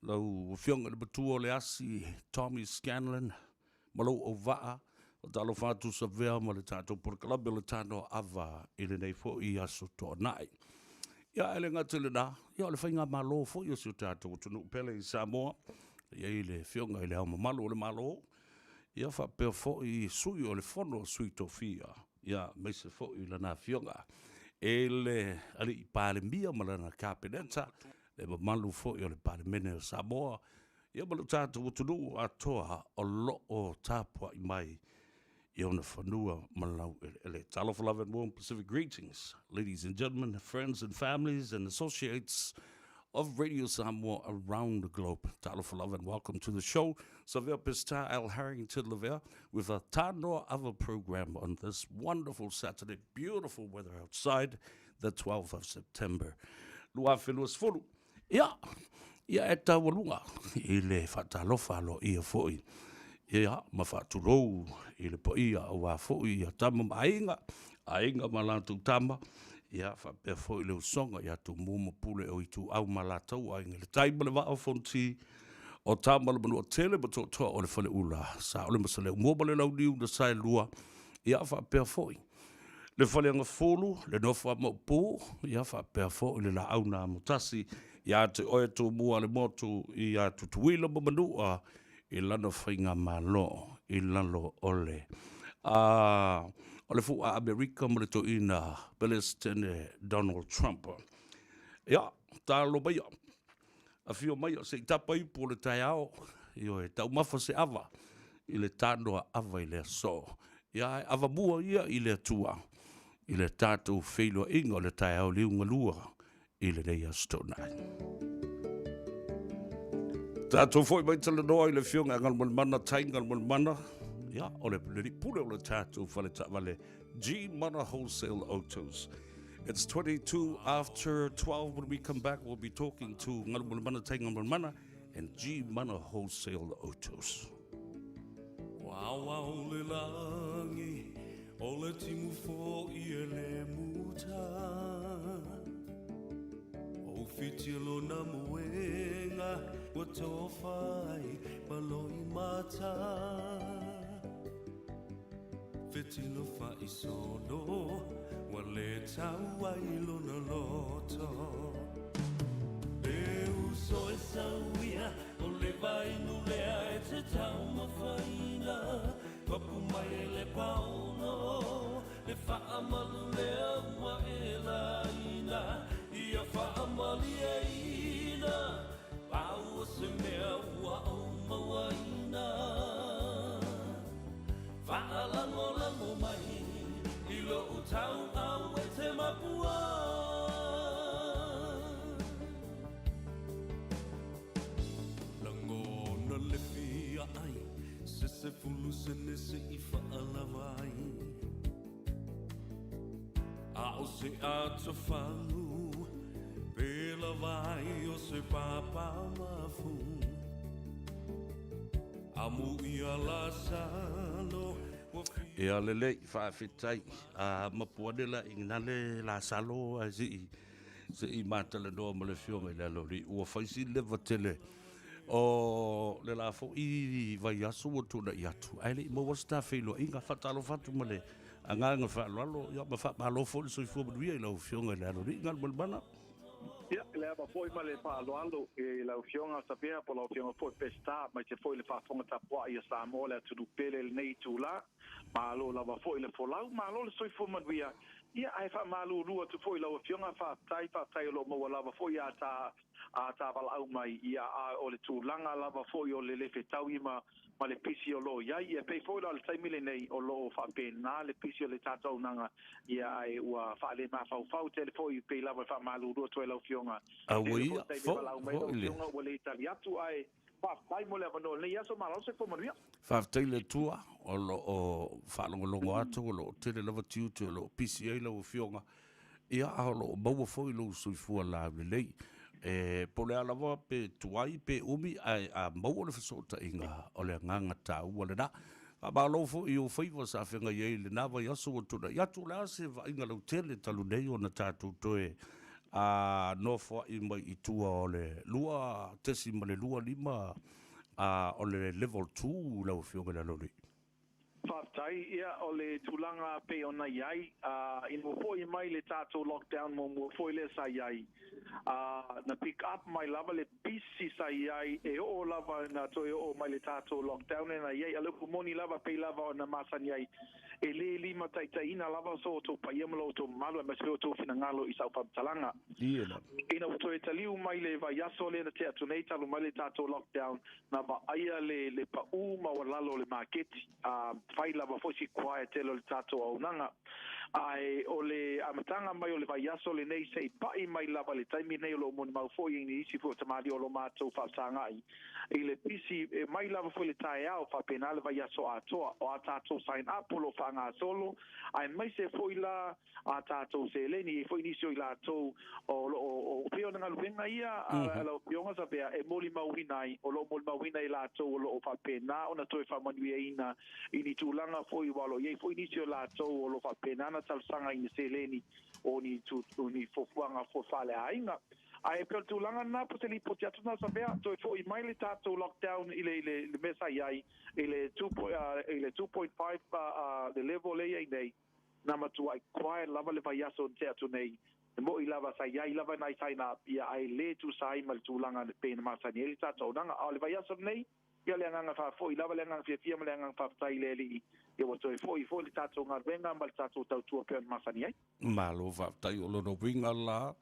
Lau Afioga i le Matua o le Asi, Tommy Scanlan, ma lou auvaa, faatalofa atu Savea ma le tatou polokalame o le Tanoa Ava i lenei foi aso Toonai. Ia, e le gata i lena, ia o le faigamalo foi o si o tatou atunuu pele i Samoa, e i ai le Afioga i Le Ao Mamalu o le Malo, ia faapea foi Sui o le Fono a Sui Tofia, ia aemaise foi lana Afioga i le Alii Palemia ma lana Kapeneta, le mamalu foi o le Palemene o Samoa, ia ma lo tatou atunuu atoa o lo o tapuai mai i ona fanua ma laueleele. Talofa lava and warm Pacific greetings, ladies and gentlemen, friends and families and associates of Radio Samoa around the globe. Talofa lava and welcome to the show. Savea Pestar Al Harrington Lavea with a Tanoa Ava program on this wonderful Saturday. Beautiful weather outside, the 12th of September. 2020. Ia, ia e taualuga i le faatalofa aloaia foi, ia, ma faatulou i le paia aua foi ia tama ma aiga, aiga ma latou tama, ia, faapea foi le usoga ia Tumua ma Pule o Ituau ma latou aiga i le tai ma le vaa o Fonoti, o Tama le Manuatele ma Tootoo o le Faleula, Saole ma Saleaaumua ma le Launiu na Saelua, ia, faapea foi le Faleagafulu, le nofo a Maopu, ia faapea foi le Laau na Amotasi, ia te oe Tumua le motu ia Tutuila ma Manua i lana faigamalo i lalo o le a o le fua Amerika ma le toeaina Pelesitene Donald Trump. Ia, talo maia, afio maia se i tapa ipu o le taeao, ioe, taumafa se ava i le tanoa ava i le aso. Ia, ae avamua ia i le Atua i le tatou feiloaiga o le taeao liugalua i lenei Aso Toonai. Tatou foi mai talanoa i le Afioga ia Galumalemana Tai Galumalemana, ia, o le alii pule o le tatou fale taavale G Mana Wholesale Autos. It's 22 after 12 when we come back we'll be talking to Galumalemana Tai Galumalemana and G Mana Wholesale Autos. Ua ao le lagi o le timu foi e le muta O whiti lona moenga ua tofa ai ma loi mata Fetilo faisolo ua le tau ai lona loto E uso e sauia o le vainu lea e te taumafaina Papu mai e le paono le faamalu lea ua e laina Ia faamalieina pau o se mea ua ou mauaina Faalagolago mai i lou tauau e te mapua. Lagona le fia ai se sefulu sene se i faalava ai. A o se atofalu pe lava ai o se papa mafu. Amu ia Lasalo ua fia. Ia lelei, faafetai. A mapu ane la i na le Lasalo ae se i se i matalanoa ma le afioga i le Aloalii. Ua fai si leva tele o le la foi vaiaso ua tuanai atu, ae le i maua se ta feiloaiga. Faatalofa atu ma le agaga faaaloalo, ia ma faamalo foi le soifua manuia i lau afioga i le Aloalii. Galumalemana. Ia, le ava foi ma le faaaloalo i lau Afioga Savea po o lau Afioga foi Peseta, aemaise foi le faafofoga tapuai a Samoa le atunuu pele i lenei itula. Malo lava foi le folau, malo le soifua manuia. Ia, ae faamalulu atu foi i lau Afioga, faafetai, faafetai o lo o maua lava foi a ta, a ta valaau mai, ia, a o le tulaga lava foi o le le fetaui ma, ma le pisi o lo o i ai. Ia, e pei foi la o le taimi lenei o lo o faapena le pisi o le tatou auaunaga, ia, ae ua faalemafaufau tele foi, pei lava e faamalulu atu ai lau Afioga. Aua Tele foi ia, taimi e fo, valaau mai lau foi le. Afioga ua le tali atu, ae faafetai mo le avanoa i lenei aso. Malo le soifua manuia. Faafetai i le Atua o lo o faalogologo atu, o lo o tele lava tiute o lo o pisi ai lau Afioga. Ia, a o lo o maua foi lou soifua laulelei. E po o le a lava pe tuai pe umi, ae a maua le fesootaiga, o le agaga taua lena. Faamalo foi i ou faiva sa feagai ai i lena vaiaso ua tuanai atu. O le a se vaaiga lautele talu nei ona tatou toe a nofoa'i mai i tua o le 2.25 o le level 2 lau Afioga i le Aloalii. Faafetai. Ia, o le tulaga pei ona i ai, ina ua foi mai le tatou lockdown muamua foi lea sa i ai, na pick up mai lava le pisi sa i ai e oo lava ina toe oo mai le tatou lockdown lea na i ai. A o le upu moni lava pei lava ona masani ai, e le limataitaiina lava so outou paia ma lo outou mamalu aemaise foi outou finagalo i sau faamatalaga. Ina ua toe taliu mai le vaiaso lea na tea atu nei talu mai le tatou lockdown, na vaaia le le paʻū maualalo o le maketi, a fai lava foi si quiet tele o le tatou auaunaga. Ae o le amataga mai o le vaiaso lenei se i paʻi mai lava i le taimi lenei o lo o molimau foi i nisi foi o tamalii o lo matou faafesagai i le pisi e mai lava foi le taeao faapena le vaiaso atoa o a tatou sign up o lo o faagasolo aemaise foi la a tatou seleni. E i ai foi nisi o i latou o lo o pei o le galuega ia a lau Afioga Savea e molimauina ai, o lo o molimauina i latou o lo o faapena ona toe faamanuiaina i ni tulaga foi, aua o lo o i ai foi nisi o i latou o lo o faapena ona talosaga i ni seleni o ni o ni fuafuaga foi faaleaiga. Ae pei o le tulaga lena, po o se lipoti atu lena Savea, toe foi mai le tatou lockdown i le i le mea sa i ai i le 2.5 le level lea e i ai nei. Na matuai quiet lava le vaiaso na tea atu nei, e moʻi lava sa i ai lava nai sign up ia ae le tusa ai ma le tulaga e pei ona masani ai le tatou auaunaga. A o le vaiaso lenei, ia le agaga faafoi lava, le agaga fiafia ma le agaga faafetai i le Alii, ia ua toe foi foi le tatou galuega ma le tatou tautua pei ona masani ai. Malo faafetai. O lona uiga la,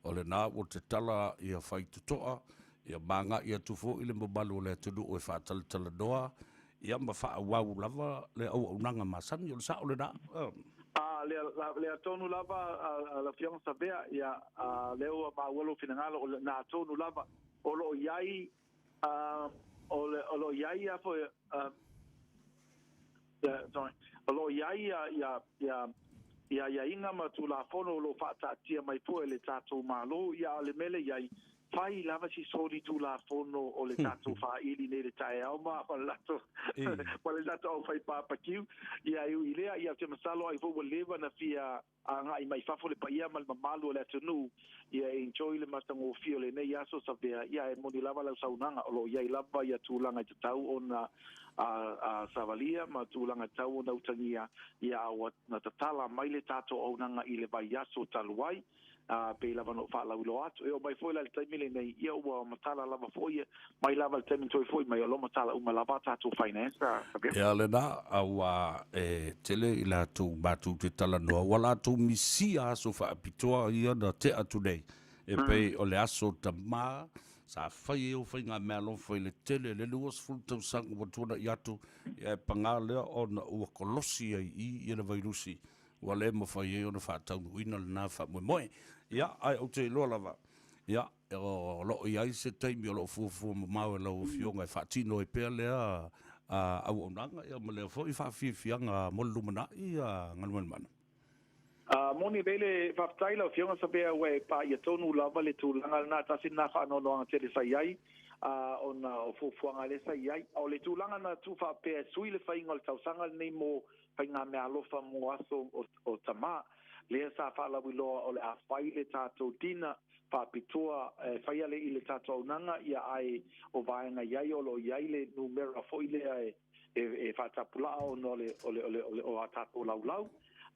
o lena ua tatala ia faitotoa, ia ma agai atu foi le mamalu o le atunuu e faatalatalanoa ia ma faaauau lava le auaunaga masani, o le sao lena. A, lea, lea tonu lava a lau Afioga Savea, ia, a, lea ua maua lou finagalo, o lena tonu lava, o lo o i ai, a, o le, o lo o i ai ia foi, a, sorry, o lo o i ai ia, ia, ia, ia aiaiga ma Tulafono o lo o faataatia mai foi e le tatou Malo, ia, a o le mea lea e i ai, Fai lava si soli Tulafono o le tatou faili nei le taeao ma ma le latou ma le latou aufai papakiu. Ia e ui i lea, ia ou te masalo ai foi ua leva na fia agai mai fafo le paia ma le mamalu o le atunuu, ia e enjoy le matagofie o lenei aso Savea, ia e moni lava lau saunoaga, o lo o i ai lava ia tulaga e tatau ona a savalia ma tulaga e tatau ona utagia, ia a ua na tatala mai le tatou auaunaga i le vaiaso talu ai. Ā, pei lava ona ou faalauiloa atu, e oo mai foi la i le taimi lenei, ia ua matala lava foi, mai lava i le taimi na toe foi mai, o lo o matala uma lava a tatou finance, a Gabriel. Ia lena, aua e tele i latou matou te talanoa, ua latou misia aso faapitoa ia na tea atu nei, e pei o le aso tama sa fai ai au faigameaalofa i le tele, le 20 tausaga ua tuanai atu, ia e paga lea ona ua kolosi ai i i le vairusi ua le mafai ai ona faataunuuina lena faamoemoe. Ia, ae ou te iloa lava, ia, o lo o i ai se taimi o lo o fuafua mamao e lau Afioga e faatino ai pea lea auaunaga, ia, ma lea foi faafiafiaga mo le lumanai, Galumalemana. A moni lele, faafetai lau Afioga Savea ua e paia tonu lava le tulaga lena, tasi lena faanoanoaga tele sa i ai, ona o fuafuaga lea sa i ai. O le tulaga na tuu faapea e sui le faiga o le tausaga lenei mo faigameaalofa mo aso o tama, lea sa faalauiloa o le a fai le tatou dinner faapitoa e faia le i le tatou auaunaga, ia ae o vaega i ai o lo o i ai le numera foi lea e e faatapulaa ona o le o le o le o a tatou laulau,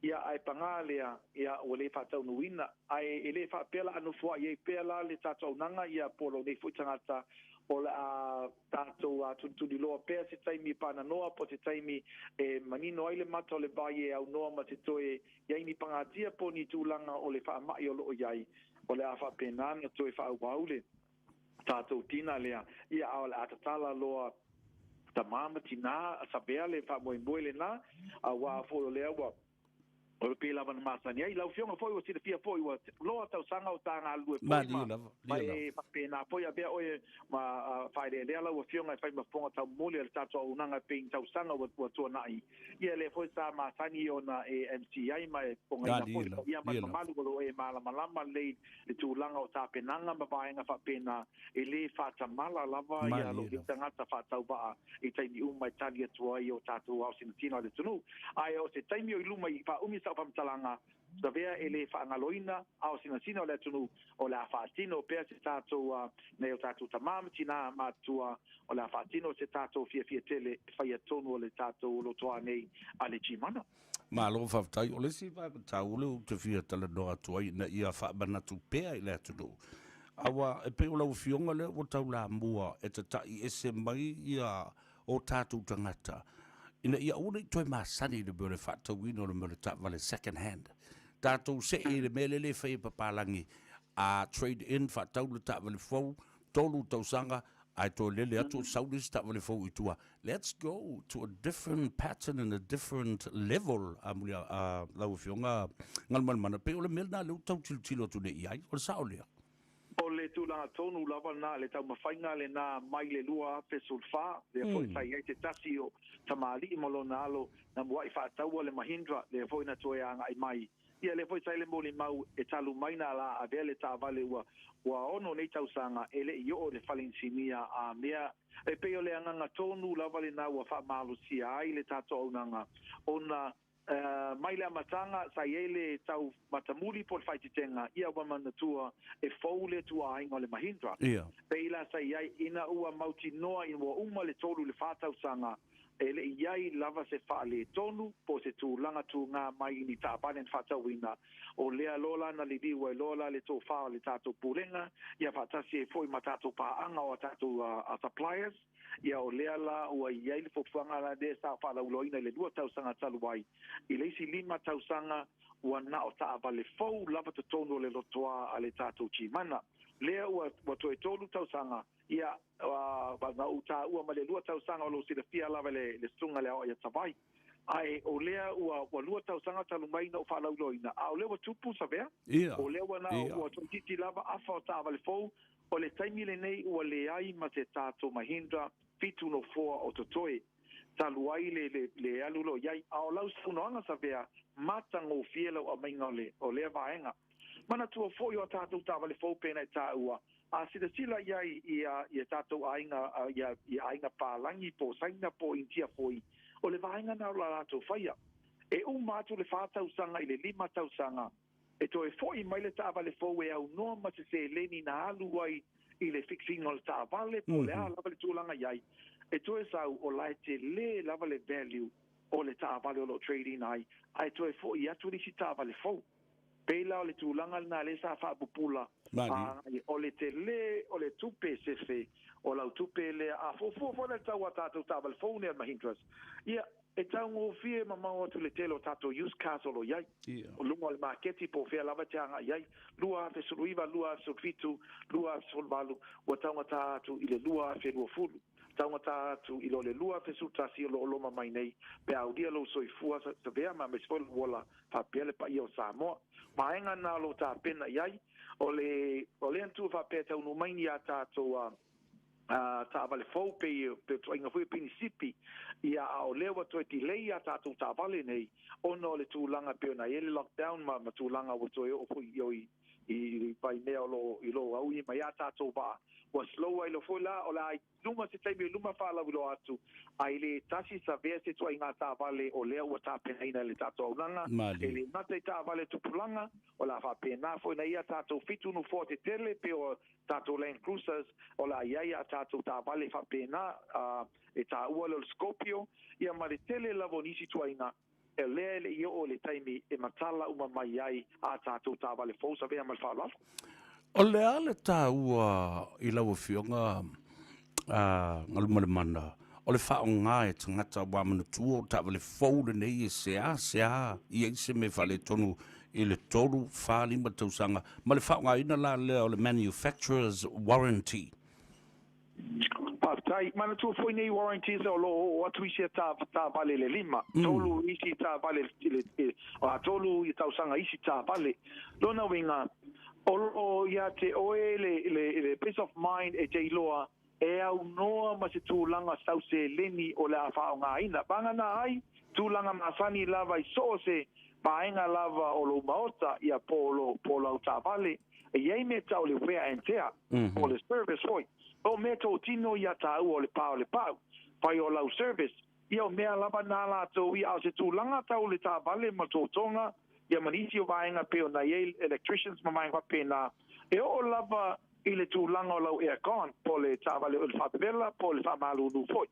ia ae pagā lea, ia ua le faataunuuina, ae e le faapea la a nofoaʻi ai pea la le tatou auaunaga, ia po o lou nei foi tagata o le a tatou tunituniloa pea se taimi e pananoa po o se taimi e manino ai le mata o le vai e aunoa ma se toe i ai ni pagatia po o ni tulaga o le faamai o lo o i ai, o le a faapena ona toe faaauau le tatou tina lea, ia a o le a tatala loa tamā ma tinā a savea le faamoemoe lenā, auā foi o lea ua O le pei lava na masani ai. Lau Afioga foi ua silafia foi ua loa tausaga o ta galulue foi ma ma e faapena foi avea oe ma faaeleelea lau Afioga e fai ma fofoga taumuli o le tatou auaunaga e pei ni tausaga ua ua tuanai. Ia lea foi sa masani ona e MC ai ma e fofogaina foi le paia ma le mamalu o lo o e malamalama lelei le tulaga o tapenaga ma vaega faapena e le faatamala lava ia lou nei tagata faatauvaa i taimi uma e tali atu ai i o tatou ao sinatino a le atunuu. Ae o se taimi o i luma i faaumi sau faamatalaga, Savea e lē faagaloina, a o sinasina o le atunuu o le a faatino pea se tatou nei o tatou tamā ma tinā matutua, o le a faatino se tatou fiafia tele e faia tonu o le tatou lotoa nei a le Gmana. Malo faafetai. O le isi vaega taua lea ou te fia talanoa atu ai ina ia faamanatu pea i le atunuu, aua e pei o lau Afioga lea ua taulamua e tata'i ese mai ia o tatou tagata ina ia aua ne i toe masani i le mea o le faatauina o le mea o le taavale second hand. Tatou see i le mea lea e fai e papalagi, a trade in, faatau le taavale fou, 3 tausaga ae toe lele atu sau le isi taavale fou i tua. Let's go to a different pattern and a different level. A muli a lau Afioga Galumalemana, pei o le mea lena lea ua tau tilotilo atu nei i ai, o le sao lea? O le tulaga tonu lava lena, le taumafaiga lena mai le 2014, lea foi sa i ai se tasi o tamalii ma lona alo na mua'i faataua le Mahindra, lea foi na toe agai mai. Ia, lea foi sa i le molimau e talu mai na la avea le taavale ua 6 nei tausaga e le i oo i le fale inisinia a mea. E pei o le agaga tonu lava lena ua faamalosia ai le tatou auaunaga, ona Mai le amataga sa i ai le tau matamuli po o le faaeteetega, ia ua manatua e fou le tuaaiga o le Mahindra. Pei la sa i ai ina ua mautinoa ina ua uma le tolu i le fa tausaga e le i i ai lava se faaletonu po o se tulaga tugā mai i ni taavale na faatauina, o lea loa la na liliu ai loa la le tofa o le tatou Pulega ia faatasi ai foi ma tatou paaga o a tatou suppliers. Ia o lea la ua i ai le fuafuaga la lea sa faalauiloaina i le 2 tausaga talu ai, i le isi 5 tausaga ua na o taavale fou lava totonu o le lotoa a le tatou Gmana. Lea ua ua toe 3 tausaga, ia na ou taua ma le 2 tausaga o lou silafia lava le le susuga le aoai Atavai. Ae o lea ua ua 2 tausaga talu mai na ou faalauiloaina, a o lea ua tupu Savea, o lea ua na ua toeitiiti lava afa o taavale fou. O le taimi lenei ua leai ma se tatou Mahindra 7 nofoa o totoe talu ai le le le alu loa i ai. A o lau saunoaga Savea, matagofie lau aumaiga o le o lea vaega. Manatua foi o a tatou taavale fou pena e taua, a silasila i ai i a i a tatou aiga i a i aiga palagi po o Saina po o Initia foi, o le vaega na o la latou faia. E uma atu le 4 tausaga i le 5 tausaga, E toe foi mai le taavale fou e aunoa ma se seleni na alu ai i le fixing o le taavale po o le a lava le tulaga i ai, e toe sau o la e tele lava le value o le taavale o lo o trade in ai, ae toe foi atu le isi taavale fou. Pei la o le tulaga lena lea sa faapupula, o le tele o le tupe sefe o lau tupe lea, a fuafua foi la le tau a tatou taavale fou nei a le Mahindras, ia, E taugofie mamao atu le tele o tatou used cars o lo o i ai. O luga o le maketi po o fea lava e te agai i ai, 2019, 2017, 2018, ua taugata atu i le 2020. Taugata atu i lo le 2011 o lo o loma mai nei, pe a aulia lou soifua savea ma aemaise foi lou ola faapea le paia o Samoa. Vaega na o lo o tapena i ai, o le, o lea na tuu faapea e taunuu mai ni a tatou taavale fou pei pe tuaiga foi pinisipi, ia a o lea ua toe delay a tatou taavale nei ona o le tulaga pei ona i ai le lockdown ma ma tulaga ua toe oo foi i o i i Vaimea o lo o i lo aui mai a tatou vaa ua slow ai loa foi la o le a i luma se taimi o luma faalauiloa atu ae le tasi savea se tuaiga taavale o lea ua tapenaina e le tatou auaunaga e le gata i taavale tupulaga o le a faapena foi na ia tatou 7 nofoa tetele pei o tatou Land Cruisers, o le a i ai a tatou taavale faapena, e taua lea o le Scorpio, ia ma le tele lava o nisi ituaiga, o lea e le i oo i le taimi e matala uma mai ai a tatou taavale fou. Savea ma le faaaloalo. O le a le taua i lau Afioga Galumalemana o le faaaoga e tagata aua manatua o taavale fou lenei e seasea i ai se mea faaletonu i le 3, 4, 5 tausaga ma le faaaogaina la lea o le manufacturer's warranty. Faafetai. Manatua foi nei warranties o lo o oo atu isi taavale i le 5, 3 isi taavale i le 3 tausaga isi taavale. Lona uiga, o lo o ia te oe le peace of mind e te iloa e aunoa ma se tulaga sau seleni o le a faaaogaina. Vagana ai tulaga masani lava i so o se vaega lava o lou maota, ia po o lo, po o lau taavale, e i ai mea tau o le wear and tear, po o le service foi. O mea totino ia taua o le pā o le pau, fai o lau service, ia o mea lava na latou ia, a o se tulaga tau le taavale ma totoga, Ia ma nisi o vaega pei ona i ai electricians ma vaega faapena, e oo lava i le tulaga o lau aircon po o le taavale o le faavevela po o le faamalulu foi.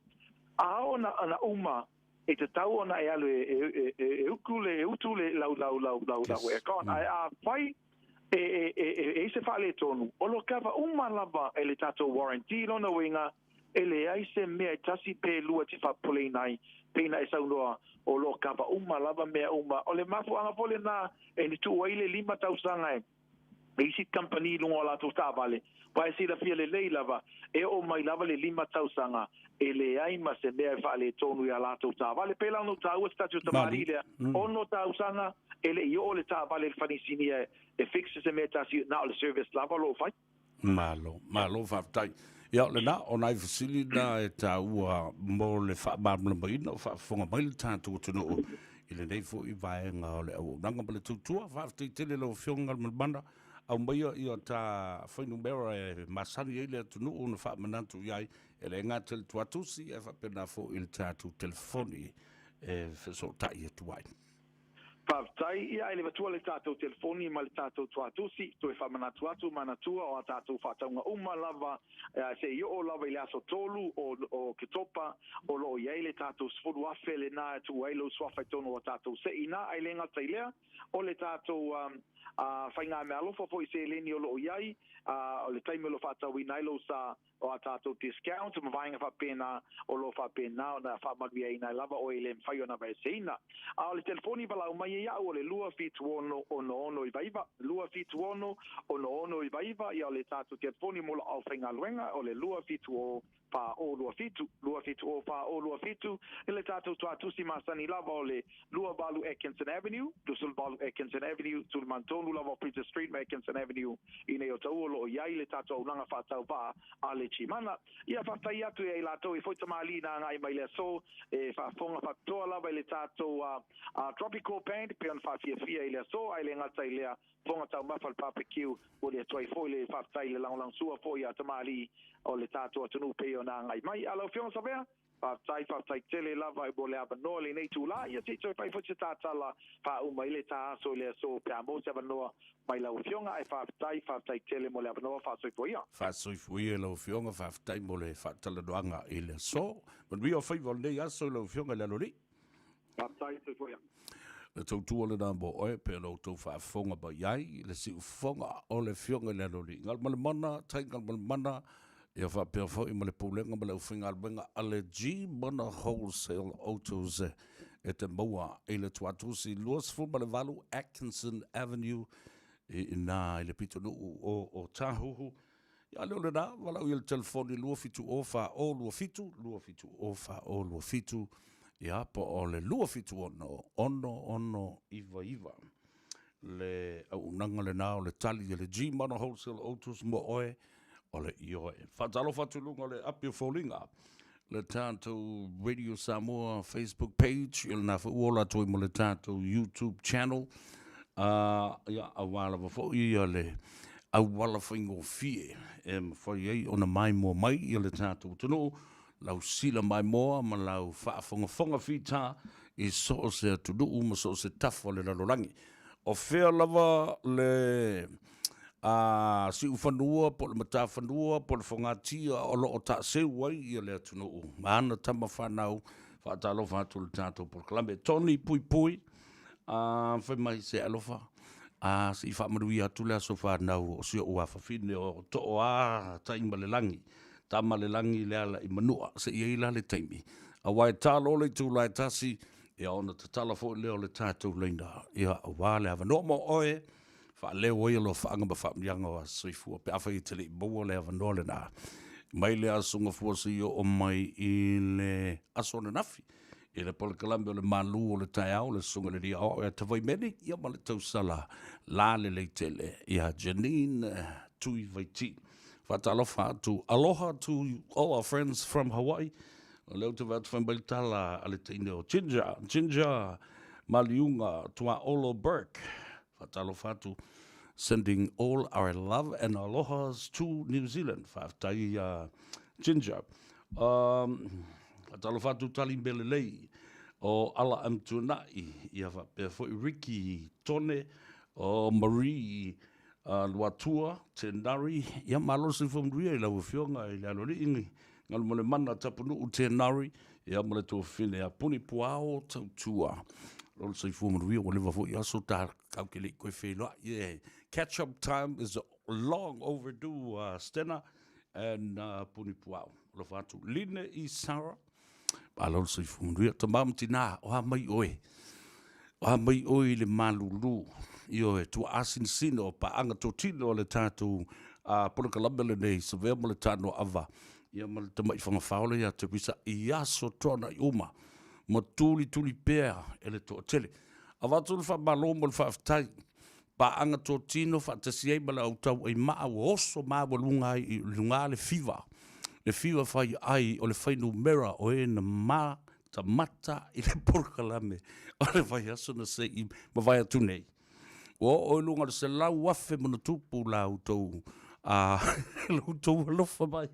A oo ona uma, e tatau ona e alu e uku le e utu le lau lau lau lau lau aircon. Ae afai e e e e i ai se faaletonu, o lo o kava uma lava e le tatou warranty, lona uiga E leai se mea e tasi pe lua e te faapopoleina ai, pei na e saunoa, o lo o kava uma lava mea uma. O le mafuaaga foi lena e tuu ai le lima tausaga e isi kamupani i luga o a latou taavale, aua e silafia lelei lava, e oo mai lava le lima tausaga e leai ma se mea e faaletonu i a latou taavale. Pei la ona ou taua se tasi o tamalii lea, ono tausaga e le i oo le taavale i le fanisinia e fix se mea e tasi, na o le service lava o lo o fai. Malo, malo faafetai. Ia o lena, o nai fesili na e taua mo le faamalamalamaina o faafofoga mai le tatou atunuu i lenei foi vaega o le auaunaga ma le tautua. Faafetai tele lau Afioga Galumalemana, aumaia ia ta fuainumera e masani ai le atunuu ona faamanatu i ai, e le gata i le tuatusi ae faapena foi i le tatou telefoni e fesootai atu ai. Faafetai, ia ae le matua le tatou telefoni ma le tatou tuatusi, toe faamanatu atu manatua o a tatou faatauga uma lava se i oo lava i le aso 3 o Oketopa o lo o i ai le tatou 10,000 lena e tuu ai lou suafa i totonu o a tatou seina, ae le gata i lea o le tatou faigameaalofa foi seleni o lo o i ai o le taimi o lo o faatauina ai lou sa o a tātou discount ma vaega faapena o lo o faapena ona faamanuiaina ai lava oe e le mafai ona aveeseina. A o le telefoni valaau mai ia iaʻu o le 276 6699, 276 6699, ia o le tātou telefoni mo lau aufaigaluega o le 270 4027, 270 4027, i le tātou tuatusi masani lava o le 28 Atkinson Avenue, 28 Atkinson Avenue, Suliman tonu lava o Princess Street ma Atkinson Avenue i nei Otaua o lo o i ai le tatou auaunaga faatauvaa a le Chimana. Ia faafetai atu ia i latou e foi tamalii na agai mai le aso e faafofoga faapitoa lava i le tatou Tropical Band pei ona faafiafia i le aso ae le gata i lea fofoga taumafa le barbecue ua le atu ai foi le faafetai i le lagolagosua foi a tamalii o le tatou atunuu pei ona agai mai. A lau Afioga Savea? Faafetai, faafetai tele lava mo le avanoa i lenei itula. Ia se i toe fai foi se tatala faauma ai le ta aso i le aso pe a maua se avanoa mai lau Afioga. Ae faafetai, faafetai tele mo le avanoa. Faasoifua ia. Faasoifua ia i lau Afioga, faafetai mo le faatalanoaga i le aso. Manuia o faiva o lenei aso i lau Afioga i le Aloalii. Faafetai, soifua ia. Le tautua lena mo oe pe o lo outou faafofoga mai ai i le siufofoga o le Afioga i le Aloalii. Galumalemana, tai Galumalemana, Ia faapea foi ma le Pulega ma le aufaigaluega a le G-Mana Wholesale Autos e te maua i le Tuatusi 28 Atkinson Avenue i ina i le pitonuu o Otahuhu. Ia le o lena, valaau i le telefoni 270 4027, 270 4027, ia po o le 276 6699. Le auaunaga lena o le tali a le G-Mana Wholesale Autos mo oe o le ioe. Faatalofa atu i luga o le api o foliga, le tatou Radio Samoa Facebook page, ia lena foi ua ola atu ai ma le tatou YouTube channel. Ia, aua lava foi ia le auala faigofie e mafai ai ona maimoa mai ia le tatou atunuu, lau sila maimoa ma lau faafogafoga fita i so o se atunuu ma so o se tafa o le lalolagi. O fea lava le a siufanua po o le matafanua po o le fogatia o lo o taaseu ai ia le atunuu ma ana tama fanau, faatalofa atu i le tatou polokalame. Tony Puipui, a fai mai se alofa, a se i faamanuia atu le aso fanau o si ou afafine o Tooa Taimalelagi, Tamalelagi le ala i Manua, se i ai la le taimi, aua e ta loa le itula e tasi, ia ona tatala foi lea o le tatou laina, ia aua le avanoa mo oe, Faaleo ai alofaaga ma faamanuiaga o aso soifua pe afai e te le i maua le avanoa lena mai le Aso Gafua seia oo mai i le aso ananafi i le polokalame o le Malu o le Taeao, le Susuga i le Alii Aoao ia Tavaimeli ia ma le tausala lalelei tele ia Janine Tuivaiti. Faatalofa atu, aloha to all our friends from Hawaii. O lea ou te vaai atu fai mai le tala a le teine o Ginger, Ginger Maliuga Tuaolo Burke. Faatalofa atu, sending all our love and alohas to New Zealand. Faafetai ia Ginger. Faatalofa atu tali mea lelei. O Ala Amituanai, ia faapea foi Ricky Tone, o Marie Luatua Tenari, ia malo le soifua manuia i lau Afioga i le Aloalii Galumalemana Tapunuu Tenari, ia ma le tuafafine ia Puni Puao Tautua. Malo le soifua manuia, ua leva foi aso tatou te le i toe feiloai. Yeah. Catch up time is long overdue, Stena and Puni Puao. Alofa atu. Line i Sarah, Malo le soifua manuia. Tama ma tina, o a mai oe? O a mai oe i le malulu? Ioe, tuaasinasina o paaga totino a le tatou polokalame lenei, Savea ma le Tanoaava, ia ma le tamai fagafaola ia Teresa i aso toanai uma, ma tulituli pea e le toatele. Avatu le faamalo ma le faafetai paaga totino faatasi ai ma le au tauaimaa ua oso maualuga ai i luga le fiva, le fiva faiaai o le fuainumera o e na matamata i le polokalame o le vaiaso na se i mavae atu nei. Ua oo i luga o le 100,000+ la outou lo outou alofa mai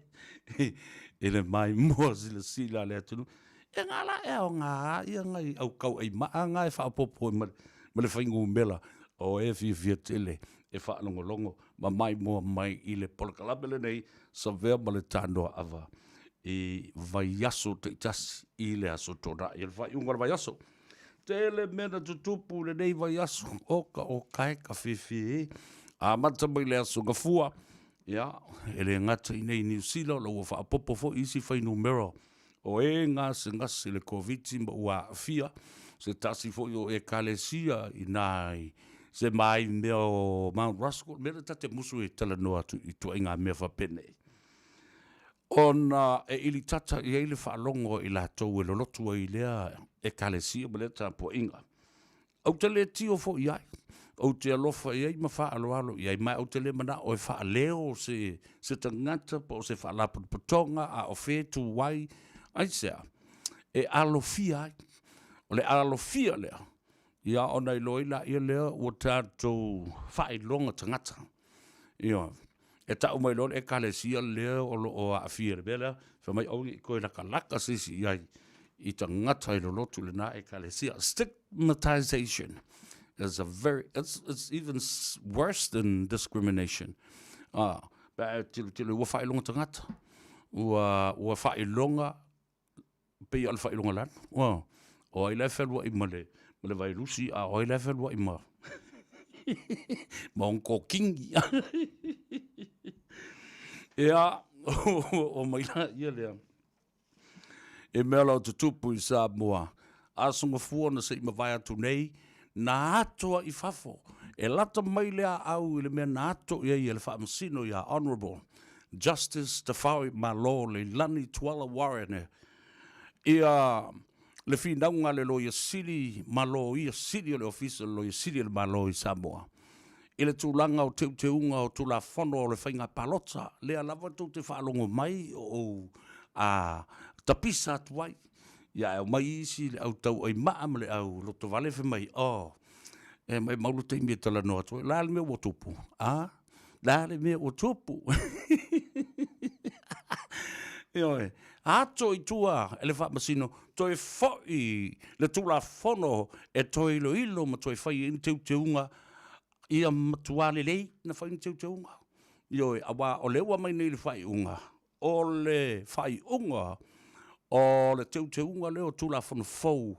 i le maimoa silasila a le atunuu. E nga la e aoga ia nai au tauaimaa na e faaopoopo ai ma le fuainumera o e fiafia tele e faalogologo ma maimoa mai i le polokalame lenei Savea ma le Tanoaava i vaiaso taitasi i le Aso Toonai. O le faaiuga o le vaiaso, tele mea na tutupu i lenei vaiaso, oka oka e ka fiafia e. Amata mai le Aso Gafua, ia, e le gata i inei i Niu Sila, o la ua faaopoopo foi isi fuainumera o e gasegase i le Koviti ma ua aafia se tasi foi o Ekalesia i ina i se maimea o Mount Roskill, le mea lea ta te musu e talanoa atu i ituaiga mea faapenei, ona e ilitata i ai le faalogo a i latou e lolotu ai i lea Ekalesia ma lea tapuaiga. Ou te le tio foi i ai, ou te alofa i ai ma faaaloalo i ai, ma ou te le manao e faaleo se tagata po o se faalapotopotoga a o fea e tu ai, aisea? E alofia ai. O le alofia lea, ia ona iloa ai laia lea ua tatou faailoga tagata. Ioe. E tau mai loa le Ekalesia lea o lo o aafia i le mea lea, fai mai aua ne i toe latalata se isi i ai i tagata e lolotu i lena Ekalesia. Stigmatization is a very, it's even worse than discrimination. Pe a e tilotilo ua faailoga tagata, ua faailoga pei o le faailoga lanu. Ua, o ai la e fealuai ma le, ma le vailusi, a o ai la e fealuai ma, ma ona kōkini. Ia, o mai la ia lea. I mea la o tutupu i Samoa, Aso Gafua na se i mavae atu nei, na atoa i fafo. E lata mai le aau i le mea na ato i ai e le Faamasino ia Honourable Justice Tafaoi Malo Leilani Tuala Warren ia le finauga a le Loia Sili ma Loia Sili o le Ofisa o le Loia Sili a le Malo i Samoa i le tulaga o teuteuga o Tulafono o le Faiga Palota, lea lava tou te faalogo mai o ou tapisa atu ai. Ia ae omai isi le au tauaimaa ma le au lotovale fai mai, oh, e maumau le taimi e talanoa atu ai. O le a le mea ua tupu? A? Le a le mea ua tupu? Ioe, ato i tua e le Faamasino, toe foi le Tulafono e toe iloilo ma toe fai ai ni teuteuga ia matua lelei na fai ni teuteuga. Ioe, aua o lea ua aumai nei le faaiuga, o le faaiuga o le teuteuga lea o Tulafono fou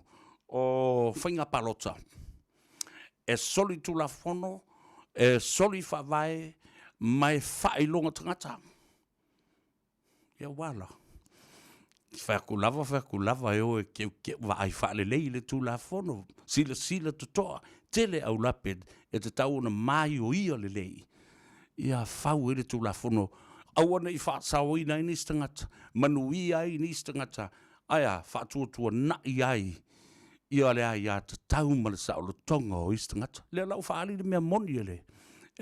o Faiga Palota, e soli Tulafono, e soli Faavae ma e faailoga tagata. Ia ua la. Fai atu lava, fai atu lava e o e keukeu, vaai faalelei le Tulafono, silasila totoa, tele aulape e tatau ona maioia lelei ia fau ai le Tulafono, aua ne i faasaoina ai nisi tagata, manuia ai nisi tagata, ae a, faatuatuanai ai ia le aiatatau ma le saolotoga o isi tagata. Lea la ua faaali le mea moni e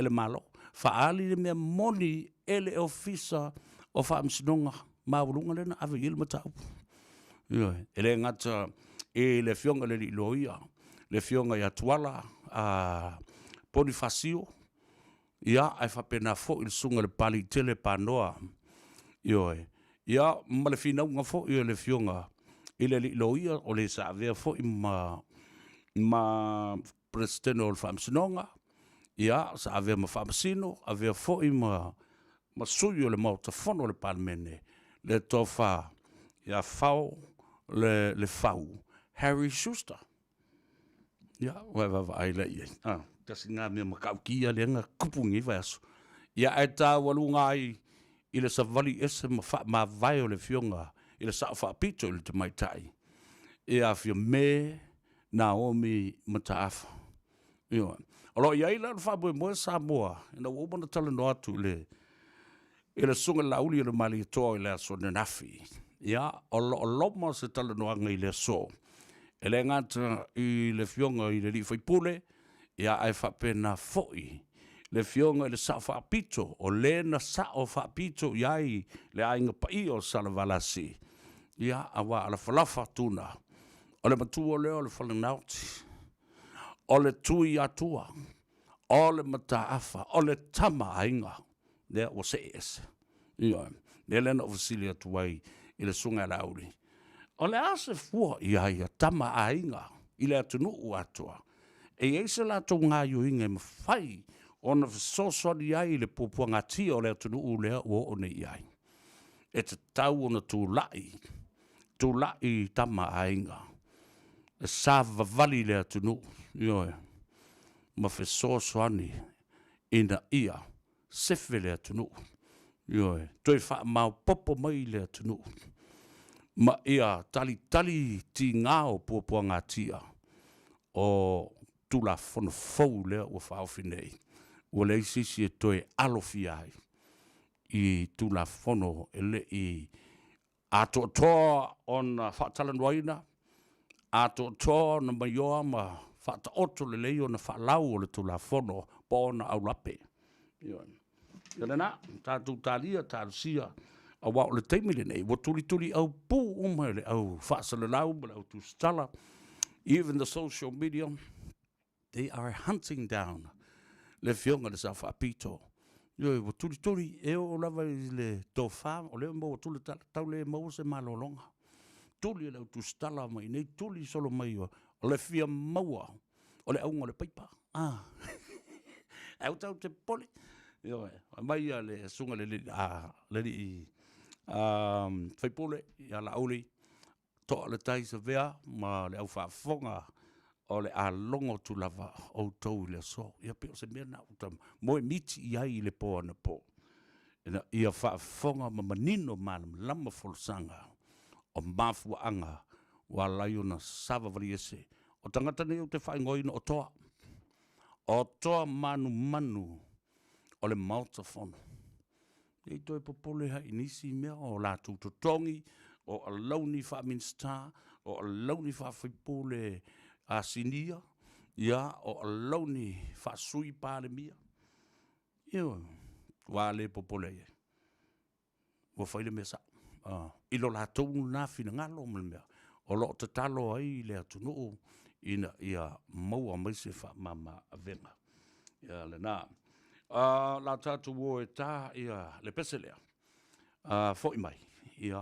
le Malo, faaali le mea moni e le Ofisa o Faamasinoga Maualuga lea na ave i ai le mataupu. Ioe, e le gata i le Afioga i le Alii Loia, le Afioga ia Tuala Ponifasio, ia, ae faapena foi le Susuga i le Papaliitele Panoa, ioe, ia, ma le finauga foi a le Afioga i le alii loia, o le sa avea foi ma Peresetene o le Faamasinoga, ia, sa avea ma Faamasino, avea foi ma sui o le Maota Fono o le Palemene, le Tofa ia Fao Lefau Harry Schuster. Ia, ua e vaavaai la i ai, a, tasi lena mea matautia lea na tupu i lenei vaiaso. Ia, ae taualuga ai i le savali ese ma faamavae o le Afioga i le Sao Faapito i le Tamaitai ia Fiame Naomi Mataafa. Ioe. O lo o i ai la le faamoemoe Samoa, ina ua uma ona talanoa atu i le Susuga i le Laauli o le Malietoa i le aso ananafi, ia, o lo o loma se talanoaga i le aso, e le gata i le Afioga i le sui usufono, ia ae faapena foi le Afioga i le Sao Faapito, o le na Sao Faapito i ai le Aiga Paia o Salevalasi, ia, aua o Lafalafa Tuna, o le matua lea o le Falenaoti, o le Tuiatua, o le Mataafa, o le Tama a Aiga, lea ua see ese. Ioe. O le mea lea na ou fesili atu ai i le Susuga ia Laauli, o le a se fua i ai a Tama a Aiga i le atunuu atoa? E i ai se latou gaoioiga e mafai ona fesoasoani ai i le puapuagatia o le atunuu lea ua oo nei i ai? E tatau ona tulai, tulai Tama a Aiga e savavali le atunuu, ioe, ma fesoasoani ina ia sefe le atunuu, ioe, toe faamaopoopo mai le atunuu ma ia talitali tiga o puapuagatia o Tulafono fou lea ua faaofi nei, ua leai se isi e toe alofia ai i Tulafono e le i atoatoa ona faatalanoaina, atoatoa ona maioa ma faataoto lelei ona faalau o le Tulafono po o ona aulape. Ioe. Ia lena, tatou talia talosia, aua o le taimi lenei ua tulituliaupu uma e le au faasalalau ma le au tusitala, even the social media, they are hunting down le Afioga i le Sao Faapito. Ioe, ua tulituli, e oo lava i le tofa, o lea ua maua atu le tala, tau le maua se malologa. Tuli e le au tusitala mai i inei, tuli solo mai o le fia maua o le auga o le paipa. Ah. Ae ua tatou te popole. Ioe, fai mai le susuga i le alii faipule ia Laauli, toa le tai Savea ma le au faafofoga, o le a logo atu lava outou i le aso. Ia pei o se mea lena ua moemiti i ai i le po anapo, ina ia faafofoga ma manino malamalama folasaga o mafuaaga ua ala ai ona savavali ese. O tagata nei ou te faaigoaina o toa, o toa manumanu o le Maota Fono. Ne i toe popole ai i nisi mea o latou totogi, o alauni faa-Minisita, o alauni faa-faipule a sinia, ia, o alauni faa-Sui Palemia. Ioe, ua le popole i ai. Ua fai le mea sao i lo latou lena finagalo ma le mea o lo o tatalo ai le atunuu ina ia maua mai se faamama avega. Ia lena. La tatou o e ta ia le pese lea, foi mai, ia,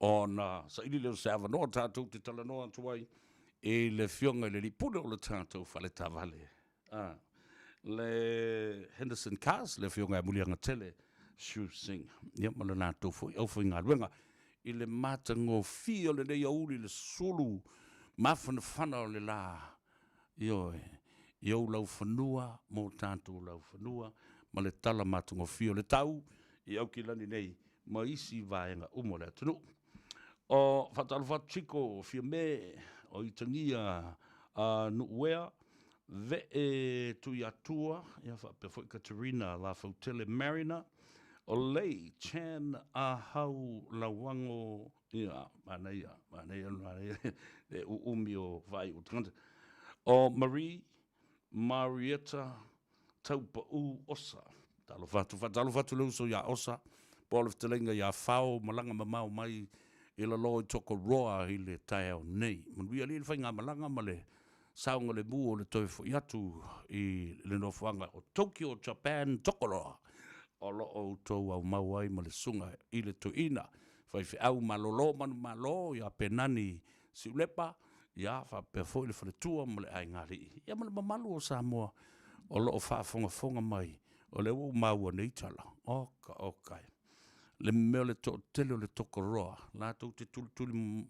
ona saili lea o se avanoa tatou te talanoa atu ai i le Afioga i le Alii Pule o le tatou faletaavale, le Henderson Cars, le Afioga ia Muliagatele Shu Singh, ia ma le latou foi aufaigaluega i le matagofie o lenei aoauli i le sulu mafanafana o le la, ioe, i ou laufanua ma o tatou laufanua ma le tala matagofie o le tau i Aukilani nei ma isi vaega uma o le atunuu. O faatalofa atu Chiko Fiame o Itagia Nuuea Vee Tuiatua, ia faapea foi Katerina Lafautele Mariner, o Lei Chan Ahau Lauango, ia, manaia, manaia, manaia le uumi o faaiu o tagata. O Marie Marietta Taupau Osa. Talofa atu, faatalofa atu le uso ia Osa, po o le fetalaiga ia Fao, malaga mamao mai i lalo i Tokoroa i le taeao nei. Manuia alii le faigamalaga ma le saogalemu o le toe foi atu i le nofoaga o Tokyo, Japan, Tokoroa, o lo o outou aumau ai ma le susuga i le toeaina. Faifeau malolo manumalo ia Penani Siulepa, ia faapea foi le faletua ma le aigalii, ia ma le mamalu o Samoa o lo o faafogafoga mai. O lea ua ou maua nei tala, oka oka e, le mea o le toatele o le tokoroa latou te tulituli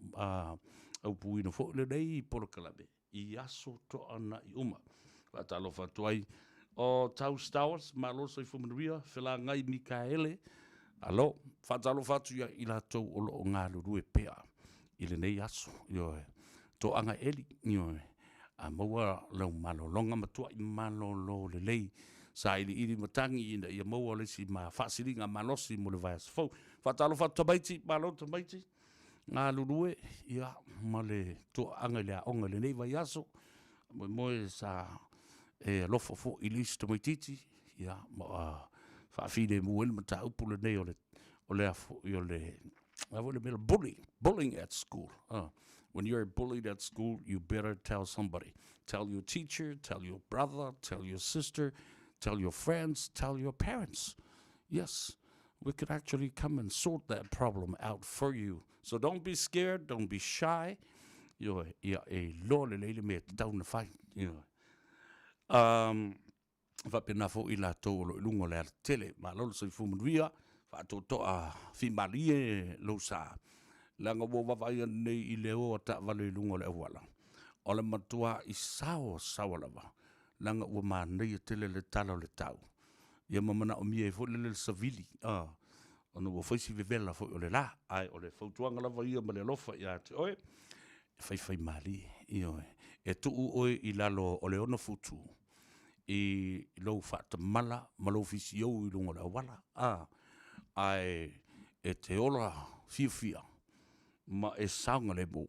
aupuina foi lenei polokalame i aso toanai uma. Faatalofa atu ai o Tau Stowers, malo le soifua manuia, Felagai Mikaele, alo, faatalofa atu ia i latou o lo o galulue pea i lenei aso. Ioe, toaga Eli, ioe, a maua lau malologa, matuai malolo lelei, sailiili matagi ina ia maua le isi ma faasiliga malosi mo le vaiaso fou. Faatalofa atu tamaiti, malo tamaiti, galulue ia ma le toaaga i le aoga i lenei vaiaso. Moemoe sa e alofa foi i le isi tamaitiiti, ia ma faafilemu ai le mataupu lenei o le o le o le a foi le mea bullying, bullying at school. When you're bullied at school, you better tell somebody. Tell your teacher, tell your brother, tell your sister, tell your friends, tell your parents. Yes, we could actually come and sort that problem out for you. So don't be scared, don't be shy. Ioe, ia e iloa lelei le mea e tatau ona fai. Ioe. Faapena foi i latou o lo o i luga o le alatele. Malo le soifua manuia, faatoatoa fimalie lou sa, leaga ua ou vaavaai atu nei i le o a taavale i luga o le auala, o le matuai saoasaoa lava, leaga ua manaia tele le tala o le tau, ia ma manaomia ai foi lele le savili, ona ua fai si vevela foi o le la. Ae o le fautuaga lava ia ma le alofa ia te oe, e faifaimalie, ioe, e tuu oe i lalo o le 6 futu i lou faatamala ma lou fisiou i luga o le auala, a, ae e te ola fiafia ma e saogalemu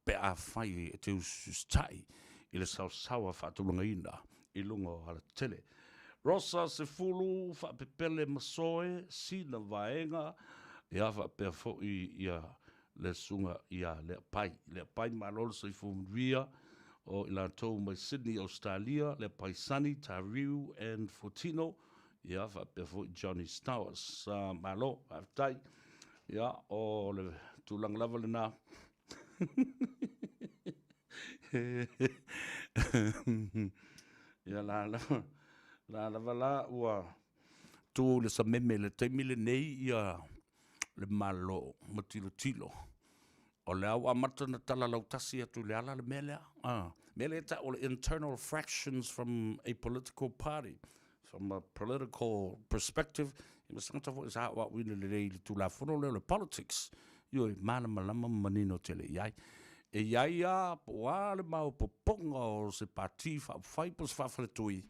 pe afai e te usiusitai i le saosaoa faatulagaina i luga o alatele. Rosa Sefulu Faapepele Masoe sina vaega ia faapea foi ia le susuga ia Leapai. Leapai malo le soifua manuia o i latou mai Sydney, Australia, Leapai Sonny, Tariu and Fortino, ia faapea foi Johnny Stowers. Malo, faafetai. Ia, o le tulaga lava lena. Ia la lava, la lava la ua tu le sameme i le taimi lenei ia le Malo ma tilotilo, o lea ua amata ona tala lautasi atu i le ala le mea lea, mea lea e tau o le internal fractions from a political party, from a political perspective, ma se tagata foi sa aoaoina lelei i le Tulafono lea o le politics, ioe, malamalama ma manino tele i ai. E i ai lava po o a le maopoopoga o se pati faaupufai po o se faafaletui,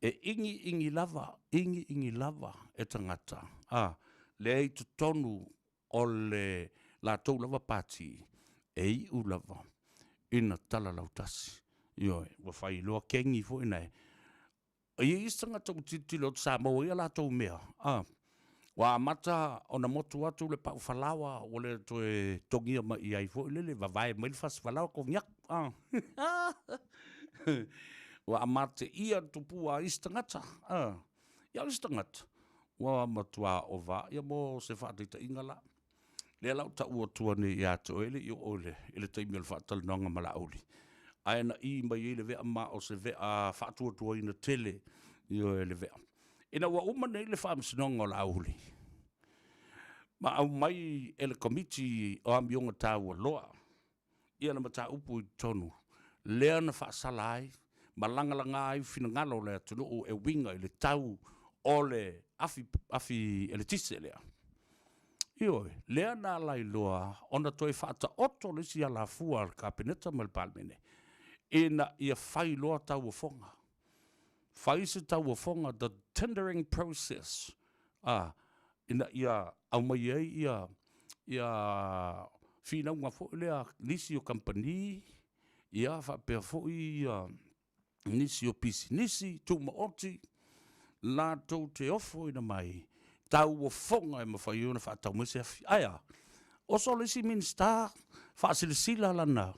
e igiigi lava, igiigi lava e tagata, a, lea i totonu o le latou lava pati, e iu lava ina tala lautasi. Ioe, ua fai loa kegi foi na e. E i ai isi tagata ua tilotilo atu sa maua ai a latou mea, a, ua amata ona motu atu le pau falaoa ua le toe togia mai i ai foi lele, vavae mai le fasi falaoa togi atu, a. Ua amateia le tupua a isi tagata, a. Ia o isi tagata, ua matua ova ia mo se faataitaiga la. Lea la ua tau atua nei ia te oe e le i oo i le taimi o le faatalanoaga ma Laauli, ae na i mai ai le vea ma o se vea faatuatuaina tele, ioe, le vea. Ina ua uma nei le faamasinoga o Laauli, ma aumai e le Komiti o Amioga Taua Loa ia le mataupu i totonu, lea na faasala ai ma lagalaga ai finagalo o le atunuu e uiga i le tau o le afi, afi eletise lea. Ioe, lea na ala ai loa ona toe faataoto le isi alafua a le Kapeneta ma le Palemene ina ia fai loa tauofoga. Fai se tauofoga, the tendering process, a, ina ia aumai ai ia, ia finauga foi lea nisi o kamupani, ia faapea foi ia nisi o pisinisi tumaoti, latou te ofoina mai tauofoga e mafai ai ona faatau mai se afi. Ae a? Oso le isi Minisita faasilasila lana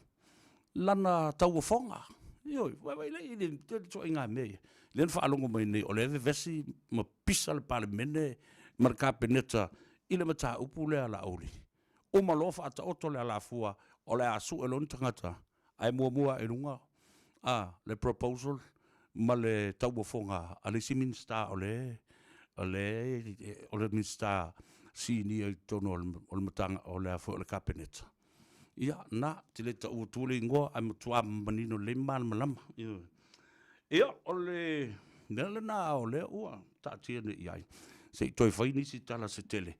lana tauofoga. Ioe, vaai le i le ituaiga mea ia. Lea na faalogo mai nei o lea e vevesi ma pisa le Palemene ma le Kapeneta i le mataupu lea a Laauli. Uma loa faataoto le alafua o le a sue loa ni tagata ae muamua ae i luga a le proposal ma le tauofoga a le isi Minisita o le o le o le Minisita Sinia i totonu o le Matagaluega o le a foi o le Kapeneta. Ia, na, ou te le taua atua le igoa ae matua manino lelei ma malamalama. Ioe. Ia, o le mea lena o lea ua taatia nei i ai, se i toe fai nisi tala se tele.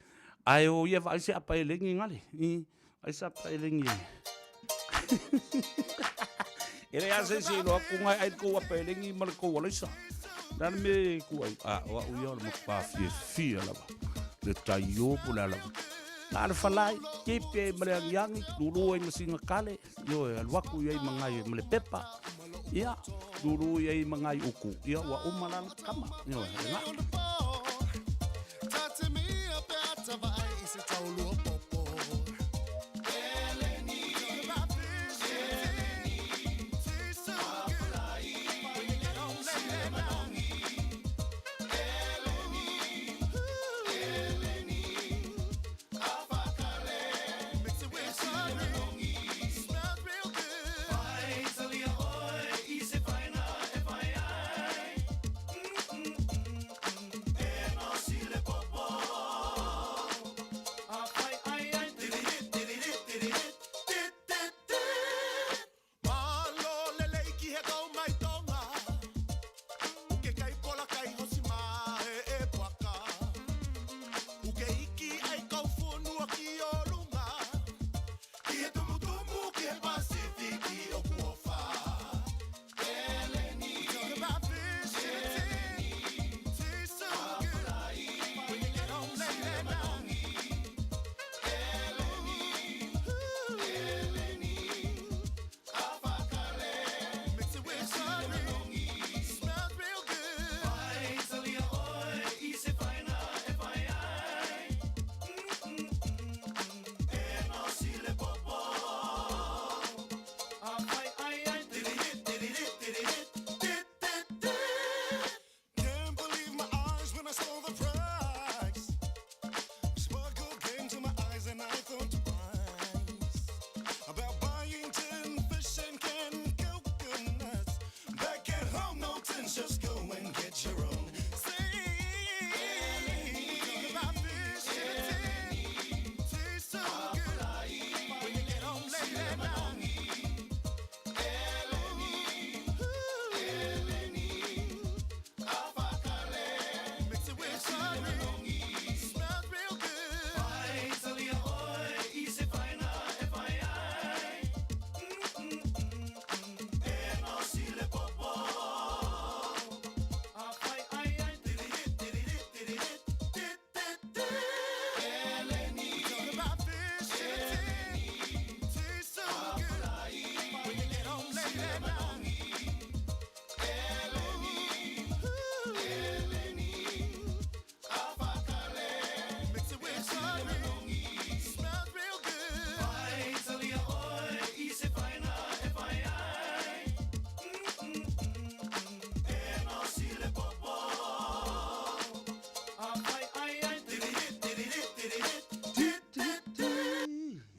Ae o ia vaai se apa elegi gale. I, ai se apa elegi e. E leai lava se isi e iloa atu ngai ai le tou apa elegi ma le tou alaisa. Le a le mea e tu ai? A, o au ia o le matua fiafia lava. Le taio po o le a lava. Na o le falai, kepe ai ma le agiagi, lulu ai ma sina kale, ioe, alu atu i ai ma ngai ma le pepa, ia, lulu i ai ma ngai uku, ia, ua uma la le kama, ioe, lena.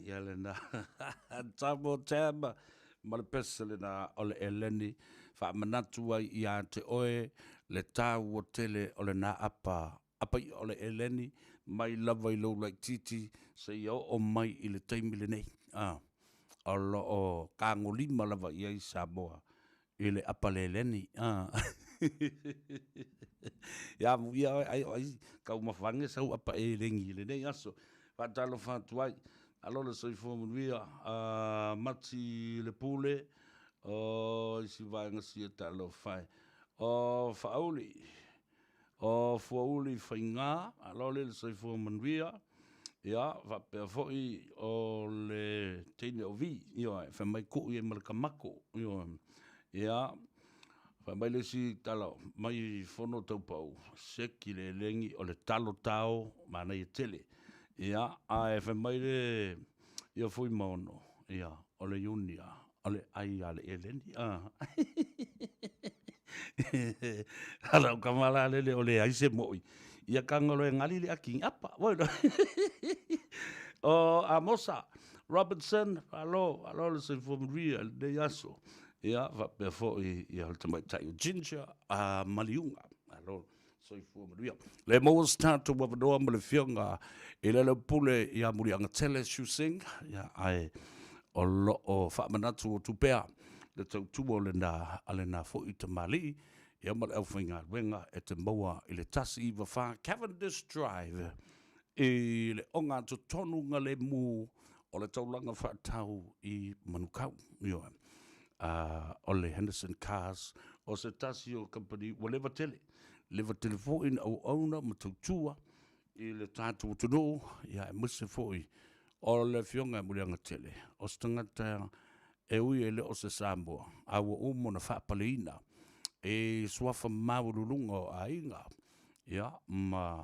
Ia lena. Tamo Tam ma le pese lena o le Eleni faamanatu ai ia te oe le taua tele o lena apa apa i'a o le eleni mai lava i lou laitiiti seia oo mai i le taimi lenei. A, o lo o tagolima lava i ai Samoa i le apa le eleni. A, ia amuia oe ai o ai taumafaga sau apa elegi i lenei aso. Faatalofa atu ai, malo le soifua manuia, a, Mati le Pule, o isi vaega sia talofa e. O Faauli, O Fuauli Faiga, malo le soifua manuia, ia, faapea foi o le teine o Vi, ioe, fai mai kuu i ai ma le kamako, ioe. Ia, fai mai le isi tala mai Fono Taupou, seki le elegi o le talo tao manaia tele. Ia, ae fai mai le ia Fuimaono, ia, o le Iunia, o le ʻai a le ʻeleni. A lau kama la lele o leai se moʻi, ia kagolo e gali le ʻaki apa. O Amosa Robinson, malo, malo le soifua manuia i lenei aso. Ia, faapea foi ia le tamaitai o Ginger a Maliuga. Malo soifua manuia. Le maua se tatou avanoa ma le Afioga i le Leupule ia Muliagatele Shu Sing, ia, ae o lo o faamanatu atu pea le tautua o lena a lena foi tamalii ia ma le aufaigaluega e te maua i le 194 Cavendish Drive i le ogatotonu galemu o le taulaga faatau i Manukau. Ioe. O le Henderson Cars o se tasi o kamupani ua leva tele, leva tele foi na auauna ma tautua i le tatou atunuu, ia aemaise foi o le Afioga ia Muliagatele, o se tagata e ui e le o se Samoa, a ua uma ona faapaleina i suafa maualuluga o aiga, ia, ma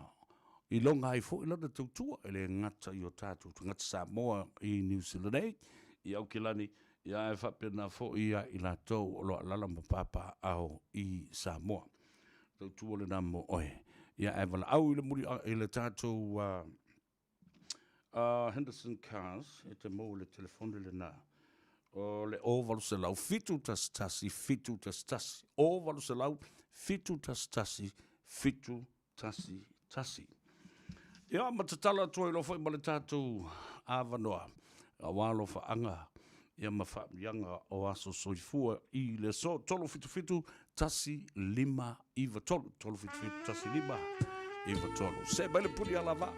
iloga ai foi lana tautua, e le gata i o tatou tagata Samoa i Niu Sila nei, i Aukilani, ia ae faapena foi ia i latou o lo o alaala ma papaaao i Samoa. Tautua lena mo oe. Ia ae valaau i le muli i le tatou Henderson Cars e te maua le telefoni lena o le 0800 711 711, 0800 711 711. Ia, ma tatalo atu ai loa foi ma le tatou avanoa aua alofaaga ia ma faamanuiaga o aso soifua i le aso 377 1593, 377 1593. See mai le puni alavaa.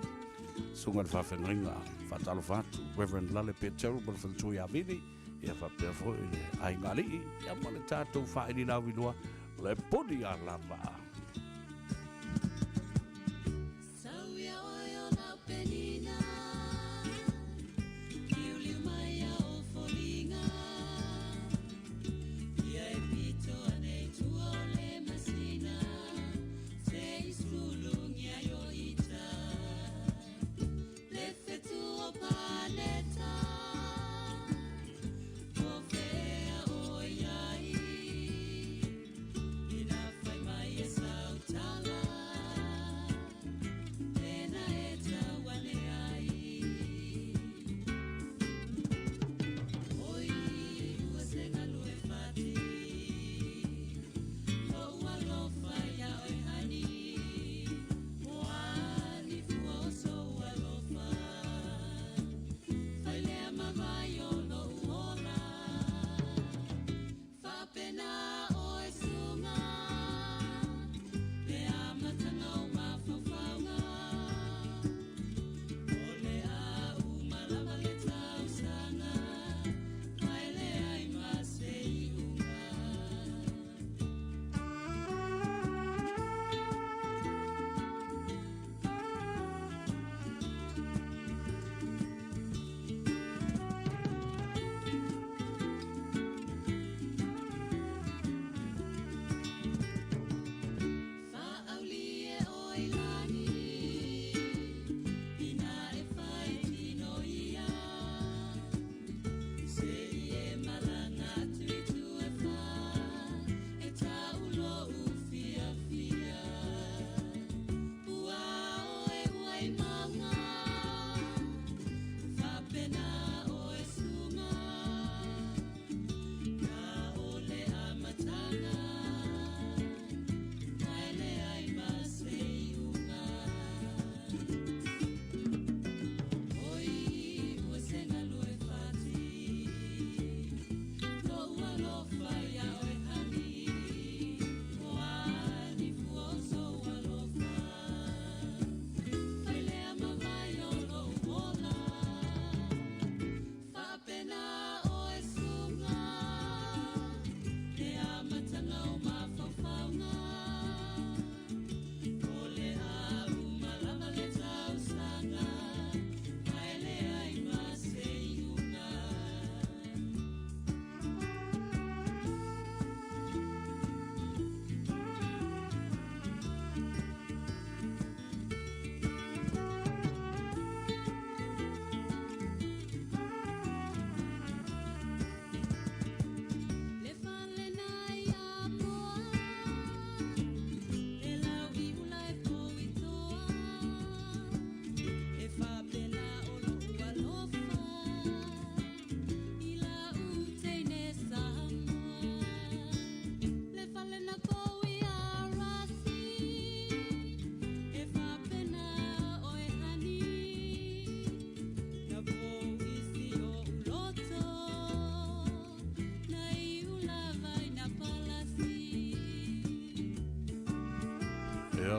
Susuga i le Faafeagaiga, faatalofa atu, Reverend Lale Peteru ma le faletua ia Vili, ia faapea foi le aiga alii, ia ma le tatou faaili lauiloa, le puni alavaa.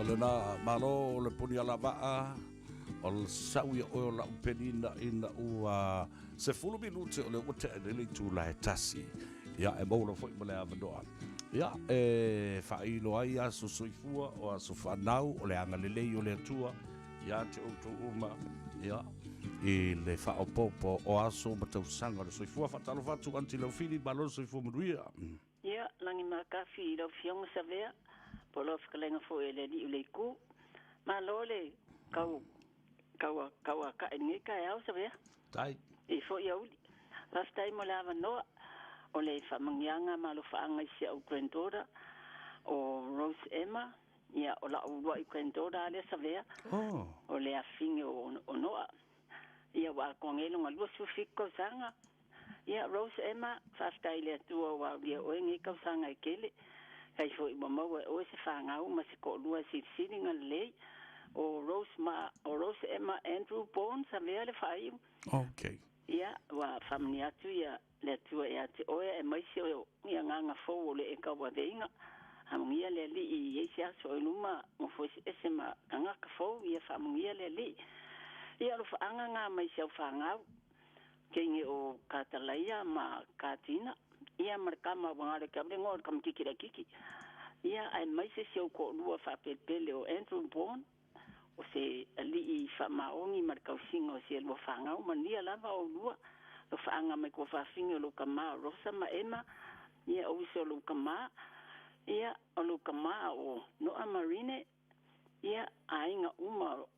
lena, malo le puni ala vaa, o le sau ia oe o lau penina ina ua 10 minute o le ua tea nei le itula e 1. Ia, e maua foi ma le avanoa. Ia, e faailo ai aso soifua o aso fanau o le agalelei o le Atua ia te outou uma, ia, i le faaopoopo o aso ma tausaga o le soifua. Faatalofa atu Aunty Laufili, malo le soifua manuia. Ia, lagi makafi i lau Afioga Savea, po o lau fetalaiga foi e le Alii o le Itu. Malo le kau kau kauaka'i i lenei taeao Savea. Tai. E foi auli. Faafetai mo le avanoa o le faamanuiaga ma alofaaga i si au granddaughter o Rose Emma, ia o la'u ulua'i granddaughter lava lea Savea. Oh. O le afine o o Noa. Ia ua atoa nei lona 27 tausaga. Ia Rose Emma, faafetai i le Atua ua aulia oe nei tausaga e tele. Kai foi ua maua e oe se fanau ma se toalua e silisili ona lelei. O Rose ma o Rose Emma Andrew Bourne Savea le faaiu. Okay. Ia, ua faamanuia atu ia le Atua ia te oe aemaise o ni agaga fou o le e tauaveina. Faamanuia le Alii i ai se aso i luma nofo eseese ma tagata fou, ia faamanuia le Alii. Ia alofaaga na mai si au fanau, teine o Katalaia ma Katina, ia ma le tama ua galo te au le igoa o le tamaitiiti laitiiti. Ia aemaise si ou toalua faapelepele o Andrew Bourne, o se alii faamaoni ma le tausiga o si a lua fanau, manuia lava oulua, alofaaga mai kua fafine o lou tama o Rosa ma Emma, ia o uso o lou tama, ia o lou tama o Noa Marine, ia aiga uma o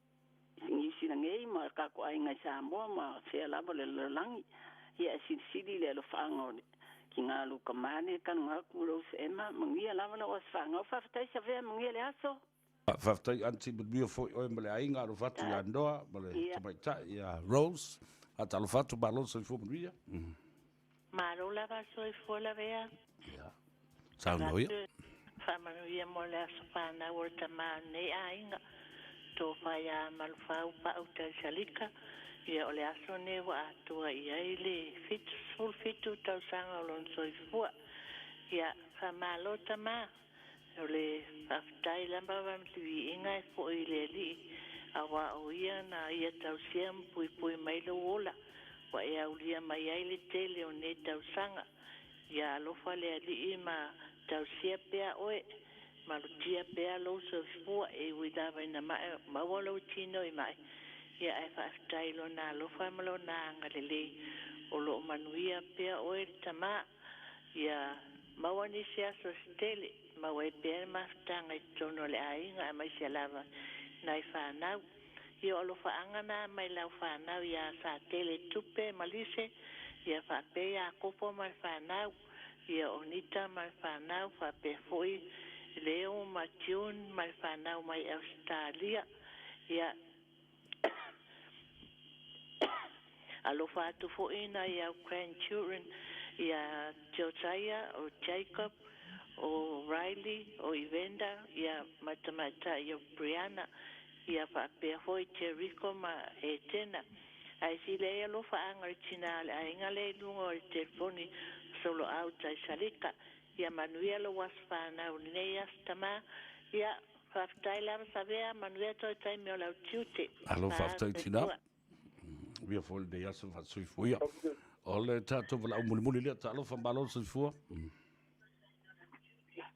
Niu Sila nei ma tatou aiga i Samoa ma fea lava o le lalolagi, ia e silisili le alofaaga o le tina o lou tama lea e talanoa atu Rose Emma, manuia lava lau aso fanau, faafetai Savea, manuia le aso. Faafetai Aunty, manuia foi oe ma le aiga, alofa atu ia Noa ma le tamaitai ia Rose. Faatalofa atu, malo le soifua manuia. Malo lava le soifua lavea. Ia, saunoa ia. Faamanuia mo le aso fanau o le tama o lenei aiga, Tofa ia Malufau Pau Taisalika. Ia o le aso lenei ua atoa i ai le 77 tausaga o lona soifua. Ia, faamalo tama. O le faafetai lava ma le viiga e foi i le Alii, aua o Ia na ia tausia ma puipui mai lou ola, ua e aulia mai ai le tele o nei tausaga. Ia alofa le Alii ma tausia pea oe, malutia pea lou soifua, e ui lava ina maua lou tino i mai, ia ae faafetai i Lona alofa ma Lona agalelei, o lo o manuia pea oe le Tama. Ia maua nisi aso se tele, maua ai pea le mafutaga i totonu o le aiga aemaise lava nai fanau. Ia o alofaaga na mai lau fanau ia Satele Tupe ma Lise, ia faapea ia Akopo ma le fanau, ia o Nita ma le fanau, faapea foi Leo ma June ma le fanau mai Ausetalia. Ia Alofa atu foi nai au grandchildren ia Josiah, o Jacob, o Riley, o Evander, ia ma le tamaitai o Brianna, ia faapea foi Jericho ma Etena. Ae sili ai alofaaga o le tina o le aiga lea i luga o le telefoni soloau Taisalika. Ia manuia lou aso fanau i lenei aso tama. Ia, faafetai lava Savea, manuia toe taimi o lau tiute. Alo, faafetai tina. Via foi lenei aso faasoifua. Ia, o le tatou valaau mulimuli lea, talofa, malo le soifua.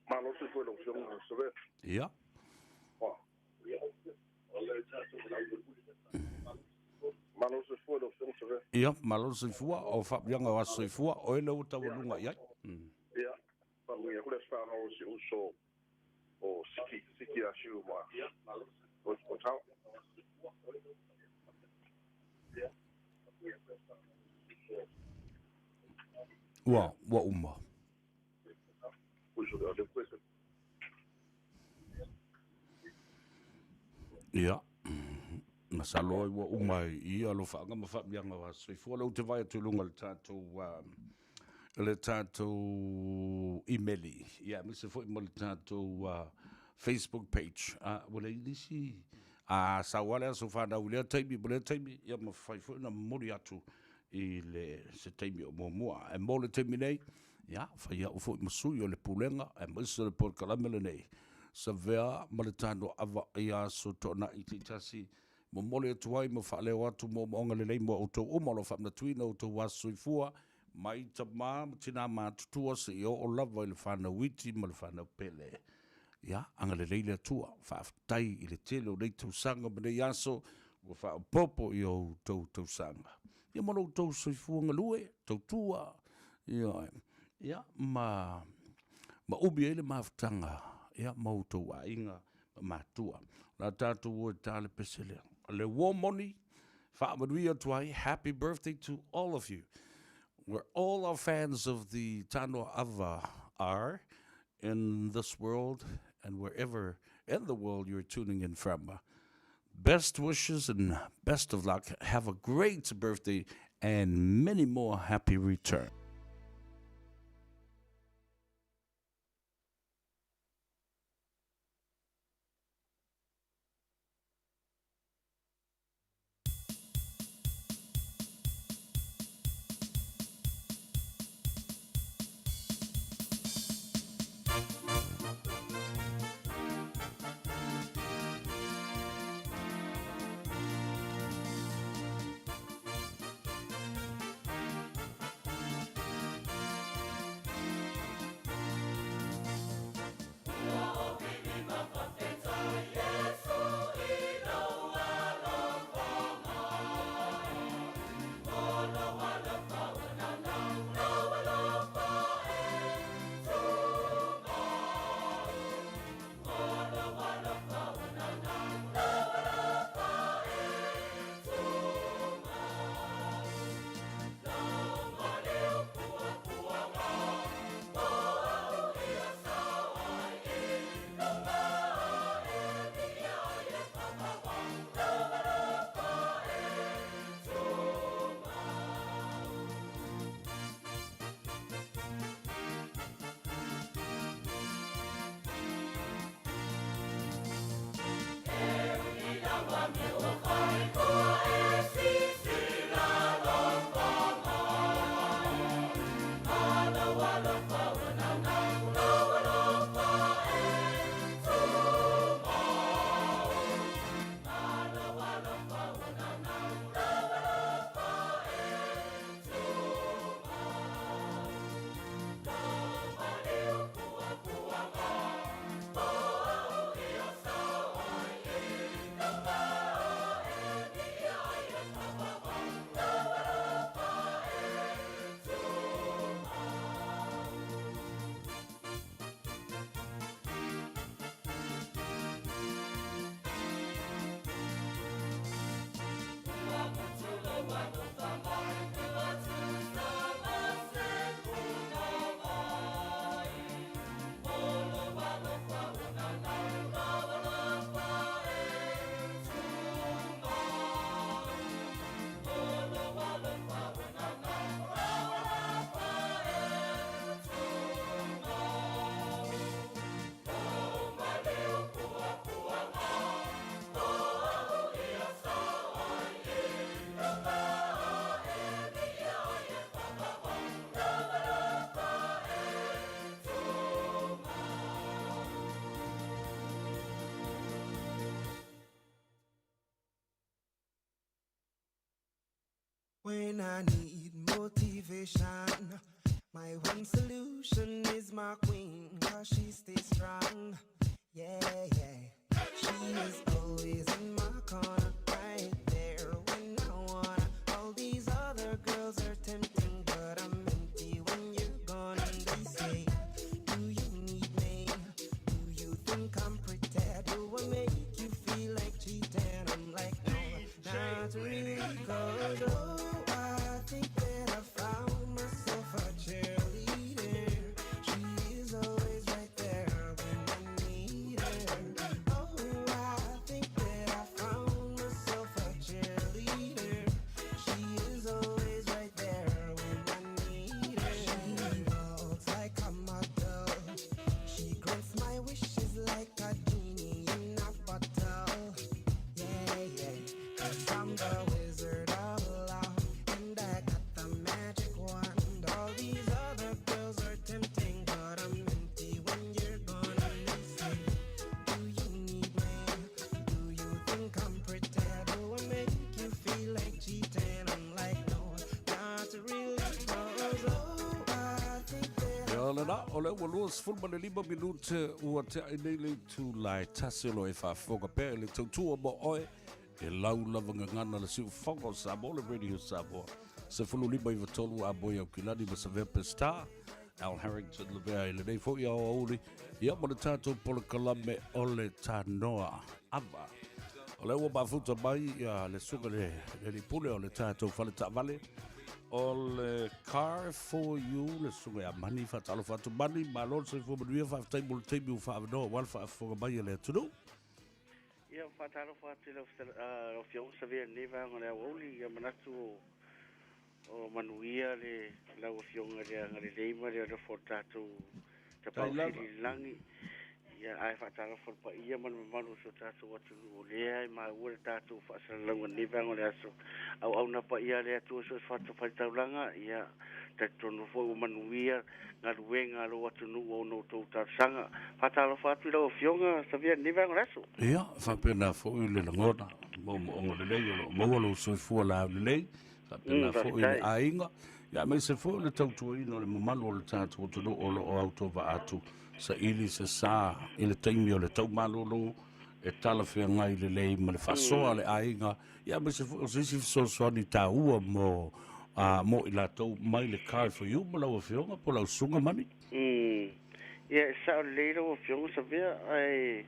Malo le soifua i lau Afioga Savea. Ia. Malo le soifua i lau Afioga Savea. Ia, malo le soifua, o faapiaga o aso soifua, oe lea ua taualuga i ai. Ia, faamanuia atu le aso fanau o si ou uso o Siki, Siki Asiu ma o Tao. Ua, ua uma. Ia, masalo ai ua uma i alofaaga ma faamiaga o aso soifua. Lea ou te vaai atu i luga o le tatou, le tatou imeli, ia, aemaise foi ma le tatou Facebook page. Ua leai nisi, a sau lava le aso fanau i lea taimi ma lea taimi, ia mafai foi ona momoli atu i le se taimi o muamua. Ae mo le taimi nei, ia, fai au foi ma sui o le Pulega aemaise o le polokalame lenei. Savea ma le Tanoava i aso Toonai taitasi. Momoli atu ai ma faaleo atu moomooga lelei mo outou uma o lo o faamanatuina outou aso soifua mai tama ma tina matutua seia oo lava i le fanau iti ma le fanau pele. Ia, agalelei le Atua. Faafetai i le tele o nei tausaga ma nei aso ua faaopoopo i outou tausaga. Ia ma lo outou soifua galue, tautua, ioe, ia, ma umi ai le mafutaga ia ma outou aiga ma matua. O le a tatou o e ta le pese lea. O le uo moni, faamanuia atu ai, happy birthday to all of you. Where all our fans of the Tanoa Ava are in this world and wherever in the world you're tuning in from. Best wishes and best of luck. Have a great birthday and many more happy returns. When I need motivation, my one solution is my queen, cause she stays strong. Yeah, yeah. She is always in my corner, right there when I wanna. All these other girls are tempting, but I'm empty when you're gone. And they say, Do you need me? Do you think I'm pretty? Do I make you feel like cheating? I'm like, no, not really. Cause oh, I think that I found myself a cheerleader. She is always right there when I need her. Oh, I think that I found myself a cheerleader. O lena, o le ua 25 minute ua tea'i nei le itula e tasi o lo o e faafofoga pea i le tautua mo oe e lau lava gagana le siufofoga o Samoa le Radio Samoa. 15 iva tolu a moe Aukilani ma Savea Pestar, Al Harrington Lavea i lenei foi aoauli, ia ma le tatou polokalame o le Tanoa Ava. O lea ua mafuta mai ia le susuga le alii pule o le tatou fale taavale o le Car for You, le susuga ia Mani. Faatalofa atu Mani, malo le soifua manuia, faafetai mo le taimi ua faaavanoa aua le faafofoga mai a le atunuu. Ia, faatalofa atu i lau Afioga Savea i lenei vaega o le aoauli. Ia manatu o manuia le lau Afioga i le agalelei ma le alofa o le tatou Tapaau Sili i le lagi. Ia, ae faatalofa i le paia ma le mamalu o si o tatou atunuu o lea e maua le tatou faasalalauga i lenei vaega o le aso. Auauna paia a le Atua i so o se fatafaitaulaga, ia, talitonu foi ua manuia galuega a lou atunuu ona o outou talosaga. Faatalofa atu i lau Afioga Savea i lenei vaega o le aso. Ia, faapena foi le lagona, moomooga lelei o lo o maua lou soifua laulelei, faapena foi le aiga, ia aemaise foi le tautuaina o le mamalu o le tatou atunuu o lo o autovaa atu saili se sa i le taimi o le taumalolo e talafeagai lelei ma le faasoa a le aiga, ia aemaise foi o se isi fesoasoani taua mo mo i latou mai le Car for You ma lau Afioga po o lau Susuga Mani. Ia, e sao lelei lau Afioga Savea, ae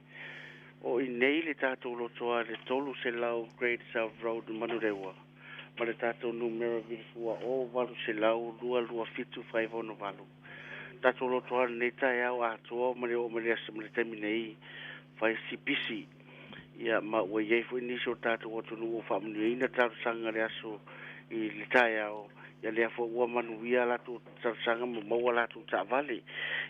o i nei le tatou lotoa i le 300 Great South Road Manurewa ma le tatou numera vilifua o 800 227 568. Tatou lotoa lenei taeao atoa ma le oo mai le aso ma le taimi nei fai si pisi. Ia, ma ua i ai foi nisi o tatou atunuu ua faamanuiaina talosaga i le aso i le taeao, ia lea foi ua manuia a latou talosaga ma maua a latou taavale.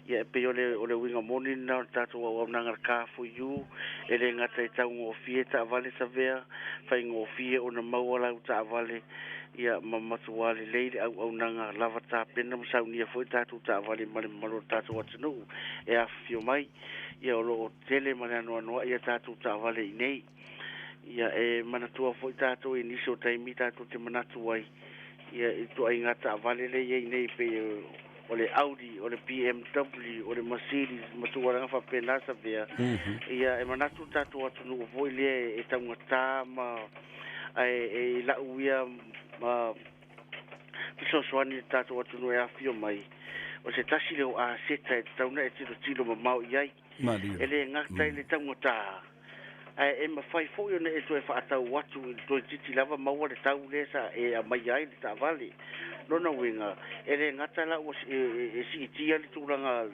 Ia, e pei o le, o le uiga moni lena o le tatou auaunaga le Car for You, e le gata i taugofie taavale savea, faigofie ona maua lau taavale, ia, ma matua lelei le auaunaga lava tapena ma saunia foi tatou taavale ma le mamalu o le tatou atunuu e afifio mai. Ia, o lo o tele ma le anoanoai a tatou taavale i inei. Ia, e manatua foi tatou i nisi o taimi tatou te manatu ai, ia, i ituaiga taavale lea e i ai nei pei o le Audi, o le BMW, o le Mercedes ma tulaga faapena Savea. Ia, e manatu le tatou atunuu foi lea e taugata ma ae e i lau ia ma fesoasoani i le tatou atunuu e afifio mai, o se tasi lea o aseta e tatau ona e tilotilo mamao i ai. E le gata i le taugata, ae e mafai foi ona e toe faatau atu i le toeitiiti lava maua le tau lea sa e aumaia ai le taavale. Lona uiga, e le gata la ua e siitia le tulaga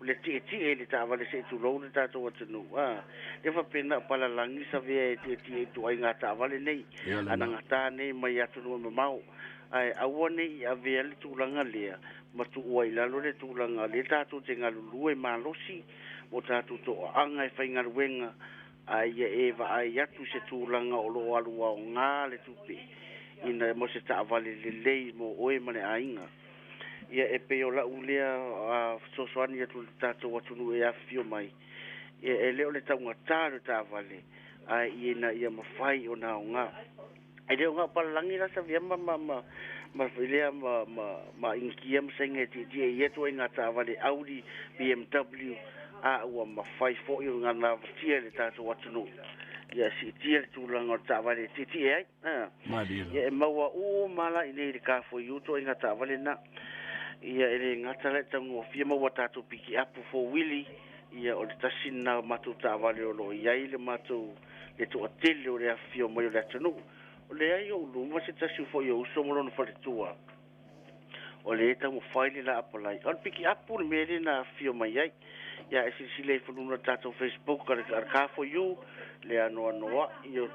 le tietie i le taavale se i tulou le tatou atunuu, a lea faapena o palalagi savea e tietie i ituaiga taavale nei, anagata nei mai atunuu e mamao. Ae aua ne i avea le tulaga lea ma tuua i lalo le tulaga lea tatou te galulue malosi mo tatou toaaga e faigaluega, a ia e vaai atu i se tulaga o lo o alu aoga le tupe ina mo se taavale lelei mo oe ma le aiga. Ia e pei o lau lea fesoasoani atu i le tatou atunuu e afifio mai, ia e le o le taugata le taavale, ae ina ia mafai ona aoga. E le o na o palalagi la Savea ma ma ma ma lea ma ma ma Initia ma Saina e tietie i ia ituaiga taavale Audi, BMW, a ua mafai foi ona lavatia e le tatou atunuu ia siitia le tulaga o le taavale e tietie ai. A. Ia e maua uma la i nei i le Car for You ituaiga taavale na. Ia e le gata la e taugofie maua tatou pikiapu four wheelie, ia o le tasi lena o matou taavale o lo o i ai le matou le toatele o le afifio mai o le atunuu. O leai ou luma se tasi foi o uso ma lona faletua o lea e taumafai le la apalai. O le pikiapu le mea lea na afifio mai ai. Ia e silasila ifo i luga o le tatou Facebook a le Car for You, le anoanoai o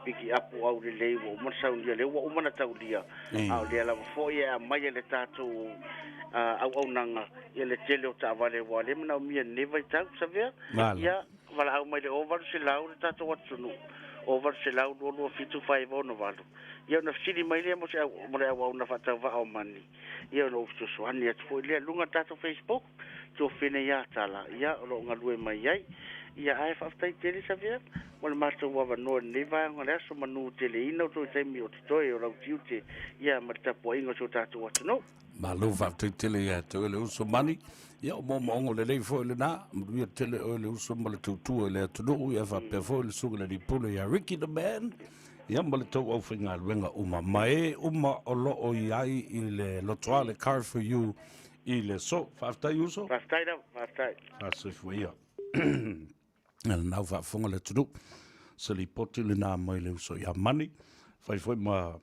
pikiapu aulelei ua uma ona saunia, lea ua uma ona taulia, a o lea lava foi e aumai e le tatou auaunaga ia le tele o taavale aua o lea e manaomia i lenei vaitau. Savea, ia valaau mai le 0800 le tatou atunuu, 0800 227 568. Ia ona fesili mai lea mo se au, mo le auauna faatauvaa o Mani. Ia ona ou fesoasoani atu foi lea i luga o le tatou Facebook, Tuafene ia Tala, ia o lo o galue mai ai. Ia, ae faafetai tele Savea mo le matou avanoa i lenei vaega o le aso, manuteleina outou i taimi o totoe o lau tiute, ia, ma le tapuaiga o si o tatou atunuu. Malo faafetai tele ia te oe le uso Mani. Ia, o moomooga lelei foi lena. Manuia tele oe le uso ma le tautua i le atunuu, ia faapea foi le susuga i le alii pule ia Ricky the Man, ia ma le tou aufaigaluega uma, ma e uma o lo o i ai i le lotoa le Car for You i le aso. Faafetai uso. Faafetai lava, faafetai. Faasoifua ia. Lena ua faafofoga le atunuu. Se lipoti lena mai le uso ia Mani. Fai foi ma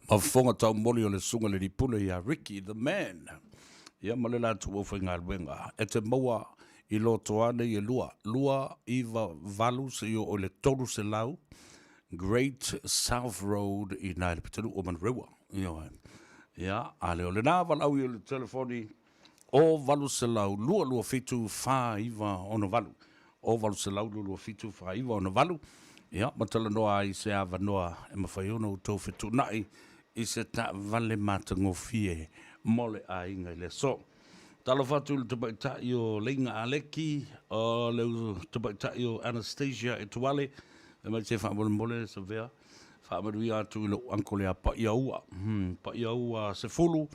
fofoga taumoli o le susuga i le alii pule ia Ricky the Man. Ia ma le latou aufaigaluega. E te maua i lotoa nei e lua, 298 seia oo i le 300 Great South Road i ina i le pitonuu o Manurewa. Ioe. Ia, a le o lena valaau i le telefoni o 800 227 4968. O 800 227 4968. Ia, ma talanoa ai i se avanoa e mafai ona outou fetuunai i se taavale matagofie mo le aiga i le aso. Talofa atu i le tamaitai o Leiga Aleki, o le tamaitai o Anastasia Etuale, fai mai se faamolemole Savea, faamanuia atu i lou uncle ia Paiaua, Paiaua Sefulu,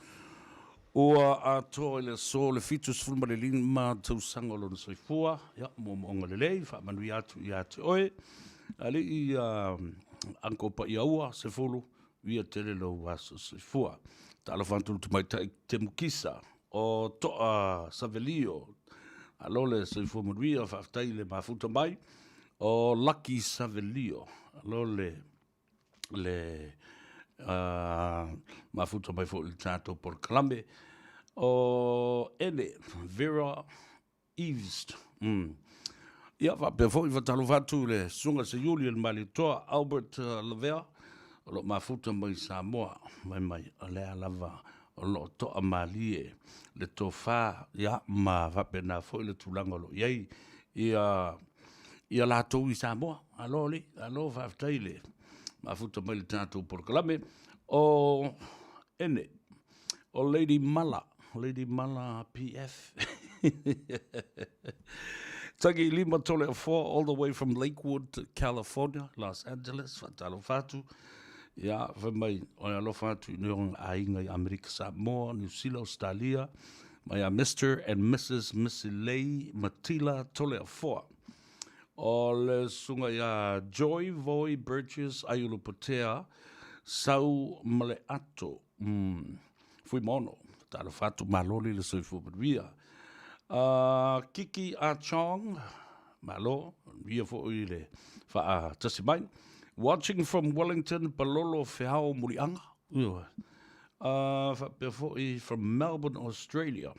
ua atoa i le aso le 75 tausaga o lona soifua, ia, moomooga lelei, faamanuia atu ia te oe, alii uncle Paiaua Sefulu, Uia tele lou aso soifua. Talofa atu i le tamaitai Temukisa o Toa Savelio. Alo le soifua manuia, faafetai i le mafuta mai. O Lucky Savelio, alo le le mafuta mai foi i le tatou polokalame. O Ene Vera East. Ia, faapea foi, faatalofa atu i le Susuga Seiuli o le Malietoa, Albert Lavea, o lo o mafuta mai i Samoa, fai mai, o lea lava o lo o toamalie le tofa, ia, ma faapena foi le tulaga o lo o i ai ia, ia latou i Samoa. Malo alii, malo faafetai le mafuta mai i le tatou polokalame. O Ene, O Lady Mala, Lady Mala PF. Tangi lima tole a four all the way from Lakewood, California, Los Angeles, faatalofa atu. Ia, fai mai, o le alofa atu i nui aiga i Amerika Samoa, Niu Sila, Australia, mai a Mr. and Mrs. Missilei Matila Toleafoa. O le susuga ia Joy Voi Burgess Aiulupotea, Sau Maleato, Fuimaono, talofa atu, malo le soifua manuia. Kiki Ah Chong, malo, manuia foi le faatasi mai. Watching from Wellington, Palolo Feao Muliaga, faapea foi from Melbourne, Australia.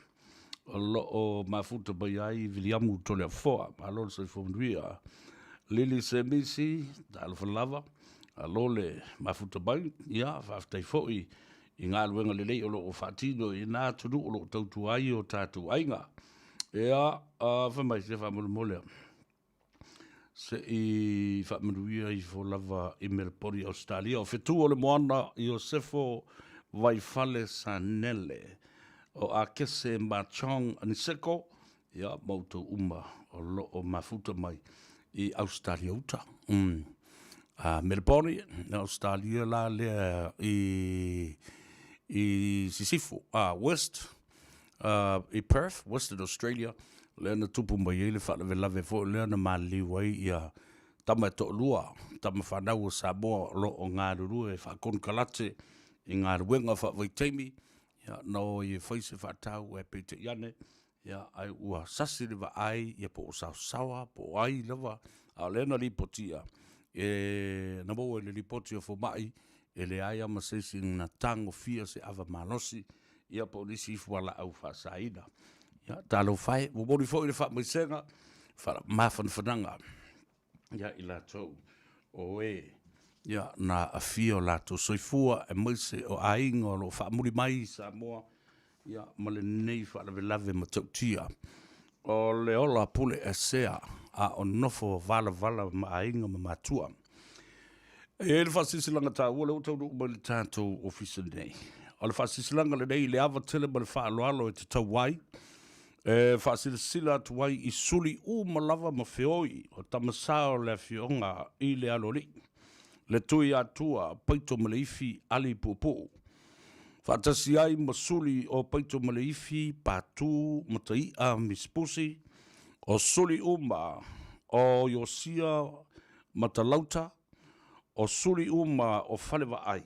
O lo o mafuta mai ai Viliamu Toleafoa, malo le soifua manuia. Lili Semisi, talofa lava, alo le mafuta mai, ia faafetai foi i galuega lelei o lo o faatino i na atunuu o lo o tautua ai o tatou aiga. Ia, fai mai se faamolemole se i faamanuia ifo lava i Melaponi, Ausetalia. O fetu o le moana Iosefo Vaifale Sanele, o Akese Machong Aniseko, ia, ma outou uma o lo o mafuta mai i Ausetalia uta. Melaponi, Ausetalia la lea i Sisifo, West, i Perth, Western Australia, lea na tupu mai ai le faalavelave foi lea na maliliu ai ia tama e toalua, tama fanau a Samoa o lo o galulue faakonekarate i galuega faavaitaimi, ia, na o ai e fai se faatau ae peitai ane, ia, ai ua sasi le vaai, ia po o saosaoa, po o ai lava, a o lea na lipotia, e, na maua i le lipoti a fomai, e leai lava ma se isi na tagofia se ava malosi, ia po o nisi fualaau faasaina. Ia, talofa e, momoli foi le faamaisega, mafanafanaga ia i latou o e ia, na aafia o latou soifua, aemaise o aiga o lo o faamuli mai i Samoa, ia, ma lenei faalavelave matautia o le ola pule esea a o nofo valavala ma aiga ma matua. E i ai le faasilasilaga taua lea ua taunuu mai i le tatou ofisa nei. O le faasilasilaga lenei i le ava tele ma le faaaloalo e tatau ai. E faasilasila atu ai i suli uma lava ma feoi o tama sa o le Afioga i le Aloalii, le Tuiatua Paitomaleifi Aliipuupuu, faatasi ai ma suli o Paitomaleifi Patu Matai'a Misipusi, o suli uma o Iosia Matalauta, o suli uma o Falevaai,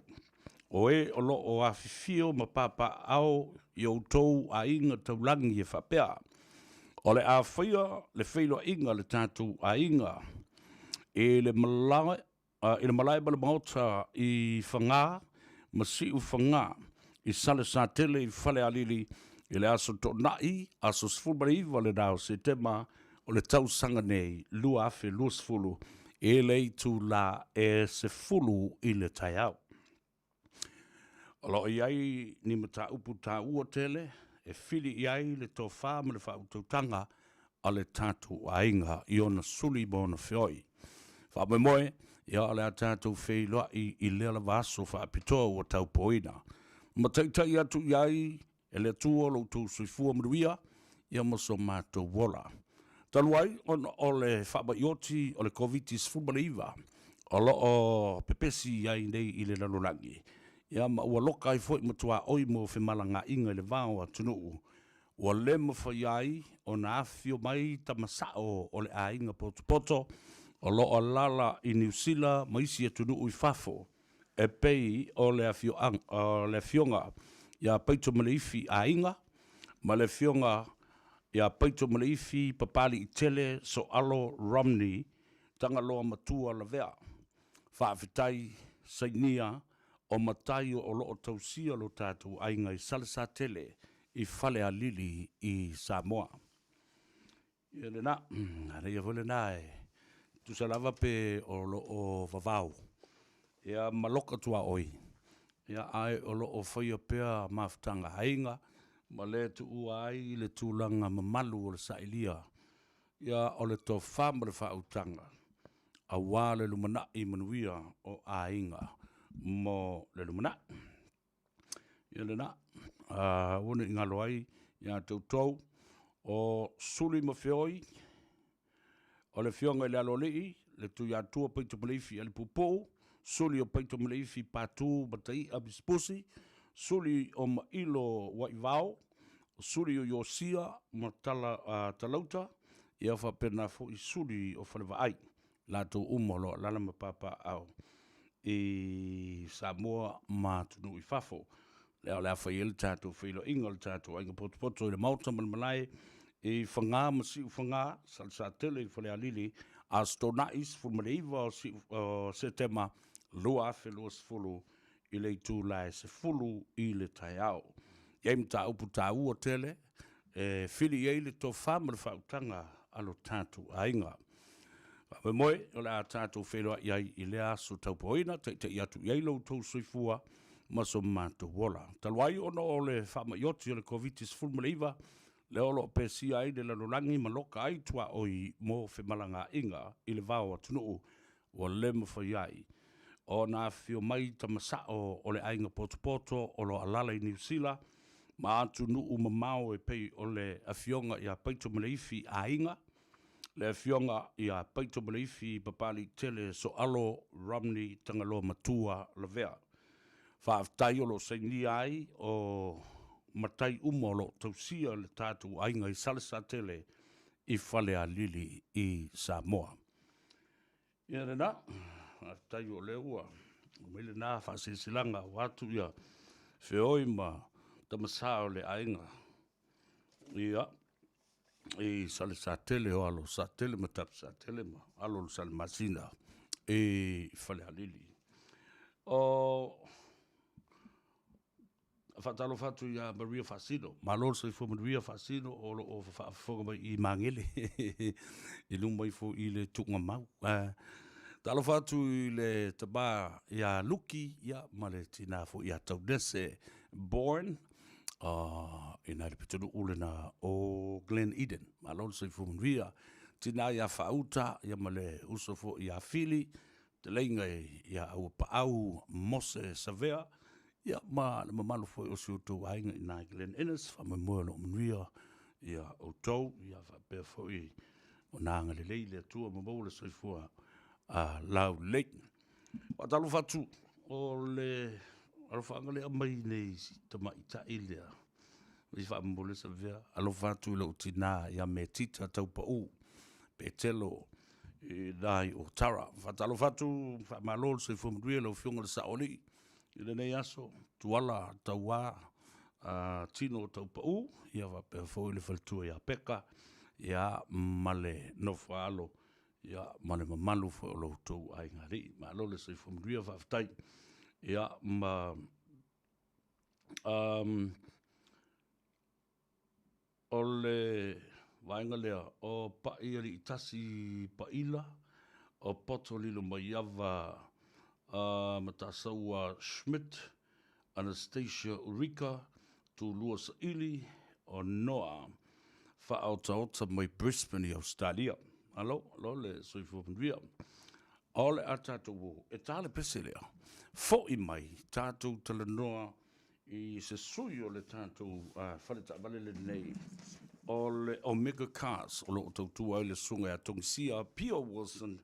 o e o lo o afifio ma papaaao i o outou aiga taulagi e faapea, O le a faia le feiloaiga a le tatou aiga i le malae i le malae ma le maota i Faga ma Siufaga i Salesatele i Falealili i le aso Toonai, aso 19 lena o Setema o le tausaga nei 2020 i le itula e 10 i le taeao. O lo o i ai ni mataupu taua tele e fili i ai le tofa ma le faautautaga a le tatou aiga i ona suli ma ona feoi. Faamoemoe, ia o le a tatou feiloai i lea lava aso faapitoa ua taupoina ma taitai atu i ai e le Atua lo outou soifua manuia ia ma so matou ola. Talu ai ona o le faamai oti o le Koviti-19 o lo o pepesi ai nei i le lalolagi, ia ma ua loka ai foi ma tuaoi mo femalagaaiga i le va o atunuu, ua le mafai ai ona afifio mai tama sao o le aiga potopoto o lo o alaala i Niu Sila ma isi atunuu i fafo, e pei o le Afioga ia Paitomaleifi Aiga ma le Afioga ia Paitomaleifi Papaliitele Sooalo Romney Tagaloamatua Lavea. Faafetai Sainia o matai o lo o tausia lo tatou aiga i Salesatele i Falealili i Samoa. Ia lena, manaia foi lena e tusa lava pe o lo o vavao ia ma loka tuaoi, ia ae o lo o faia pea mafutaga aiga ma le tuua ai le tulaga mamalu o le sailia ia o le tofa ma le faautaga aua le lumanai manuia o aiga mo le lumanai. Ia lena, aua ne i galo ai ia te outou o Suli ma Feoi, o le Afioga i le Aloalii, le Tuiatua Paitomaleifi Aliipuupuu, Suli o Paitomaleifi Patu Mataia Misipusi, Suli o Mailo Uaivao, Suli o Iosia ma Talauta, ia faapena foi Suli o Falevaai, latou uma o lo o alaala ma papaaao i Samoa ma atunuu i fafo. Lea o le a fai ai le tatou feiloaiga o le tatou aiga potopoto i le Maota ma le Malae i Faga ma Siufaga, Salesatele i Falealili, Aso Toonai 19 o Setema 2020 i le itula e 10 i le taeao. E i ai mataupu taua tele e fili i ai le tofa ma le faautaga a lo tatou aiga. Faamoemoe o le a tatou feiloai ai i lea aso taupoina, taitai atu i ai lo outou soifua ma so matou ola. Talu ai ona o le faamai oti o le Koviti-19, lea o lo o pesia ai le lalolagi ma loka ai tuaoi mo femalagaaiga i le va o atunuu, ua le mafai ai ona afifio mai tama sao o le aiga potopoto o lo o alaala i Niu Sila ma atunuu mamao e pei o le Afioga ia Paitomaleifi Aiga, le Afioga ia Paitomaleifi Papaliitele Sooalo Romney Tagaloamatua Lavea. Faafetai o lo o sainia ai o matai uma o lo o tausia le tatou aiga i Salesatele i Falealili i Samoa. Ia lena, faafetai o lea ua aumai lena faasilasilaga ua atu ia feoi ma tamasa o le aiga ia i Salesatele o alo Satele ma Tapusatele ma alo o le Salemasina i Falealili. O Faatalofa atu ia Maria Faasino. Malo le soifua manuia Faasino o lo o faafofoga mai i Magele i luma ifo i le tuugamau. Talofa atu i le tama ia Luki ia, ma le tina foi ia Taunese Bourne i na le pitonuu lena o Glen Eden. Malo le soifua manuia. Tina ia Faauta ia ma le uso foi ia Fili, fetalaiga ia Auapaau Mose Savea, Ia, ma le mamalu foi o si o outou aiga i ina i Glen Innes, faamoemoe o lo o manuia. ia outou, ia faapea foi ona agalelei le Atua ma maua le soifua laulelei. Faatalofa atu, o le alofaaga lea aumai nei si tamaitai lea, i faamomoli Savea, alofa atu i lou tina ia Metita Taupau Petelo i nai o Tara. Faatalofa atu, faamalo le soifua manuia lau Afioga i le Saoalii i lenei aso, Tuala Tauā Tino Taupau, ia faapea foi le faletua ia Peka, ia ma le nofo a alo, ia ma le mamalu foi o lo outou aigalii. Malo le soifua manuia, faafetai. Ia ma o le vaega lea o Pai Aliitasi Paila o Poto Lilomaiava Matasaua Schmidt Anastasia Ulrika Tulua Saili o Noa Faaotaota mai Brisbane i Ausetalia. Malo, malo le soifua manuia. O le a tatou e ta le pese lea, foi mai tatou talanoa i se sui o le tatou faletaavale lenei o le Omega Cars o lo o tautua ai le susuga ia Togisia Pio Wilson,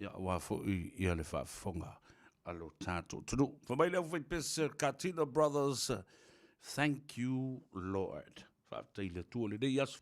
ia aua foi ia le faafofoga a lo tatou atunuu. Fai mai le aufaipese Katina Brothers, thank you Lord. Faafetai i le Atua i lenei aso.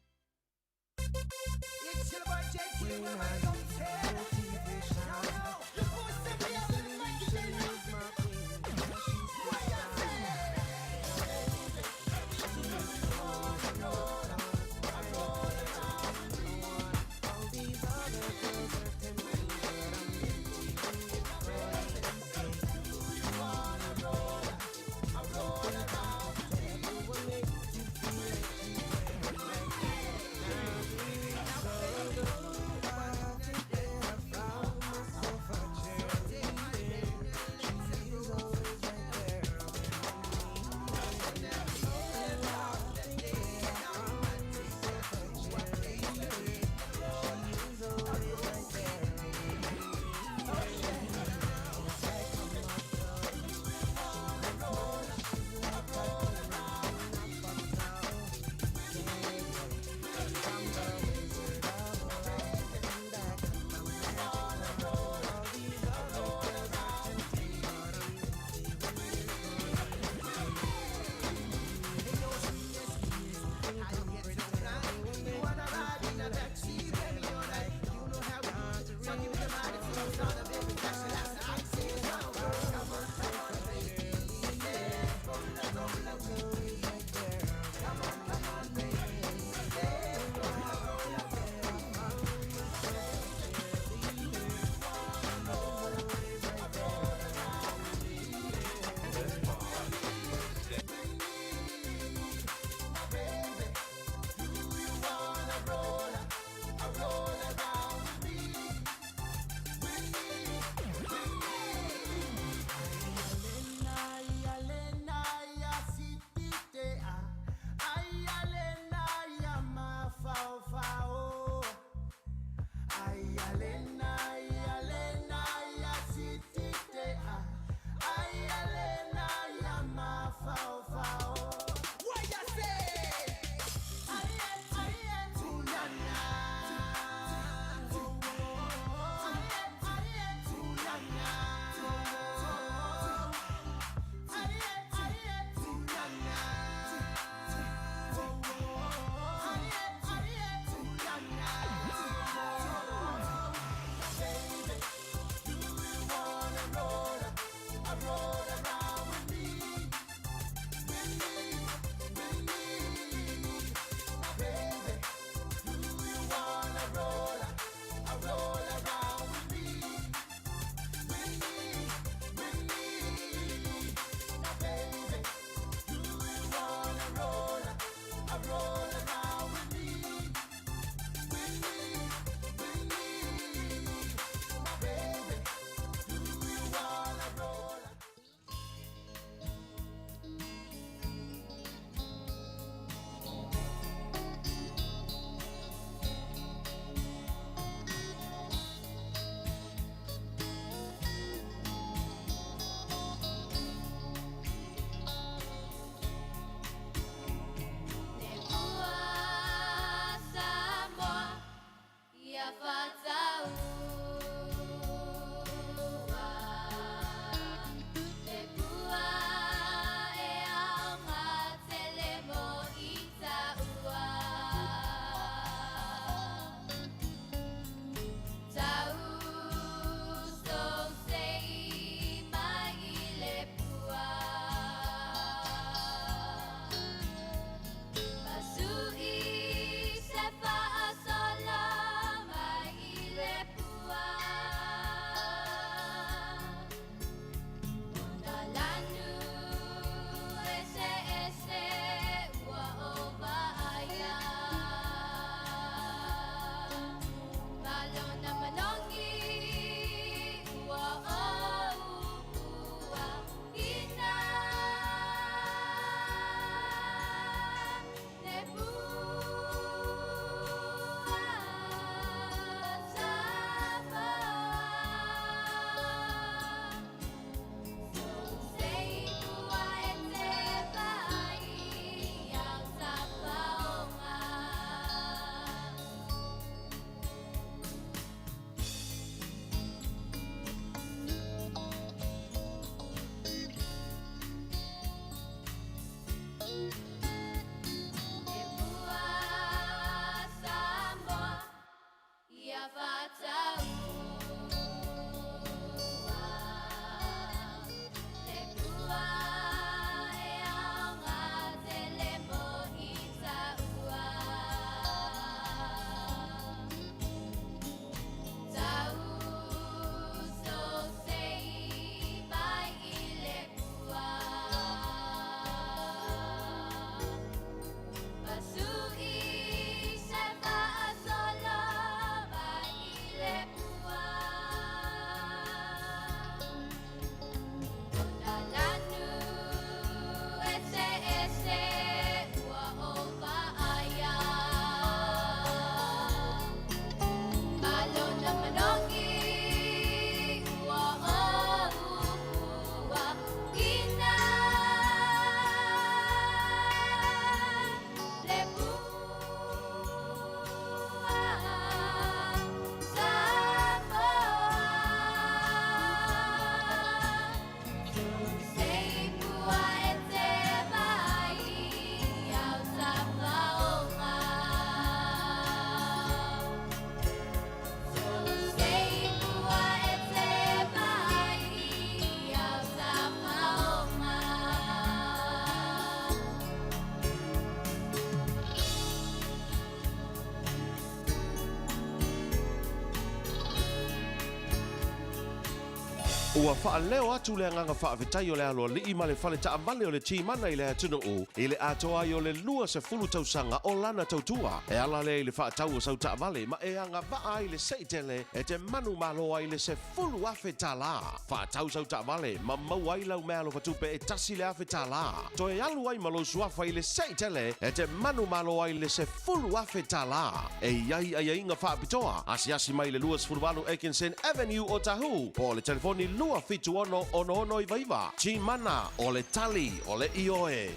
Ua faaleo atu le agaga faafetai o le aloalii ma le fale taavale o le Timana i le atunuu i le atoa ai o le 20 tausaga o lana tautua. E ala lea i le faatau o sau taavale ma e agavaa ai le seitele e te manumalo ai le $10,000. Faatau sau taavale ma maua ai lau meaalofa tupe e $1,000. Toe alu ai ma lou suafa i le seitele e te manumalo ai le $10,000. E i ai aiaiga faapitoa, asiasi mai i le 28 Atkinson Avenue o Tahu, po o le telefoni 276 6699. Timana, o le tali o le ioe.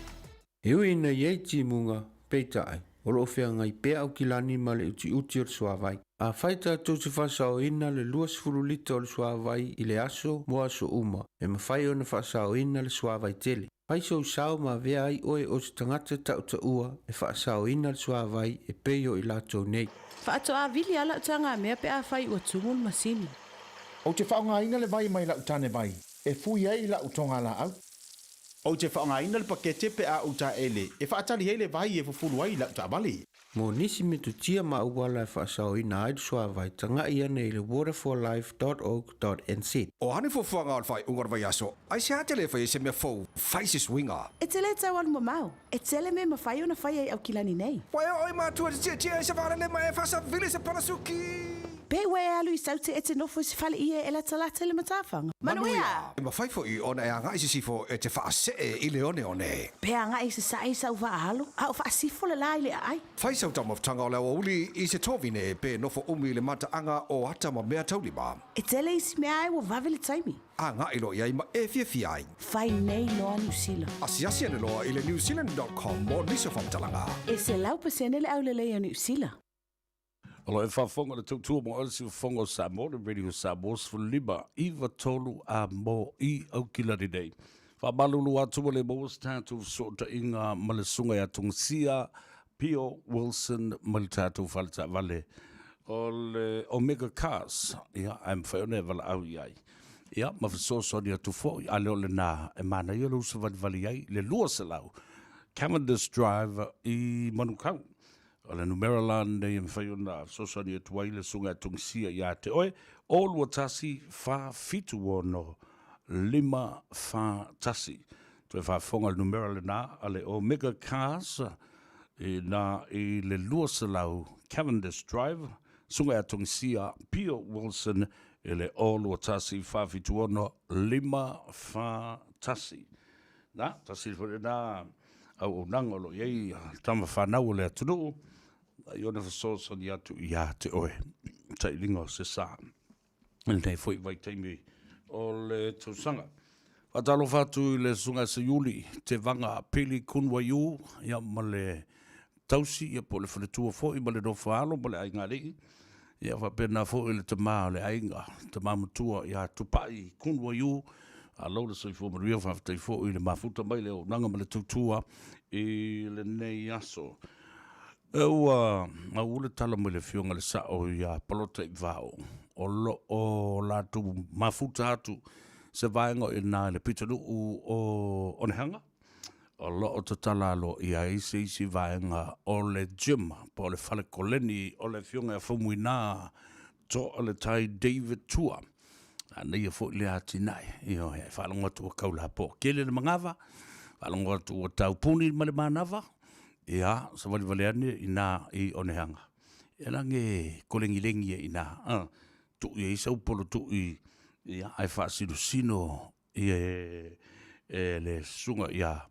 E ui ina i ai timuga, peitai, o lo o feagai pea Aukilani ma le utiuti o le suavai. Afai tatou te faasaoina le 20 lita o le suavai i le aso mo aso uma, e mafai ona faasaoina le suavai tele. Fai sou sao ma avea ai oe o se tagata tautaua e faasaoina le suavai e pei o i latou nei. Faatoa vili lava lau tagamea pe afai ua tumu le masini. Ou te faaaogaina le vai mai lau tane vai e fui ai lau togalaau. Ou te faaaogaina le pakete pe a ou taele e faatali ai le vai e fufulu ai lau taavale. Mo nisi metotia ma auala e faasaoina ai le suavai, tagai ane i le waterforlife dot org dot nz. O a ni fuafuaga o le faaiuga o le vaiaso? Aisea te le fai ai se mea fou, fai se suiga? E te le tau alu mamao, e tele mea e mafai ona fai ai Aukilani nei. Ua e oo i matua e te tietie ai se vaalele ma e faasavili se palasuki! Pe ua e alu i Saute e te nofo i se fale ie e latalata i le matafaga. Manuia! E mafai foi ona e agai i sisifo e te faasee i le oneone. Pe agai i sasae i sau vaa alo, a o faasifo le la i le aai. Fai sau taumafataga o le aoauli i se tovine pe nofo umi i le mataaga o ata ma meataulima. E tele isi mea ae ua vave le taimi. Agai loa i ai ma e fiafia ai. Fai nei loa Niu Sila. Asiasi ane loa i le newzealand.com mo nisi o faamatalaga. E 100% le aulelei o Niu Sila. O lo e faafofoga le tautua mo oe le Siufofoga o Samoa, le Radio Samoa 15 9 3 a mo i Aukilani nei. Faamalulu atu ua le maua se tatou fesootaiga ma le Susuga ia Togasia Pio Wilson mai le tatou fale taavale o le Omega Cars, ia, ae mafai ona e valaau i ai. Ia, ma fesoasoani atu foi, a le o lena e manaia lou savalivali ai le 200 Cavendish Drive i Manukau. O le numera la lenei e mafai ona fesoasoani atu ai le Susuga ia Togisia ia te oe, 0 2 1 4 7 6 5 4 1. Toe faafofoga le numera lena a le Omega Cars i na i le 200 Cavendish Drive, Susuga ia Togisia Pio Wilson i le 0 2 1 4 7 6 5 4 1. Na, tasi foi lena auaunaga o lo o i ai tama fanau o le atunuu, a i ona fesoasoani atu ia te oe, tailiga o se sa i lenei foi vaitaimi o le tausaga. Faatalofa atu i le Susuga ia Seiuli Tevaga Pili Kunwaiu, ia ma le tausi, ia po o le faletua foi ma le nofo alo ma le aiga alii, ia faapena foi le tama o le aiga, tama matua ia Tupai Kunwaiu, malo le soifua manuia, faafetai foi i le mafuta mai le auaunaga ma le tautua i lenei aso. Ua maua le tala mai le Afioga i le Sao ia Palota i Vao, o lo o latou mafuta atu se vaega o i ina i le pitonuu o Onehanga, o lo o tatala aloaia ai se isi vaega o le gym po o le fale koleni o le Afioga ia Faumuina Toaletai David Tua. Manaia foi le atinae, ioe, e faalogo atu ua tau lapoa tele le manava, faalogo atu ua tau puni ma le manava, ia, savalivali ane i ina i Onehanga. E lage kolegilegi ai i ina, tuu i ai sau polotuu, ia, ae faasinosino e le susuga ia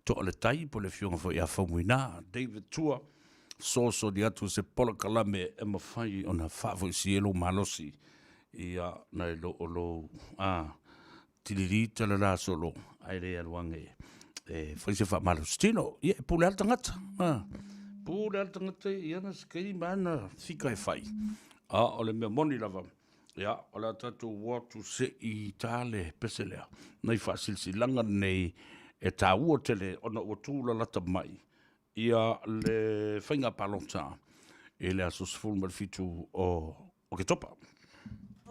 Toaletai po o le afioga foi ia Faumuina David Tua, fesoasoani atu i se polokalame e mafai ona faafoisia ai lou malosi ia nai lo o lou tilili talala solo ae le alu ane e fai se faamalositino. Ia, e pule lava le tagata, pule lava le tagata i ana se taimi ma ana fika e fai, a o le mea moni lava, Ia, o le a tatou o atu se i ta le pese lea, nai faasilasilaga nei e taua tele ona ua tulalata mai ia le faiga palota i le aso 17 o Oketopa.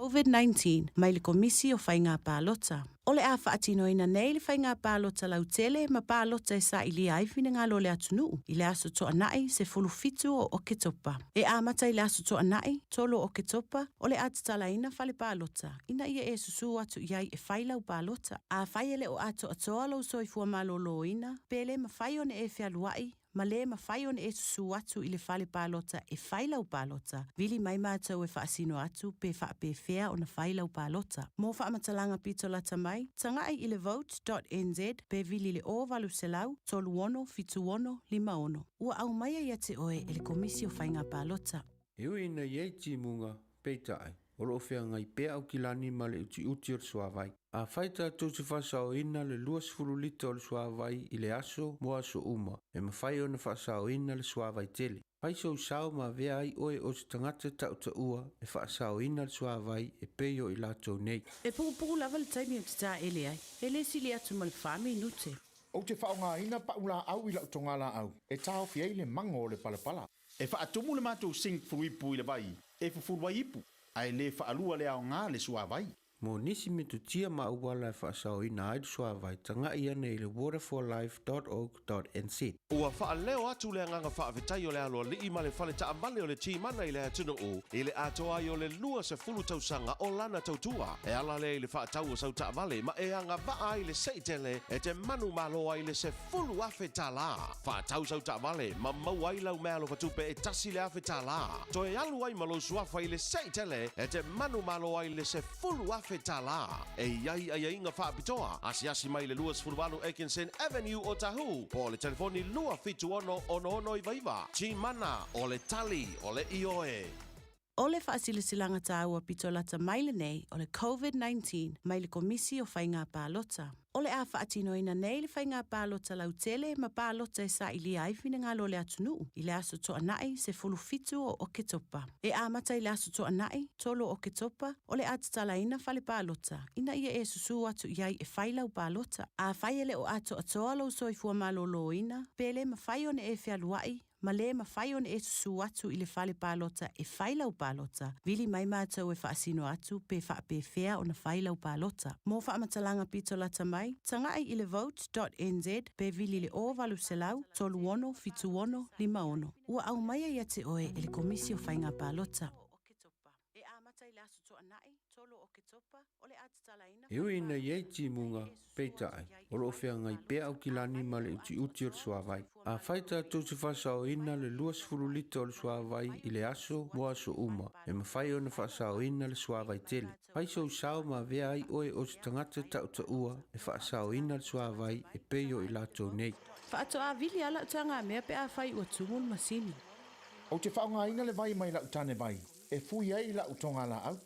COVID-19 mai le Komisi o Faiga Palota. O le a faatinoina nei le faiga palota lautele ma palota e sailia ai finagalo o le atunuu i le aso Toanai 17 o Oketopa. E amata i le aso Toanai 3 o Oketopa o le a tatalaina fale palota ina ia e susū atu i ai e fai lau palota. Afai e le o atoatoa lou soifua malōlōina, pe le mafai ona e fealuai ma le mafai ona e susū atu i le fale palota e fai lau palota, vili mai matou e faasino atu pe faapefea ona fai lau palota. Mo faamatalaga pito lata mai, tagai i le vote.nz pe vili i le 0800 36 76 56. Ua aumaia ia te oe e le Komisi o Faiga Palota. E ui ina i ai timuga, peitai, o lo o feagai pea Aukilani ma le utiuti o le suavai. Afai tatou te faasaoina le 20 lita o le suavai i le aso mo aso uma, e mafai ona faasaoina le suavai tele. Fai sou sao ma avea ai oe o se tagata tautaua e faasaoina le suavai e pei o i latou nei. E puupuu lava le taimi ou te taele ai, e le sili atu ma le fa minute. Ou te faaaogaina paulaau i lau togalaau e taofi ai le mago o le palapala. E faatumu le matou sink fuluipu i le vai e fufulu ai ipu, ae le faalua le aoga le suavai. Mo nisi metotia ma auala e faasaoina ai le suavai, tagai ane i le waterforlife dot org dot nz. Ua faaleo atu le agaga faafetai o le aloalii ma le fale taavale o le Timana i le atunuu i le atoa ai o le 20 tausaga o lana tautua. E ala lea i le faatau o sau taavale ma e agavaa ai le seitele e te manumalo ai le $10,000. Faatau sau taavale ma maua ai lau meaalofa tupe e $1,000. Toe alu ai ma lou suafa i le seitele e te manumalo ai le $10,000. E i ai aiaiga faapitoa, asiasi mai i le 28 Atkinson Avenue o Tahu, po o le telefoni 276 6699. Timana, o le tali o le ioe. O le faasilasilaga taua pito lata mai lenei o le COVID-19 mai le Komisi o Faiga Palota. O le a faatinoina nei le faiga palota lautele ma palota e sailia ai finagalo o le atunuu i le aso Toanai 17 o Oketopa. E amata i le aso Toanai 3 o Oketopa o le a tatalaina fale palota ina ia e susū atu i ai e fai lau palota. Afai e le o atoatoa lou soifua malōlōina, pe le mafai ona e fealuai ma le mafai ona e susū atu i le fale palota e fai lau palota, vili mai matou e faasino atu pe faapefea ona fai lau palota. Mo faamatalaga pito lata mai, tagai i le vote.nz pe vili i le 0800 36 76 56. Ua aumaia ia te oe e le Komisi o Faiga Palota. E ui ina i ai timuga, peitai, o lo o feagai pea Aukilani ma le utiuti o le suavai. Afai tatou te faasaoina le 20 lita o le suavai i le aso mo aso uma, e mafai ona faasaoina le suavai tele. Fai sou sao ma avea ai oe o se tagata tautaua e faasaoina le suavai e pei o i latou nei. Faatoa vili lava lau tagamea pe afai ua tumu le masini. Ou te faaaogaina le vai mai lau tane vai e fui ai lau togalaau.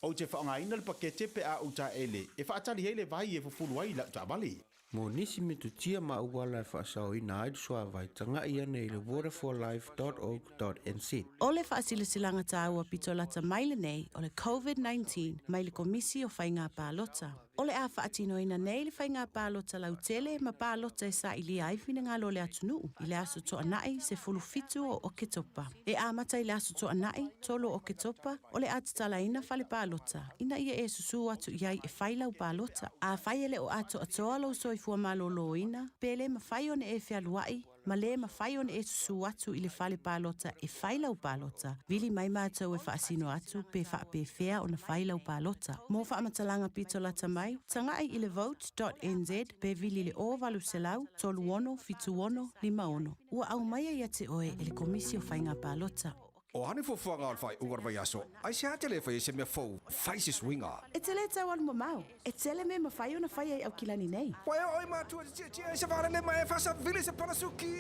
Ou te faaaogaina le pakete pe a ou taele e faatali ai le vai e fufulu ai lau taavale. Mo nisi metotia ma auala e faasaoina ai le suavai, tagai ane i le waterforlife dot org dot nz. O le faasilasilaga taua pito lata mai lenei o le COVID-19 mai le Komisi o Faiga Palota. O le a faatinoina nei le faiga palota lautele ma palota e sailia ai finagalo o le atunuu i le aso Toanai 17 o Oketopa. E amata i le aso Toanai 3 o Oketopa o le a tatalaina fale palota ina ia e susū atu i ai e fai lau palota. Afai e le o atoatoa lou soifua malōlōina, pe le mafai ona e fealuai ma le mafai ona e susū atu i le fale palota e fai lau palota, vili mai matou e faasino atu pe faapefea ona fai lau palota. Mo faamatalaga pito lata mai, tagai i le vote.nz pe vili i le 0800 36 76 56. Ua aumaia ia te oe e le Komisi o Faiga Palota. O a ni fuafuaga o le faaiuga o le vaiaso? Aisea te le fai ai se mea fou, fai se suiga? E te le tau alu mamao. E tele mea e mafai ona fai ai Aukilani nei. Ua e oo i matua te tietie ai se vaalele ma e faasavili se palasuki!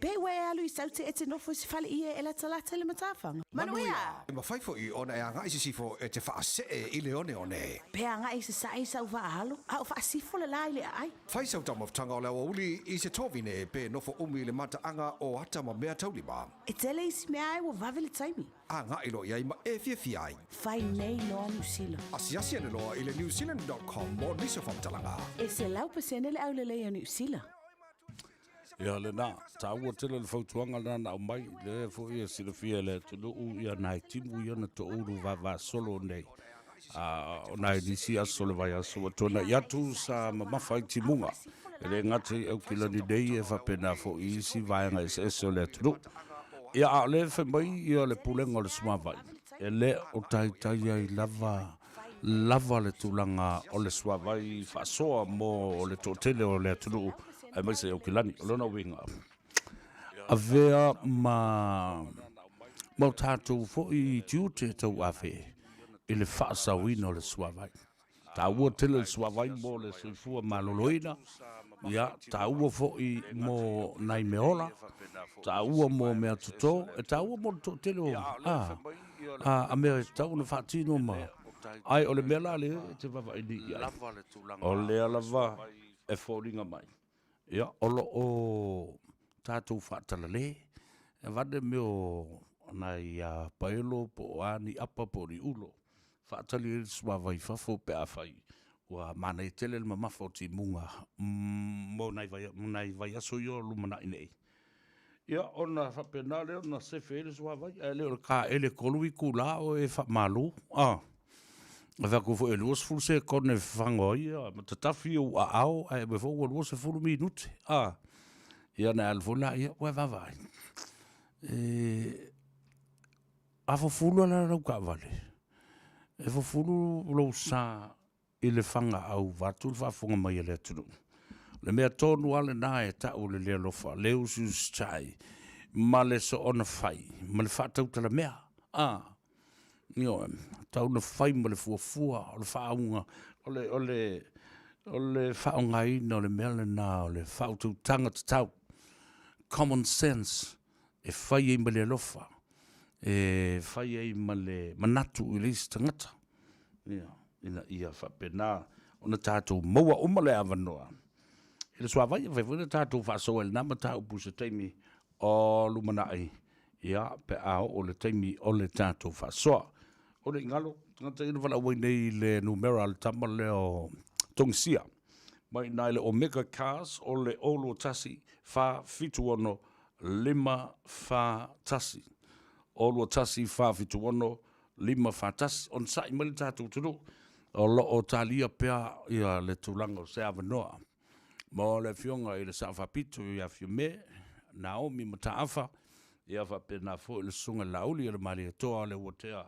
Pe ua e alu i Saute e te nofo i se fale ie e latalata i le matafaga. Manuia! E mafai foi ona e agai i sisifo e te faasee i le oneone. Pe agai i sasae i sau vaa alo, a o faasifo le la i le aai. Fai sau taumafataga o le aoauli i se tovine pe nofo umi i le mataaga o ata ma meataulima. E tele isi mea ae ua vave le taimi. Agai loa i ai ma e fiafia ai. Fai nei loa Niu Sila. Asiasi ane loa i le newzealand.com mo nisi o faamatalaga. E 100% le aulelei o Niu Sila. Ia lena, taua tele le fautuaga lena na aumai, lea foi e silafia e le atunuu ia nai timu ia na toulu vavasolo nei. A o nai nisi aso o le vaiaso ua tuanai atu sa mamafa ai timuga. E le gata i Aukilani nei e faapena foi i isi vaega eseese o le atunuu. Ia a o lea e fai mai ia le Pulega o le Suavai, e le o taitai ai lava lava le tulaga o le suavai faasoa mo le toatele o le atunuu aemaise i Aukilani. O lona uiga, avea ma ma o tatou foi tiute tauave i le faasaoina o le suavai. Taua tele le suavai mo le soifua maloloina, ia, taua foi mo nai meaola, taua mo meatoto, e taua mo le toatele o a, a, a mea e tatau ona faatino ma, ae o le mea la lea e te vaavaai nei i ai, o lea lava e foliga mai, ia, o lo o tatou faatalale, e avane mea o nai paelo po o a ni apa po o ni ulo, faatali ai le suavai i fafo pe afai ua manaia tele le mamafa o timuga mo nai vaiaso ia o lumanai nei. Ia, ona faapena lea ona sefe ai le suavai, ae le o le taele 3 itula o e faamalu. A fai atu foi e 20 sekone e fafaga ai ma tatafi ou aao ae aumai foi ua 20 minute. A, ia ona e alu foi lea, ua e vaavaai, e a fufulu la lau taavale, e fufulu lou sa i le fagaau vaeatu le faafofoga mai a le atunuu. O le mea tonu lava lena e tau o le le alofa, le usiusitai ma le soona fai ma le faatautalamea. A, ioe, tau na fai ma le fuafua, o le faauga, o le, o le, o le faaaogaina o le mea lena o le faautautaga tatau, common sense, e fai ai ma le alofa, e fai ai ma le manatu i le isi tagata, ia, ina ia faapena ona tatou maua uma le avanoa i le suavai. E mafai foi ona tatou faasoa i lena mataupu i se taimi o lumanai, ia, pe a oo i le taimi o le tatou faasoa. O le galo, tagata ia na valaau ai nei i le numera a le tama lea o Togisia, mai i ina i le Omega Cars, o le 021 476 541. 021 476 541. Onosai mai le tatou atunuu, o lo o talia pea ia le tulaga o se avanoa mo le Afioga i le Sao Faapito ia Fiame Naomi Mataafa, ia faapena foi le Susuga i le Laauli o le Malietoa Leuatea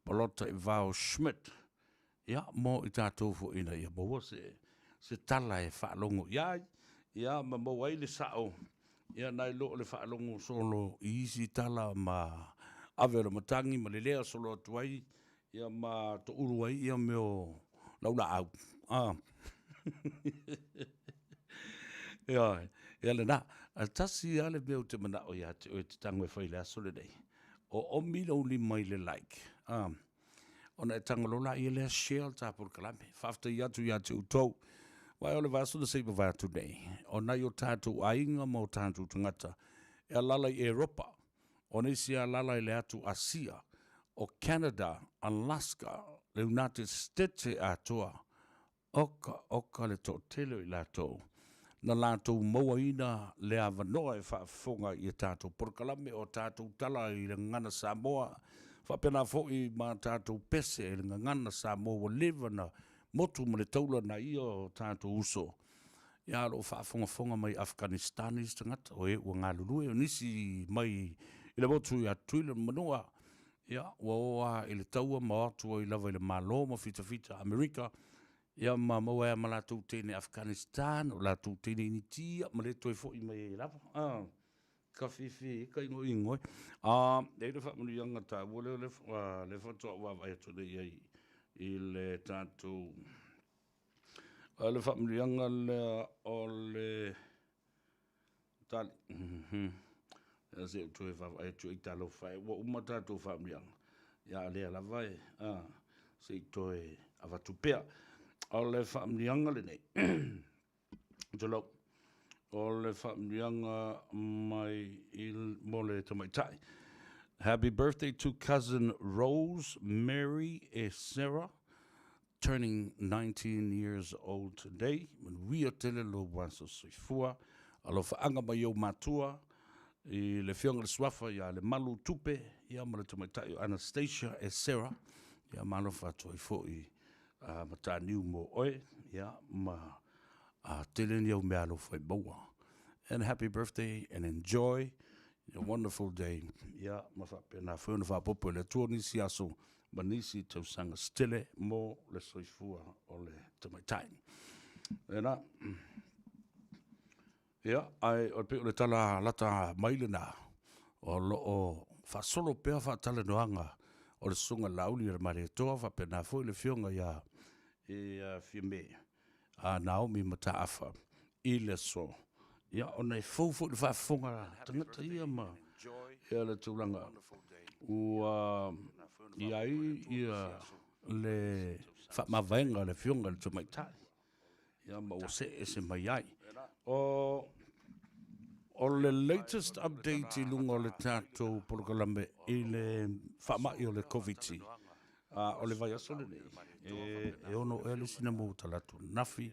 Polota Ivao Schmidt, ia, mo i tatou foi ina ia maua se, se tala e faalogo i ai, ia, ma maua ai le sao, ia, nai lo o le faalogo solo i isi tala ma ave o le matagi ma lelea solo atu ai, ia, ma toulu ai ia mea o laulaau. A. Ioe, ia lena. Ae tasi lava le mea ou te manao ia te oe e te tago e fai i le aso lenei, oomi lou lima i le like. A. Ona e tago loa laia lea share le ta polokalame. Faafetai atu ia te outou. Aua o le vaiaso na se i mavae atu nei, o nai o tatou aiga ma o tatou tagata e alaala i Eropa, o nisi e alaala i le atu Asia, o Canada, Alaska, le United Stete atoa, Oka, oka le toatele o i latou na latou mauaina le avanoa e faafofoga i a tatou polokalame o a tatou tala i le gagana Samoa, faapena foi ma a tatou pese i le gagana Samoa ua leva na motu ma le taula nai ia o tatou uso. Ia, o lo o faafogafoga mai Afghanistan isi tagata, o e ua galulue, o nisi mai i le motu ia Tutuila ma Manua, ia, ua o lava i le taua ma o atu ai lava i le Malo ma fitafita Amerika, ia ma maua ai lava ma latou teine Afghanistan, o latou teine Initia, ma le toe foi mai ai lava. A, ka fifi ka igoigo e. A, e i ai le faamanuiaga taua lea, lea faatoa ou vaavaai atu nei i ai i le tatou, o le faamanuiaga lea o le Tali, Ia se i ou toe vaavaai atu i ai talofa e, ua uma tatou faamanuiaga, ia a o lea lava e, a, se i toe avatu pea. O le faamanuiaga lenei, tulou, o le faamanuiaga mai i, mo le tamaitai. Happy birthday to cousin Rose Mary Esera, turning 19 years old today. Manuia tele lou aso soifua. Alofaaga mai ou matua i le Afioga i le Suafa ia Lemalu Tupe, ia ma le tamaitai o Anastasia Esera, ia ma alofa atu ai foi a Mataniu mo oe, ia ma a tele ni au meaalofa e maua. And happy birthday and enjoy your wonderful day, ia ma faapena foi ona faaopoopo e le Atua nisi aso ma nisi tausaga se tele mo le soifua o le tamaitai. Lena. Ia, ae o le pei o le tala lata mai lena, o lo o faasolo pea faatalanoaga o le Susuga Laauli o le Malietoa faapena foi le Afioga ia Fiame a Naomi Mataafa i le aso. Ia, ona e fou foi le faafofoga a tagata ia ma ia le tulaga ua i ai ia le faamavaega a le Afioga i le Tamaitai, ia ma ua see ese mai ai. O le latest update i luga o le tatou polokalame i le faamai o le Koviti, o le vaiaso lenei, e 6 ea le isi na maua talaatu ananafi,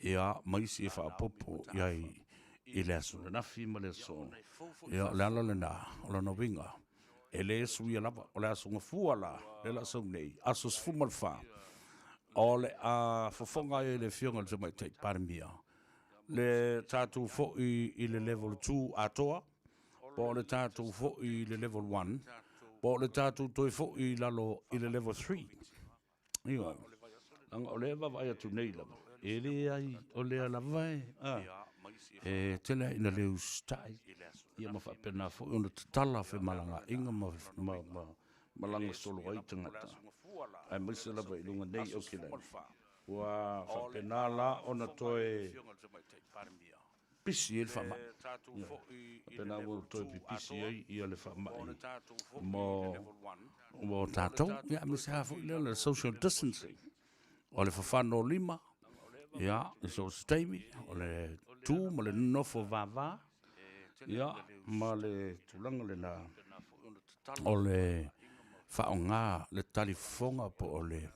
ia, ma isi e faaopoopo i ai i le aso ananafi ma le aso. Ia, o le ala lena, o lona uiga, e le suia lava. O le aso Gafua la, lea o le a sau nei, aso 14, o le a fofoga ai e le Afioga i le Tamaitai Palemia le tatou foi i le level 2 atoa, po o le tatou foi i le level 1, po o le tatou toe foi i lalo i le level 3. Ioe. Leaga o lea e vaavaai atu nei lava, e leai, o lea lava e, a, e tele lava ina le usitai, ia ma faapena foi ona tatala femalagaaiga ma, ma, ma malaga solo ai tagata, aemaise lava i luga nei Aukilani. Ua faapena la ona toe pisi ai le faamai. Faapena ua toe pipisi ai ia le faamai mo tatou. Ia, aemaise lava foi lea o le social distancing. O le fafano o lima, ia, i so o se taimi, o le tu ma le nonofo vava, ia, ma le tulaga lena o le faaaoga le talifofoga po o le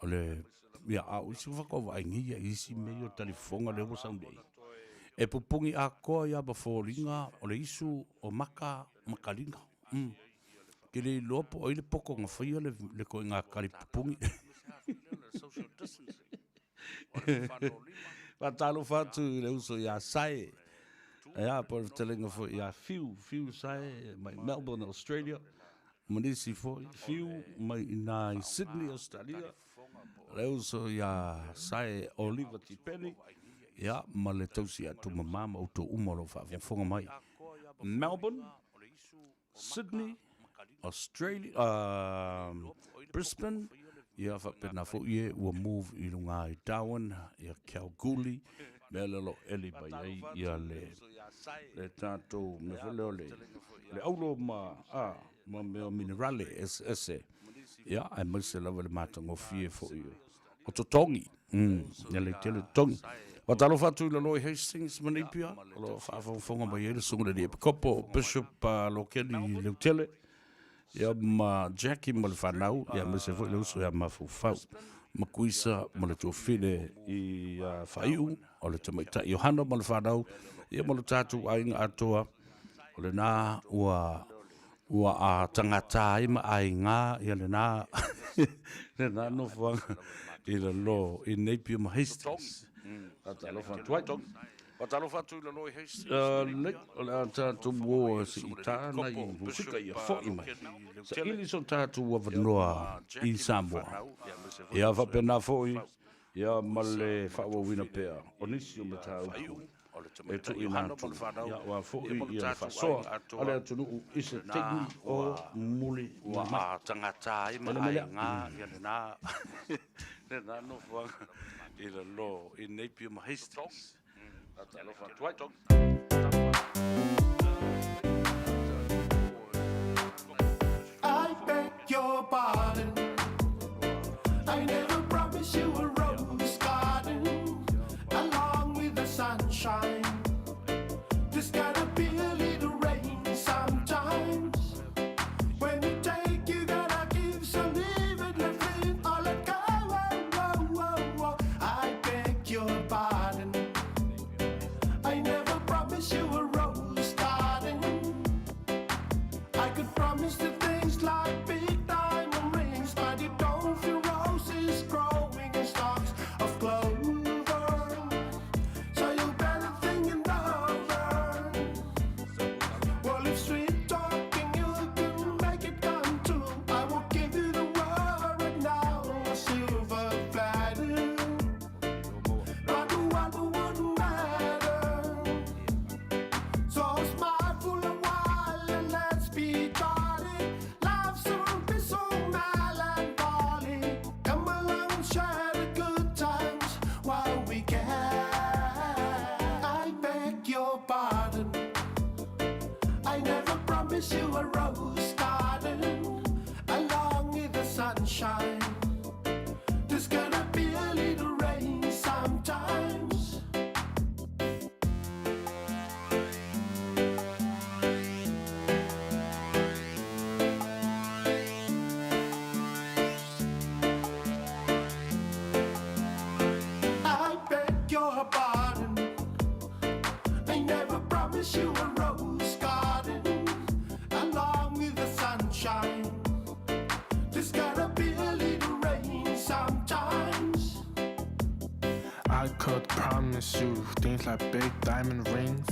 O le, ia, a o isi faatoa vaai nei ia i isi mea ia o talifofoga lea ua sau nei, e pupugi atoa ai lava ma foliga o le isu, o maka ma kaliga. Ou te le iloa po o ai le poto na faia le ituaiga tali pupugi. Faatalofa atu i le uso ia Sae, ia, po o le fetalaiga foi ia Fiu, Fiu Sae mai Melbourne, Australia. Ma nisi foi, Fiu mai i ina i Sydney, Ausetalia, le uso ia Sae Oliva Tipeni, ia, ma le tausi atu mama ma outou uma o lo o faafogafoga mai. Melbourne, Sydney, Australia, Brisbane, ia faapena foi e ua move i luga i Darwin, ia Kalgoorlie, mea lea o lo o eli mai ai ia le le tatou mea foi lea o le le auro ma a ma mea o minerale eseese, ia, aemaise lava i le matagofie foi o totogi, ia le tele totogi. Faatalofa atu i lalo i Hastings ma Napier, o lo o faafogafoga mai ai le Susuga i le Alii Epikopo, Bishop Lokeni Leutele, ia ma Jackie ma le fanau, ia aemaise foi le uso ia Mafaufau ma Kuisa ma le tuafile i Faaiu, o le tamaitai Iohana ma le fanau, ia ma lo tatou aiga atoa, o lena ua ua a tagata ai ma aiga ia lena lena nofoaga i lalo i Napier ma Hastings. Faatalofa atu ai. Faatalofa atu i lalo i Hastings. Lei, o le a tatou o se i tā nai musika ia foi mai. Saili so tatou avanoa i Samoa. Ia faapena foi, ia ma le faaauauina pea o nisi o mataupu e tuuina atu, ia aua foi ia le faasoa a le atunuu i se taimi o muli mai. Ele mai lea. Lena nofoaga i lalo i Napier ma Hastings. Faatalofa atu ai. I beg your pardon. I never promised you a rose garden along with the sunshine. There's gotta be a little rain sometimes. When you take, you gotta give. So leave it, let live, or let go. Oh, oh, oh, oh. I beg your pardon. I never promised. beg your pardon. I never promised you a rose garden along with the sunshine. There's gonna be a little rain sometimes. I beg your pardon. I never promised you a rose garden along with the sunshine. There's gotta be a little rain sometimes. I could promise you things like big diamond rings,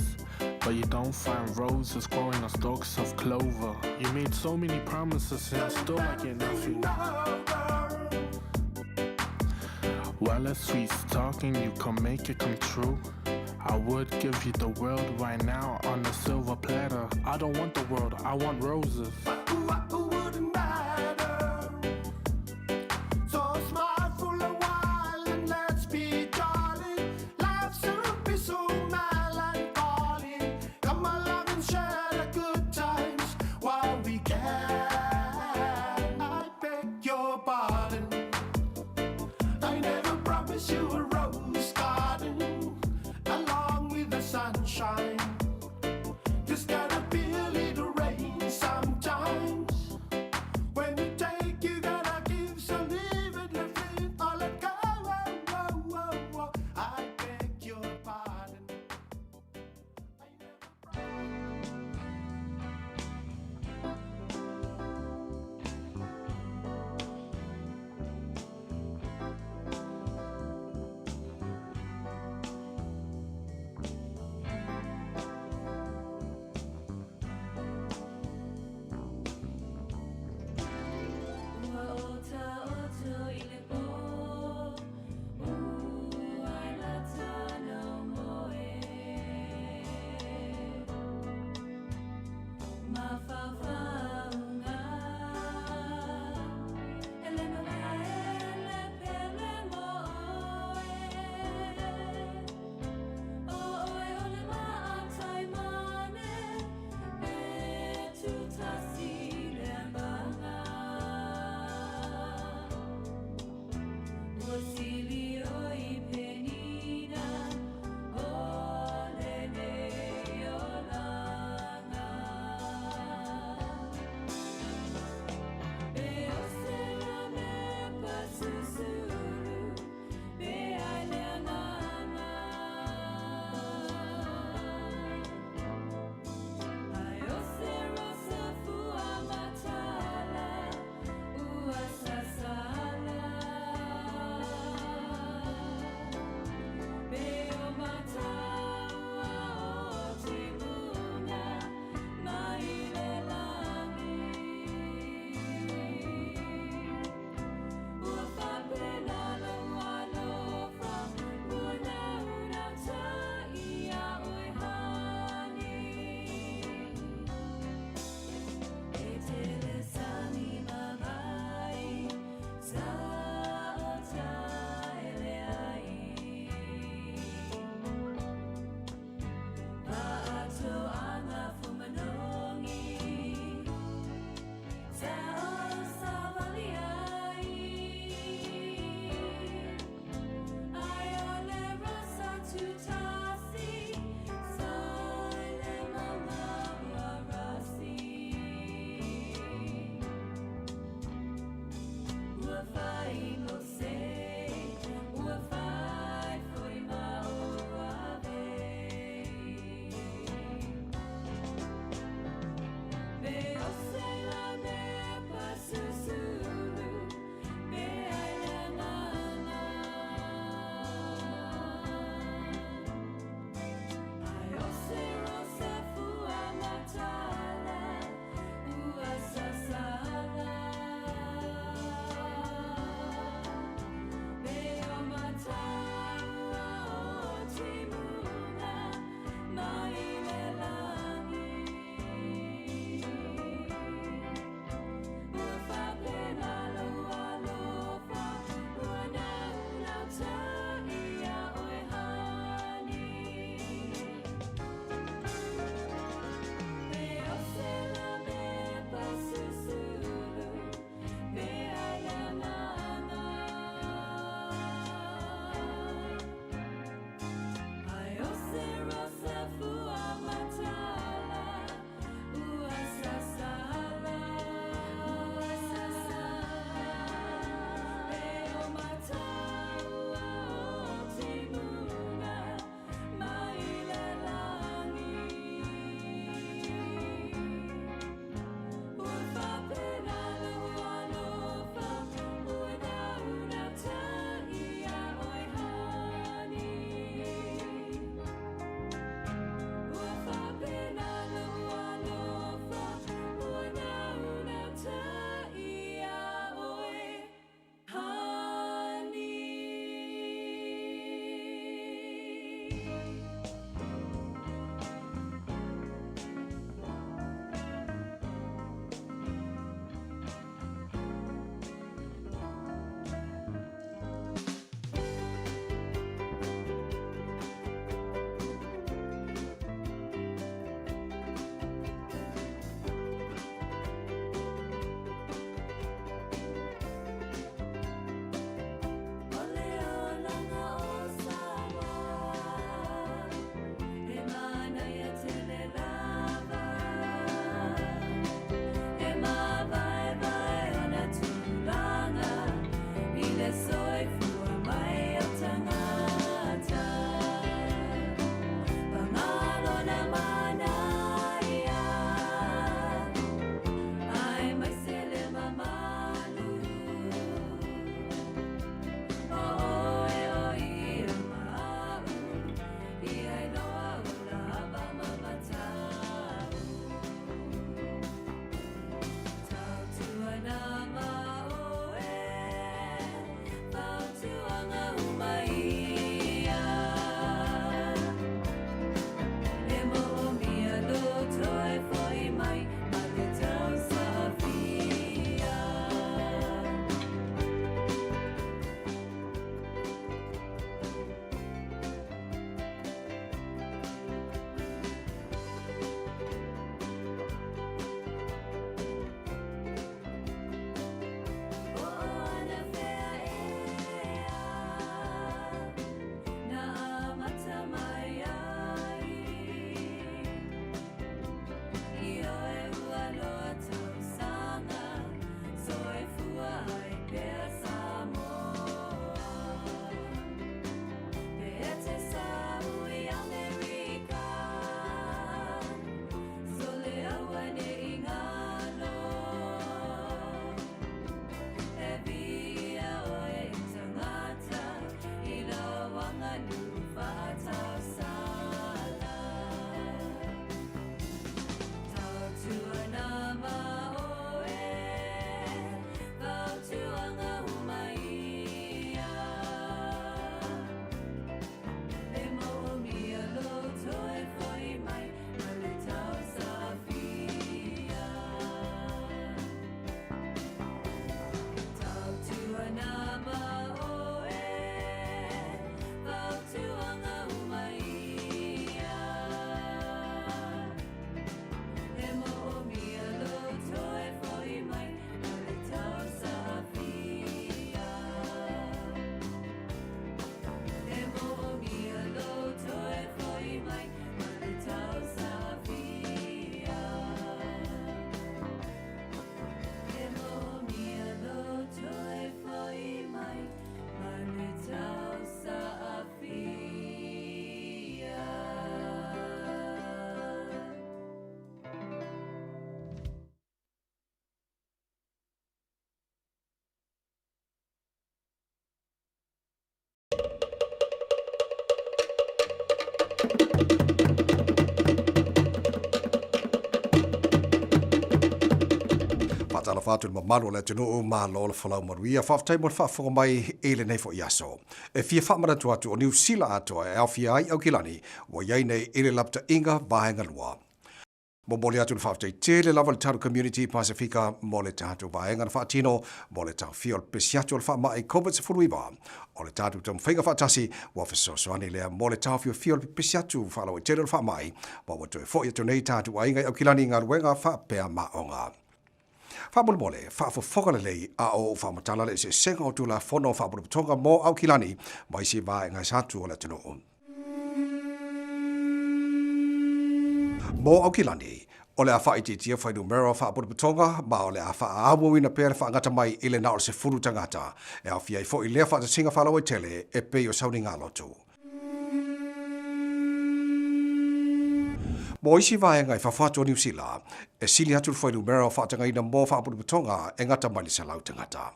but you don't find roses growing on stalks of clover. You made so many promises and still I get nothing. Well, if sweet's talking, you can make it come true. I would give you the world right now on a silver platter. I don't want the world, I want roses. Wouldn't matter. So smile for a while and let's be jolly. Life soon be so melancholy. Come along and share the good times while we can. I beg your pardon. I never promised you a rose garden along with the sunshine. There's gotta be a little rain sometimes. Faatalofa atu i le mamalu o le atunuu, malo le folau manuia. Faafetai mo le faafofoga mai i lenei foi aso. E fia faamanatu atu o Niu Sila atoa e aofia ai Aukilani ua i ai nei i le lapataiga vaega lua. Momoli atu le faafetai tele lava i le tatou community Pasefika mo le tatou vaega na faatino mo le taofia o le pepesi atu o le faamai Covid-19. O le tatou taumafaiga faatasi ua fesoasoani lea mo le taofiofia o le pepesi atu faalauaitele o le faamai ma ua toe foi atu nei tatou aiga i Aukilani i galuega faapea ma aoga. Faamolemole, faafofoga lelei a o ou faamatala le eseesega o Tulafono o Faapotopotoga mo Aukilani ma isi vaega ese atu o le atunuu. Mo Aukilani, o le a faaitiitia fuainumera o faapotopotoga ma o le a faaauauina pea le faagata mai i le na o le 10 tagata, e aofia ai foi lea faatasiga faalauaitele e pei o sauniga-lotu. Mo isi vaega i fafo atu o Niu Sila, e sili atu le fuainumera o faatagaina mo faapotopotoga e gata mai le 100 tagata.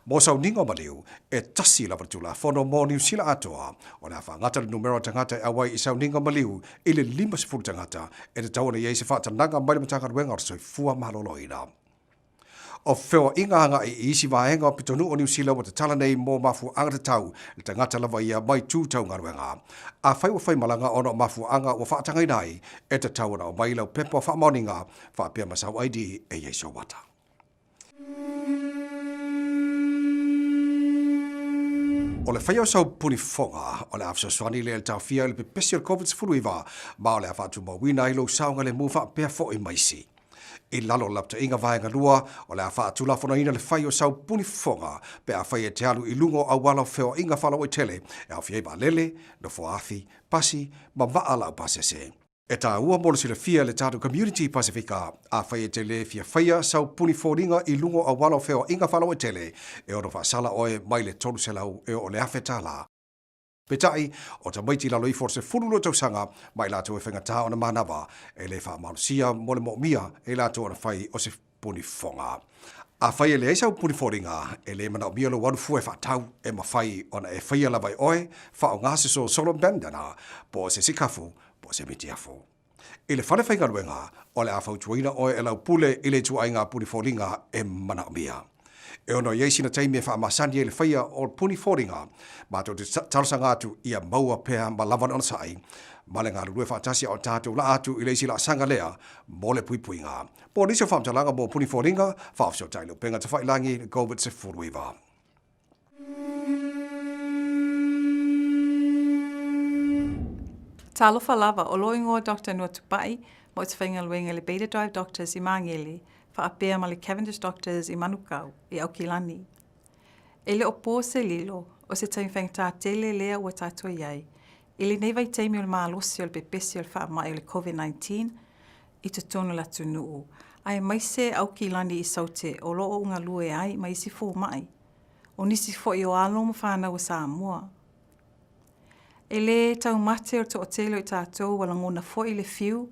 Mo sauniga o maliu, e tasi lava le tulafono mo Niu Sila atoa, o le a faagata le numera o tagata e auai i sauniga maliu i le 50 tagata e tatau ona i ai se faatanaga mai le Matagaluega o le Soifua Maloloina. O feoaiga agai i isi vaega o pitonuu o Niu Sila ua tatala nei mo mafuaaga tatau le tagata lava ia mai tu tau galuega. Afai ua faimalaga ona o mafuaaga ua faatagaina ai, e tatau ona aumai lau pepa faamaoniga faapea ma sau ID e i ai sou ata. O le faia o sau punifoga, o le a fesoasoani lea i le taofia i le pepesi o le Covid-19 ma o le a faatumauina ai lou saogalemu faapea foi ma isi. I lalo o le lapataiga vaega lua, o le a faatulafonoina le fai o sau punifoga pe afai e te alu i luga o auala o feoaiga faalauaitele e aofia ai vaalele, nofoa-afi, pasi ma vaa laupasese. E tāua mo le silafia e le tatou community Pasefika, afai e te le fia faia sau puni foliga i luga o auala o feoaiga faalauaitele, e ono faasala oe mai le $300 e oo le $1,000. Peitai, o tamaiti i lalo ifo o le 12 tausaga ma i latou e faigata ona manava, e le faamalosia mo le moomia e i latou ona fai o se puni fofoga. Afai e leai sau puni foliga, e le manaomia lou alu fua e faatau, e mafai ona e faia lava e oe, faaaoga se solosolo bandana, po o se sikafu, po o se mitiafu. I le fale faigaluega, o le a fautuaina oe e lau pule i le ituaiga puni foliga e manaomia. E ono i ai sina taimi e faamasani ai le faia o puni foliga, matou te talosaga atu ia maua pea ma lava le onosai, ma le galulue faatasi a o tatou laa atu i le isi laasaga lea mo le puipuiga. Po o nisi o faamatalaga mo puni foliga, faafesootai i le upega tafailangi Covid-19. Talofa lava, o lou igoa Doctor Nua Tupai, ma ou te faigaluega i le Beta Drive Doctors i Magele, faapea ma le Cavendish Doctors i Manukau, i Aukilani. E le o po se lilo, o se taimi faigata tele lea ua tatou i ai, i lenei vaitaimi o le malosi o le pepesi o le faamai o le COVID-19 i totonu o le atunuu, aemaise Aukilani i Saute o lo o galue ai ma isi fomai, o nisi foi o alo ma fanau a Samoa. E lē taumate o le toatele o i tatou ua lagona foi le fiu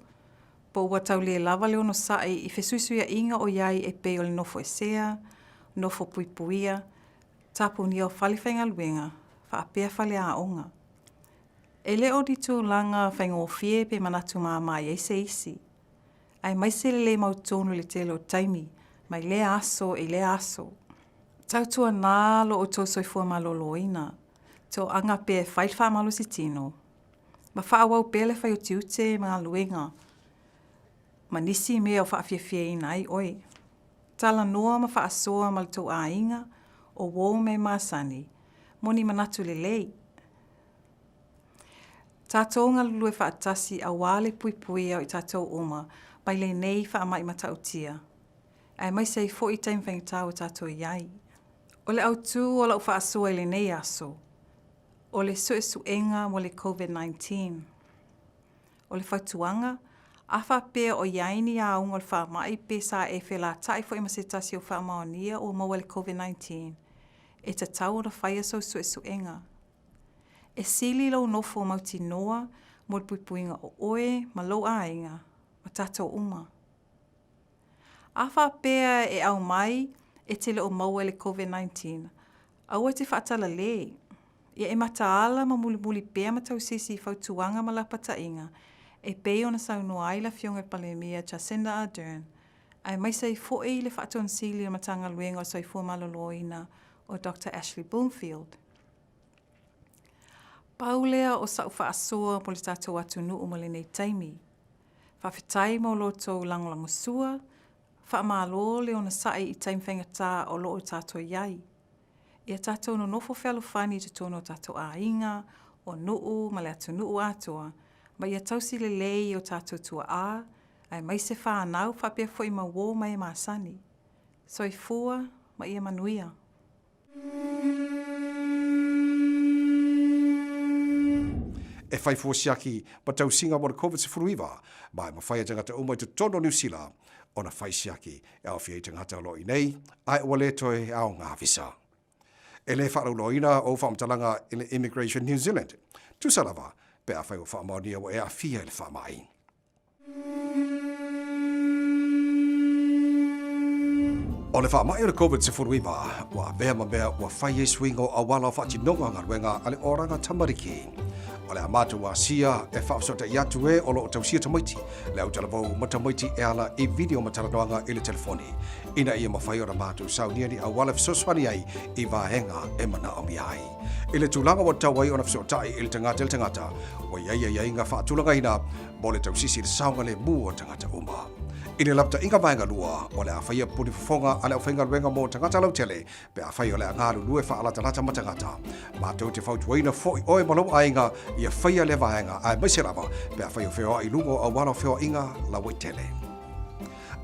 po ua tau le lava le onosai i fesuisuiaʻiga o i ai e pei o le nofo esea, nofo puipuia, tapunia o fale faigaluega, faapea fale aoga. E le o ni tulaga faigofie pe manatu māmā i ai se isi, aemaise le lē mautonu i le tele o taimi mai lea aso i lea aso. Tautuanā lo outou soifua maloloina, toaga pea e fai le faamalositino, ma faaauau pea le fai o tiute ma galuega ma nisi mea o faafiafiaina ai oe. Talanoa ma faasoa ma le tou aiga, o uo mea masani, mo ni manatu lelei. Tatou galulue faatasi aua le puipuia o i tatou uma mai lenei faamai matautia, aemaise ai foi taimi faigata ua tatou i ai. O le autu o lau faasoa i lenei aso, o le suesuega mo le COVID-19. O le fautuaga, a faapea o i ai ni auga o le faamai pe sa e felataʻi foi ma se tasi o faamaonia ua maua i le COVID-19, e tatau ona faia sou suesuega. E sili lou nofo mautinoa mo le puipuiga o oe ma lou aiga ma tatou uma. A faapea e aumai e te le o maua i le COVID-19, aua e te faatalale. Ia e mataala ma mulimuli pea ma tausisi i fautuaga ma lapataiga e pei ona saunoa ai le Afioga i le Palemia Jacinda Ardern, aemaise ai foi le Faatonisili o le Matagaluega o le Soifua Maloloina o Doctor Ashley Bloomfield. Pau lea o sa'u faasoa mo le tatou atunuu mo lenei taimi. Faafetai mo lo outou lagolagosua, faamalo le onosai i taimi faigata o lo o tatou i ai. Ia tatou nonofo fealofani i totonu o tatou aiga, o nuu ma le atunuu atoa, ma ia tausi lelei i o tatou tuaa, aemaise fanau faapea foi ma uo ma e masani. Soifua ma ia manuia. E whai fua siaki ma tausiga mo le Covid-19, ma e mafai e tagata uma i totonu o Niu Sila ona fai siaki e aofia ai tagata o lo o i nei, ae ua le toe aoga visa. E le faalauiloaina ou faamatalaga i le Immigration New Zealand, tusa lava pe afai ua faamaonia ua e aafia i le faamai. O le faamai o le Covid-19 ua avea ma mea ua fai ai suiga o auala o faatinoga o galuega a le Oranga Tamariki. O le a matou asia e faafesootai atu e o lo o tausia tamaiti, le autalavou ma tamaiti e ala i video ma talanoaga i le telefoni, ina ia mafai ona matou saunia ni auala e fesoasoani ai i vaega e manaomia ai. I le tulaga ua tatau ai ona fesootai i le tagata i le tagata, ua i ai aiaiga faatulagaina mo le tausisi i le saogalemu o tagata uma. I le lapataiga vaega lua, o le a faia puni fofoga a le aufaigaluega mo tagata lautele pe afai o le a galulue faalatalata ma tagata. Matou te fautuaina foi oe ma lou aiga ia faia lea vaega aemaise lava pe afai o feoai i luga o auala o feoaiga lauaitele.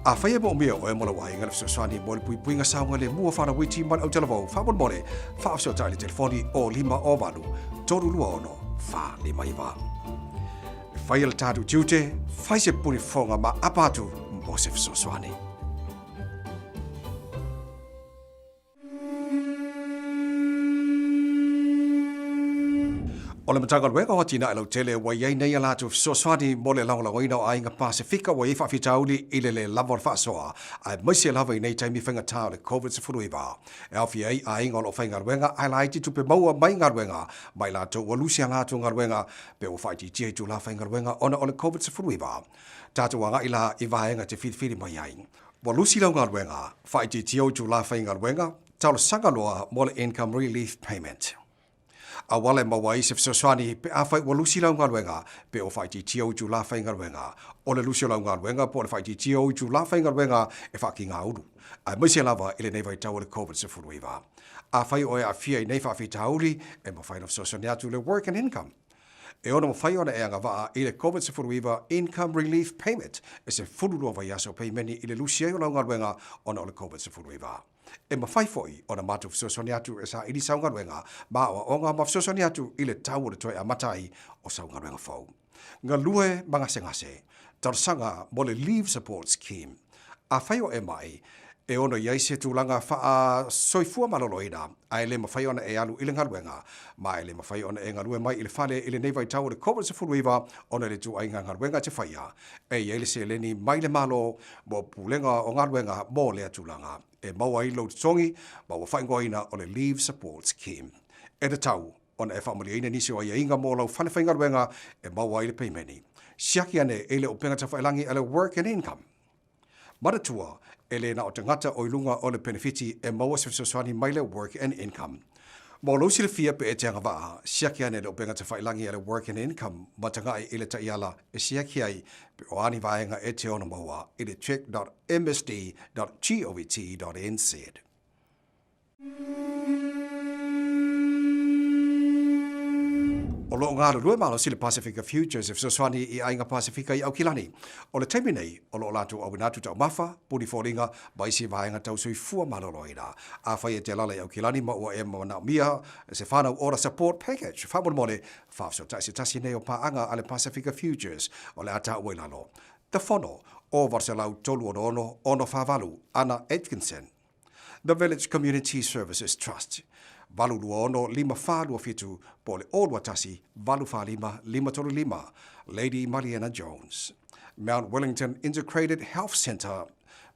Afai e moomia oe ma lou aiga le fesoasoani mo le puipuiga saogalemu o fanauiti ma le autalavou, faamolemole, faafesootai i le telefoni o 508 326 459. E faia le tatou tiute, fai se puni fofoga ma apa atu mo se fesoasoani. O le Matagaluega o Atinae Lautele ua i ai nei a latou fesoasoani mo le lagolagoina o aiga Pasefika ua i ai faafitauli i le lē lava o le faasoa, aemaise lava i nei taimi faigata o le Covid-19. E aofia ai aiga o lo o faigaluega ae laiti tupe maua mai galuega ma i latou ua lusi a latou galuega pe ua faaitiitia itulā faigaluega ona o le Covid-19. Tatou agai la i vaega te filifili mai ai. Ua lusi lau galuega, faaitiitia ou itulā faigaluega, talosaga loa mo le Income Relief Payment. Auala e maua ai se fesoasoani pe afai ua lusi lau galuega pe ua faaitiitia ou itulā faigaluega. O le lusi o lau galuega po o le faaitiitia o ou itulā faigaluega e faakigāulu, aemaise lava i lenei vaitau o le Covid-19. Afai o e aafia i nei faafitauli, e mafai ona fesoasoani atu le Work and Income. E ono mafai ona e agavaa i le Covid-19 Income Relief Payment e 12 vaiaso peimeni i le lusi ai o lau galuega ona o le Covid-19. E mafai foi ona matou fesoasoani atu e saili sau galuega ma aoaoga ma fesoasoani atu i le tau o le toe amata ai o sau galuega fou. Galue ma gasegase, talosaga mo le Leave Support Scheme. Afai o e mai, e ono i ai se tulaga faa-soifua maloloina ae le mafai ona e alu i le galuega, ma e le mafai ona e galue mai i le fale i lenei vaitau o le Covid-19 ona i le ituaiga galuega e te faia, e i ai le seleni mai le Malo mo Pulega o Galuega mo lea tulaga e maua ai lou totogi ma ua faaigoaina o le Leave Support Scheme. E tatau ona e faamalieina nisi o aiaiga mo lau fale faigaluega e maua ai le peimeni. Siaki ane i le upega tafailagi a le Work and Income. Manatua, e le na o tagata o i luga o le penefiti e maua se fesoasoani mai le Work and Income. Mo lou silafia pe e te agavaa, siaki ane le upega tafailagi a le Work and Income ma tagai i le taiala e siaki ai pe o a ni vaega e te ono maua i le check.msd.govt.nz. O lo o galulue malosi le Pasifika Futures e fesoasoani i aiga Pasifika i Aukilani. O le taimi nei, o lo o latou auina atu taumafa, puni foliga ma isi vaega tau soifua maloloina. Afai e te alaala i Aukilani ma ua e manaomia se whanau ora support package, faamolemole, faafesootai se tasi nei o paaga a le Pasifika Futures o le a taua i lalo. The Fono, o 836 648, Anna Atkinson. The Village Community Services Trust, 826 5427 po o le 021 845 535, Lady Maliena Jones. Mount Wellington Integrated Health Centre,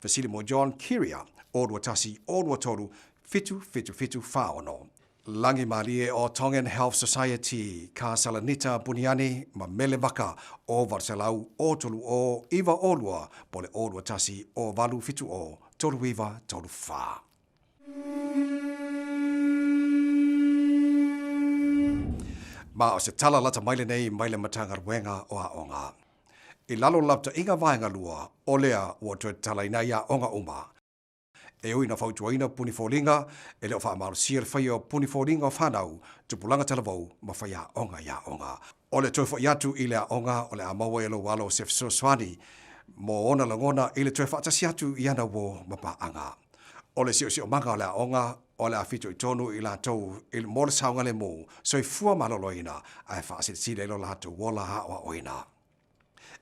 fesili mo John Kiria, 021 023 777 46. Langimalie o Tongan Health Society, Ka Salanita Buniani ma Mele Vaka, 0 800 0 3 0 9 0 2, po o le 0 2 1 0 8 7 0 3 9 3 4. Ma o se tala lata mai lenei mai le Matagaluega o Aoga. I lalo o le lapataiga vaega lua, o lea ua toe tatalaina ai aoga uma. E ui ina fautuaina puni foliga, e le o faamalosia le faia o puni foliga o fanau, tupulaga talavou ma faiaoga i aoga. O le toe foi atu i le aoga o le a maua e lou alo se fesoasoani mo ona lagona i le toe faatasi atu i ana uo ma paaga. O le siosiomaga o le aoga o le a fitoitonu i latou i mo le saogalemu, soifua maloloina ae faasilasila i lo latou ola aoaoina.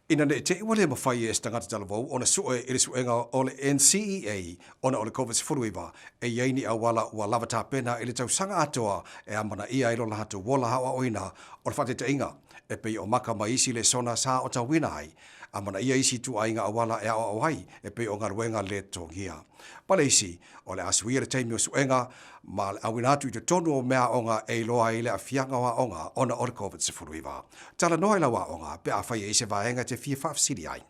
Ina ne i te i ua le mafai e se tagata talavou ona sue i le suega o le NCEA ona o le Covid-19, e i ai ni auala ua lava tapena i le tausaga atoa e amanaia ai lo latou ola aoaoina o le faataitaiga e pei o maka ma isi lesona sa otauina ai, amanaia isi ituaiga auala e aoao ai e pei o galuega le totogia. Ma le isi, o le a suia le taimi o suega ma le auina atu i totonu o meaaoga e iloa ai le aafiaga o aoga ona o le Covid-19. Talanoa i lau aoga pe afai e i ai se vaega e te fia faafesili ai.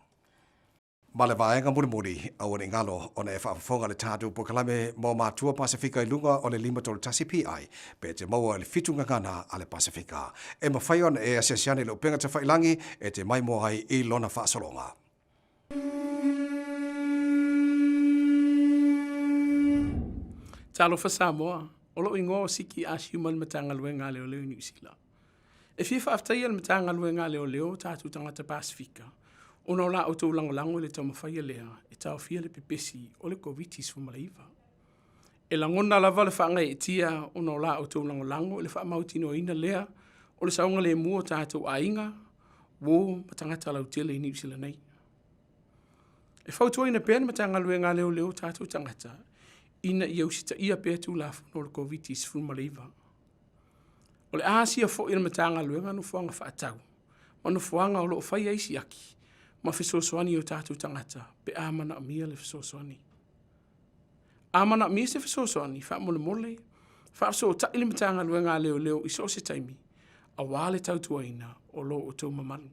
Ma le vaega mulimuli, aua ne i galo ona e faafofoga le tatou polokalame mo Matua Pasefika i luga o le 531 PI pe e te maua i le 7 gagana a le Pasefika. E mafai ona e asiasi ane i le upega tafailangi e te maimoa ai i lona faasologa. Talofa Samoa, o lou igoa o Siki Asiu mai le Matagaluega a Leoleo i Niu Sila. E fia faafetaia le Matagaluega a Leoleo o tatou tagata Pasefika ona o la outou lagolago i le taumafaia lea e taofia le pepesi o le Koviti-19. E lagona lava le faagaeetia ona o la outou lagolago i le faamautinoaina lea o le saogalemu o tatou aiga, uo ma tagata lautele i Niu Sila nei. E fautuaina pea le Matagaluega a Leoleo o tatou tagata ina ia usitaia pea Tulafono o le Koviti-19. O le a asia foi e le Matagaluega nofoaga faatau ma nofoaga o lo o faia ai siaki ma fesoasoani i o tatou tagata pe a manaomia le fesoasoani. A manaomia se fesoasoani, faamolemole, faafesootai le Matagaluega a Leoleo i so o se taimi aua le tautuaina o lo outou mamalu.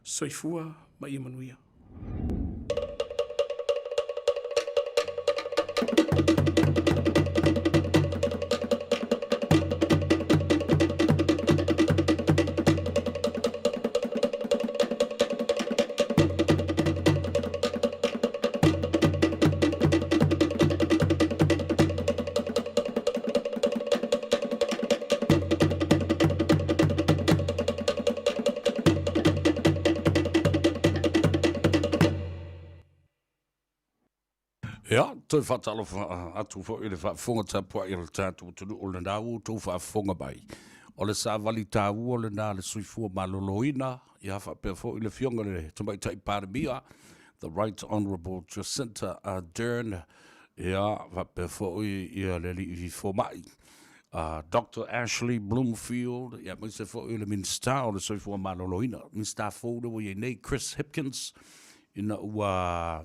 Soifua ma ia manuia. Ia, toe faatalofa atu foi i le faafofoga tapuai a le tatou atunuu o lena ua outou faafofoga mai. O le savali taua lena a le soifua maloloina, ia faapea foi le Afioga i le Tamaitai Palemia, The Right Honourable Jacinta Ardern, ia faapea foi ia le Alii Fomai, Doctor Ashley Bloomfield, ia aemaise foi le Minisita o le Soifua Maloloina, Minisita fou lea ua i ai nei, Chris Hipkins, ina ua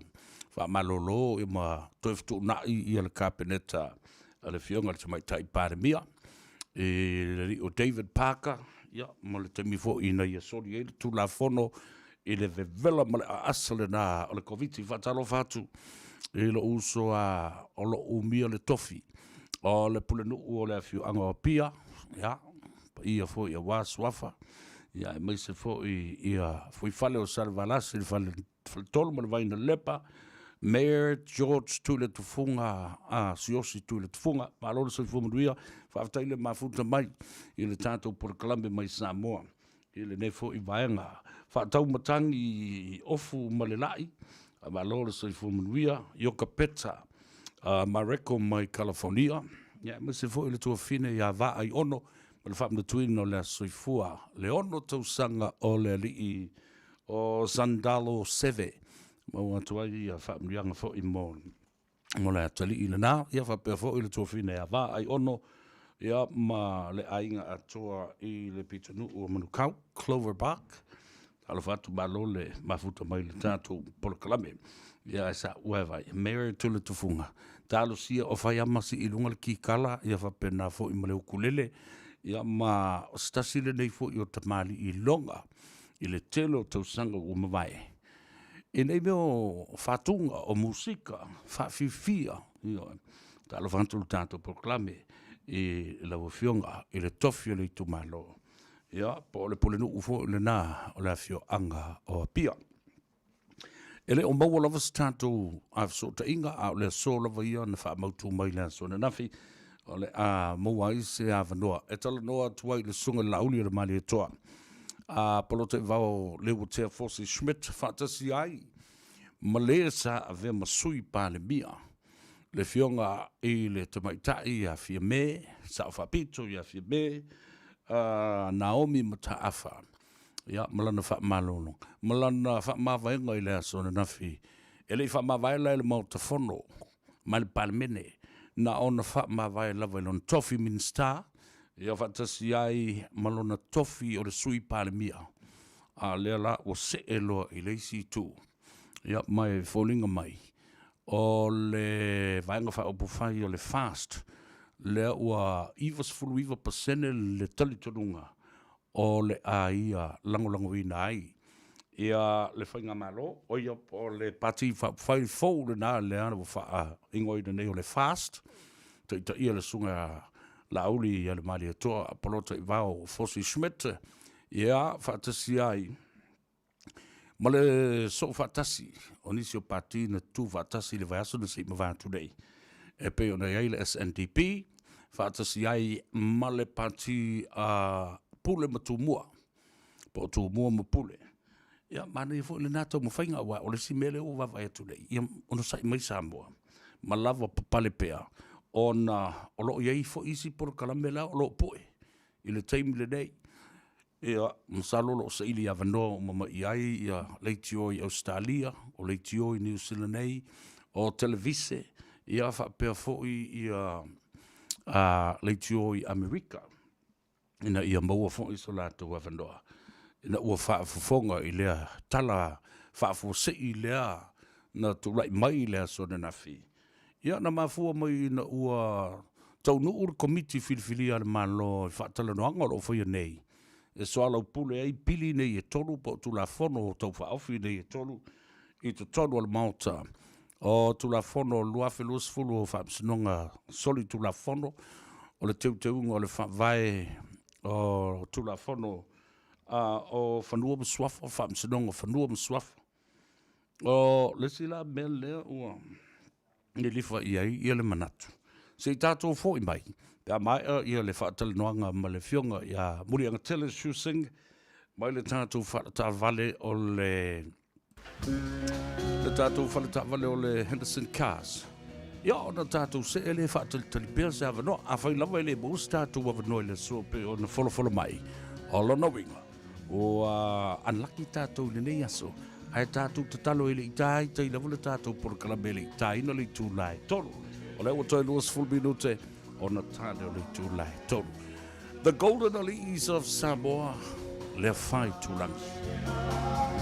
faamalolo ma toe fetuunai ia le Kapeneta a le Afioga i le Tamaitai Palemia i le alii o David Parker, ia, ma le taimi foi ina ia soli ai le Tulafono i le vevela ma le aasa lena o le Koviti. Faatalofa atu i lou uso a o lo o umia le tofi o le pulenuu o le afioaga o Apia, ia, paia foi aua suafa, ia, aemaise foi ia fuifale o Salevalasi, le fale Faletolu ma le Vainalepa, Mayor George Tuiletufuga, a Siaosi Tuiletufuga. Malo le soifua manuia, faafetai le mafuta mai i le tatou polokalame mai Samoa i lenei foi vaega. Faatau matagi ofu ma le lai, malo le soifua manuia, Ioka Peta Mareko mai Kalafonia, ia aemaise foi le tuafafine ia Vaaiono ma le faamanatuina o le aso soifua, le 6 tausaga o le alii o Sandalo Seve, maua atu ai ia faamanuiaga foi mo mo le atalii lena, ia faapea foi le tuafafine ia Vaaiono, ia ma le aiga atoa i le pitonuu o Manukau, Clover Park. Alofa atu malo le mafuta mai le tatou polokalame. Ia ae sa ua e vai. Mary Tula Tufuga. Talosia o fai ama si i luga le kikala, ia faapena foi ma le ukulele. Ia ma o se tasi lenei foi o tamalii loga i le tele o tausaga ua mavae. I nei mea o faatuga, o musika, faafifia, ioe. Talofa atu le tatou polokalame i lau Afioga i le tofi o le itumalo. Ia, po o le pulenuu foi lena o le afioaga o Apia. E le o maua lava se tatou fesootaiga, a o le aso lava ia na faamautu mai le aso ananafi, o le a maua ai se avanoa e talanoa atu ai i le Susuga i le Laauli o le Malietoa, a Polotaivao Leuatea Fosi Schmidt faatasi ai ma le sa avea ma Sui Palemia, le Afioga i le Tamaitai ia Fiame, Sao Faapito ia Fiame, Naomi Mataafa, ia, ma lana faamalologa, ma lana faamavaega i le aso ananafi. E le i faamavae la i le Maota Fono ma le Palemene, na ona faamavae lava i lona tofi Minisita, ia faatasi ai ma lona tofi o le Sui Palemia, a o lea la ua see loa i le isi itu. Ia, ma e foliga mai, o le Vaega Faaupufai o le FAST, lea ua 99% le talitonuga o le a ia lagolagoina ai ia le Faigamalo, o ia po o le Pati Faaupufai fou lena lea ua faaigoaina nei o le FAST, taitaia le Susuga Laauli Alemalietoa Polotaivao Fosi Schmidt, ia faatasi ai ma le soo faatasi o nisi o pati na tutu faatasi i le vaiaso na se i mavae atu nei, e pei ona i ai le SNDP, faatasi ai ma le pati a Pule ma Tumua, po o Tumua ma Pule. Ia, manaia foi lena taumafaiga, aua o le isi mea lea ua vaavaai atu nei, ia onosai mai Samoa ma lava papale pea, ona o lo o i ai foi isi polokalame la o lo o pue i le taimi lenei. Ia, masalo o lo o saili avanoa uma mai i ai ia leitio i Ausetalia, o leitio i Niu Sila nei, o televise, ia faapea foi ia leitio i Amerika, ina ia maua foi so latou avanoa, ina ua faafofoga i lea tala faafuasei lea na tulai mai i le aso ananafi. Ia, na mafua mai ina ua taunuu le Komiti Filifilia a le Malo i faatalanoaga o lo o faia nei e soalaupule ai pili nei e tolu po o Tulafono Tau Faaofi nei e tolu i totonu o le Maota. O Tulafono 2020 o Faamasinoga Solitulafono, o le Teuteuga o le Faavae o Tulafono o Fanua ma Suafa, Faamasinoga o Fanua ma Suafa. O le isi la mea lea ua lilifa i ai ia le manatu, se i tatou foi mai pe a maea ia le faatalanoaga ma le Afioga ia Muliagatele Siew Sing mai le tatou faletaavale o le le tatou faletaavale o le Henderson Cars. Ia ona tatou see lea e faatalitali pea se avanoa. Afai lava e le maua se tatou avanoa i le aso pei ona folafolo mai, o lona uiga, Ua unlucky tatou i lenei aso, ae tatou tatalo e le i ta ai tai lava le tatou polokalame e le i taina le itula e 3. O lea ua toe 20 minute ona ta lea o le itula e 3. The Golden Aliis of Samoa, lea fai tūlangi.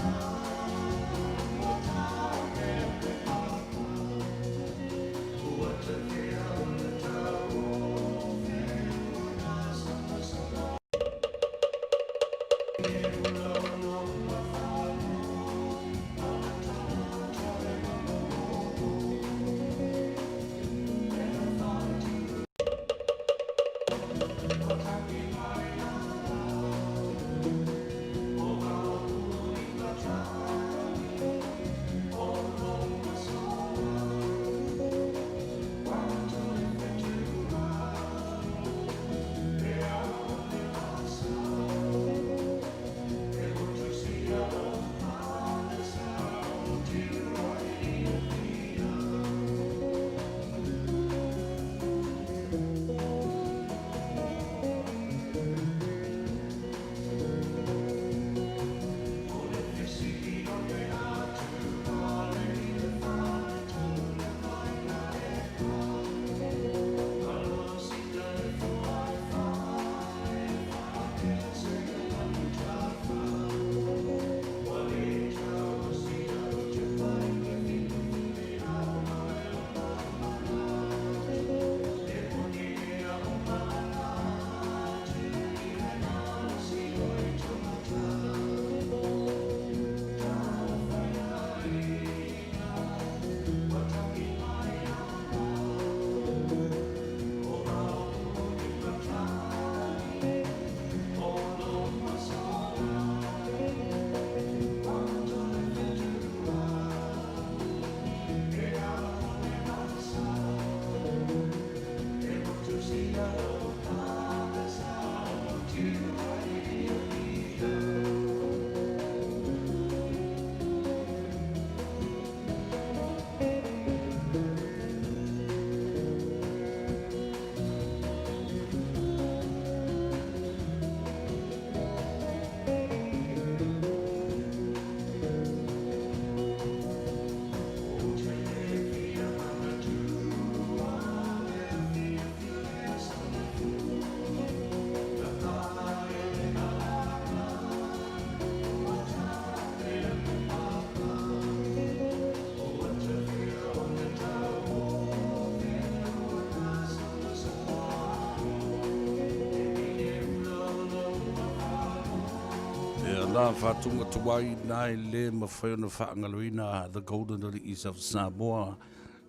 Na faatuga tuai na e le mafai ona faagaloina The Golden Aliis of Samoa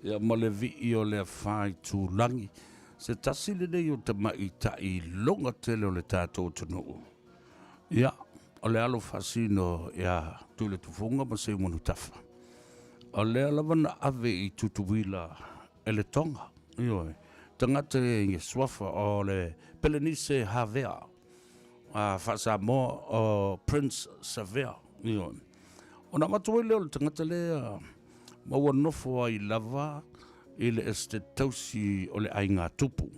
ia ma le vii o le afa itulagi. Se tasi lenei o tamaitai loga tele o le tatou atunuu. Ia, o le alo faasino ia Tuiletufuga ma Seumanutafa. O lea lava na ave i Tutuila e le Toga. Ioe, tagata e suafa o le Pelenise Havea, a faa-Samoa o Prince Savea. Ioe. Ona avatu ai lea o le tagata lea ma ua nofo ai lava i le Esetete Tausi o le aiga tupu.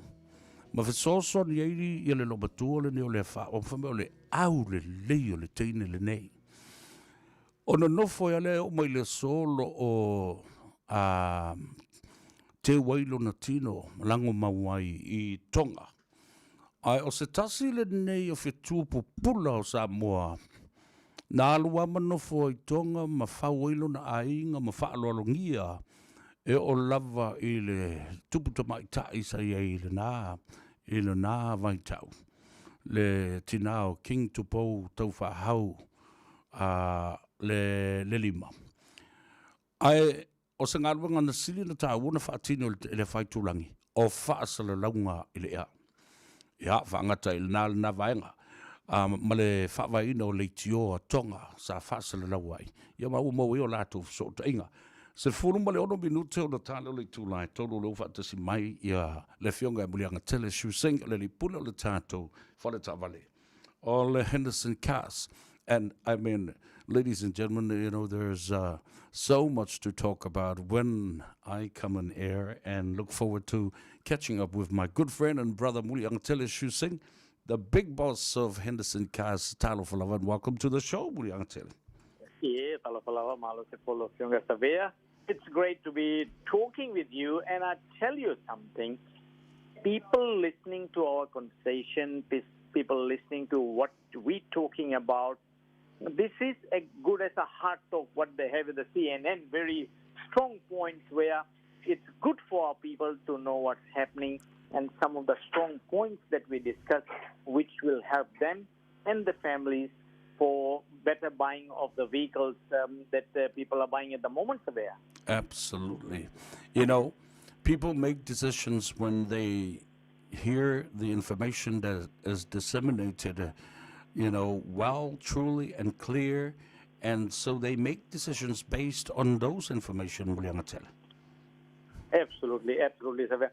Ma fesoasoani ai ia le loomatua lenei o le afa, ua fai mai o le aulelei o le teine lenei. Ona nofo ai lea e oo mai le aso o lo o a teu ai lona tino ma lagomau ai i Toga. Ae o se tasi lenei o fetu pupula o Samoa na alu lava ma nofo ai i Toga ma fau ai lona aiga ma faaaloalogia e oo lava i le tupu tamaitai sa i ai i lena vaitau, le tinā o King Tupou Taufaahau a le lima. Ae o se galuega na sili ona taua na faatino e le afaitulagi, o faasalalauga i le ea. Ia, faagata i lena lena vaega, ma le faavaeina o leitio a Toga sa faasalalau ai, ia ma ua maua ai o latou fesootaiga. 16 minute ona ta lea o le itula e 3 o lea ua faatasi mai ia le Afioga ia Muliagatele Siew Sing, o le alii pule o le tatou fale taavale o le Henderson Cars. And I mean, ladies and gentlemen, you know, there's so much to talk about when I come on air, and look forward to catching up with my good friend and brother Muliagatele Siew Sing, the big boss of Henderson Cars. Talofa lava, and welcome to the show, Muliagatele. Yeah, talofa lava, malo se polo fionga savea. It's great to be talking with you, and I tell you something. People listening to our conversation, people listening to what we're talking about, this is as good as a hard talk what they have in the CNN, very strong points where it's good for our people to know what's happening and some of the strong points that we discuss, which will help them and the families for better buying of the vehicles that people are buying at the moment, Savea. Absolutely. You know, people make decisions when they hear the information that is disseminated, well, truly, and clear. And so they make decisions based on those information, Muliagatele. Absolutely, absolutely, Savea.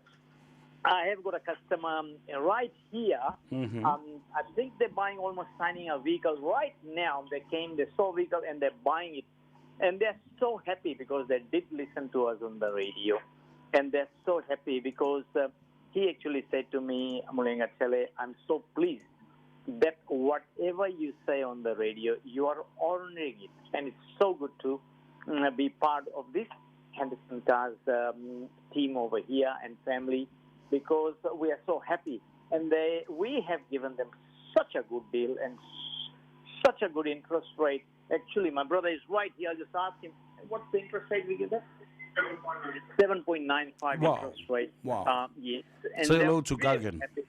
I have got a customer right here. I think they're buying, almost signing a vehicle right now. They came, they saw a vehicle, and they're buying it. And they're so happy because they did listen to us on the radio. And they're so happy because he actually said to me, Muliagatele, I'm so pleased that whatever you say on the radio, you are honoring it. And it's so good to be part of this Henderson Cars team over here and family, because we are so happy. And we have given them such a good deal and such a good interest rate. Actually, my brother is right here. I'll just ask him, what's the interest rate we give them? 7.95 Wow. interest rate. Wow. Yes. And Say hello they're to very Gagan. happy.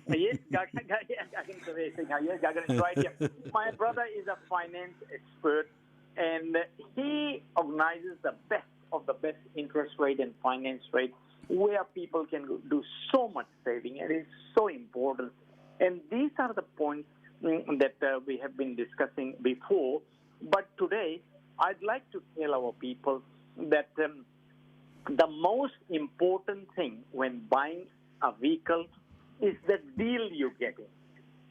Yes, Gagan, Gagan, yes, Gagan is right here. My brother is a finance expert, and he organizes the best of the best interest rate and finance rate where people can do so much saving, and it's so important. And these are the points that we have been discussing before. But today, I'd like to tell our people that the most important thing when buying a vehicle is the deal you're getting.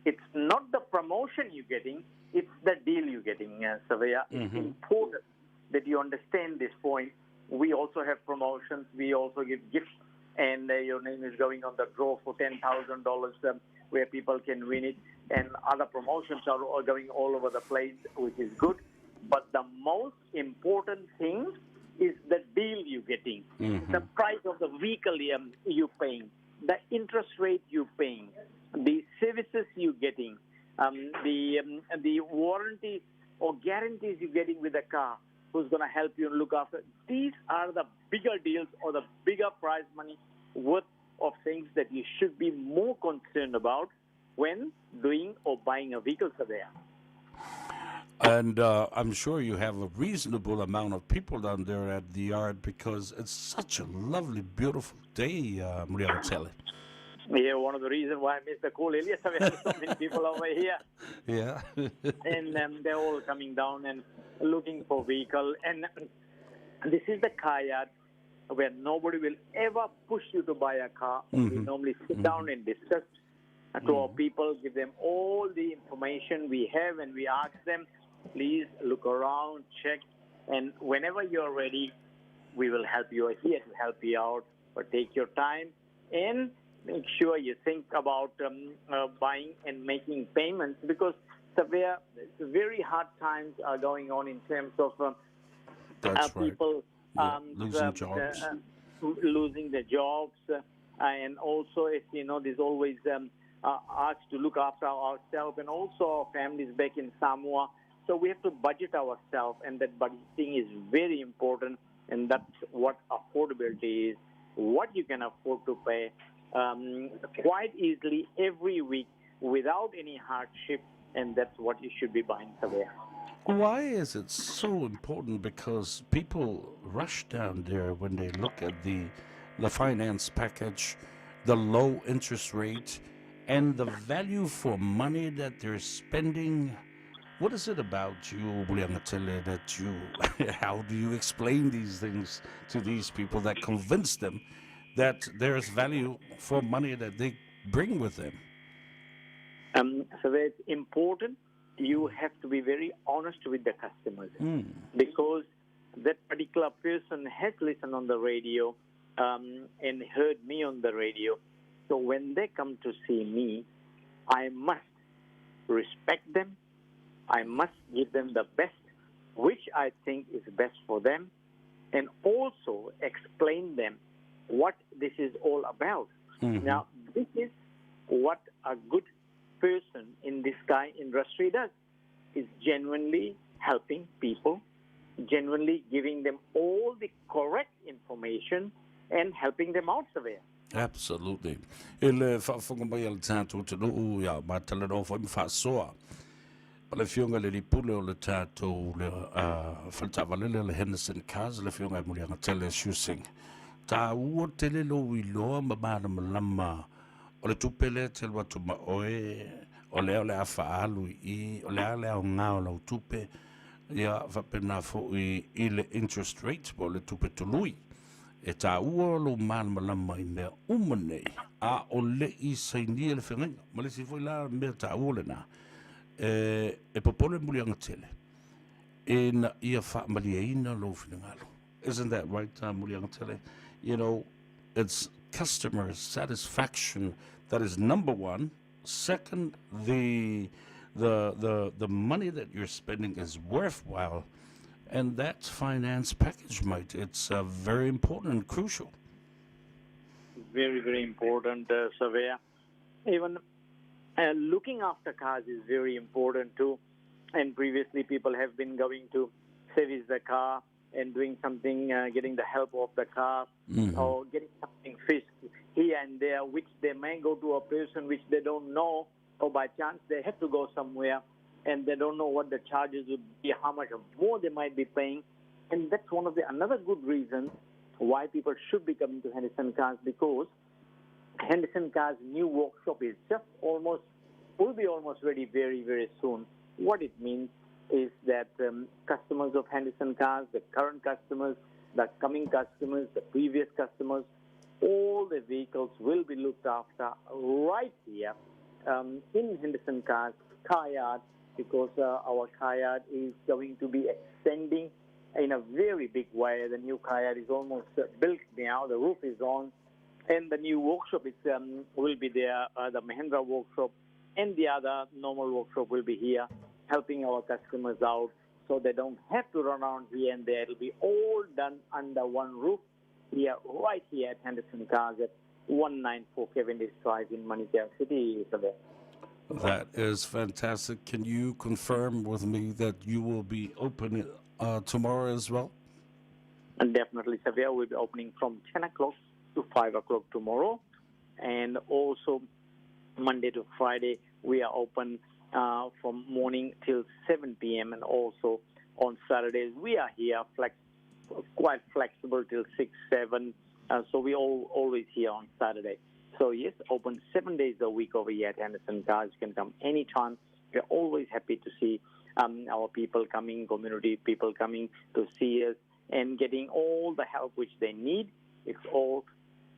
It's not the promotion you're getting, it's the deal you're getting, Savea. It's important that you understand this point. We also have promotions. We also give gifts, and your name is going on the draw for $10,000 where people can win it. And other promotions are going all over the place, which is good. But the most important thing is the deal you're getting, the price of the vehicle you're paying, the interest rate you're paying, the services you're getting, the warranties or guarantees you're getting with the car, who's going to help you and look after. These are the bigger deals or the bigger prize money worth of things that you should be more concerned about when doing or buying a vehicle, Savea. And I'm sure you have a reasonable amount of people down there at the yard because it's such a lovely, beautiful day, Muliagatele. Yeah, one of the reasons why I missed the call earlier, so we have so many people over here. Yeah. And they're all coming down and looking for vehicle. And this is the car yard where nobody will ever push you to buy a car. We normally sit down and discuss to our people, give them all the information we have, and we ask them, please look around, check, and whenever you're ready, we will help you. We're here to help you out, but take your time and make sure you think about buying and making payments, because very hard times are going on in terms of That's right. people, Yeah, losing jobs. Losing their jobs, and also, as you know, there's always asked to look after ourselves and also our families back in Samoa. So we have to budget ourselves, and that budgeting is very important, and that's what affordability is, what you can afford to pay quite easily every week without any hardship, and that's what you should be buying somewhere. Why is it so important? Because people rush down there when they look at the finance package, the low interest rate, and the value for money that they're spending. What is it about you, Muliagatele, that you, how do you explain these things to these people that convince them that there's value for money that they bring with them? So it's important. You have to be very honest with the customers, because that particular person has listened on the radio and heard me on the radio. So when they come to see me, I must respect them. I must give them the best, which I think is best for them, and also explain them what this is all about. Now, this is what a good person in this car industry does, is genuinely helping people, genuinely giving them all the correct information and helping them out somewhere. Absolutely. I le faafofoga mai a le tatou atunuu ia matalanoa foi ma faasoa ma le afioga le lipule o le tatou le faletaavale lea le Henderson Cars, le afioga e Muliagatele Siusega. Taua tele lou iloa ma malamalama o le tupe lea e te alu atu ma oe, o lea o le a faaalu i i, o le a le aoga o lau tupe, ia faapena foi i le interest rate po o le tupe tului. E taua lou malamalama i mea uma nei, a o le i sainia le feagaiga. Ma le isi foi la mea taua lena, e popole Muliagatele, ina ia faamalieina lou finagalo. Isn't that right, Muliagatele? You know, it's customer satisfaction that is number one. Second, the money that you're spending is worthwhile, and that finance package, mate, it's very important and crucial. Very, very important, Savea. Even looking after cars is very important too. And previously people have been going to service the car and doing something, getting the help of the car, or getting something fixed here and there, which they may go to a person which they don't know, or by chance they have to go somewhere and they don't know what the charges would be, how much more they might be paying. And that's one of the another good reasons why people should be coming to Henderson Cars, because Henderson Cars' new workshop is just almost, will be almost ready very, very soon. What it means is that customers of Henderson Cars, the current customers, the coming customers, the previous customers, all the vehicles will be looked after right here in Henderson Cars car yard, because our car yard is going to be extending in a very big way. The new car yard is almost built now. The roof is on, and the new workshop is will be there, the Mahindra workshop and the other normal workshop will be here, helping our customers out so they don't have to run around here and there. It'll be all done under one roof here, right here at Henderson Cars at 194 Cavendish Drive in Manukau City. Isabel. That is fantastic. Can you confirm with me that you will be open tomorrow as well? And definitely, Savia will be opening from 10 o'clock to 5 o'clock tomorrow. And also Monday to Friday, we are open from morning till 7 p.m. and also on Saturdays we are here flex, quite flexible till 6, 7. So we all always here on Saturday. So yes, open 7 days a week over here at Henderson Cars. You can come anytime. We're always happy to see our people coming, community people coming to see us and getting all the help which they need. It's all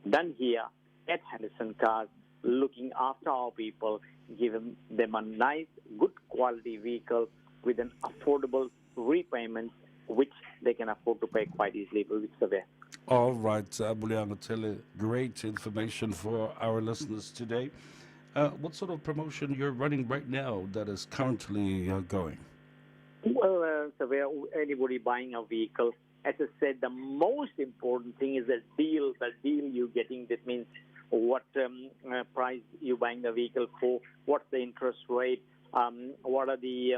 done here at Henderson Cars, looking after our people, giving them a nice, good quality vehicle with an affordable repayment, which they can afford to pay quite easily with Savea. All right, Muliagatele, great information for our listeners today. What sort of promotion you're running right now that is currently going? Well, Savea, anybody buying a vehicle, as I said, the most important thing is the deal you're getting. That means what price you're buying the vehicle for, what's the interest rate, what are the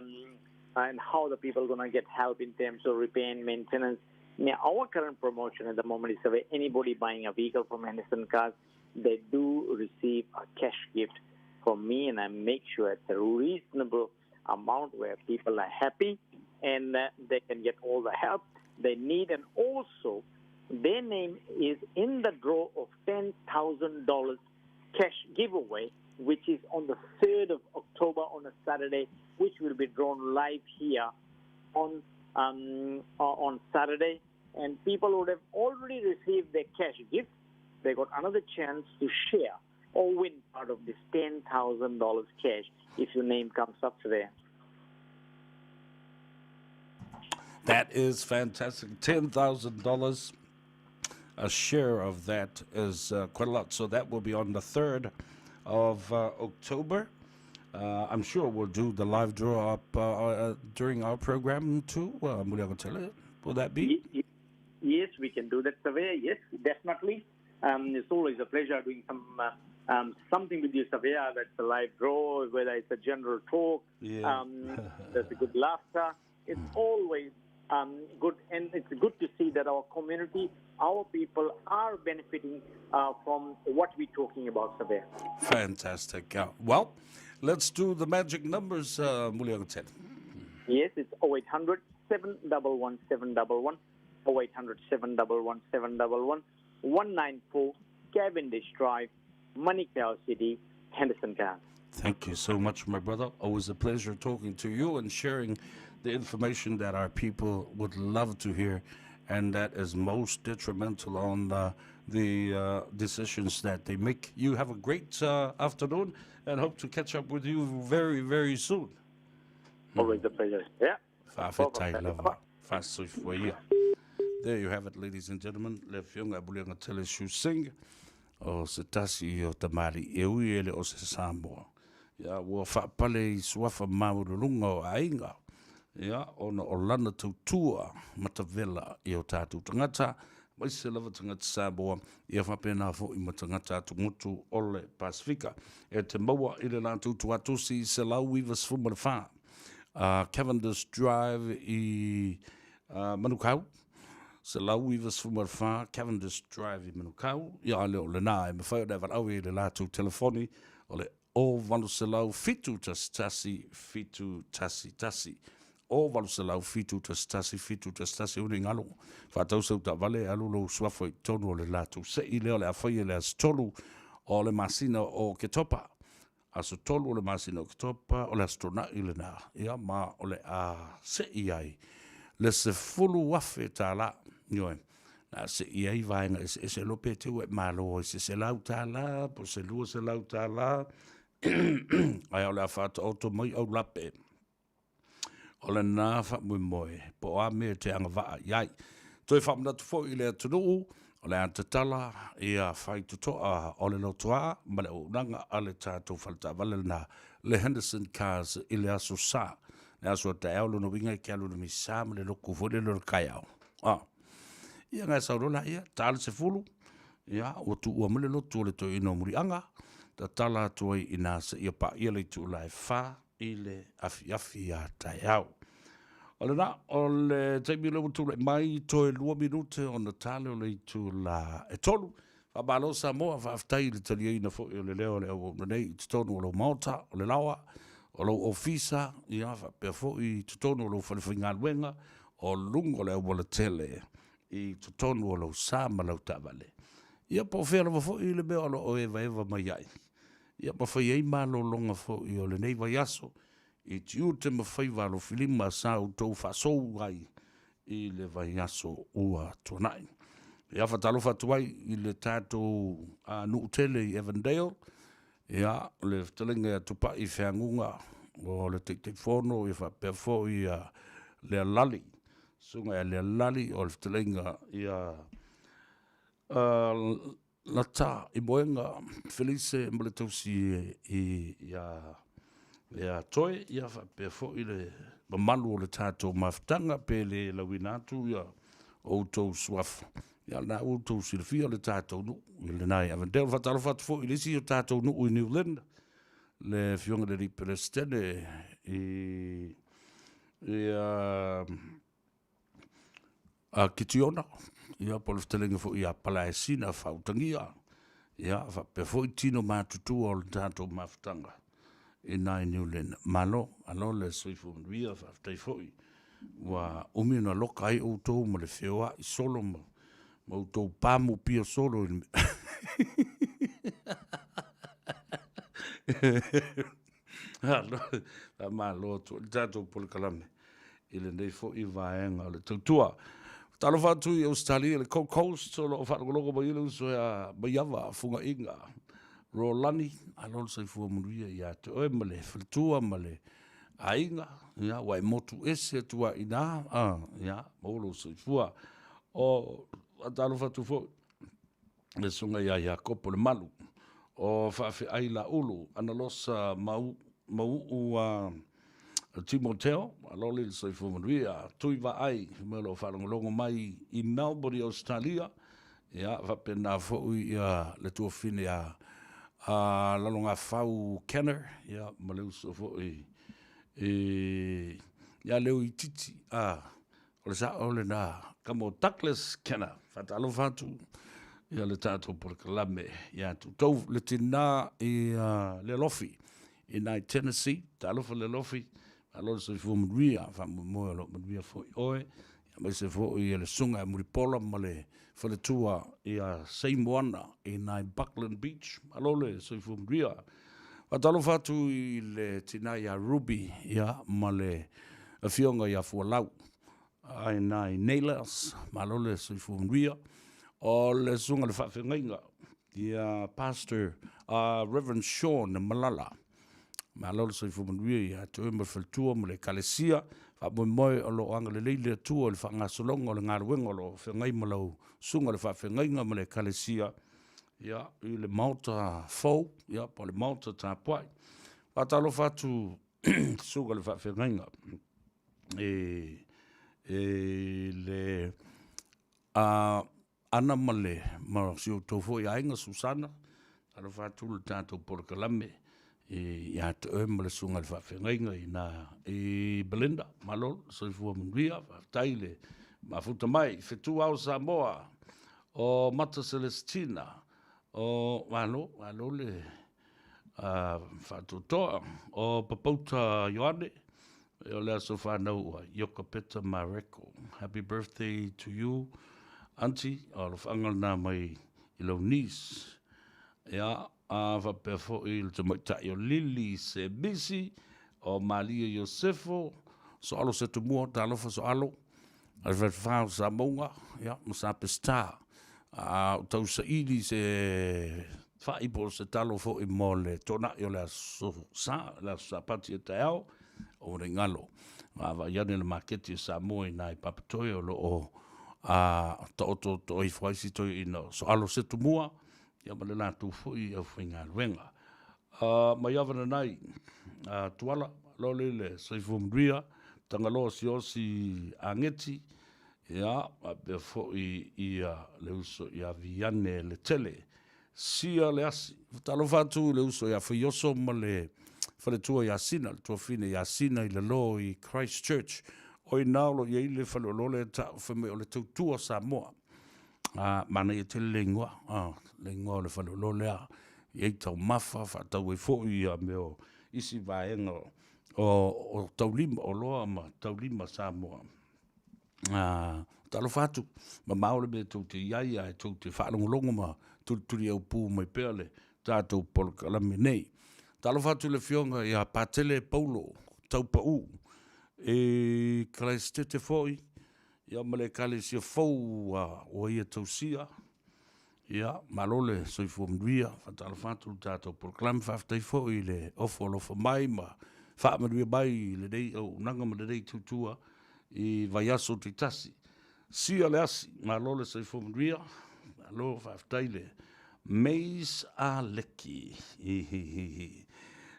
and how the people are going to get help in terms of repair and maintenance. Now, our current promotion at the moment is that anybody buying a vehicle from Henderson Cars, they do receive a cash gift from me, and I make sure it's a reasonable amount where people are happy and they can get all the help they need. And also, their name is in the draw of $10,000 cash giveaway, which is on the 3rd of October on a Saturday, which will be drawn live here on Saturday. And people would have already received their cash gift. They got another chance to share or win part of this $10,000 cash if your name comes up there. That is fantastic. $10,000. A share of that is quite a lot. So that will be on the 3rd of October. I'm sure we'll do the live draw up during our program too. Will that be? Yes, we can do that, Savea. Yes, definitely. It's always a pleasure doing something with you, Savea. That's a live draw, whether it's a general talk, there's a good laughter. It's always good, and it's good to see that our community, our people are benefiting from what we're talking about, Savea. Fantastic. Well, let's do the magic numbers, Muliagatele. Yes, it's 0800 711 711, 0800 711 711, 194 Cavendish Drive, Manukau City, Henderson Cars. Thank you so much, my brother. Always a pleasure talking to you and sharing the information that our people would love to hear, and that is most detrimental on the decisions that they make. You have a great afternoon, and hope to catch up with you very, very soon. Always a pleasure. Yeah. Fa'afetai lava. Fa'asoifua ia. There you have it, ladies and gentlemen. Le Afioga Muliagatele Siu Singh o se tasi o tamalii e ui e le o se Samoa. Ia, ua faapale i suafa maualuluga o aiga. Ia, ona o lana tautua matavela i o tatou tagata, aemaise lava tagata Samoa, ia faapena foi ma tagata atumotu o le Pasifika. E te maua i le latou tuatosi 194 Cavendish Drive i Manukau, 194 Cavendish Drive i Manukau. Ia, a le o lenā, e mafai ona e valaau i le latou telefoni o le o 800 711 711. O 800 711 711. Ua ne i galo, faatau sau taavale, alu lou suafa i totonu o le latou sei lea o le a faia i le aso 3 o le masina o Oketopa. Aso 3 o le masina o Oketopa, o le Aso Toonai lenā, ia, ma o le a sei ai le $10,000. Ioe, na sei ai vaega eseese, iloa pe te ua e malo ai se $100 po o se $200, ae o le a faataoto mai aulape o lenā faamoemoe po o a mea e te agavaa i ai. Toe faamanatu foi i le atunuu, o le a tatala ia faitotoa o le lotoa ma le auaunaga a le tatou faletaavale lenā, le Henderson Cars i le aso Sa. Le aso a taeao, lona uiga e te alu i le misa ma le lotu foi lele o le taeao. Ah. Ia ngai sau lola ia, ta le 10, ia, ua tuua mai le lotu o le toeaina o Muliaga, tatala atu ai i nā seia paia le itula e 4 i le afiafi a taeao. O lenā, o le taimi lea ua tulai mai, toe 2 minute ona tale o le itula e 3. Faamalo Samoa, faafetai i le taliaina foi o le leo o le auauna nei i totonu o lou maota, o le laoa, o lou ofisa, ia, faapea foi i totonu o lou falefaigaluega, o luga o le aualatele i totonu o lou sa ma lau taavale. Ia po o fea lava foi le mea o lo o evaeva mai ai, ia ma fai ai malologa foi o lenei vaiaso i tiute ma faiva alofilima sa outou faasou ai i le vaiaso ua tuanai. Ia, faatalofa atu ai i le tatou nuu tele i Evandale, ia, le fetalaiga ia Tupai Feaguga o le Taitaifono, ia faapea foi ia Lealali, susuga ia Lealali o le fetalaiga ia Lata i Moega Felise ma le tausi ia Toe, ia faapea foi le mamalu o le tatou mafutaga, pe le lauina atu ia outou suafa, ia o lena ua outou silafia le tatou nuu i lena i Avondale. Faatalofa atu foi i le isi o tatou nuu i New Lynn, le Afioga i le Alii Peresetene i ia Kitiona, ia po o le fetalaiga foi ia Palaesina Faautagia, ia faapea foi tino matutua o le tatou mafutaga i ina i New Lynn. Malo, malo le soifua manuia, faafetai foi ua umi ona loka ai outou ma le feoai solo ma outou pamu pio solo i le Faamalo atu i le tatou polokalame i lenei foi vaega o le tautua. Talofa atu i Ausetalia i le Gold Coast o lo o faalogologo mai ai le uso ia Maiava Fugaiga Rolani, malo le soifua manuia ia te oe ma le faletua ma le aiga, ia ua e motu ese atu lava i ina, ia maua lou soifua. O faatalofa atu foi i le susuga ia Iakopo Lemalu, o Faafeai Laulu, Analosa Mauuu Timoteo, malo le soifua manuia. Tui Vaai, mo lo o faalogologo mai i Melbourne i Ausetalia, ia faapena foi ia le tuafafine ia Lalogafau Kenner, ia ma le uso foi ia Leuititi, o le sao lena tama o Douglas Kenner. Faatalofa atu ia le tatou polokalame ia outou le tina i Lealofi i nai Tennessee. Talofa Lealofi, malo le soifua manuia, faamoemoe o lo o manuia foi oe, aemaise foi le susuga ia Mulipola ma le faletua ia Seimoana i nai Buckland Beach. Malo le soifua manuia. Faatalofa atu i le tina ia Ruby ia ma le afioga ia Fualau ai nai Nailers. Malo le soifua manuia. O le susuga i le faafeagaiga ia Pastor Reverend Sean Malala. Malo le soifua manuia ia te oe ma le faletua ma le ekalesia. Faamoemoe o lo o agalelei le Atua i le faagasologa o le galuega o lo o feagai ma lau susuga i le faafeagaiga ma le ekalesia ia, i le Maota fou, ia, po o le Maota tapuai. Faatalofa atu susuga i le faafeagaiga i le Ana ma le ma si outou foi aiga Susana, talofa atu le tatou polokalame ia te oe ma le susuga i le faafeagaiga i na i Belinda. Malo le soifua manuia, faafetai le mafuta mai. Fetu ao Samoa o Mata Celestina o malo, malo le faatoatoa o Papauta Ioane, o le aso fanau ua Iokapeta Mareko. Happy birthday to you, auntie. O alofaga lena mai i lau niece. Ia, a faapea foi le tamaitai o Lili Sebisi, o Malia Iosefo, Soalo Setumua, talofa Soalo, a le Falefa o Samauga, ia, ma Sa Peseta. A o tausaili se fa'i po o se talo foi mo le toonai o le aso Sa, le aso Sapati a taeao, aua ne i galo. Vaavaai ane le maketi a Samoa i ina i Papatoe o lo o taoto ifo ai si toeaina o Soalo Setumua, ia ma le latou foi aufaigaluega. Mai Avananai, Tuala, malo le soifua manuia, Tagaloa Siaosi Ageti, ia, faapea foi ia le uso ia Viane Letele, Sia le asi. Faatalofa atu i le uso ia Faioso ma le faletua ia Sina, le tuafafine ia Sina i lalo i Christchurch. O i ina o lo o i ai le faleoloa lea e tau fai mai o le Tautua Samoa. Manaia tele le igoa, le igoa o le faleoloa lea. E i ai taumafa, faatau ai foi ia mea o isi vaega. o taulima, o Loa ma Taulima Samoa. Talofa atu, mamao le mea tou te i ai, ae tou te faalogologo ma tulituli aupū mai pea le tatou polokalame nei. Talofa atu i le Afioga ia Patele Paulo Taupau i Karaisitete foi, ia ma le Ekalesia fou ua ia tausia. Ia, malo le soifua manuia. Faatalofa atu i le tatou polokalame. Faafetai foi i le ofo alofa mai ma faamanuia mai i lenei auaunaga ma lenei tautua i vaiaso taitasi. Sia le asi, malo le soifua manuia. Malo faafetai le Mays a Leki.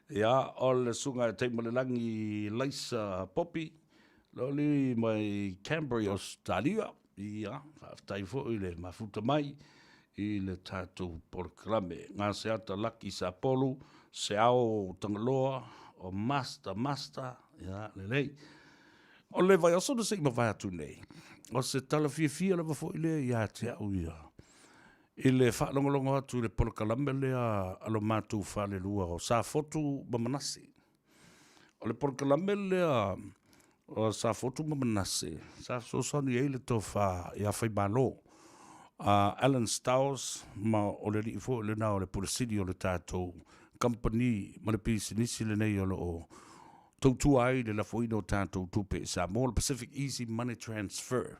Ia, o le susuga ia Taimalelagi Laisa Popi, loli mai Canberra i Ausetalia. Ia, faafetai foi le mafuta mai i le tatou polokalame. Gaseata Laki Sapolu, Seao Tagaloa, o Master Master, ia, lelei. O le vaiaso na se i mavae atu nei, o se tala fiafia lava foi lea ia te au ia, i le faalogologo atu i le polokalame lea a lo matou falelua o Safotu ma Manase. O le polokalame lea o Safotu ma Manase, sa fesoasoani ai le tofa ia Faimalo, a Alan Stowers, ma o le alii foi lena o le Pule Sili o le tatou kamupani ma le pisinisi lenei o lo o tautua ai i le lafoina o tatou tupe i Samoa, le Pacific Easy Money Transfer.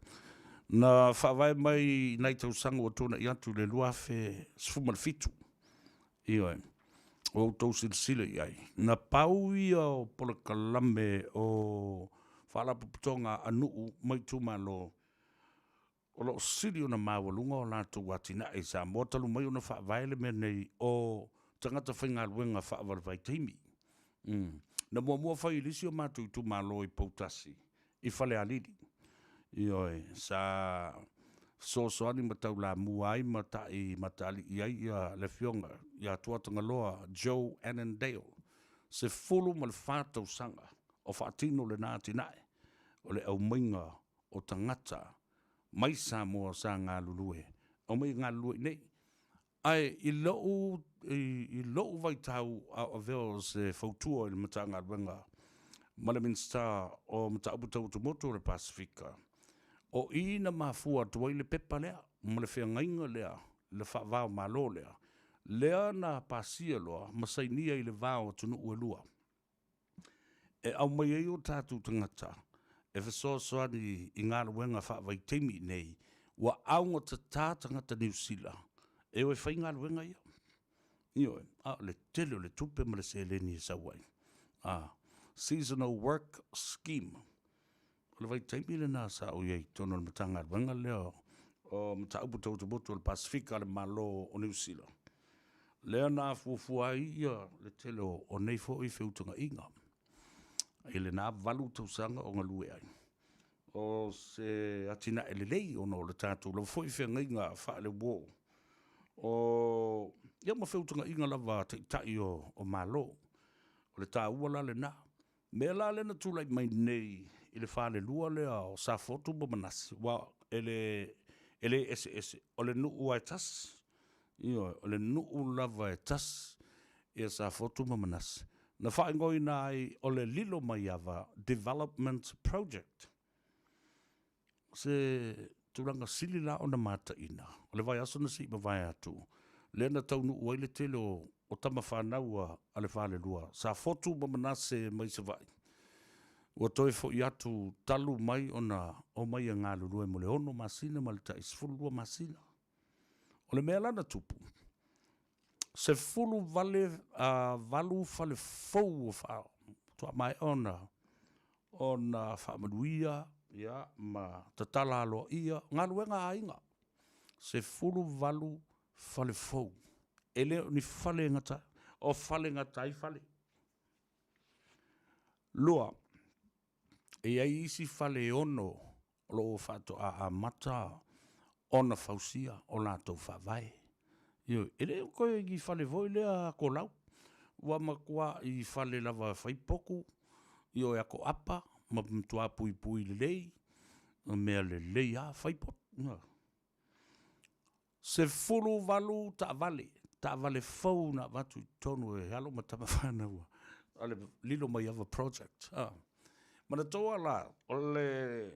Na faavae mai i nai tausaga ua tuanai atu i le 2017. Ioe, ua outou silasila i ai, na pau ia o polokalame o faalapotopotoga a nuu ma itumalo o lo o sili ona maualuga o latou atinae i Samoa talu mai ona faavae le mea nei o tagata faigaluega faavaevaitaimi. Na muamua fai i le isi o matou itumalo i Poutasi i Falealili. Ioe, sa fesoasoani ma taulamua ai ma ta'i mataalii ai ia le Afioga ia Tuatagaloa Joe Annandale, 14 tausaga o faatino lena atinae o le aumaiga o tagata mai Samoa sa galulue, aumai e galulue i inei. Ae i lou, i lou vaitau a o avea o se fautua i le Matagaluega ma le Minisita o Mataupu Tau Atumotu o le Pasefika, o i na mafua atu ai le pepa lea ma le feagaiga lea, le faava-o-Malo lea, lea na pasia loa ma sainia i le va o atunuu e lua. E aumai ai o tatou tagata e fesoasoani i galuega faavaitaimi nei, ua augatata tagata Niu Sila e o e fai galuega ia. Ioe, a o le tele o le tupe ma le seleni e sau ai. A, Seasonal Work Scheme. O le vaitaimi lena sa ou i ai i totonu o le Matagaluega lea o Mataupu Tau Atumotu o le Pasefika a le Malo o Niu Sila, lea na fuafua ai ia le tele o nei foi feutagaiga i lena 8 tausaga o galue ai. O se atinae lelei ona o le tatou lava foi feagaiga faaleuo o ia ma feutagaiga lava a taitai o Malo. O le taua la lena. Mea la lea na tulai mai nei i le falelua lea o Safotu ma Manase, aua e le, e le eseese, o le nuu lava e tasi, ioe, o le nuu lava e tasi ia Safotu ma Manase, na faaigoaina ai o le Lilomaiava Development Project. O se tulaga sili la ona mataina, o le vaiaso na se i mavae atu, lea na taunuu ai le tele o tama fanau a le falelua, Safotu ma Manase mai Savaii, ua toe foi atu talu mai ona omai e galulue mo le 6 masina ma le tai 12 masina. O le mea la na tupu, 18 fale fou ua faatoa maea ona faamanuia ia, ma tatala aloaia galuega a aiga. 18 fale fou. E le o ni fale e gata, o fale e gata ai fale. Lua, e i ai isi fale e 6 o lo o faatoa amata ona fausia o latou faavae. Ioe, e le o toe ni fale foi lea akolau, ua matuai fale lava e fai potu, ioe, akoapa ma matua puipui lelei, o mea lelei lava, fai potu. Ioe. 18 taavale, taavale fou na avatu i totonu e alo ma tama fanau. a le Lilo Maiava Project. A. Manatua la, o le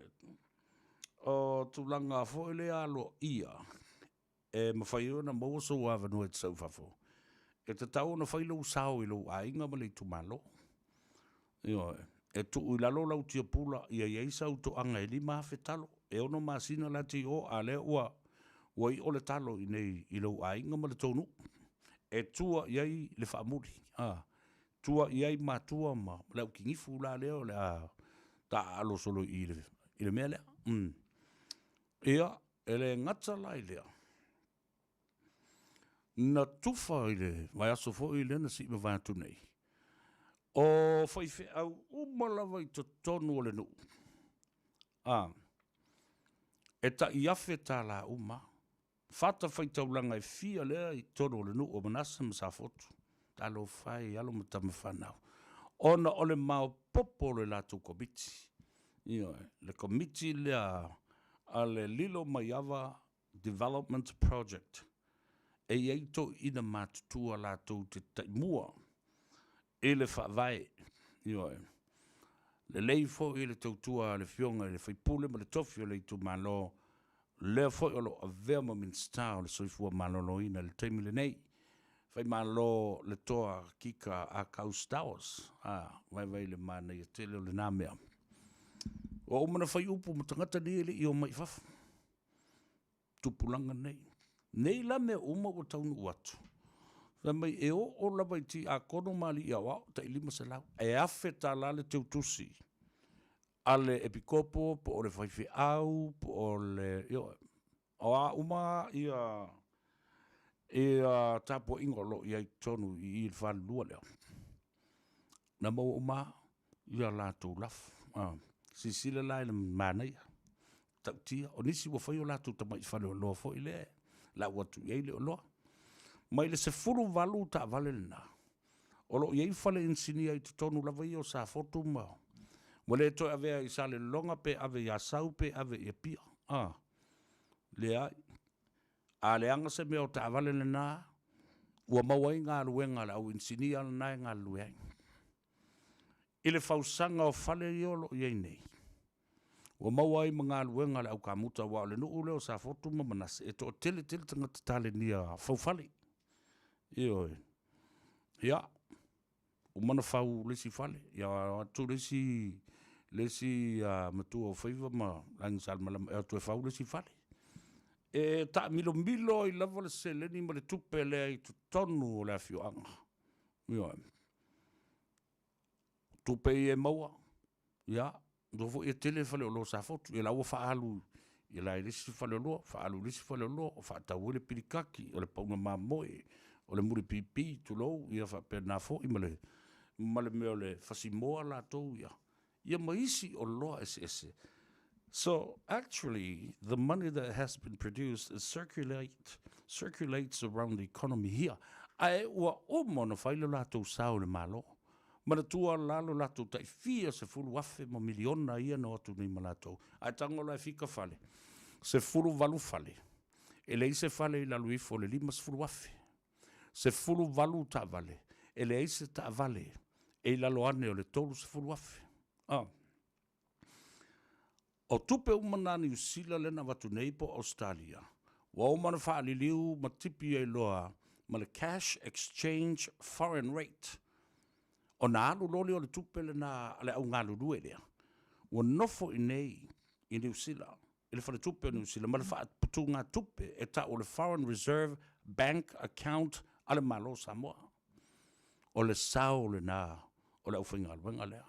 o tulaga foi lea aloaia e mafai ai ona maua sou avanoa e te sau i fafo, e tatau ona fai lou sao i lou aiga ma le itumalo. Ioe. E tuu i lalo lau tiapula ia i ai sau toaga e 5,000 talo, e 6 masina la te i o, a lea ua ua iʻo le talo i inei i lou aiga ma le tou nuu. E tua i ai le faamuli, a, tua i ai matua ma le aukinifu la lea o le a taaalo solo i i i le mea lea. Ia, e le gata la i lea, na tufa i le vaiaso foi lea na sii mavae atu nei, o faifeau uma lava i totonu o le nuu, a, e tai $1,000 uma fatafaitaulaga e fia lea i totonu o le nuu o Manase ma Safotu. Talofa e i alo ma tama fanau, ona o le maopoopo o le latou komiti. Ioe, le komiti lea a le Lilo Maiava Development Project, e i ai toeaiina matutua latou te taimua i le faavae. Ioe. Lelei foi le tautua a le Afioga i le sui usufono ma le tofi o le itumalo, lea foi o lo o avea ma Minisita o le Soifua Maloloina i le taimi lenei. Faimalo le toa Kika Akau Stowers, a, vaivai le manaia tele o lena mea. Ua uma ona fai upu ma tagata nei e le i omai i fafo. Tupulaga nei. Nei la mea uma ua taunuu atu, fai mai e oo lava i tiakono ma alii aoao tai 500, e $1,000 le teutusi a le epikopo po o le faifeau po o le, ioe, o a uma ia ia tapuaiga o lo o i ai i totonu i i le falelua lea. Na maua uma ia latou lafo. Silasila la i le manaia, ta'utia. O nisi ua fai o latou tamai faleoloa foi lea e lau atu i ai le oloa. Mai le 18 taavale lena, o lo o i ai fale inisinia i totonu lava ia o Safotu ma ua le toe avea i Salelologa pe ave i Asau pe ave i Apia. Leai. A leaga se mea o taavale lena, ua maua ai galuega a le au inisinia lena e galulue ai. I le fausaga o fale ia o lo o i ai nei, ua maua ai ma galuega a le au kamuta, aua o le nuu lea o Safotu ma Manase e toatele tele tagata talenia faufale. Ioe. Ia, uma ona fau le isi fale, ia o atu le isi le isi matua o Faiva ma le Aiga Salemalama e o atu e fau le isi fale. E taamilomilo ai lava le seleni ma le tupe lea i totonu o le afioaga. Ioe. Tupe ia e maua, ia, aua foi e tele faleoloa o Safotu, ia la ua faaalu i la i le isi faleoloa, faaalu i le isi faleoloa, o faatau ai le pilikaki, o le pauna mamoe, o le mulipipi, tulou, ia faapena foi ma le ma le mea o le fasimoa latou ia, ia ma isi oloa eseese. So actually the money that has been produced is circulate circulates around the economy here. Ae ua uma ona fai lo latou sao i le Malo. Manatua la lo latou tai fia 10,000 ma miliona ia na o atu nei ma latou. Ae tago la e fika fale, 18 fale, e leai se fale i lalo ifo o le 50,000. 18 taavale, e leai se taavale e i lalo ane o le 30,000. A. O tupe uma na Niu Sila lea na avatu nei po o Ausetalia, ua uma ona faaliliu ma tipi ai loa ma le cash exchange foreign rate. Ona alu loa lea o le tupe lena a le au galulue lea, ua nofo i inei i Niu Sila, i le Faletupe o Niu Sila ma le faaputugatupe e tau o le Foreign Reserve Bank Account a le Malo o Samoa. O le sao lena o le aufaigaluega lea.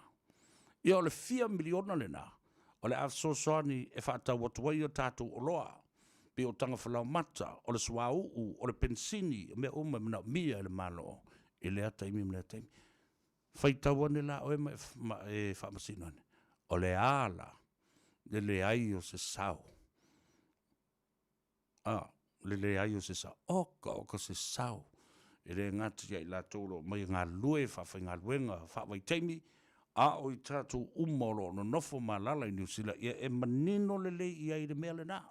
Ia o le fia miliona lena o le a fesoasoani e faatau atu ai a tatou oloa, pei o taga falaoamata, o le suauu, o le penisini, o mea uma e manaomia e le Malo i lea taimi ma lea taimi. Faitau ane la oe ma e faamasino ane, o le a la le leai o se sao? A, le leai o se sao. Oka, oka se sao. E le gata ia i latou o lo o omai e galulue faafaigaluega faavaitaimi, a o i tatou uma o lo o nonofo ma alaala i Niu Sila, ia e manino lelei i ai le mea lena.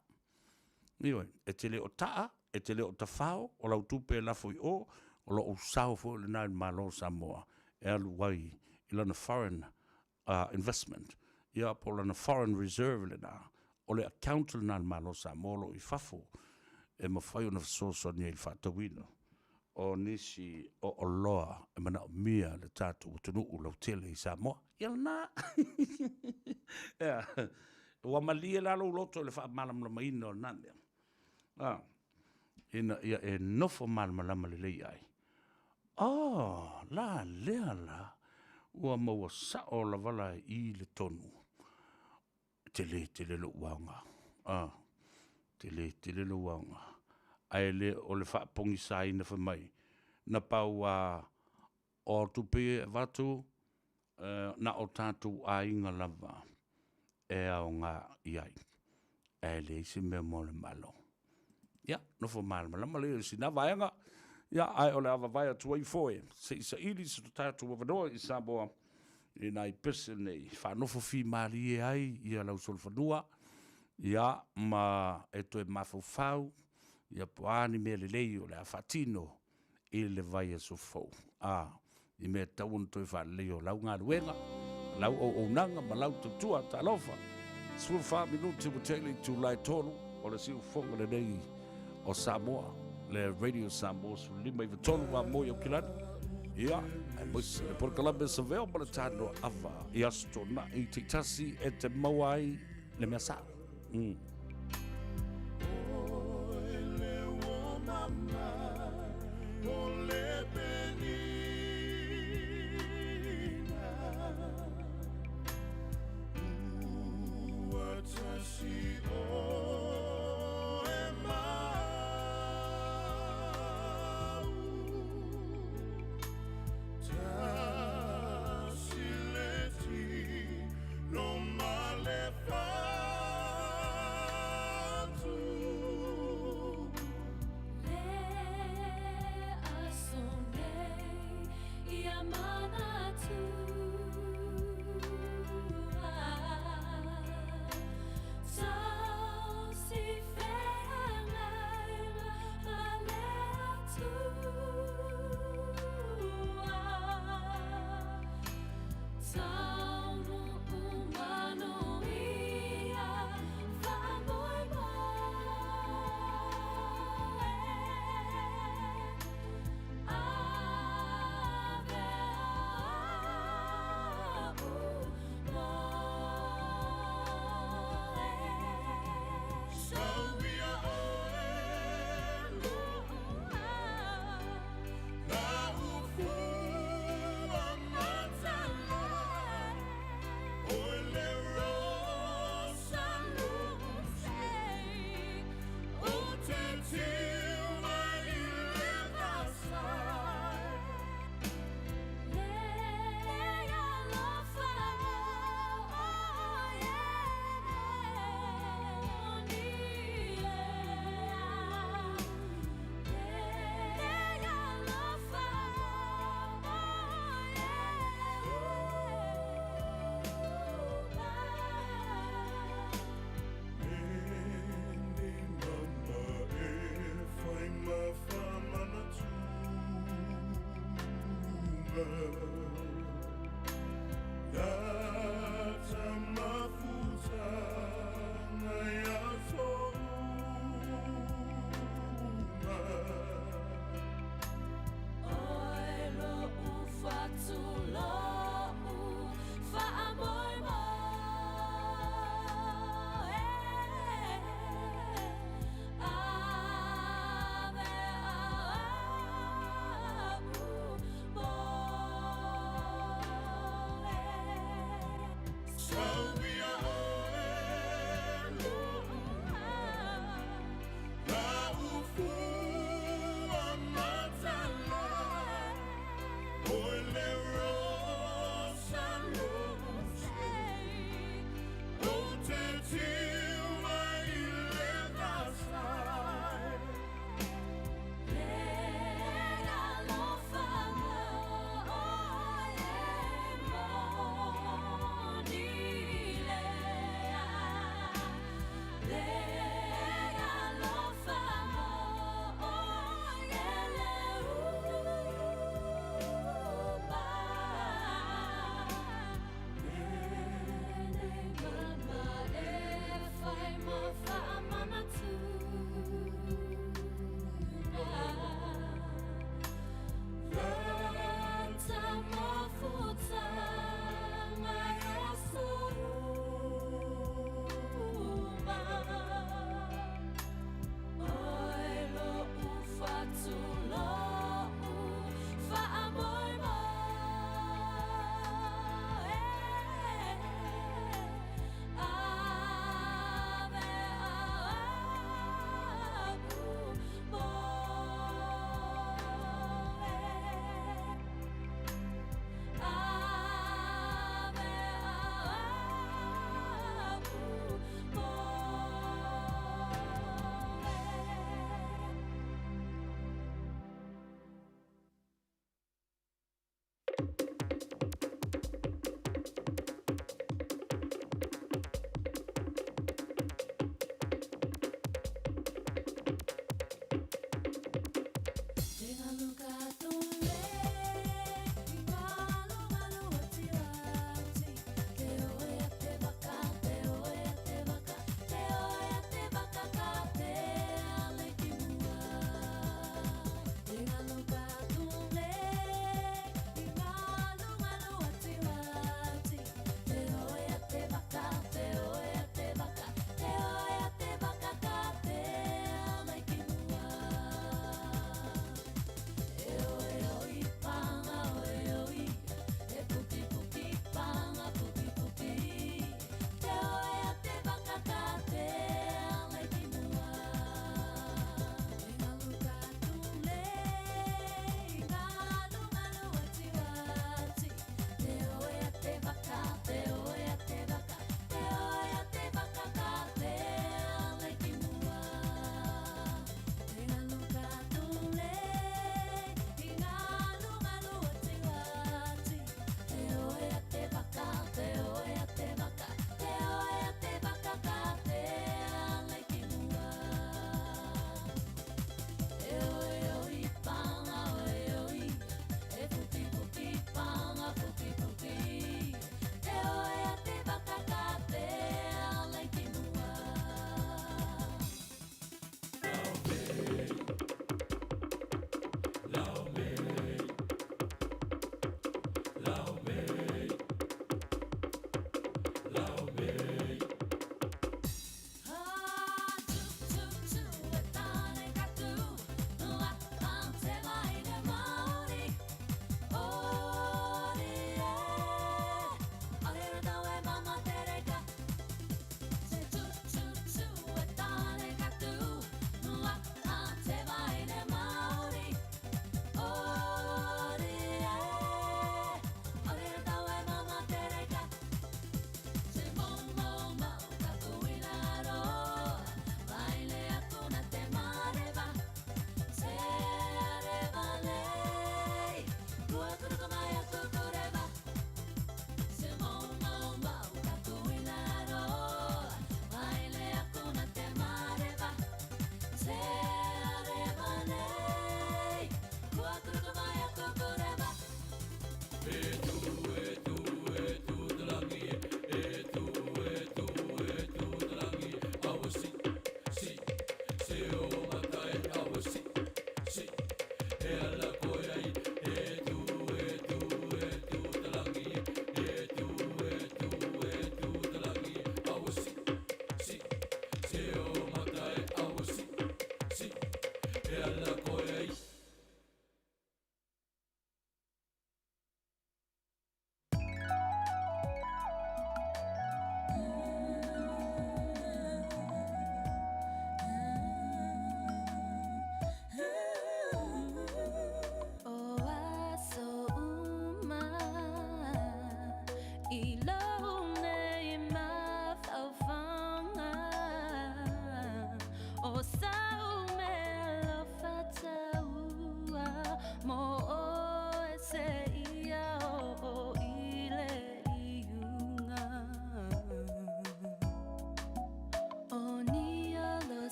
Ioe, e te le o taa, e te le o tafao, o lau tupe e lafo i o, o lou sao foi lena i le Malo o Samoa. e alu ai i lana foreign investment, ia po o lana foreign reserve lena, o le account lena a le Malo o Samoa o lo o i fafo e mafai ona fesoasoani ai i le faatauina o nisi o oloa e manaomia le tatou atunuu lautele i Samoa. Ia lena. Ea, ua malie la lou loto i le faamalamalamaina o lena mea. A, ina ia e nofo malamalama lelei ai. Oh, la lea la, ua maua sao lava la i le tonu. Tele tele lou aoga. A, tele tele lou aoga. Ae le o le faapogisaina fai mai, na pau a o tupe ia e avatu, na o tatou aiga lava e aoga i ai, ae leai se mea mo le Malo. Ia, nofo malamalama lea i sina vaega, ia, ae o le a vavae atu ai foe, se i saili se tatou avanoa i Samoa i nai pese nei, faanofo fimalie ai ia lau solofanua, ia, ma e toe mafaufau, ia po o a ni mea lelei o le a faatino i le vaiaso fou. A, i mea tatau ona toe faaleleia o lau galuega, lau auaunaga ma lau tautua. Talofa! 14 minute ua tea i le itula e 3 o le siufofoga lenei o Samoa, le Radio Samoa 15 93 a moi Aukilani. Ia, aemaise le polokalame Savea ma le Tanoa Ava i Aso Toonai taitasi e te maua ai le mea sao.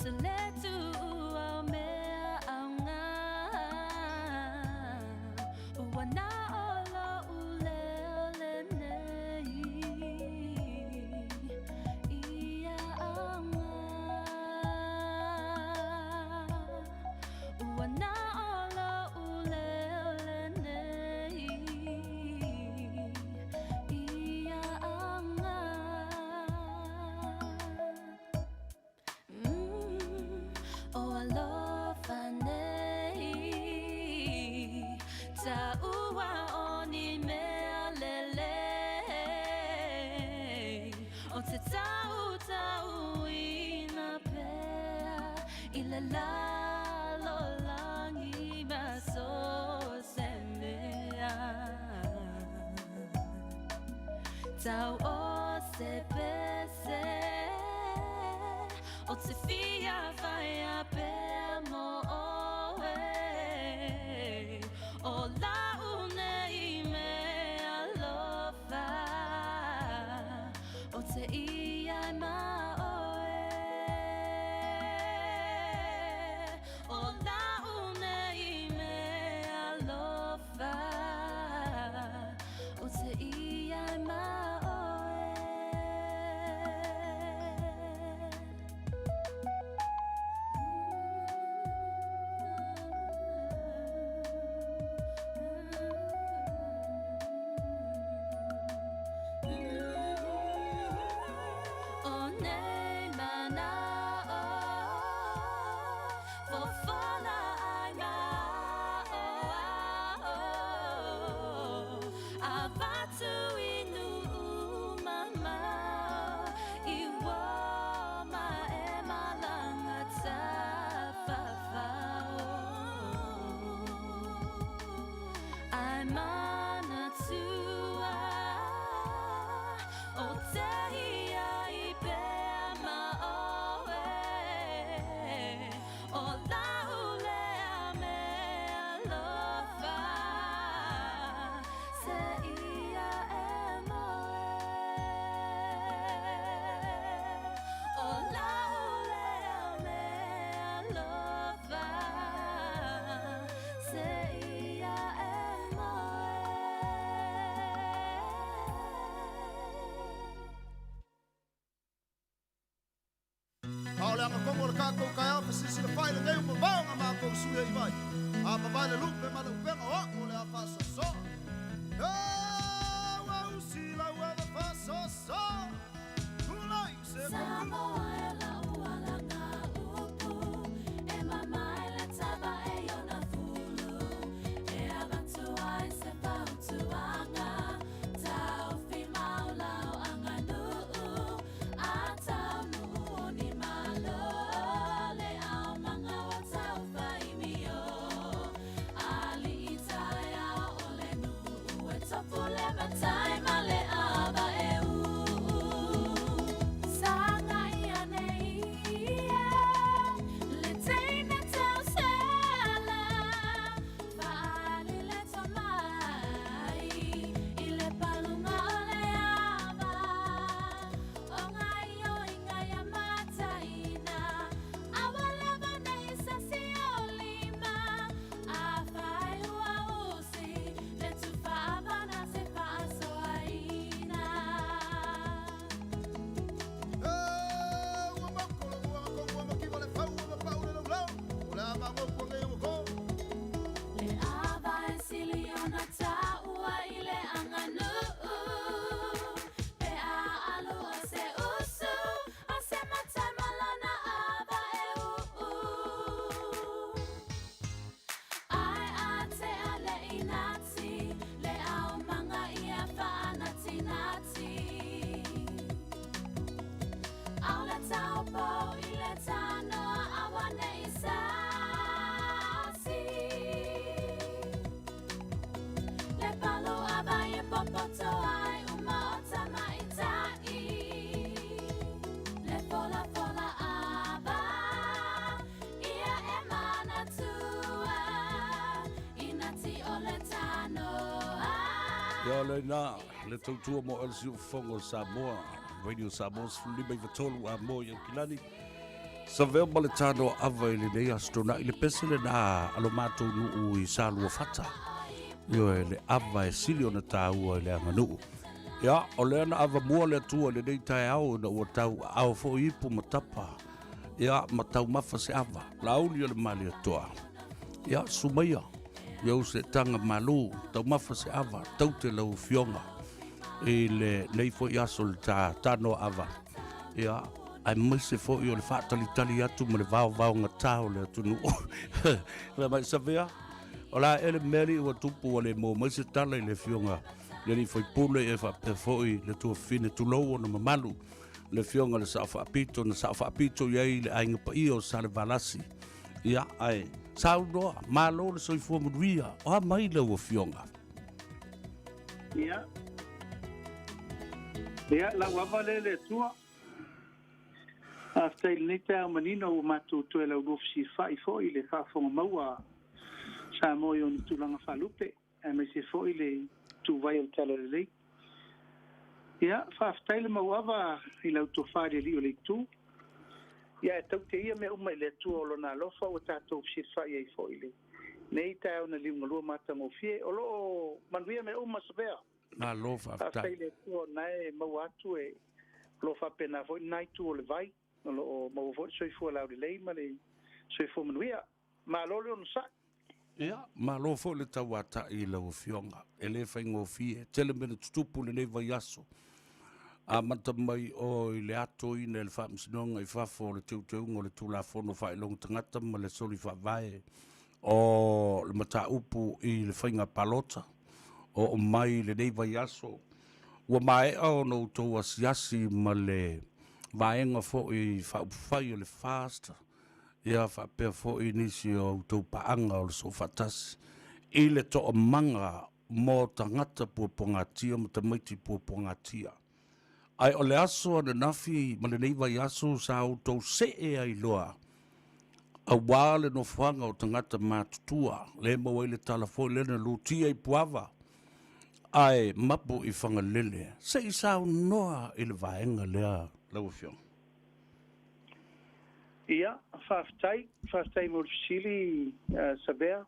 te le tuua o mea aoga. Ua na o lo'u leo lenei ia aoga. Ua na o lo'u leo lenei ia aoga. O alofa nei, taua o ni mea lelei, o te tautauina pea i le lalolagi ma so o se mea. Tau o se pese, o te fia whaia pea mo oe. O lau nei me alofa, o te ia e ma oe. O lau nei me alofa, o te ia e ma oe. O nei mana'o, fofola ai ma o ao. Avatu i nu'u mamao, i uō ma e malanga tafafao. Ai manatua, o te ia i pea ma oe. O lau lea me alofa, se ia e moe. O lau lea me alofa, se ia e moe. A o le agatongo o le tatou taeao fesisilafai lenei ua mamao na matou sui ai vai. A mavae le lupe ma le upega o a'u o le a faasoasoa. E ua usi lau ava faasoasoa. Tulai se Samoa e lau alaga upu, e mamae le tava e iona fulu, e avatu ai se fautuaga, taofi mau lau aganuu, a taunuu o ni malo, le aumaga ua taufaimio, alii taeao o le nuu, e tofu le matai ma le ava e uu. Sagai ane ia, le teine tausela, faali le tomai, i le paluga o le ava, o gaoioiga ia mataina, aua lava nei sasi o lima, afai ua usi, le tufa na te faasoaina. E ua mako le uaga tonua makiva le fau ma pau le laulau. O le a magopu nei o ko. Le ava e sili ona taua i le aganuu, pe a alu o se usu, o se matai ma lona ava e uu. Ai a te ale inati, le aumaga ia faanatinati. Au le taupou i le tanoa aua nei sasi. Le palu ava e popoto ai uma o tamaitai. Le fola fola ava, ia e manatua, inati o le tanoa. Ia le na, le tautua mo el siufofoga o Samoa, Radio Samoa 15 i a mo i Aukilani. Savea ma le tanoa ava i lenei Aso Toonai, le pese lenā a lo matou nuu i Saluafata. Ioe, le ava e sili ona taua i le aganuu. Ia, o lea na avamua le Atua i lenei taeao ina ua tau aao foi ipu ma tapa, ia, ma taumafa se ava, Laauli o le Malietoa. Ia, susu maia, ia ou seetaga malū, taumafa se ava, taute lau Afioga i lenei foi aso i le tanoa ava. Ia, aemaise foi o le faatalitali atu ma le vaovaogatā o le atunuu. Fai mai, Savea, o le a ea le mea alii ua tupu ua le maua mai se tala i le Afioga i le alii faipule e faapea foi le tuafafine, tulou ona mamalu, le Afioga i le Sao Faapito na Sao Faapito i ai le aiga paia o Salevalasi. Ia, ae saunoa, malo le soifua manuia, o a mai lau Afioga? Ia. Ia, lau ava lea le Atua. Faafetai i lenei taeao manino ua matou toe laulua fesilafai foi i le faafofoga maua a Samoa i ona tulaga faalupe, aemaise foi le ituvai o le Talalelei. Ia, faafetai le mauava i lau tofa i le Alii o le Itu. Ia, e taute ia mea uma i le Atua o Lona alofa ua tatou fesilafai ai foi i lenei taeao na liugalua matagofie. O lo o manuia mea uma, Savea. Malo Faafetai faafetai. i le Atua o lena e maua atu e o lo o faapena foi lena itu o le vai, o lo o maua foi le soifua laulelei ma le soifua manuia. Malo le onosai. Ia, malo foi le tauata'i i lau Afioga. E le faigofie. Tele mea na tutupu i lenei vaiaso. Amata mai o i le atoina e le Faamasinoga i fafo o le teuteuga o le Tulafono Faailoga Tagata ma le Soli Faavae o le mataupu i le faiga palota. Oo mai i lenei vaiaso, ua maea ona outou asiasi ma le vaega foi faaupufai o le FAST, ia faapea foi nisi o outou paaga o le Soofaatasi i le toamaga mo tagata puapuagatia ma tamaiti puapuagatia. Ae o le aso ananafi ma lenei vaiaso sa outou see ai loa auā le nofoaga o tagata matutua, le maua ai le tala foi lea na lutia i Puava ae mapu i Fagalele. Se i saunoa i le vaega lea lau Afioga. Ia, faafetai, faafetai mo le fesili, Savea.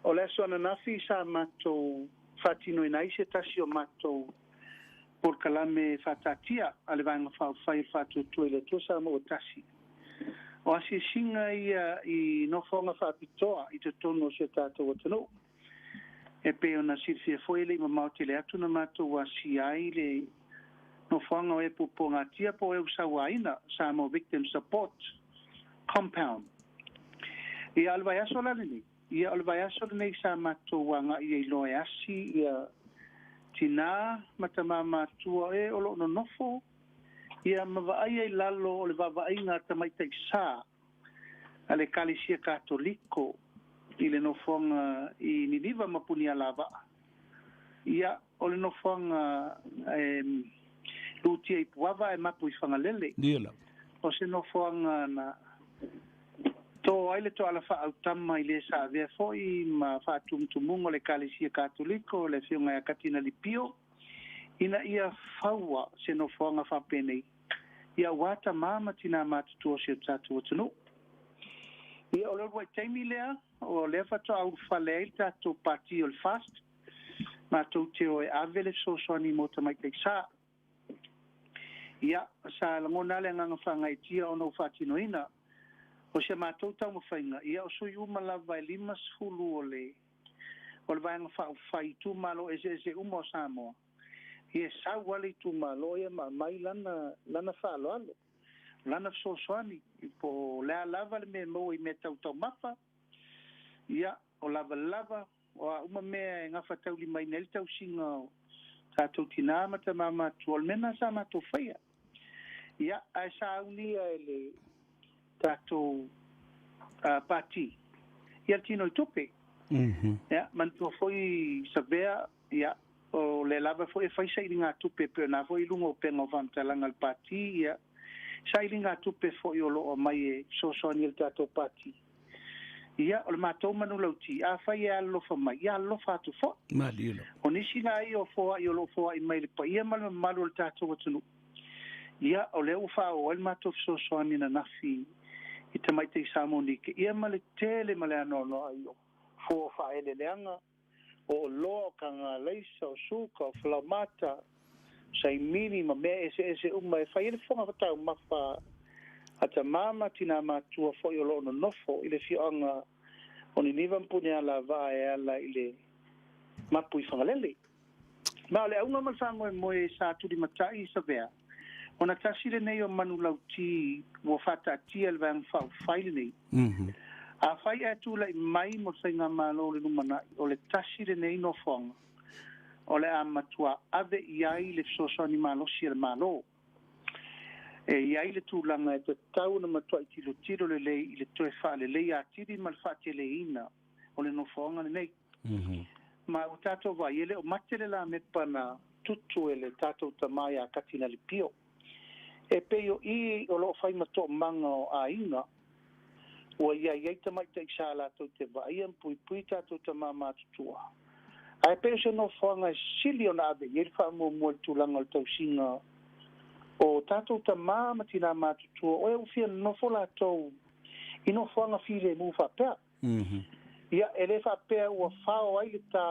O le aso ananafi sa matou faatinoina ai se tasi o matou polokalame faataatia a le Vaega Faaupufai o le Faatuatua i le Atua Samoa ua Tasi. O asiasiga ia i nofoaga faapitoa i totonu o si o tatou atunuu. E pei ona silafia foi e le i mamao tele atu na matou asia ai le nofoaga o e puapuagatia po o e usauaina, Samoa Victim Support Compound. Ia, o le vaiaso la lenei, ia o le vaiaso lenei sa matou agai ai loa e asi ia tinā ma tamā matua e o lo o nonofo ia ma vaai ai lalo o le vaavaaiga a tamaitai sa a le Ekalesia Katoliko i le nofoaga i Niniva ma Punialavaa. Ia, o le nofoaga e lutia i Puava ae mapu i Fagalele. O se nofoaga na tō ai le toala faaautama i le sa avea foi ma faatumutumuga o le Ekalesia Katoliko, le Afioga ia Katina Lipio, ina ia faua se nofoaga faapenei ia aua tamā ma tinā matutua o si o tatou atunuu. Ia, o le uluai taimi lea, o lea faatoa ulufale ai le tatou Pati o le FAST, matou te o e ave le fesoasoani mo tamaitai sa. Ia, sa lagona lava le agaga faagaeetia ona ua faatinoina. O si a matou taumafaiga, ia o sui uma lava e 50 o le o le Vaega Faaupufai i itumalo eseese uma o Samoa, ia e sau lava le itumalo ia ma aumai lana lana faaaloalo, lana fesoasoani, po o le a lava le mea e maua i mea tau taumafa, ia, o lavalava, o a uma mea e gafataulimaina ai le tausiga o tatou tinā ma tamā matutua, o le mea lena sa matou faia. Ia, ae sauni ia e le tatou Pati ia le tino i tupe. Ia, manatua foi Savea, ia, o lea lava foi e fai sailigatupe e pei ona foi i luga o upega o faamatalaga a le Pati, ia, sailigatupe foi o lo o aumai e fesoasoani ai le tatou Pati. Ia, o le matou manulauti, afai e alolofa mai, ia alolofa atu foi. Malie lava. O nisi la ia o foai o lo o foai mai i le paia ma le mamalu o le tatou atunuu. Ia, o lea ua faaoo ai le matou fesoasoani ananafi i tamaitai Samoa Nike, ia ma le tele ma le anoanoai o fua o faaeleeleaga, o oloa, o kagalaisa, o suka, o falaoamata, saimili ma mea eseese uma e fai ai le fofoga taumafa a tamā ma tinā matutua foi o loo nonofo i le afioaga o Niniva ma Punialavaa e ala i le mapu i Fagalele. Ma o le auga ma le faamoemoe sa tulimatai i Savea, ona tasi lenei o manulauti ua faataatia e le Vaega Faaupufai lenei. Afai ae tulai mai mo le faigamalo o le lumanai, o le tasi lenei nofoaga o le a matuā ave i ai le fesoasoani malosi a le Malo. E i ai le tulaga e tatau ona matuai tilotilo lelei i le toe faaleleia atili ma le faateleina o le nofoaga lenei. Ma ua tatou vaai, e le o mate le lamepa na tutu e le tatou tamā ia Katinali Pio. E pei o i o loo fai ma toomaga o aiga ua iai ai tamaitai sa latou te vaaia ma puipui tatou tamā matutua. Ae pei o se nofoaga e sili ona ave i ai le faamuamua i le tulaga o le tausiga o tatou tamā ma tinā matutua, o e ua fia nonofo latou i nofoaga filemu faapea. Ia, e le faapea ua fao ai le tā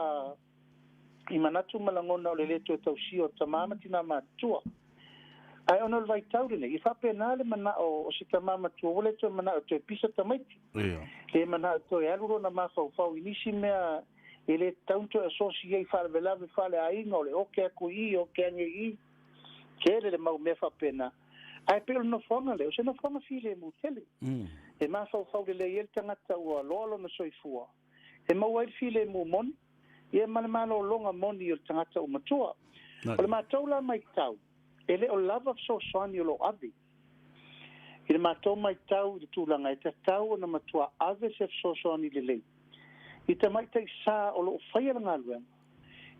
i manatu ma lagona o le lē toe tausia o tamā ma tinā matutua. Ae ona o le vaitau lenei, e faapena le manao o se tamā matua ua lē toe manao e toe pisa tamaiti. Lē manao e toe alu lona mafaufau i nisi mea e lē tatau ona toe asosi ai faalavelave faaleaiga o le oke atu i i, oke ane i i. Tele le mau mea faapena. Ae pei o le nofoaga lea, o se nofoaga filemu tele. E mafaufau lelei ai le tagata ua loa lona soifua, e maua ai le filemu moni, ia ma le malologa moni o le tagata ua matua. O le matou la maitau, e le o lava fesoasoani o loo ave. I le matou maitau i le tulaga e tatau ona matuā ave se fesoasoani lelei i tamaitai sa o loo faia le galuega,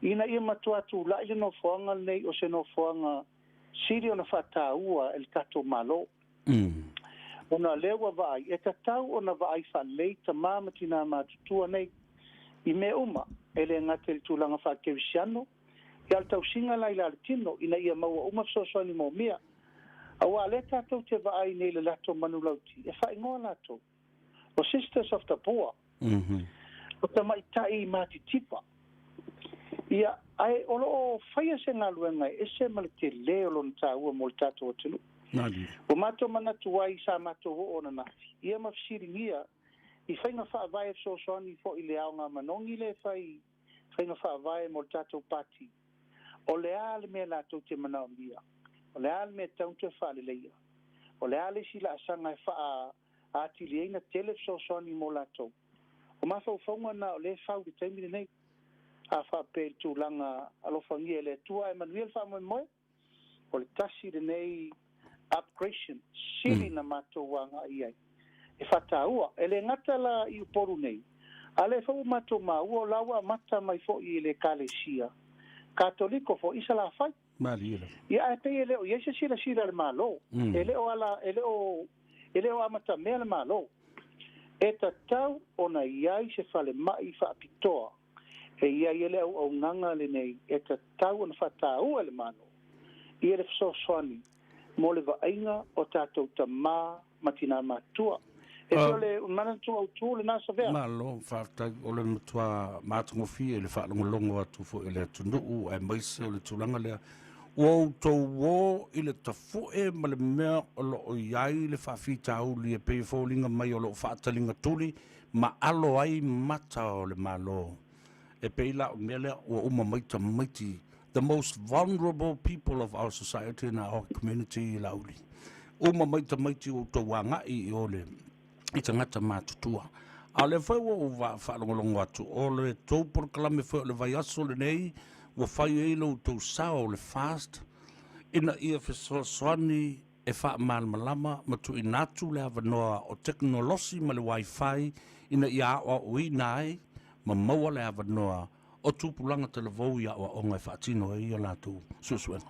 ina ia matuā tula'i le nofoaga lenei o se nofoaga sili ona faataua e le tatou Malo. Ona o lea ua vaai, e tatau ona vaai faalelei tamā ma tinā matutua nei i mea uma, e le gata i le tulaga faakerisiano, ia o le tausiga la i la le tino, ina ia maua uma fesoasoani moomia. Auā lea tatou te vaai nei i le latou manulauti, e faaigoa latou o Sisters of the Poor, o tamaitai matitipa. Ia, ae o loo faia se galuega e ese ma le telē o lona taua mo le tatou atunuu. Ua matou manatu ai sa matou oo ananafi, ia ma fesiligia i faiga faavae e fesoasoani foi i le aoga manogi lea e fai faiga faavae mo le tatou pati. O le a le mea latou te manaomia? O le a le mea e tatau ona toe faaleleia? O le a le isi laasaga e faaatili ai ona tele fesoasoani mo latou? O mafaufauga na o lea e fau i le taimi lenei. A faapea i le tulaga alofagia e le Atua ae manuia le faamoemoe, o le tasi lenei upgradation sili na matou agai i ai e faataua. E le gata la i Upolu nei, a o lea foi ua matou maua o la ua amata mai foi i le Ekalesia Katoliko foi i Salafai. Malie lava. Ia ae pei e le o i ai se silasila a le Malo. E le o ala, e le o, e le o amatamea le Malo. E tatau ona i ai se falemai faapitoa e i ai le auaunaga lenei e tatau ona faataua e le Malo ia le fesoasoani mo le vaaiga o tatou tamā ma tinā matutua. E pei o le manatu autū lenā Savea. Malo faafetai, o le matua matagofie i le faalogologo atu foi a le atunuu aemaise o le tulaga lea ua outou o i le tafu'e ma le mea o lo o i ai le faafitauli e pei e foliga mai o lo o faataligatuli ma alo ai mata o le Malo. E pei la o le mea lea ua uma mai tamaiti, the most vulnerable people of our society and our community i Laauli. Uma mai tamaiti ua outou agai i o le i tagata matutua. A o lea foi ua ou faalogologo atu, o le tou polokalame foi o le vaiaso lenei ua fai ai lo outou sao o le FAST ina ia fesoasoani e faamalamalama ma tuuina atu le avanoa o tekonolosi ma le Wi-Fi ina ia aoaoina ai ma maua le avanoa o tupulaga talavou i aoaoga e faatino ai a latou suesuega.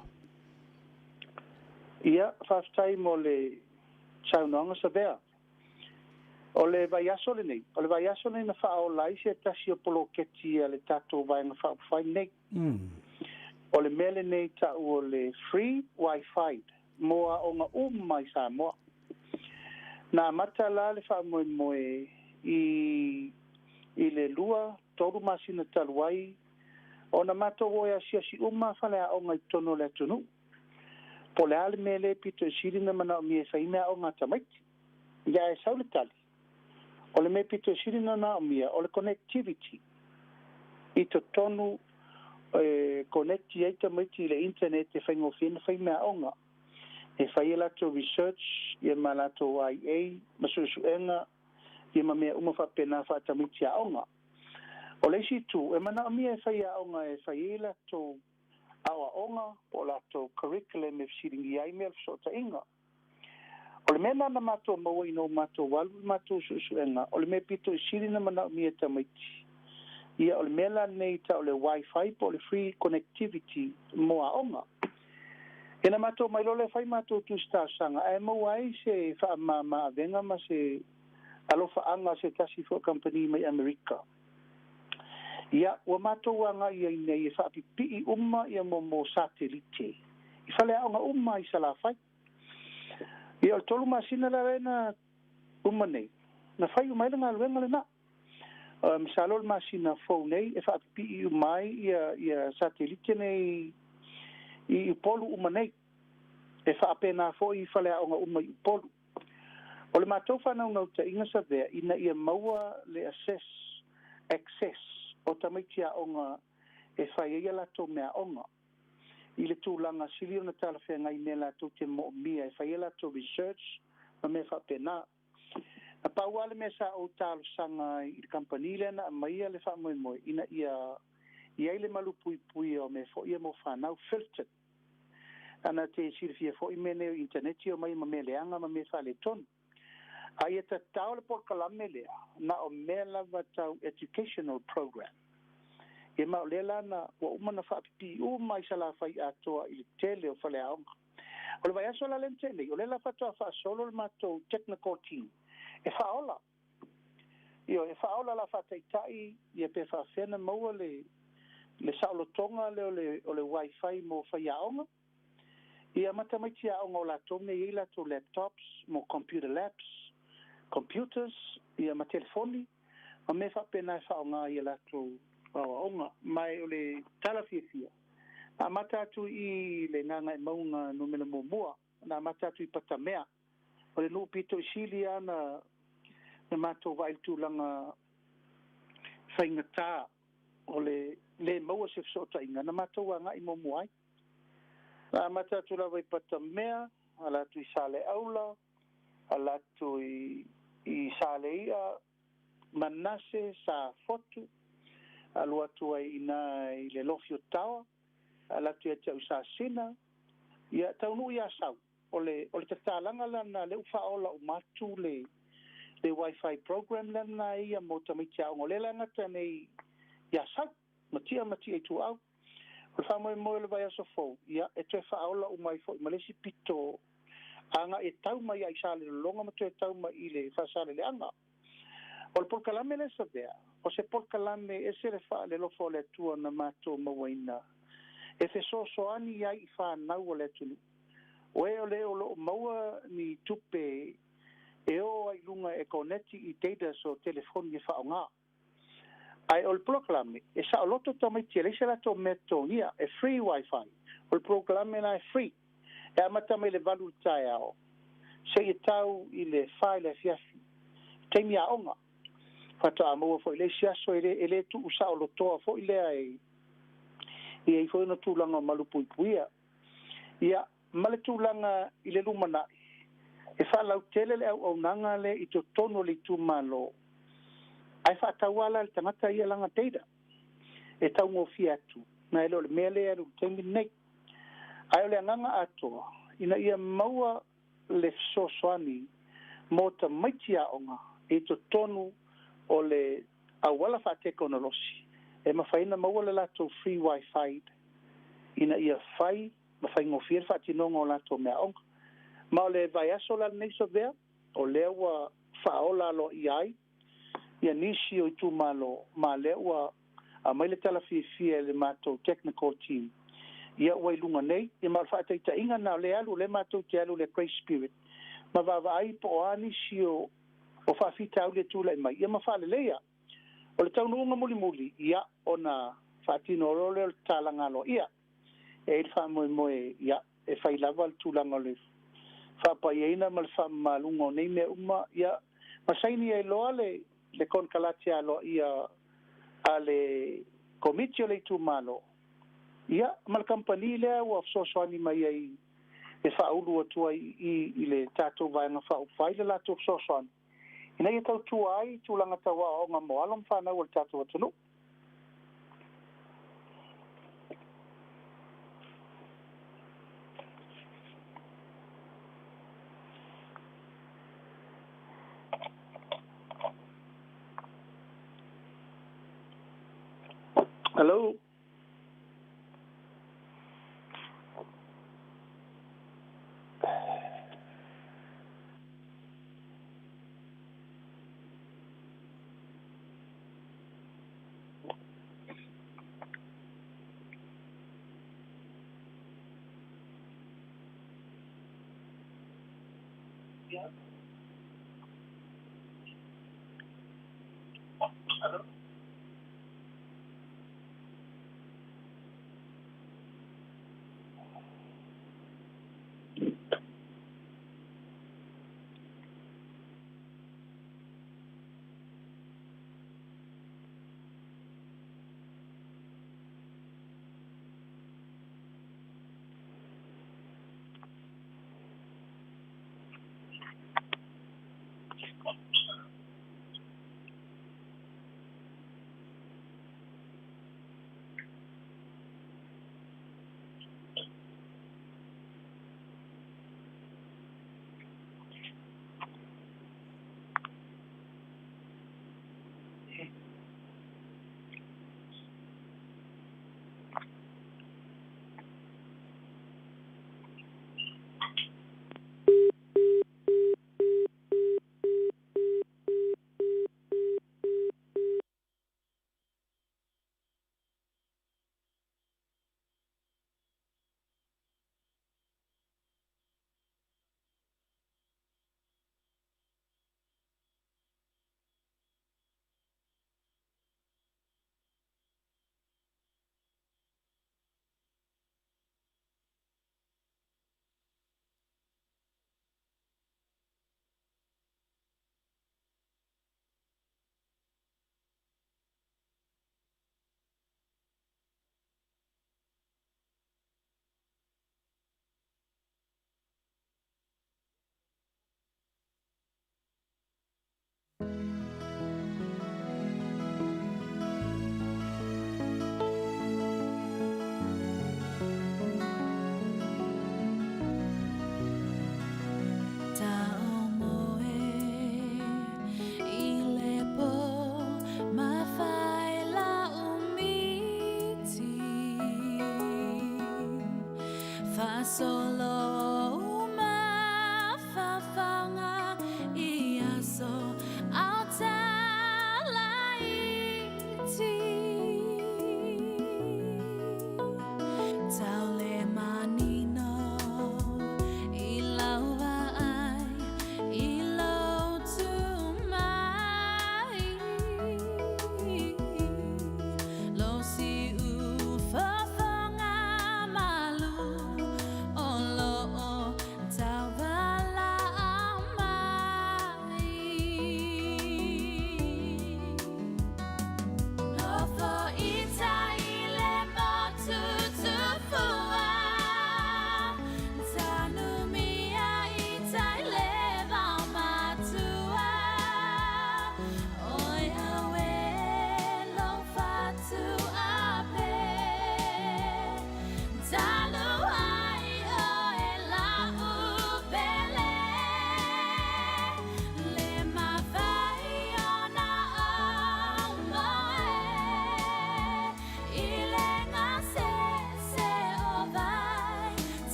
Ia, faafetai mo le saunoaga Savea. O le vaiaso lenei, o le vaiaso lenei na faaola ai se tasi o poloketi a le tatou Vaega Faaupufai lenei. O le mea lenei ta'u o le free Wi-Fi. mo aoga uma i Samoa. Na amata la le faamoemoe i le 2, 3 masina talu ai, ona matou o e asiasi uma faleaoga i totonu o le atunuu. Po o le a le mea lea e pito i sili ona manaomia e fai meaaoga a tamaiti. Ia ae sau le tali, o le mea pito i sili ona manaomia o le connectivity i totonu e connect ai tamaiti i le internet e faigofie ona fai meaaoga. E fai e latou research ia ma latou IA ma suesuega ia ma mea uma faapena faatamaiti aoga. O le isi itu, e manaomia e fai aoga e fai ai latou aoaoga po o latou curriculum e fesiligia ai mea o le fesootaiga. O le mea lena na matou maua ina ua matou alu i matou suesuega, o le mea pito i sili ona manaomia e tamaiti, ia o le mea la lenei tau o le wifi po o le free connectivity mo aoga. Ia na matou mai loa lea fai matou tusi talosaga ae maua ai se faamama-avega ma se alofaaga a se tasi foi o kamupani mai Amerika. Ia, ua matou agai ai nei e faapipii uma ia mo satelite i faleaoga uma i Salafai. Ia, o le 3 masina la lea na uma nei, na fai uma ai le galuega lena. Masalo le masina fou nei e faapipii uma ai ia satelite nei i Upolu uma nei. E faapena foi i faleaoga uma i Upolu. O le matou faanaunautaiga Savea ina ia maua le access o tamaiti aoga e fai ai a latou meaaoga i le tulaga sili ona talafeagai mea latou te moomia e fai ai latou research ma mea faapena. Na pau lava le mea sa ou talosaga ai i le kamupani lea na aumaia le faamoemoe ina ia i ai le malupuipuia o mea foi ia mo fanau filtered. Ana te silafia foi mea nei o internet e omai ma mea leaga ma mea faaletonu. A ia tatao le polokalame lea, na o mea lava tau educational program. Ia ma o lea la na ua uma ona faapipii uma i Salafai atoa i le tele o faleaoga. O le vaiaso la lea na tea nei, o lea la faatoa faasolo le matou technical team e faaola. Ioe, e faaola la faataitai ia pe faafefea ona maua le saolotoga lea o le wifi mo faiaoga. Ia ma tamaiti aoga o latou mea e i ai latou laptops mo computer labs, computers, ia ma telefoni, ma mea faapena e faaaoga i a latou aoaoga. Ma o le tala fiafia, na amata atu i le Gagaemauga Nu.1, na amata atu i Patamea. O le nuu pito i sili lava na matou vaai i le tulaga faigata o le le maua se fesootaiga, na matou agai muamua ai. Na amata atu lava i Patamea, ala atu i Saleaula, ala atu i Saleia, Manase, Safotu, alu atu ai i ina i le Lofi o Taoa, ala atu ia te au i Sasina, ia taunuu i Asau. O le tatalaga lana lea ua faaola uma atu le wifi program lana ia mo tamaiti aoga. O lea la e gata nei i Asau, Matia ma Ituau. O le faamoemoe o le vaiaso fou, ia e toe faaola uma ai foi ma le isi pito agai e tau mai ai i Salelologa ma toe tau mai i le Faasaleleaga. O le polokalame lea Savea, o se polokalame ese le faalelofa o le Atua na matou mauaina e fesoasoani ai i fanau o le atunuu. O e o le o loo maua ni tupe e o ai i luga e koneti i data o telefoni e faaaoga. Ae o le polokalame e saoloto tamaiti e leai se latou mea totogia, e free wifi. O le polokalame la e free. E amata mai le 8 i le taeao seia tau i le 4 i le afiafi, taimi aoga. Faatoa maua foi le isi aso e le tuu saolotoa foi lea e i ai foi ona tulaga o malupuipuia. Ia, ma le tulaga i le lumanai, e faalautele le auaunaga lea i totonu o le itumalo, ae faatau lava la le tagata ia lana data e taugofie atu, nai lo le mea lea e alu i le taimi lenei. Ae o le agaga atoa, ina ia maua le fesoasoani mo tamaiti aoga i totonu o le auala faatekonolosi e mafai ona maua le latou free wifi ina ia fai ma faigofie le faatinoga o latou meaaoga. Ma o le vaiaso la lenei Savea, o lea ua faaola aloaia ai ia nisi o itumalo, ma lea ua aumai le tala fiafia e le matou technical team. Ia ua i luga nei, ia ma o le faataitaiga lena o lea e alu, o lea matou te alu i le Grace Spirit ma vaavaai po o a nisi o o faafitauli e tulai mai, ia ma faaleleia. O le taunuuga mulimuli, ia, ona faatino loa lea o le tatalaga aloaia. E i ai le faamoemoe, ia, e fai lava le tulaga o le faapaiaina ma le faamamaluga o nei mea uma, ia, ma saini ai loa le, le konekarate aloaia a le Komiti o le Itumalo, ia, ma le kamupani lea ua fesoasoani mai ai e faaulu atu ai i i i le tatou Vaega Faaupufai le latou fesoasoani ina ia tautua ai i tulaga tau aoaoga mo alo ma fanau a le tatou atunuu. Hello.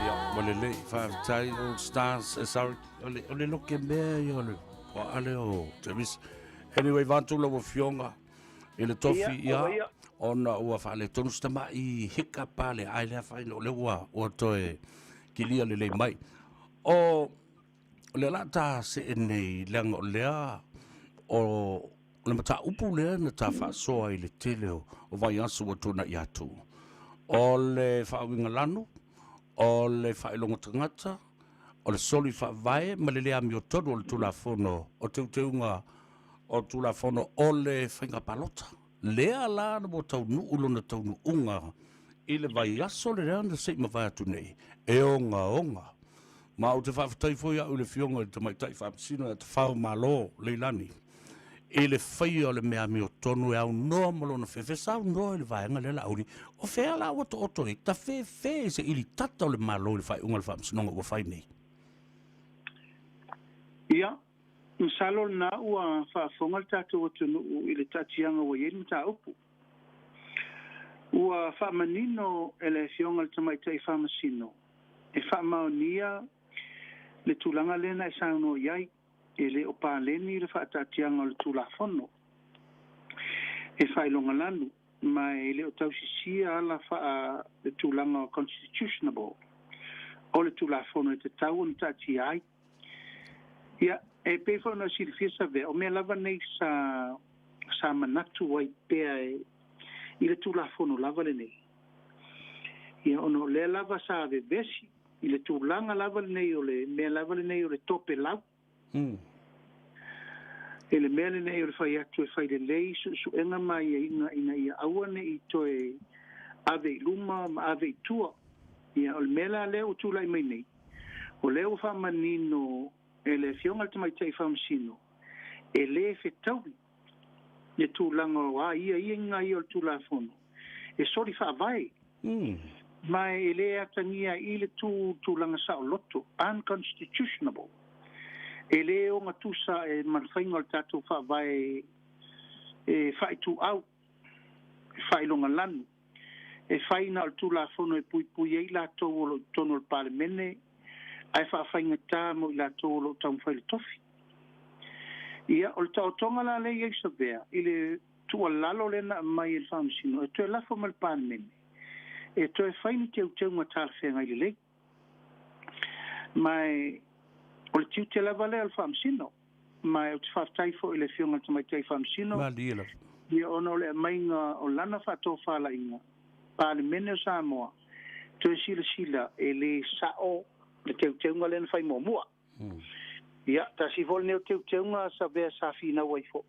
Ia, ua lelei, faafetai All Stars, eh, sorry, o le, o le loke mea ia o le puaa lea o Travis. Anyway, vaeatu lau Afioga, I le tofi, ia, ona ua faaletonu si tamai hiccup a le ai le afaina o lea ua, ua toe kilia lelei mai. O le la ta see nei, leaga o lea o le mataupu lea na ta faasoa i le tele o vaiaso ua tuanai atu. O le faauigalanu, o le faailoga tagata, o le soli faavae ma le le amiotonu o le Tulafono o Teuteuga o Tulafono o le Faiga Palota. Lea la na ua taunuu lona taunuuga i le vaiaso lea na se i mavae atu nei, e ogaoga. Ma ou te faafetai foi au i le Afioga i le Tamaitai Faamasino ia Tafao Malo Leilani i le faia o le mea amiotonu e aunoa ma lona fefe, saunoa i le vaega lea Laauli, o fea la ua taoto ai tafefe i se ilitata o le Malo i le faaiuga a le Faamasinoga ua fai nei? Ia, masalo lena ua faafofoga le tatou atunuu i le taatiaga ua i ai le mataupu. Ua faamanino e le Afioga i le Tamaitai Faamasino e faamaonia le tulaga lea na e saunoa i ai, e le o paleni le faataatiaga o le Tulafono e faailogalanu, ma e le o tausisia ala faa le tulaga o constitutionable o le Tulafono e tatau ona taatia ai. Ia, e pei foi ona silafia Savea, o mea lava nei sa sa manatu ai pea e i le Tulafono lava lenei. Ia, ona o lea lava sa vevesi i le tulaga lava lenei o le mea lava lenei o le topelau. I le mea lenei o le fai atu e fai lelei suesuega ma aiaiga ina ia aua ne i toe ave i luma ma ave i tua. Ia, o le mea la lea ua tulai mai nei, o lea ua faamanino e le Afioga i le Tamaitai Faamasino, e le fetaui le tulaga o aiaiga ia o le Tulafono e soli faavae, ma e le atagia ai i le tu tulaga saoloto, unconstitutionable, e le ogatusa e ma le faiga o le tatou faavae e faaituau, e faailogalanu, e fai na o le Tulafono e puipui ai i latou o lo o i totonu o le Palemene ae faafaigata mo i latou o lo o taumafai le tofi. Ia, o le taotoga la lea i ai Savea i le tuualalo lea na aumai e le Faamasino e toe lafo mai le Palemene e toe fai ni teuteuga talafeagai lelei. Ma o le tiute lava lea o le Faamasino. Ma ou te faafetai foi i le Afioga i le Tamaitai Faamasino. Malie lava. Ia, ona o le aumaiga o lana faatofalaiga, Palemene o Samoa, toe silasila e le sao le teuteuga lea na fai muamua. Ia, tasi foi lenei o teuteuga Savea sa finau ai foi.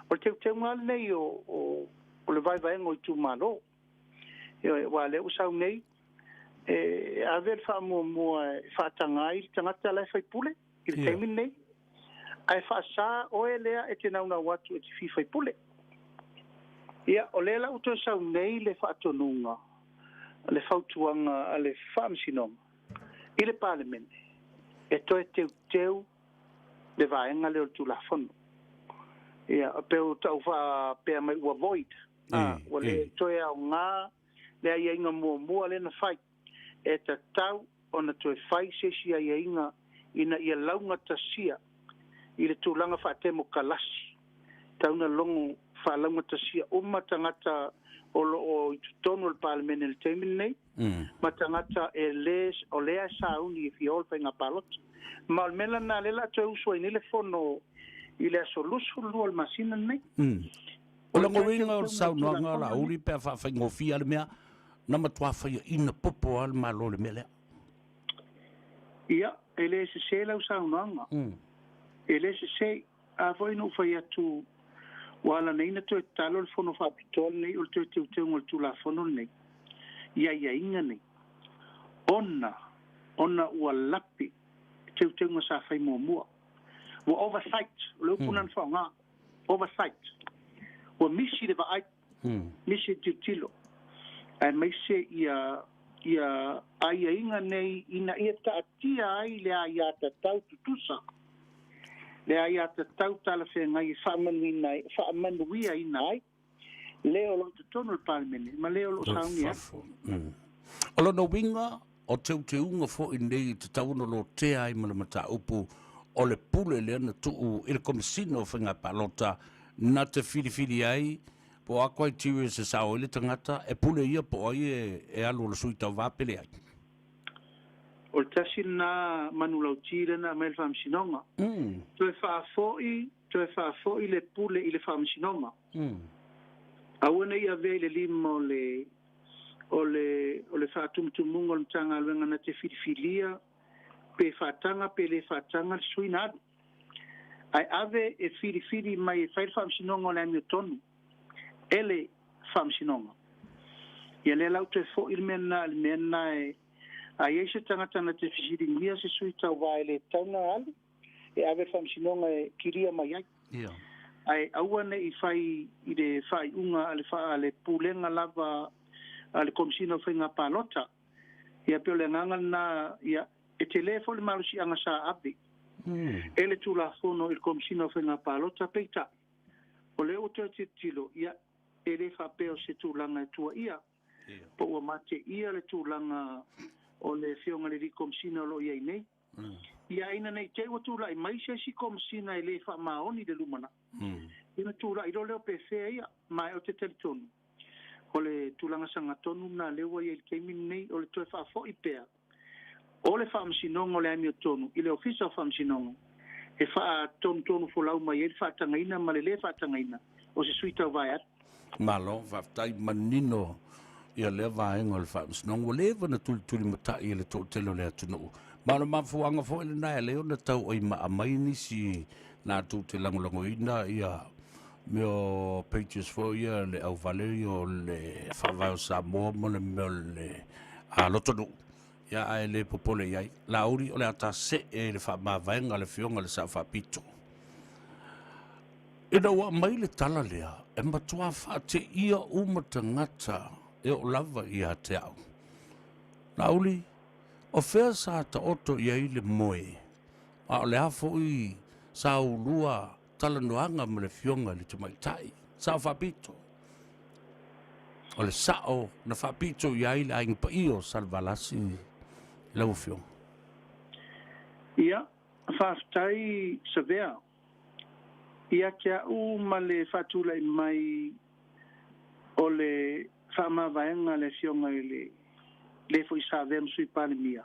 O le teuteuga lenei o, o, o le vaevaega o itumalo. Ioe, aua o lea ua sau nei, e ave le faamuamua e faataga ai le tagata la e faipule i le taimi lenei, ae faasa oe lea e te naunau atu e te fia faipule. Ia, o lea la ua toe sau nei le faatonuga, le fautuaga a le Faamasinoga i le Palemene e toe teuteu le vaega lea o le Tulafono. Ia, pei ua tau faapea mai ua void, ua le toe aoga le aiaiga muamua lea na fai, e tatau ona toe fai se isi aiaiga ina ia laugatasia i le tulaga faatemokalasi, tau na logo faalaugatasia uma tagata o lo o i totonu o le Palemene i le taimi lenei, ma tagata e le, o lea e sauni e fia o i le faiga palota. Ma o le mea lena lea o le a toe usu ai nei le Fono i le aso 22 o le masina lenei. O le uiga o le saunoaga a Laauli pe a faafaigofie lava le mea, na matua faiaina popo lava le Malo i le mea lea. Ia, e le sese lau saunoaga. E le sese. A foi na ou fai atu, ua ala nei na toe tatalo le Fono Faapitoa lenei o le toe teuteuga o le Tulafono lenei i aiaiga nei, ona, ona ua lape teuteuga sa fai muamua. Ua oversight, o le upu lena na faaaoga, oversight. Ua misi le vaai, misi le tilotilo, aemaise ia, ia aiaiga nei ina ia taatia ai le aiatatau tutusa, le aiatatau talafeagai e faamanuina ai, faamanuiaina ai le o lo o i totonu o le Palemene ma le o lo o sauni ai. O lona uiga, o teuteuga foi nei e tatau ona lotea ai ma le mataupu o le pule lea na tuu i le Komesina o Faiga Palota na te filifili ai. Po o a criteria e sao ai le tagata e pule ia po o ai e alu o le sui tauva pe leai? O le tasi lena manulauti lea na aumai e le Faamasinoga. Toe faafoi, toe faafoi le pule i le Faamasinoga. Aua ne i avea i le lima o le, o le, o le faatumutumuga o le Matagaluega na te filifilia pe faataga pe le faataga le sui na alu. Ae ave e filifili mai e fai le Faamasinoga o le amiotonu e le Faamasinoga. Ia lea la ua toe foi le mea lena i le mea lena e, a i ai se tagata na te fesiligia se sui tauva e le tatau ona alu, e ave i le Faamasinoga e kilia mai ai. Ae aua ne i fai i le faaiuga a le, a le Pulega lava a le Komesina o Faiga Palota. Ia pei o le agaga lena, ia, e tele foi le malosiaga sa ave e le Tulafono i le Komesina o Faiga Palota, peitai, o lea ua toe tilotilo, ia, e le faapea o se tulaga e tuaia, po ua mateia le tulaga o le Afioga i le Alii Komesina o lo o i ai nei. Ia ina ne i te i ua tulai mai se isi Komesina e le faamaoni i le lumanai, ia ona tulai loa lea o pe fea ia, ma ou te talitonu, o le tulaga sagatonu lena lea ua i ai i le taimi lenei, o le toe faafoi pea o le Faamasinoga o le Amiotonu i le Ofisa o Faamasinoga e faatonutonu folau mai ai le faatagaina ma le lē faatagaina o se sui tauva e alu. Malo, faafetai manino ia lea vaega o le Faamasinoga. Ua leva ona tulitulimatai e le toatele o le atunuu. Ma o le mafuaaga foi lena e ala ai ona tauai maa mai nisi latou te lagolagoina ia mea o pages foi ia le auvale ia o le Faavae o Samoa ma le mea o le lotonuu. Ia ae le popole i ai. Laauli o le a ta see i le faamavaega a le Afioga i le Sao Faapito. Ina ua aumai le tala lea, e matua faateia uma tagata e oo lava ia te au. Laauli, o fea sa taoto i ai le moe, a o le a foi sa ulua talanoaga ma le Afioga i le Tamaitai Sao Faapito? O le sao na faapito i ai le Aiga Paia o Salevalasi lau Afioga. Ia, faafetai Savea. Ia te au ma le faatulai mai o le faamavaega a le Afioga i le le foi sa avea ma Sui Palemia,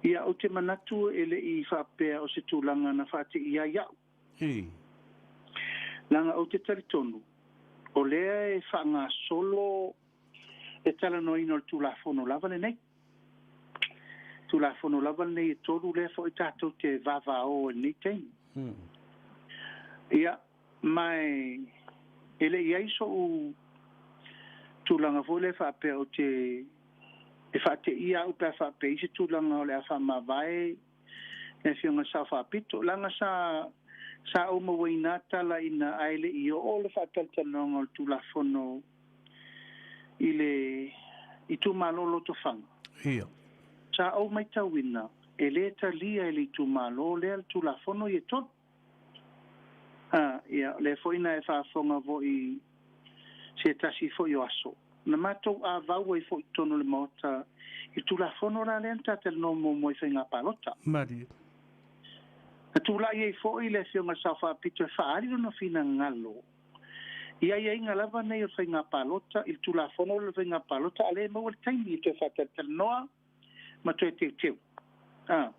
ia ou te manatu e le i faapea o se tulaga na faateia ai au. Leaga ou te talitonu, o lea e faagasolo le talanoaina o le Tulafono lava lenei. Tulafono lava lenei e tolu lea foi tatou te vavao i lenei taimi. Ia, ma e le i i ai so'u tulaga foi lea faapea ou te e faateia au pe a faapea i se tulaga o le a faamavae le Afioga i le Sao Faapito, leaga sa sa ou mauaina tala ina ae le i oo le faatalatalanoaga o le Tulafono i le itumalo Lotofaga. Ia. Sa ou matauina e le talia e le itumalo lea le Tulafono ia e tolu. A, ia, o lea foi na e faafofoga foi i se tasi foi o aso, na matou avau ai foi i totonu o le Maota i le Tulafono la lea na ta talanoa muamua i faiga palota. Malie. Na tulai ai foi le Afioga i le Sao Faapito e faaali lona finagalo i aiaiga lava nei o le faiga palota, i le Tulafono lea o le faiga palota, a o lea e maua le taimi e toe faatalatalanoa ma toe teuteu. A.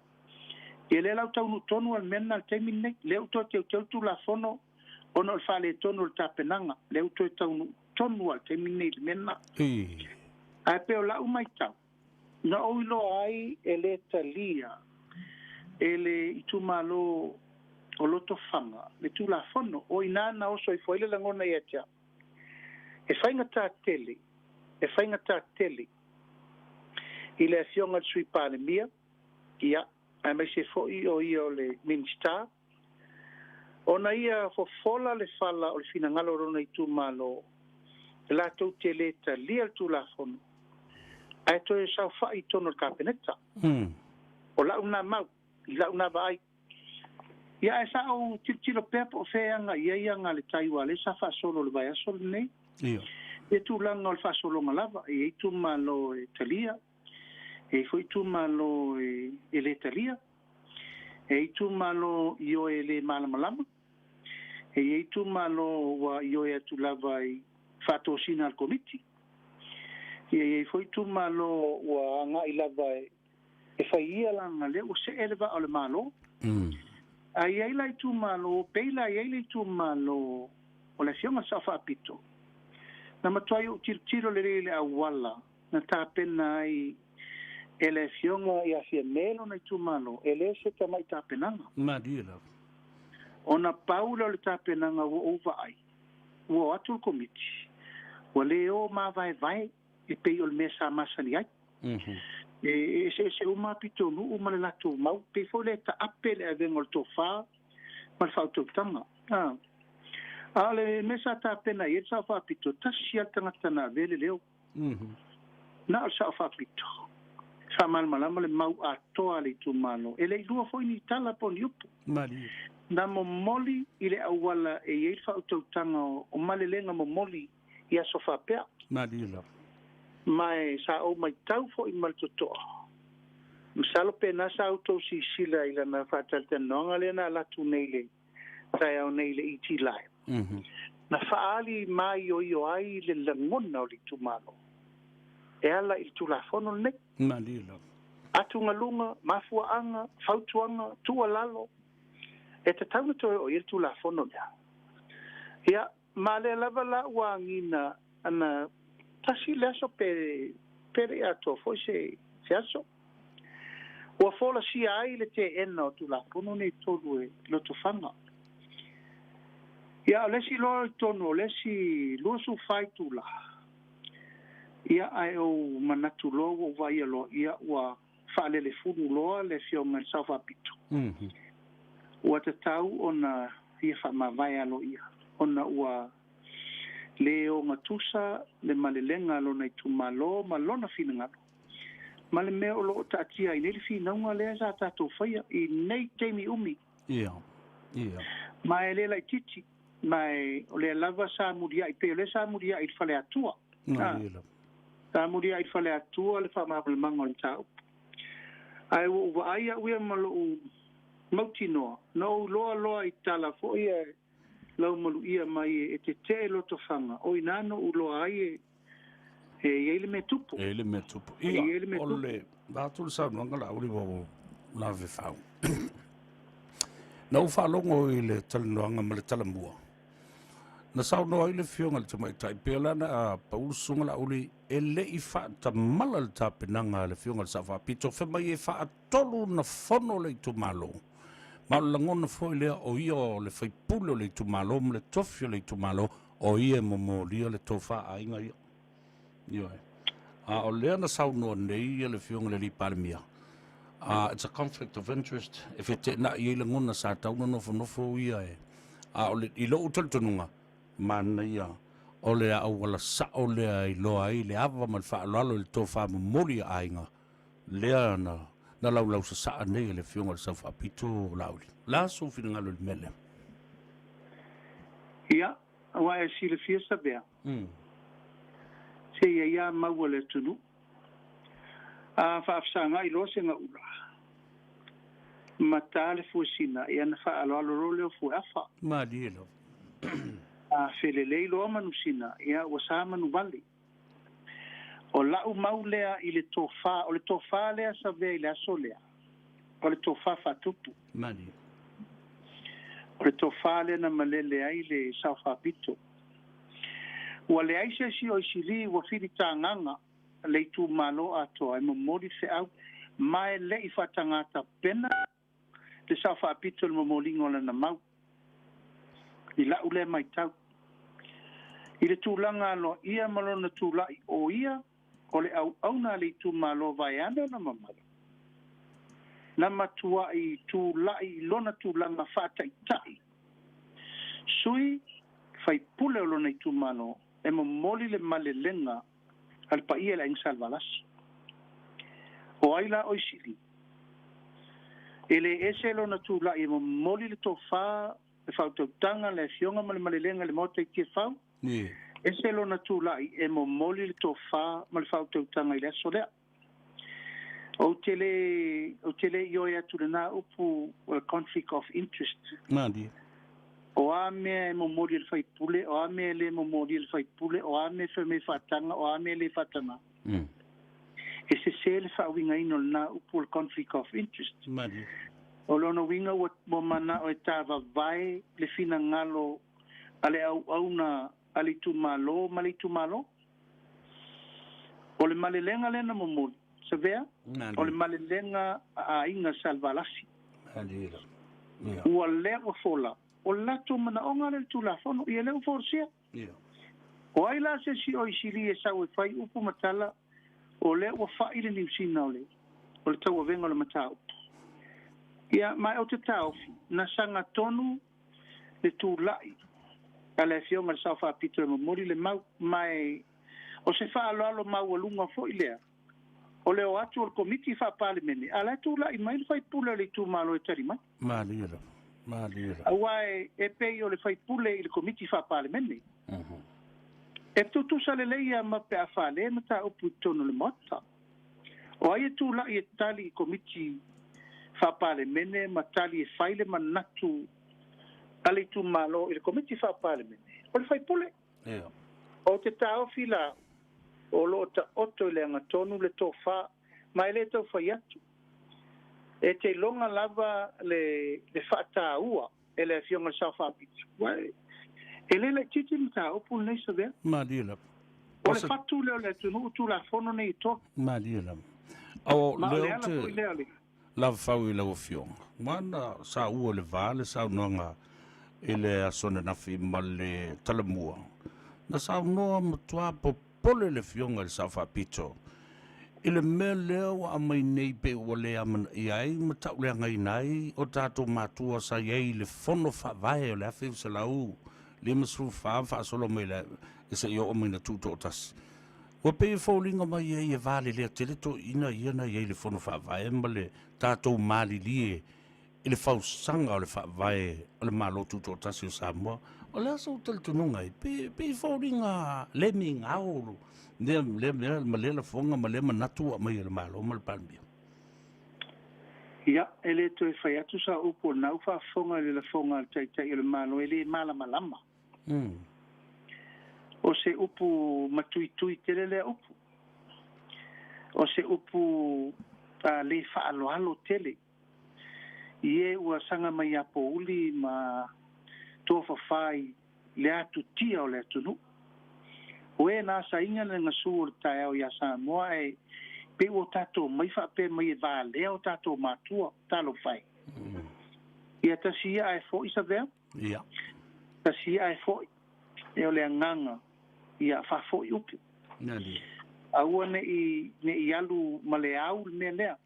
Ia lea la ua taunuu tonu lava le mea lena i le taimi lenei. Lea ua toe teuteu le Tulafono ona o le faaletonu o le tapenaga. Lea ua toe taunuu tonu lava i le taimi lenei i le mea lena. Ae pei o lau matau, na ou iloa ai e le talia e le itumalo o Lotofaga le Tulafono. O i ina na oso ifo ai le lagona ia te au, e faigata tele, e faigata tele i le Afioga i le Sui Palemia, ia, aemaise foi o ia o le Minisita, ona ia fofola le fala o le finagalo o lona itumalo latou te le talia le Tulafono ae toe saofai i totonu o le Kapeneta. O lau lena mau, i lau lena vaai. Ia ae sa ou tilotilo pea po o fea e aga i ai aga a le tai aua o lea sa faasolo i le vaiaso lenei. Ia. Ia tulaga o le faasologa lava, e i ai itumalo e talia, e i ai foi itumalo e le talia, e i ai itumalo ioe e le malamalama, E i ai itumalo ua ioe atu lava i faatosina a le Komiti. Ia e i ai foi itumalo ua agai lava e fai ia leaga lea ua see le vaa o le Malo. A i ai la itumalo, pei la i ai le itumalo o le Afioga i le Sao Faapito, na matuai ou tilotilo lelei i le auala na tapena ai e le Afioga ia Fiame lona itumalo, e le se tamai tapenaga. Malie lava. Ona pau lea o le tapenaga ua ou vaai, ua o atu le Komiti, ua le o mavaevae e pei o le mea sa masani ai. E eseese uma pitonuu ma le latou mau, pei foi lea e taape le avega o le tofa ma le faautautaga. A o le mea sa tapena i ai le Sao Faapito, tasi lava le tagata na avea le leo. Na o le Sao Faapito. E faamalamalama le mau atoa a le itumalo. E le i lua foi ni tala po o ni upu. Na momoli i le auala e i ai le faautautaga o malelega momoli i aso faapea. Malie lava. Ma e sa ou matau foi ma le totoa. Masalo pena sa outou sisila i lana faatalatalanoaga lea na alu atu nei i le taeao nei i le ET Live. Na faaali maioio ai le lagona o le itumalo e ala i le Tulafono lenei. Malie lava. Atugaluga, mafuaaga, fautuaga, tuualalo, e tatau ona toe oo i ai le Tulafono lea. Ia, Ma lea lava la ua agiga ana tasi le aso pe pe le i atoa foi se se aso. Ua folasia ai le teena o Tulafono nei tolu e Lotofaga. Ia, o le isi loa i totonu o le isi 24 itula, ia, ae ou manatu loa ua ou vaaia loa, ia, ua faalelefulu loa le Afioga i le Sao Faapito. Ua tatau ona ia faamavae aloaia, ona ua le ogatusa le malelega a lona itumalo ma lona finagalo, ma le mea o lo o taatia ai nei le finauga lea sa tatou faia i nei taimi umi. Ia, ia. Ma e le laitiiti, ma e o lea lava sa muliai, pei o lea sa muliai i le Faleatua. Sa muliai i le Faleatua le faamalamalamaga o le mataupu. Ae ua ou vaai au ia ma lou mautinoa, na ou iloa loa i tala foi ia e laumaluia mai e tetee Lotofaga, o i ina na ou iloa ai e e i ai le mea tupu. E i ai le mea tupu. Ia, o le vaeatu le saunoaga Laauli ua ou lavefau. Na ou faalogo i le talanoaga ma le talamua, na saunoa ai le Afioga i le Tamaitai, pei o le ana pau le Susuga Laauli e le i faatamala le tapenaga a le Afioga i le Sao Faapito, fai mai e faatolu ona fono le itumalo, ma o le lagona foi lea o ia o le faipule o le itumalo ma le tofi o le itumalo, o ia e momolia le tofa a aiga ia. Ioe. A o lea na saunoa nei ia le Afioga i le alii Palemia, it's a conflict of interest, e feteenai ai lagona sa tau na nofonofo ia e, a o le, i lou talitonuga, manaia o le auala sao lea e iloa ai le ava ma le faaaloalo i le tofa momoli a aiga, lea na, na laulausasaa nei e le Afioga i le Sao Faapito o Laauli. O le a sou finagalo i le mea lea? Ia, aua e silafia Savea, se ia ia maua le atunuu, a faafesagai loa se gaula, ma ta le fuesina, ia na faaaloalo loa lea o fueafa. Malie lava. A felelei loa manusina, ia ua sa manuvale. O lau mau lea i le tofa, o le tofa lea Savea i le aso lea, o le tofa faatupu. Malie. O le tofa lea na malele ai le Sao Faapito. Ua leai se isi o Isili ua filitagaga le itumalo atoa e momoli feau ma e le i faataga tapena le Sao Faapito i le momoliga o lana mau. I lau lea matau, i le tulaga aloaia ma lona tulai o ia o le auauna a le itumalo vaeane ona mamalu, na matuai tulai i lona tulaga faataitai sui faipule o lona itumalo e momoli le malelega a le paia i le Aiga Salevalasi. O ai la o Isili? E le ese lona tulai e momoli le tofa, le faautautaga, le afioga ma le malelega i le Maota i Tiafau, ese lona tulai e momoli le tofa ma le faautautaga i le aso lea. Ou te le, ou te le ioe atu i lena upu o le conflict of interest. Malie. O a mea e momoli e le faipule, o a mea e le momoli e le faipule, o a mea e fai mai faataga, o a mea e le faataga. E sesē le faauigaina o lena upu o le conflict of interest. Malie. O lona uiga ua ua mana'o e tavavae le finagalo a le auauna a le itumalo ma le itumalo. O le malelega lea na momoli, Savea, o le malelega a aiga Salevalasi. Malie lava. Ia. Ua lea ua fola, o le latou manaoga lea i le Tulafono, ia lea ua folasia. Ia. O ai la se isi o Isili e sau e fai upu ma tala, o lea ua fa'i le Niusina o le o le tauavega o le mataupu. Ia, ma ou te taofi, na sagatonu le tula'i a le Afioga i le Sao Faapito e momoli le mau, ma e o se faaaloalo maualuga foi lea o le o atu o le Komiti Faa-Palemene, a o la e tula'i mai le faipule o le itumalo e tali mai. Malie lava, malie lava. Aua e pei o le faipule i le Komiti Faa-Palemene. E tutusa lelei lava ma pe a fale mataupu i totonu o le Maota. O ai e tula'i e tali i Komiti Faa-Palemene ma tali e fai le manatu a le itumalo i le Komiti Faa-Palemene? O le faipule. Ia. Ou te taofi la o lo o taoto i le agatonu le tofa, ma e le tau fai atu. E te iloga lava le le faataua e le Afioga i le Sao Faapito. Ua e le laitiiti le mataupu lenei Savea. Malie lava. O le fatu lea o le atunuu Tulafono nei e tolu. Malie lava. O Ma o lea le ou ala te foi lea o le. lavafau i lau Afioga, ma na saua i le va le saunoaga i le aso ananafi ma le talamua, na saunoa matua popole le Afioga i le Sao Faapito i le mea lea ua aumai nei pei ua le amanaia ai ma tauleagaina ai o tatou matua sa i ai i le Fono Faavae o le 1954 faasolo mai le seia oo mai ina tutoatasi. Ua pei e foliga mai ai e valelea tele toeaiina ia na i ai i le Fono Faavae ma le tatou malilie i le fausaga o le Faavae o le Malo Tutoatasi o Samoa. O le a sou talitonuga ai? Pe, pei e foliga le migao lea, lea mea ma lea lafoga ma lea manatu ua aumai e le Malo ma le Palemia. Ia, e le toe fai atu sa upu o lena ua faafofoga i le lafoga a le Taitai o le Malo e le malamalama. O se upu matuitui tele lea upu. O se upu le faaaloalo tele. I e ua saga mai ia pouli ma tofafā i le atutia o le atunuu. O e na asaina le gasu o le taeao iā Samoa ae pei ua tatou omai faapea mai e valea o tatou matua. Talofa e. Ia tasi ia ae fo'i Savea. Ia. Tasi ia ae fo'i. E o le agaga ia faafo'i upu. Nani. Aua ne'i ne'i alu ma le au le mea lea.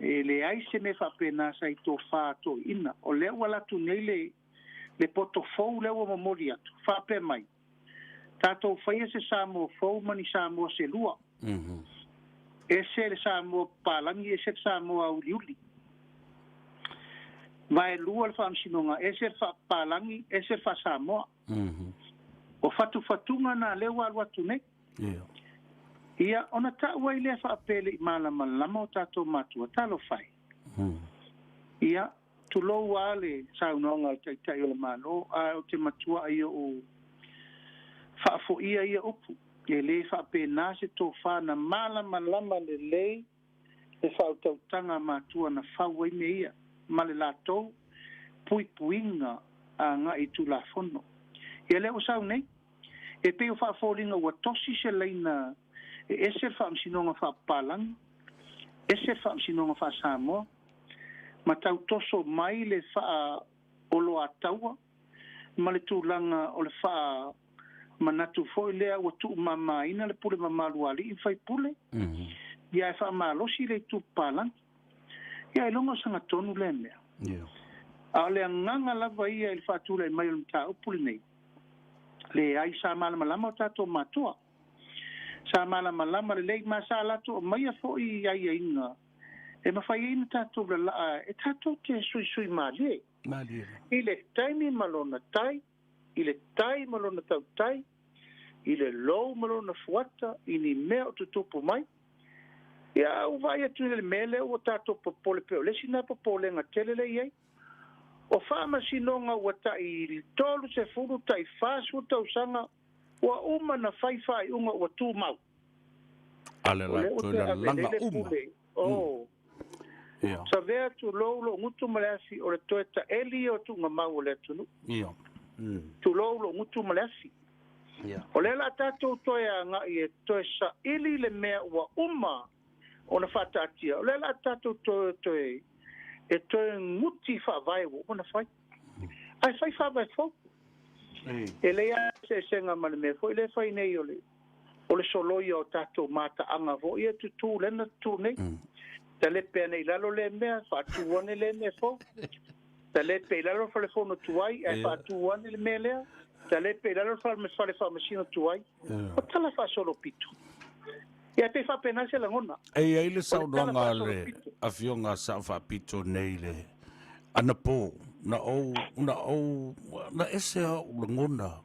E leai se mea faapena sa i tofa toeaiina. O lea ua alu atu nei le le poto fou lea ua momoli atu, faapea mai, tatou faia se Samoa fou ma ni Samoa se lua. Ese le Samoa papalagi, ese le Samoa auliuli. Vaelua le faamasinoga, ese le faapapalagi, ese le faasamoa. O fatufatuga na lea ua alu atu nei. Ia. Ia, ona ta'u ai lea faapea e le i malamalama o tatou matua, talofa e. Ia, tulou lava le saunoaga a le Taitai o le Malo, ae ou te matua'i o'u faafo'ia ia upu, e lē faapena se tofa na malamalama lelei le faautautaga a matua na fau ai mea ia ma le latou puipuiga aga'i i Tulafono. Ia lea ua sau nei, e pei o faafoliga ua tosi se laina e ese le Faamasinoga Faapapalagi, ese le Faamasinoga Faa-Samoa, ma tau toso mai le faaoloataua ma le tulaga o le faamanatu foi lea ua tuumamaina le pule mamalu a alii ma faipule, ia ae faamalosi le itu papalagi. Ia ailoga o sagatonu lea mea. A o le agaga lava ia i le faatulai mai o le mataupu lenei, leai, sa malamalama o tatou matua. Sa malamalama lelei ma sa latou aumaia foi aiaiga e mafai ai ona tatou lalaa e tatou te suisui malie. Malie. I le taimi ma lona tai, i le tai ma lona tautai, i le lou ma lona fuata, i ni mea o tutupu mai. Ia, a ou vaai atu i le mea lea ua tatou popole pei o le isi lena popolega tele lea e i ai. O faamasinoga ua tai 30 tai 40 tausaga ua uma na fai faaiuga ua tumau. A le O la lea ua toe toe lalaga avelei le uma. pule. O. Ia. Savea tulou lou gutu ma le afi o le toe taeli ia o tuugamau o le atunuu. Ia. Tulou lou gutu ma le afi. Ia. O lea la tatou toe agai e toe saili le mea ua uma ona faataatia. O lea la tatou toe toe e toe guti faavae ua uma ona fai. Ae fai faavae fou. E lei lava se eseesega ma le mea foi lea e fai nei o le o le soloia o tatou mataaga foi ia tutū lea na tutū nei. Talepe ane i lalo lea mea, faatū ane lea mea fou. Talepe i lalo le falefono tuai, ae faatū ane le mea lea. Talepe i lalo le fale fale faamasino tuai. O tala faasolopito. Ia e pei faapena se lagona. E i ai le O le tala saunoaga a le faasolopito. Afioga a Sao Faapito nei i le anapo, na ou, na ou, na ese ou lagona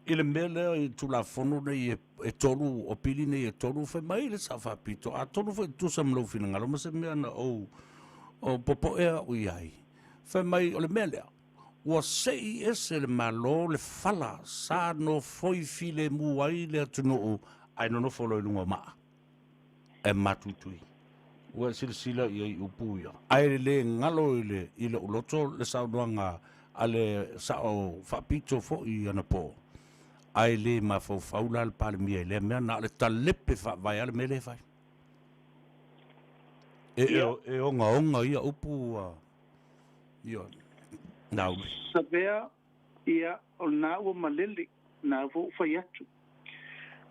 i le mea lea i Tulafono nei e, e tolu, o pili nei e tolu, fai mai le Sao Faapito, atonu foi e tusa ma lou finagalo ma se mea na ou, o popoe au i ai. Fai mai o le mea lea, ua sei ese le Malo le fala sa nofoi filemu ai le atunuu ae nonofo loa i luga o maa e matuitui. Ua e silasila i ai i upu ia. Ae le galo i le i lou loto le saunoaga a le Sao Faapito foi anapo, ae le mafaufau la le Palemia i lea mea, na o le talepe faavae lava le mea lea e fai. E, e, e ogaoga ia upu ua ia Laauli. Savea, ia, o lena ua malele, na foi ua fai atu.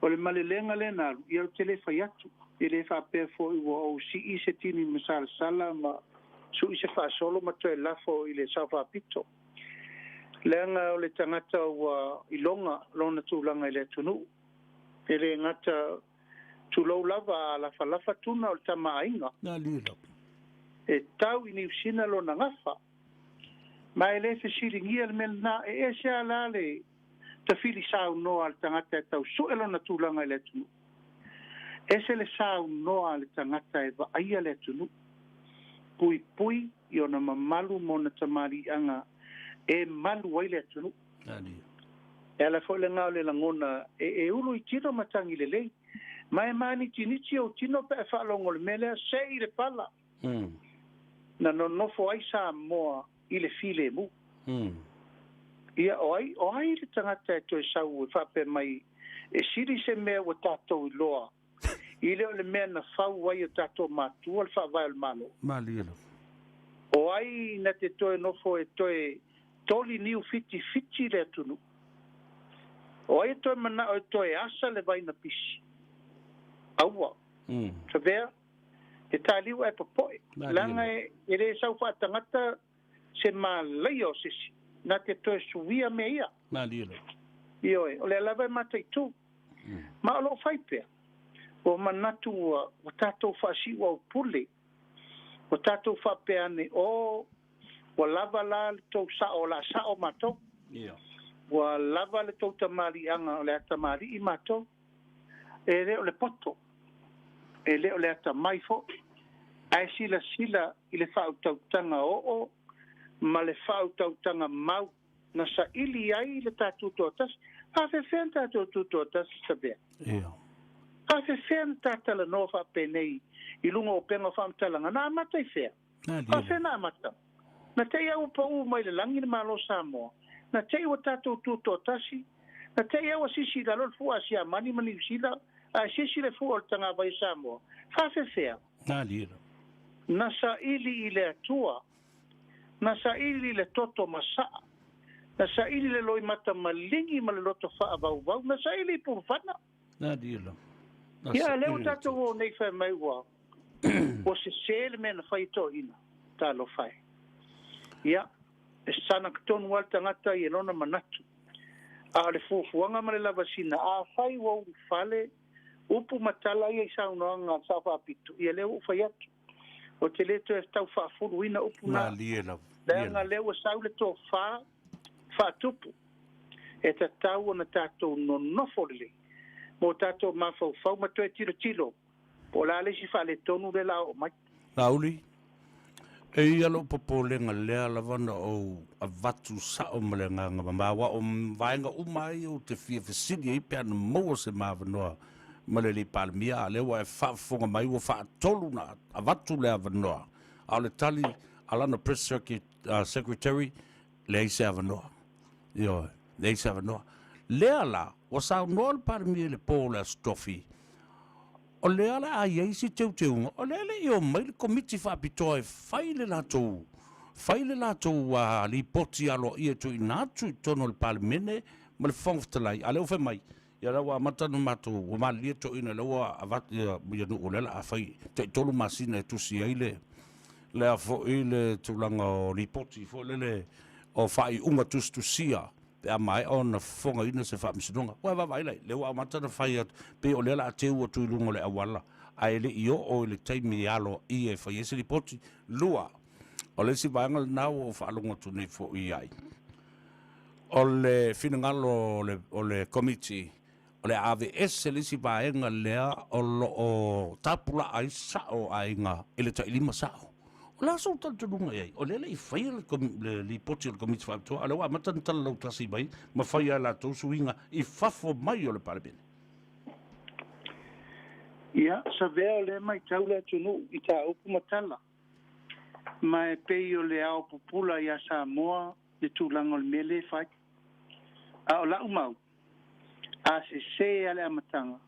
O le malelega lea na alu, ia ou te le fai atu. E le faapea foi ua ou sii se tini masalasala ma sui se faasolo ma toe lafo i le Sao Faapito. Leaga o le tagata ua iloga lona tulaga i le atunuu. E le gata tulou lava a lafalafa tuna o le tama aiga. E tau i Niu Sina lona gafa. Ma e le fesiligia le mea lena, e ese lava la le tafili saunoa a le tagata e tau sue lona tulaga i le atunuu. Ese le saunoa a le tagata e vaaia le atunuu, puipui i ona mamalu ma ona tamaliiaga e malu ai le atunuu. E ala foi lena o le lagona e e ulu i tino ma tagi lelei. Ma e manitiniti ou tino pe a e faalogo i le mea lea, sei le pala. Na nonofo ai Samoa i le filemu. Ia, o ai, o ai le tagata e toe sau e faapea mai e sili se mea ua tatou iloa i le o le mea na fau ai o tatou matua le Faavae o le Malo? Malie lava. O ai na te toe nofo e toe toli niu fitifiti le atunuu? O ai e toe manao e toe asa le vai na pisi? Aua. Savea, e taliu ae popoe, leaga e le sau faatagata se malaia o sesi, na te toe suia mea ia. Malie lava. Ioe, o lea lava e mataitu. Ma o loo fai pea. Ua manatu ua, ua tatou faasiuaupule, ua tatou faapea ane, O, ua lava la le tou sao o le a sao matou. Ia. Ua lava le tou tamaliiaga o le a tamalii matou. E le o le poto, e le o le atamai foi, ae silasila i le faautautaga oo ma le faautautaga mau na saili ai le ta tutoatasi. Faafefea na tatou tutoatasi, Savea? Ia. Faafefea na ta talanoa faapenei i luga o upega o faamatalaga? Na amata i fea? Faafefea na amata? Na te i a ua paū mai le lagi le Malo o Samoa. Na te i ua tatou tutoatasi. Na te i a ua sisi i lalo le fua a Siamani ma Niusila, ae sisi le fua o le tagavai o Samoa. Faafefea? Na saili i le Atua. Na saili i le toto masaa. Na saili i le loimata maligi ma le loto faavauvau. Na saili i Pulufana. Ia, lea ua tatou o nei fai mai ua ua sese le mea na fai e toeaiina. Talofa e. Ia, e sana tonu lava le tagata i lona manatu. A o le fuafuaga ma le lavasina, afai ua ulufale upu ma tala ia i saunoaga a le Sao Faapito, ia lea ua ou fai atu, ou te le toe tau faafuluina upu na. Malie lava. Leaga lea ua sau le tofa faatupu, e tatau ona tatou nonofo lelei mo tatou mafaufau ma toe tilotilo po o le a le isi faaletonu lea o le a oo mai. Laauli, E ia lou popolega lea lava na ou avatu sao ma le agaga mama, aua o vaega uma lava ia ou te fia fesili ai pe ana maua se ma avanoa ma le Alii Palemia, a o lea ua e faafofoga mai ua faatolu na avatu le avanoa, a o le tali a lana Press Secretary, leai se avanoa. Ioe, leai se avanoa. Lea la, ua saunoa le Palemia i le po o le Aso Tofi, o lea o le a i ai se teuteuga, o lea e le i omai le Komiti Faapitoa e fai le latou, fai le latou lipoti aloaia e tuuina atu i totonu o le Palemene ma le Fofoga Fetalai, a o lea ua fai mai, ia o lea ua amata ona matou, ua malilie toeaiina, o lea ua avatu ia nuu o lea o le a fai taitolu masina e tusi ai le, lea foi le tulaga o lipoti foi lele o faaiuga tusitusia pe a maea ona fofogaina se faamasinoga. Ua e vaavaai la i ai, lea ua amata ona fai atu, pei o lea o le a teu atu i luga o le auala, ae le i oo i le taimi aloaia e fai ai se lipoti. Lua, o le isi vaega lena ua ou faalogo atu nei foi i ai, o le finagalo o le Komiti o le a aveese le isi vaega lea o lo o tapulaa ai sao o aiga i le tailima sao. O le a sou talitonuga i ai? O lea e le i faia le lipoti a le Komiti Faapitoa, a o lea ua amata ona talalautasi mai ma fai a latou suiga i fafo mai o le Palemene. Ia, Savea o lea e matau le atunuu i tā upu ma tala, ma e pei o le ao pupula iā Samoa le tulaga o le mea lea e fai. A o la'u mau, A sesē a le amataga,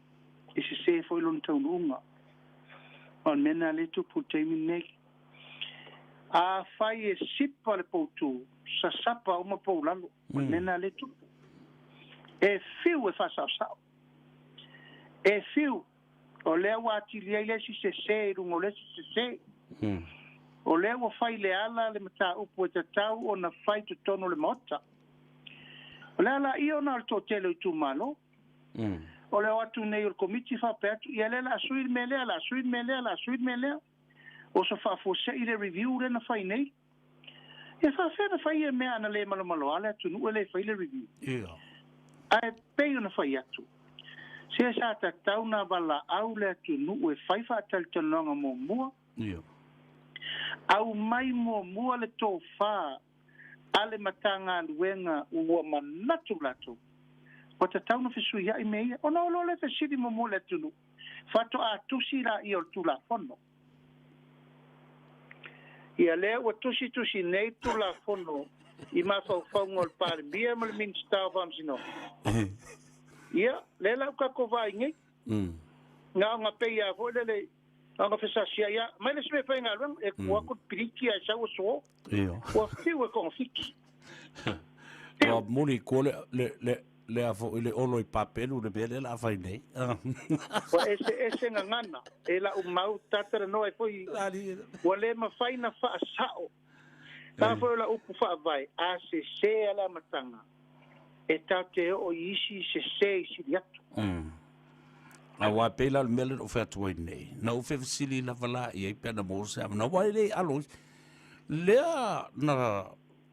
e sesē foi lona taunuuga. Ma o le mea lena lea e tupu i le taimi lenei. Afai e sipa le poutū, sasapa uma pou lalo. O le mea lena lea e tupu. E fiu e faasaosao. E fiu, o lea ua atili ai le isi sesē i luga o le isi sesē. O lea ua fai leala le mataupu e tatau ona fai i totonu o le Maota. O le a laia ona o le toatele o itumalo. O le o atu nei o le Komiti faapea atu, ia lea o le a sui le mea lea, o le a sui le mea lea, o le a sui le mea lea. Oso faafuasei le review lea na fai nei. E faafefea ona fai ia mea ana le malomaloa le atunuu e le fai le review. Ae pei ona fai atu, se sa tatau na valaau le atunuu e fai faatalitanoaga muamua, aumai muamua le tofa a le Matagaluega ua manatu latou ua tatau ona fesuiai mea ia. Ona o loa lea fesili muamua le atunuu, faatoa tusi laia o le Tulafono. Ia lea ua tusitusi nei le Tulafono i mafaufauga o le Palemia ma le Minisita o Faamasinoga. Ia, lea la ua tatou vaai nei. Na ona pei lava foi lele, na ona fesasiai lava, aumai le isi mea e faigaluega, e tu atu le piliki ae sau aso. Ua fiu e togafiti. Ua muli i tua le, le, le, le a foi le olo i papelu le mea lea la fai nei. Ua eseese gagana e la'u mau tatalanoa ai foi ua le mafai na faasa'o. La foi o la'u upu faavae, a sesē a le amataga, e tatou te oo i isi sesē i sili atu. Aua e pei la o le mea lea na ou fai atu ai nei, na ou fefesili lava la i ai pe ana maua se avanoa, aua e le i alo isi. Lea na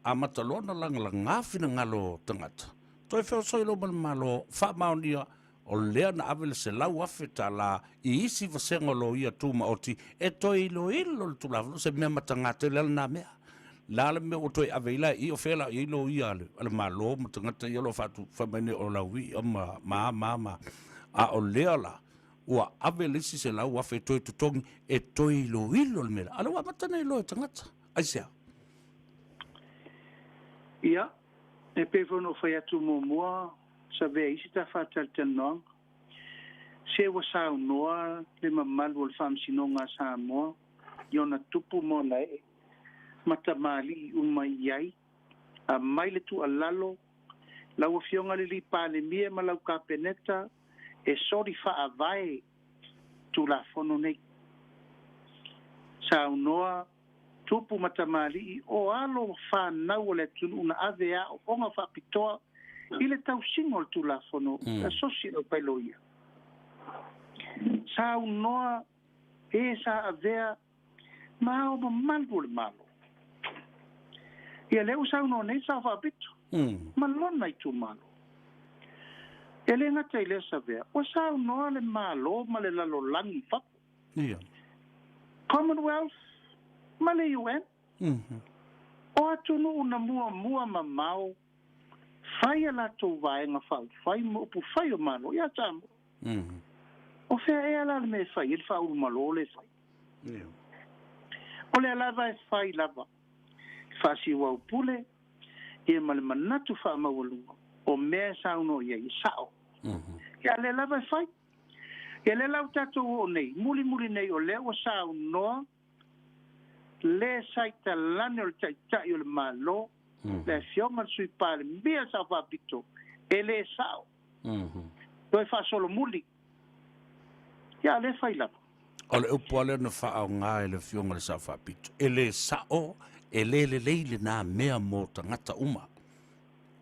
amata loa ona lagalaga finagalo o tagata, toe feosoi loa ma le Malo, faamaonia o lea na ave le $100,000 i isi vasega o loia tumaoti e toe iloilo le Tulafono, o se mea mataga tele lava lena mea. O le a le mea ua toe ave ai la i i, o fea la o i ai loia a le Malo ma tagata ia o lo o faatu, fai mai nei o Lauia ma a ma a ma a. A o lea la, ua ave le isi $100,000 e toe totogi e toe iloilo le mea lea. A o lea ua amata ona iloa e tagata. Aisea? Ia, e pei foi ona ou fai atu muamua, savea isi ta faatalitanoaga, se ua saunoa le mamalu o le Faamasinoga a Samoa i ona tupu ma ona ee ma tamalii uma i ai, aumai le tuualalo, lau Afioga i le Palemia ma lau Kapeneta e soli faavae Tulafono nei. Saunoa tupu ma tamalii o alo fanau o le atunuu na ave aooga faapitoa i le tausiga o le Tulafono asosi e le aupailoia. Saunoa e sa avea ma ao mamalu o le Malo. Ia lea ua saunoa nei le Sao Faapito ma lona itumalo. E le gata i lea Savea, ua saunoa le Malo ma le lalolagi i fafo. Commonwealth ma le UN. O atunuu na muamua mamao fai a latou vaega faaupufai ma upufai o Malo ia Samoa. O fea ea la le mea e fai ai le faaulumalo lea e fai? O lea lava e fai lava le faasiuaupule ia ma le manatu faamaualuga o mea e saunoa i ai e sao. Ia a lea lava e fai. Ia lea la ua tatou oo nei, mulimuli nei o lea ua saunoa le saitalane o le Taitai o le Malo, le Afioga i le Sui Palemia Sao Faapito, e le sao. Toe faasolomuli. Ia a lea e fai lava. O le upu lava lea na faaaoga e le Afioga i le Sao Faapito, e le sao, e le lelei lena mea mo tagata uma.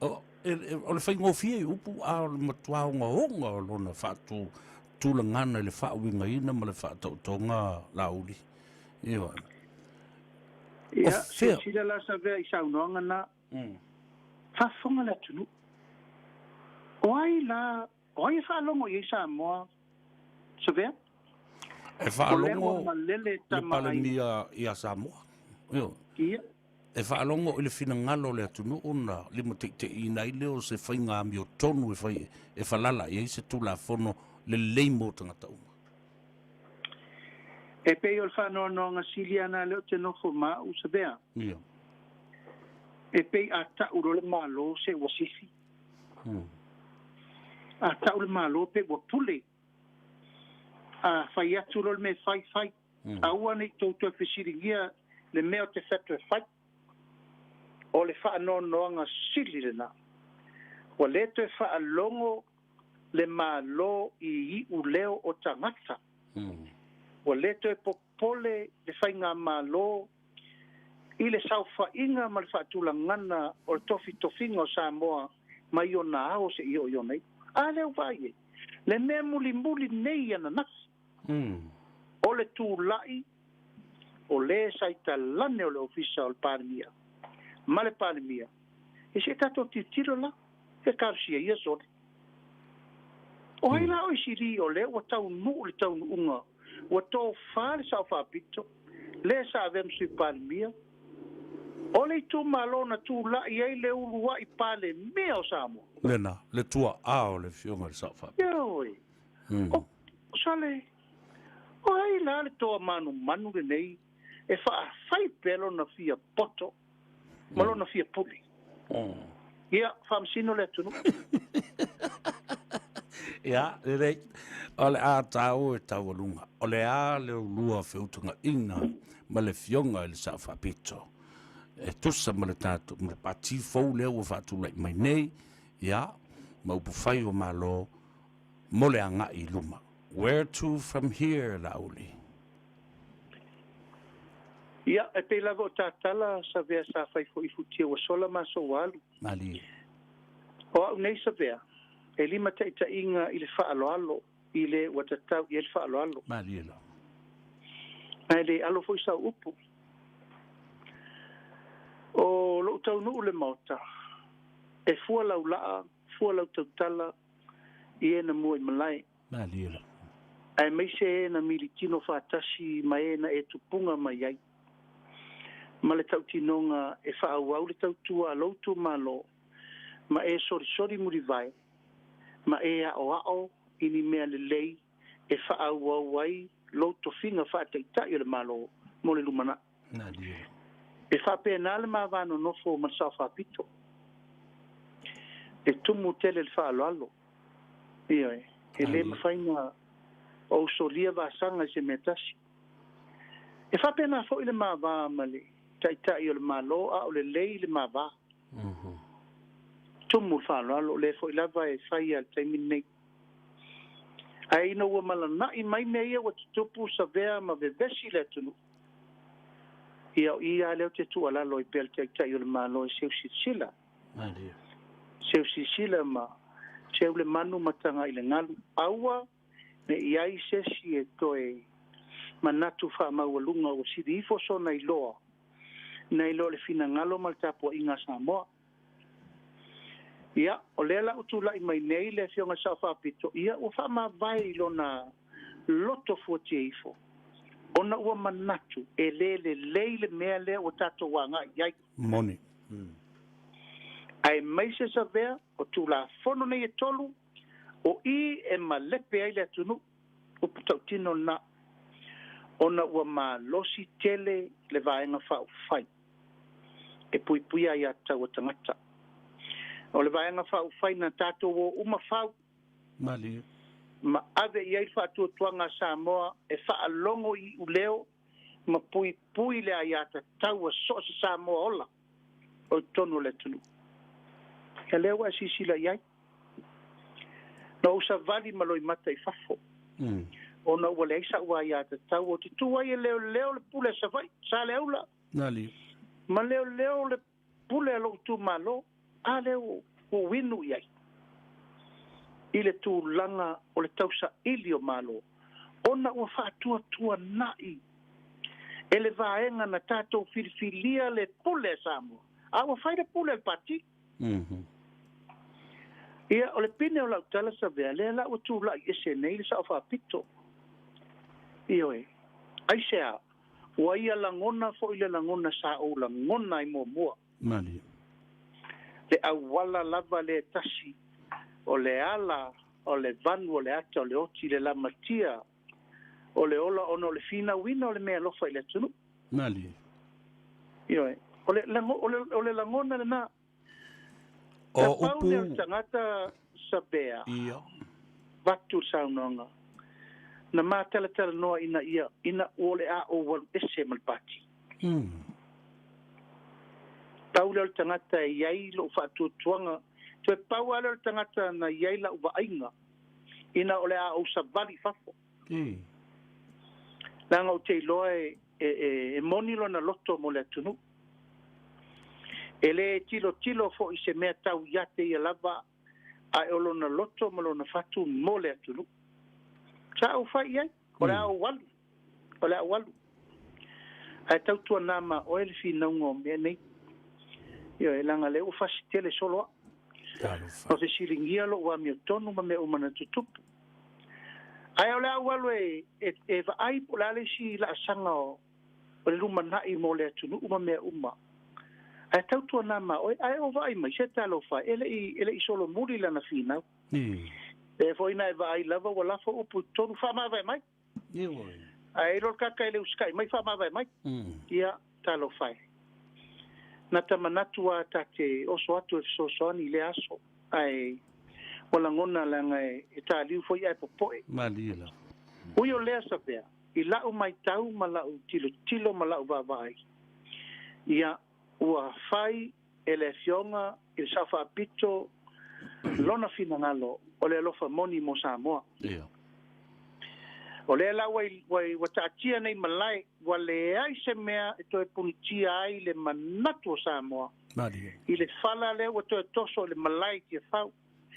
O, e, e, o le faigofie i upu, a o le matua ogaoga o lona faatulagana i le faauigaina ma le faataotoga Laauli. Ioe. Ia, silasila la Savea i saunoaga na. Faafofoga le atunuu. O ai la, o ai e faalogo i ai Samoa, Savea? E faalogo le Palemia ia Samoa. Ioe. Ia. E faalogo i le finagalo o le atunuu ona limataitaiina ai lea o se faiga amiotonu e fai e falala i ai se Tulafono lelei mo tagata uma. E pei o le faanoanoaga sili lava na lea ou te nofo ma au, Savea. Ia. E pei a ta'u loa le Malo se ua sifi. A ta'u le Malo pe ua pule. A fai atu loa le mea e fai, fai. Aua ne i tou toe fesiligia le mea o te fetu e fai. O le faanoanoaga sili lena. Ua le toe faalogo le Malo i iuleo o tagata. Ua le toe popole le Faigamalo i le saofaiga ma le faatulagana o le tofitofiga o Samoa mai ona ao seia oo i ona iu. A lea ua vaai ai le mea mulimuli nei ananafi, o le tulai o le sa i talane o le Ofisa o le Palemia ma le Palemia, e se i tatou tilotilo la, e talosia ia sole. O ai la o Isili o lea ua taunuu le taunuuga, ua tofa le Sao Faapito, le sa avea ma Sui Palemia, o le itumalo na tulai ai le uluai Palemia o Samoa. Lena, le tuaa o le Afioga i le Sao Faapito. Ioe. O sale, o ai la le toa manumanu lenei e faafai pea lona fia poto ma lona fia pule? Ia, faamasino le atunuu. Ia, lelei. O le a tāua e taualuga. O le a le ulua feutagaiga ma le Afioga i le Sao Faapito e tusa ma le tatou ma le pati fou lea ua faatulai mai nei, ia, ma upufai o Malo mo le agai i luma. Where to from here, Laauli? Ia, e pei lava o Tatala Savea sa fai foi i futia ua sola ma aso ua alu. Malie. O au nei Savea, e limataitaiga i le faaaloalo i le ua tatau i ai le faaaloalo. Malie lava. Ma e le alo foi sau upu. O lou taunuu le Maota, e fua lau laa, fua lau tautala i e na mua i malae. Malie lava. Aemaise e na militino faatasi ma e na e tupuga mai ai. Ma le tautinoga e faaauau le tautua a lou itumalo, ma e solisoli mulivae, ma e aoao i ni mea lelei e faaauau ai lou tofiga faataitai o le Malo mo le lumanai. E faapena le ma va nonofo ma le Sao Faapito. E tumu tele le faaaloalo. Ioe, e le mafai ona ou solia vasaga i se mea tasi. E faapena foi le ma va ma le Taitai o le Malo, a o lelei le ma va. Tumu le faaaloalo, o lea foi lava e fai lava i le taimi lenei. Ae ina ua malanai mai mea ia ua tutupu, savea ma vevesi le atunuu, ia o i lava lea ou te tuualalo ai pea le Taitai o le Malo e seu silasila. Seu silasila ma seu le manu ma taga i le galu. Aua ne i ai se isi e toe manatu faamaualuga ua sili ifo sona iloa nai lo le finagalo ma le tapuaiga a Samoa. Ia, o lea la ua tulai mai nei le Afioga i le Sao Faapito, ia ua faamavae i lona loto fuatia ifo. Ona ua manatu e lē lelei le mea lea ua tatou agai i ai. Moni. Aemaise Savea o Tulafono nei e tolu, o i e malepe ai le atunuu, upu tautino lena, ona ua malosi tele le Vaega Faaupufai e puipuia aiatatau a tagata. O le Vaega Faaupufai na tatou o uma fau Malie. Ma ave i ai le faatuatuaga a Samoa e faalogo i iuleo ma puipui le aiatatau a so o se Samoa ola o i totonu o le atunuu. Ia lea ua e silasila i ai. Na ou savali ma loimata i fafo, ona ua leai sa'u aiatatau ou te tu ai e leoleo le pule a Savaii, Saleaula, ma leoleo le pule a lou itumalo, a lea ua ou inu i ai i le tulaga o le tausaili o Malo, ona ua faatuatuana'i e le vaega na tatou filifilia le pule a Samoa, a ua fai le pule a le Pati. Ia, o le pine o lau tala Savea, lea la ua tula'i ese nei le Sao Faapito. Ioe. Aisea? Ua ia lagona foi le lagona sa ou lagona ai muamua. Malie. Le auala lava lea e tasi, o le ala o le vanu o le ata o le oti, le lamatia o le ola ona o le finauina o le meaalofa i le atunuu. Malie. Ioe. O le, o le, o le lagona lena. O Na pau upu... lea o le tagata Sabea. Ia. Vatu le saunoaga. Na ma talatalanoa ina ia, ina ua o le a ou alu ese ma le pati. Pau lea o le tagata e i ai lou faatuatuaga, toe pau lava lea o le tagata na i ai lau vaaiga, ina o le a ou savali i fafo. Leaga ou te iloa e, e, e, e moni lona loto mo le atunuu. E le tilotilo foi i se mea tau ia te ia lava, ae o lona loto ma lona fatu mo le atunuu. Sa ou fai i ai, o le a ou alu, o le a ou alu. Ae tautuana ma oe le finauga o mea nei. Ioe, leaga lea ua fasi tele solo au. Ma fesiligia lou amiotonu ma mea uma na tutupu. Ae o le a ou alu e, e, e vaai po o le a le isi laasaga o, o le lumanai mo le atunuu ma mea uma. Ae tautuana ma oe, ae ou vaai mai, se talofa e, e le i solomuli lana finau. E foi na e vaai lava ua lafo upu i totonu, faamavae mai. Ae iloa le kaka e le usitai mai, faamavae mai. Ia, talofa e. Na ta manatu lava ta te oso atu e fesoasoani i lea aso, ae ua lagona leaga e taliu foi ae popoe. Malie lava. Ui o lea Savea, i la'u maitau ma la'u tilotilo ma la'u vaavaai, ia, ua fai e le Afioga i le Sao Faapito lona finagalo o le alofa moni mo Samoa. Ia. O lea la ua, ua, ua taatia nei malae, ua leai se mea e toe punitia ai le manatu o Samoa Malie. i le fala lea ua toe toso i le malae i Tiafau.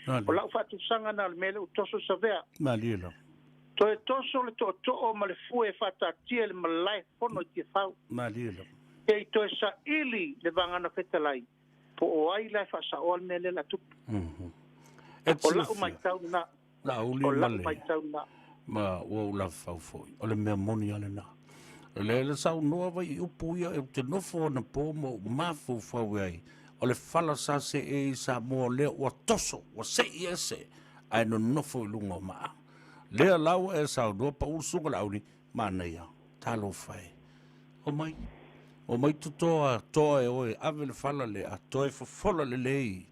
Malie. O la'u faatusaga na o le mea lea ua toso Savea. Malie lava. Toe toso le tootoo ma le fue e faataatia i le malae fono i Tiafau. Malie lava. Se i toe saili le vagana fetalai, po o ai la e faasaoa le mea lea o le a tupu. E O la'u silafia. maitau lena. Laauli O ma la'u le maitau lena. Ma ua ou lafau foi. O le mea moni lava lena. O lea le saunoa vai i upu ia ou te nofo anapo ma ou mafaufau i ai. O le fala sa seei i Samoa lea ua toso, ua sei ese, ae nonofo i luga o maa. Lea la ua e saunoa pau le susuga Laauli, manaia, talofa e. Omai, omai totoa toa e oe, ave le fala lea, toe fofola lelei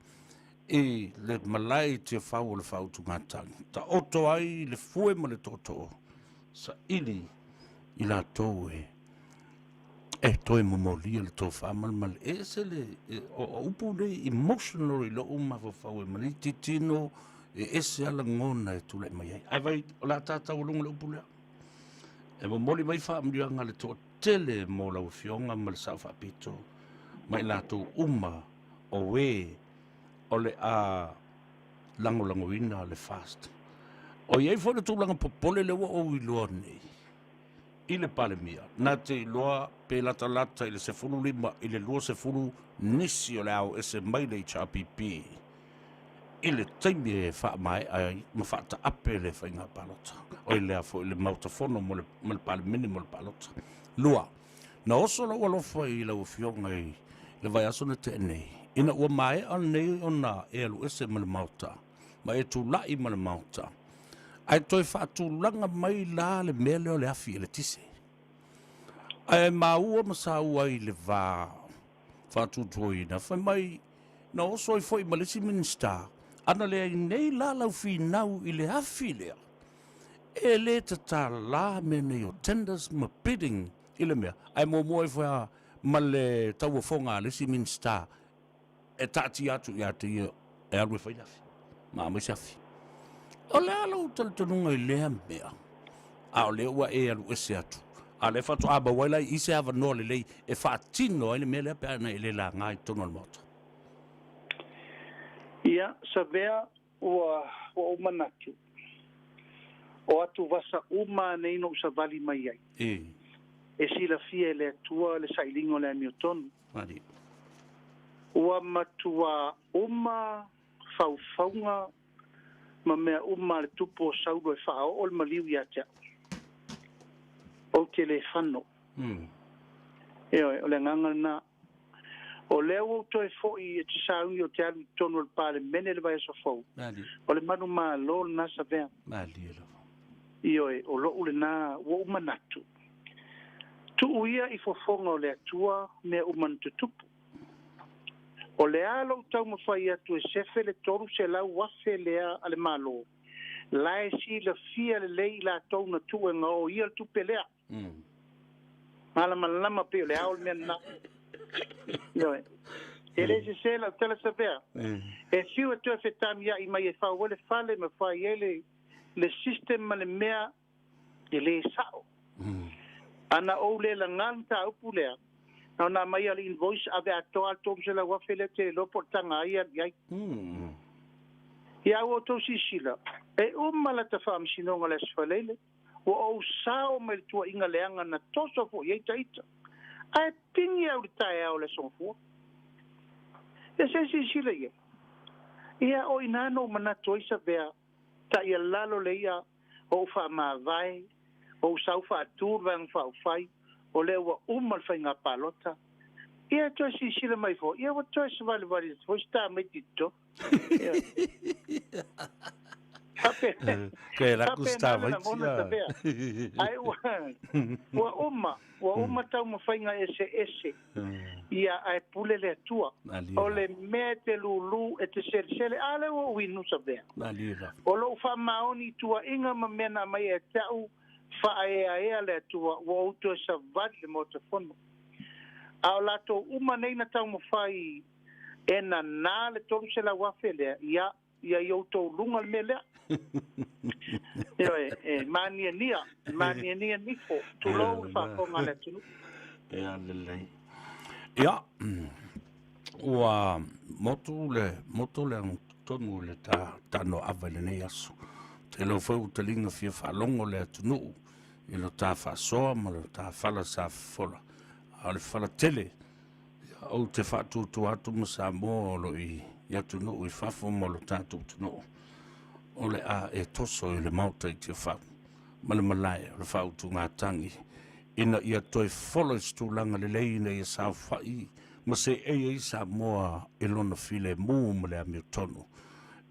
i le malae i Tiafau o le faautugatagi. Taoto ai le fue ma le tootoo, saili i latou e e toe momolia le tofa ma le male. E ese le, e, o, o upu nei emotional i lou mafaufau e mani titino e ese a lagona e tulai mai ai. Ae vai, o le a tātau luga le upu lea. E momoli mai faamanuiaga le toatele mo lau afioga ma le Sao Faapito ma i latou uma o e o le a lagolagoina le FAST. O i ai foi le tulaga popole lea ua ou iloa nei i le Palemia, na te iloa pe latalata i le 15 i le 20 nisi o le a o ese mai le HRPP. i le taimi e faamaea ai ma faataape le faiga palota. Oi lea foi le Maota Fono mo le, ma le Palemene mo le palota. Lua, na oso lou alofa i lau Afioga i le vaiaso na tea nei, ina ua maea lenei ona e alu ese ma le Maota, ma e tulai ma le Maota, ae toe faatulaga mai la le mea lea o le afi eletise. Ae maua ma saua ai i le va faatuatuaina, fai mai na oso ai foi ma le isi Minisita, ana leai nei la lau finau i le afi lea, e le tatala mea nei o tenders ma bidding i le mea, ae muamua ifo lava ma le tauofoga a le isi Minisita e taatia atu ia te ia e alu e fai le afi ma aumai se afi. O le a lou talitonuga i lea mea? A o lea ua e alu ese atu, a o lea faatoa maua ai la i i se avanoa lelei e faatino ai le mea lea pe a na e le laga i totonu o le Maota. Ia, Savea, ua ua ou manatu, o atuvasa uma nei na ou savali mai ai. E silafia e le Atua le sailiga o le amiotonu. Ua matuā uma faufauga ma mea uma a le tupu o Saulo e faaoo le maliu ia te au. Ou te le fano. Ioe, o le agaga lena. O lea ua ou toe foi e te sauni ou te alu i totonu o le Palemene le vaiaso fou, o le manumalo lena Savea. Ioe, o lou lena ua ou manatu. Tuu ia i fofoga o le Atua mea uma na tutupu. O le a lou taumafai atu e sefe le 300,000 lea a le Malo, la e silafia lelei i latou na tuu e gaoia le tupe lea. Malamalama pei o le ao le mea lena. Ioe. E le sese lau tala Savea. E fiu e toe fetamia'i mai e fau ai le fale ma fai ai le, le system ma le mea e lē sa'o. Ana ou le lagā le mataupu lea, na ona aumai lava o le invoice ave atoa lava le 300,000 lea ou te le iloa po o le taga ai e alu i ai. Ia ua outou silasila, e uma lata faamasinoga i le Aso Faraile, ua ou sao mai le tuuaiga leaga na toso foi i ai taita, ae pigi au i le taeao o le Aso Gafua. Ia se i silasila i ai. Ia o i ina na ou manatu ai Savea, taialalo le ia o ou faamavae, o ou sau faatu le Vaega Faaupufai, o lea ua uma le faiga palota. Ia toe silasila mai foi, ia ua toe savalivali atu foi se tamaiti i totonu. Ke la ku sta vai Ai ua ua uma, ua uma taumafaiga eseese. Ia ae pule le Atua. O le mea e te lūlū e te selesele, a lea ua ou inu Savea. O lou faamaoni i tuuaiga ma mea na aumai ia te au, faaeaea le Atua, ua ou toe savali i le Maota Fono. A o latou uma nei na taumafai e nanā le 300,000 lea, ia, ia i outou luga le mea lea. Ioe, e māniania, māniania nifo, tulou le faafofoga a le atunuu. Ia lelei. Ia, ua motu le, motu le agatonu i le ta taanoaava i lenei aso. Te iloa foi ua taliga fia faalogo le atunuu i lo ta faasoa ma lo ta fala sa fofola. A o le fala tele, ia, ou te faatuatua atu ma Samoa o lo i atunuu i fafo ma lo tatou atunuu, o le a e toso i le Maota i Tiafau ma le malae o le faautugatagi ina ia toe fola i se tulaga lelei ina ia saofai ma seei ai Samoa i lona filemu ma le amiotonu.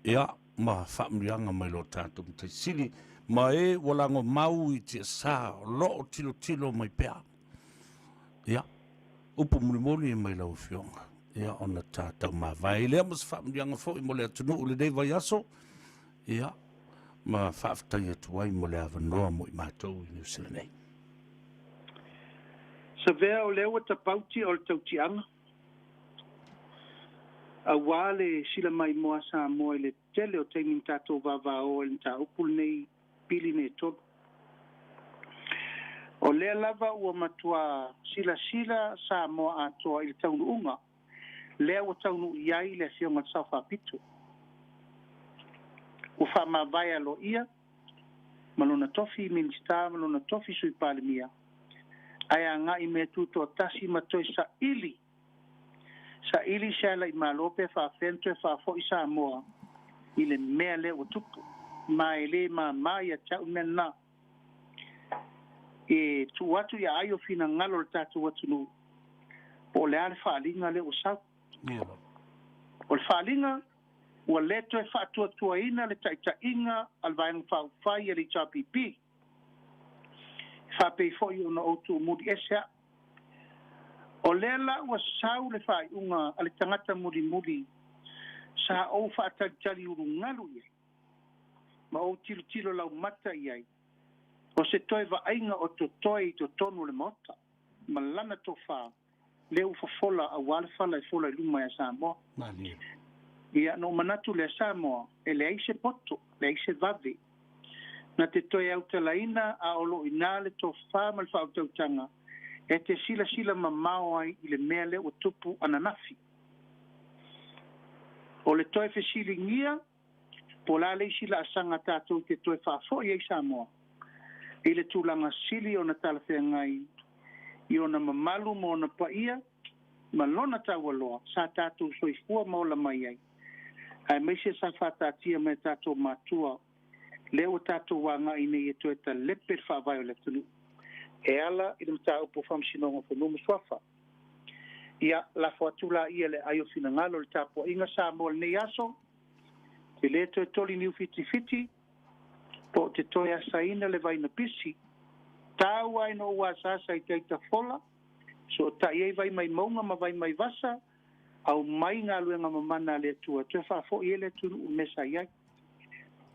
Ia, ma faamanuiaga mai lo tatou Matai Sili ma e ua lagomau i tiasa o lo o tilotilo mai pea. Ia, upu mulimuli mai lau Afioga, ia ona ta taumavae ai lea ma se faamanuiaga foi mo le atunuu i lenei vaiaso, ia, ma faafetai atu ai mo le avanoa mo i matou i Niu Sila nei. Savea o lea ua tapauti o le tautiaga, auā le sila maimoa a Samoa i le tele o taimi na tatou vavao ai i le mataupu lenei pili nei e tolu. O lea lava ua matuā silasila Samoa atoa i le taunuuga lea ua taunuu i ai le Afioga i le Sao Faapito. Ua faamavae aloaia ma lona tofi Minisita ma lona tofi Sui Palemia, ae agai i mea tutoatasi ma toe saili, saili se ala i Malo pe faafefea ona toe faafoi Samoa i le mea lea ua tupu. Ma e lē māmā ia te au mea lena. E tuu atu i aai o finagalo o le tatou atunuu po o le a le faaaliga lea ua sau. O le faaaliga ua lē toe faatuatuaina le taʻitaʻiga a le Vaega Faaupufai a le HRPP, e faapei foi ona ou tuumuli ese a'u. O lea la ua sau le faaiuga a le tagata mulimuli sa ou faatalitali ulugalu i ai ma ou tilotilo laumata i ai, o se toe vaaiga o totoe i totonu o le Maota ma lana tofa lea ua fofola auā le fala e fola i luma ia Samoa. Ia, na ou manatu lea, Samoa, e leai se poto, leai se vave. Na te toe autalaina a o lo o inā le tofa ma le faautautaga e te silasila mamao ai i le mea lea ua tupu ananafi. O le toe fesiligia po o le a le isi laasaga tatou te toe faafoi ai Samoa i le tulaga sili ona talafeagai i ona mamalu ma ona paia ma lona taualoa sa tatou soifua ma ola mai ai, aemaise sa faataatia mai e tatou matua lea ua tatou agai nei e toe talepe le faavae o le atunuu e ala i le mataupu o Faamasinoga o Fanua ma Suafa. Ia, lafo atu laia i le aai o finagalo o le tapuaiga Samoa i lenei aso, te lē toe toli niu fitifiti, po o te toe asaina le vai na pisi. Tau ai no ou asaasa i tai tafola, sootaʻi ai vai mai mauga ma vai mai vasa, aumai galuega mamana a le Atua toe faafoʻi ai le atunuu i le mea sa i ai.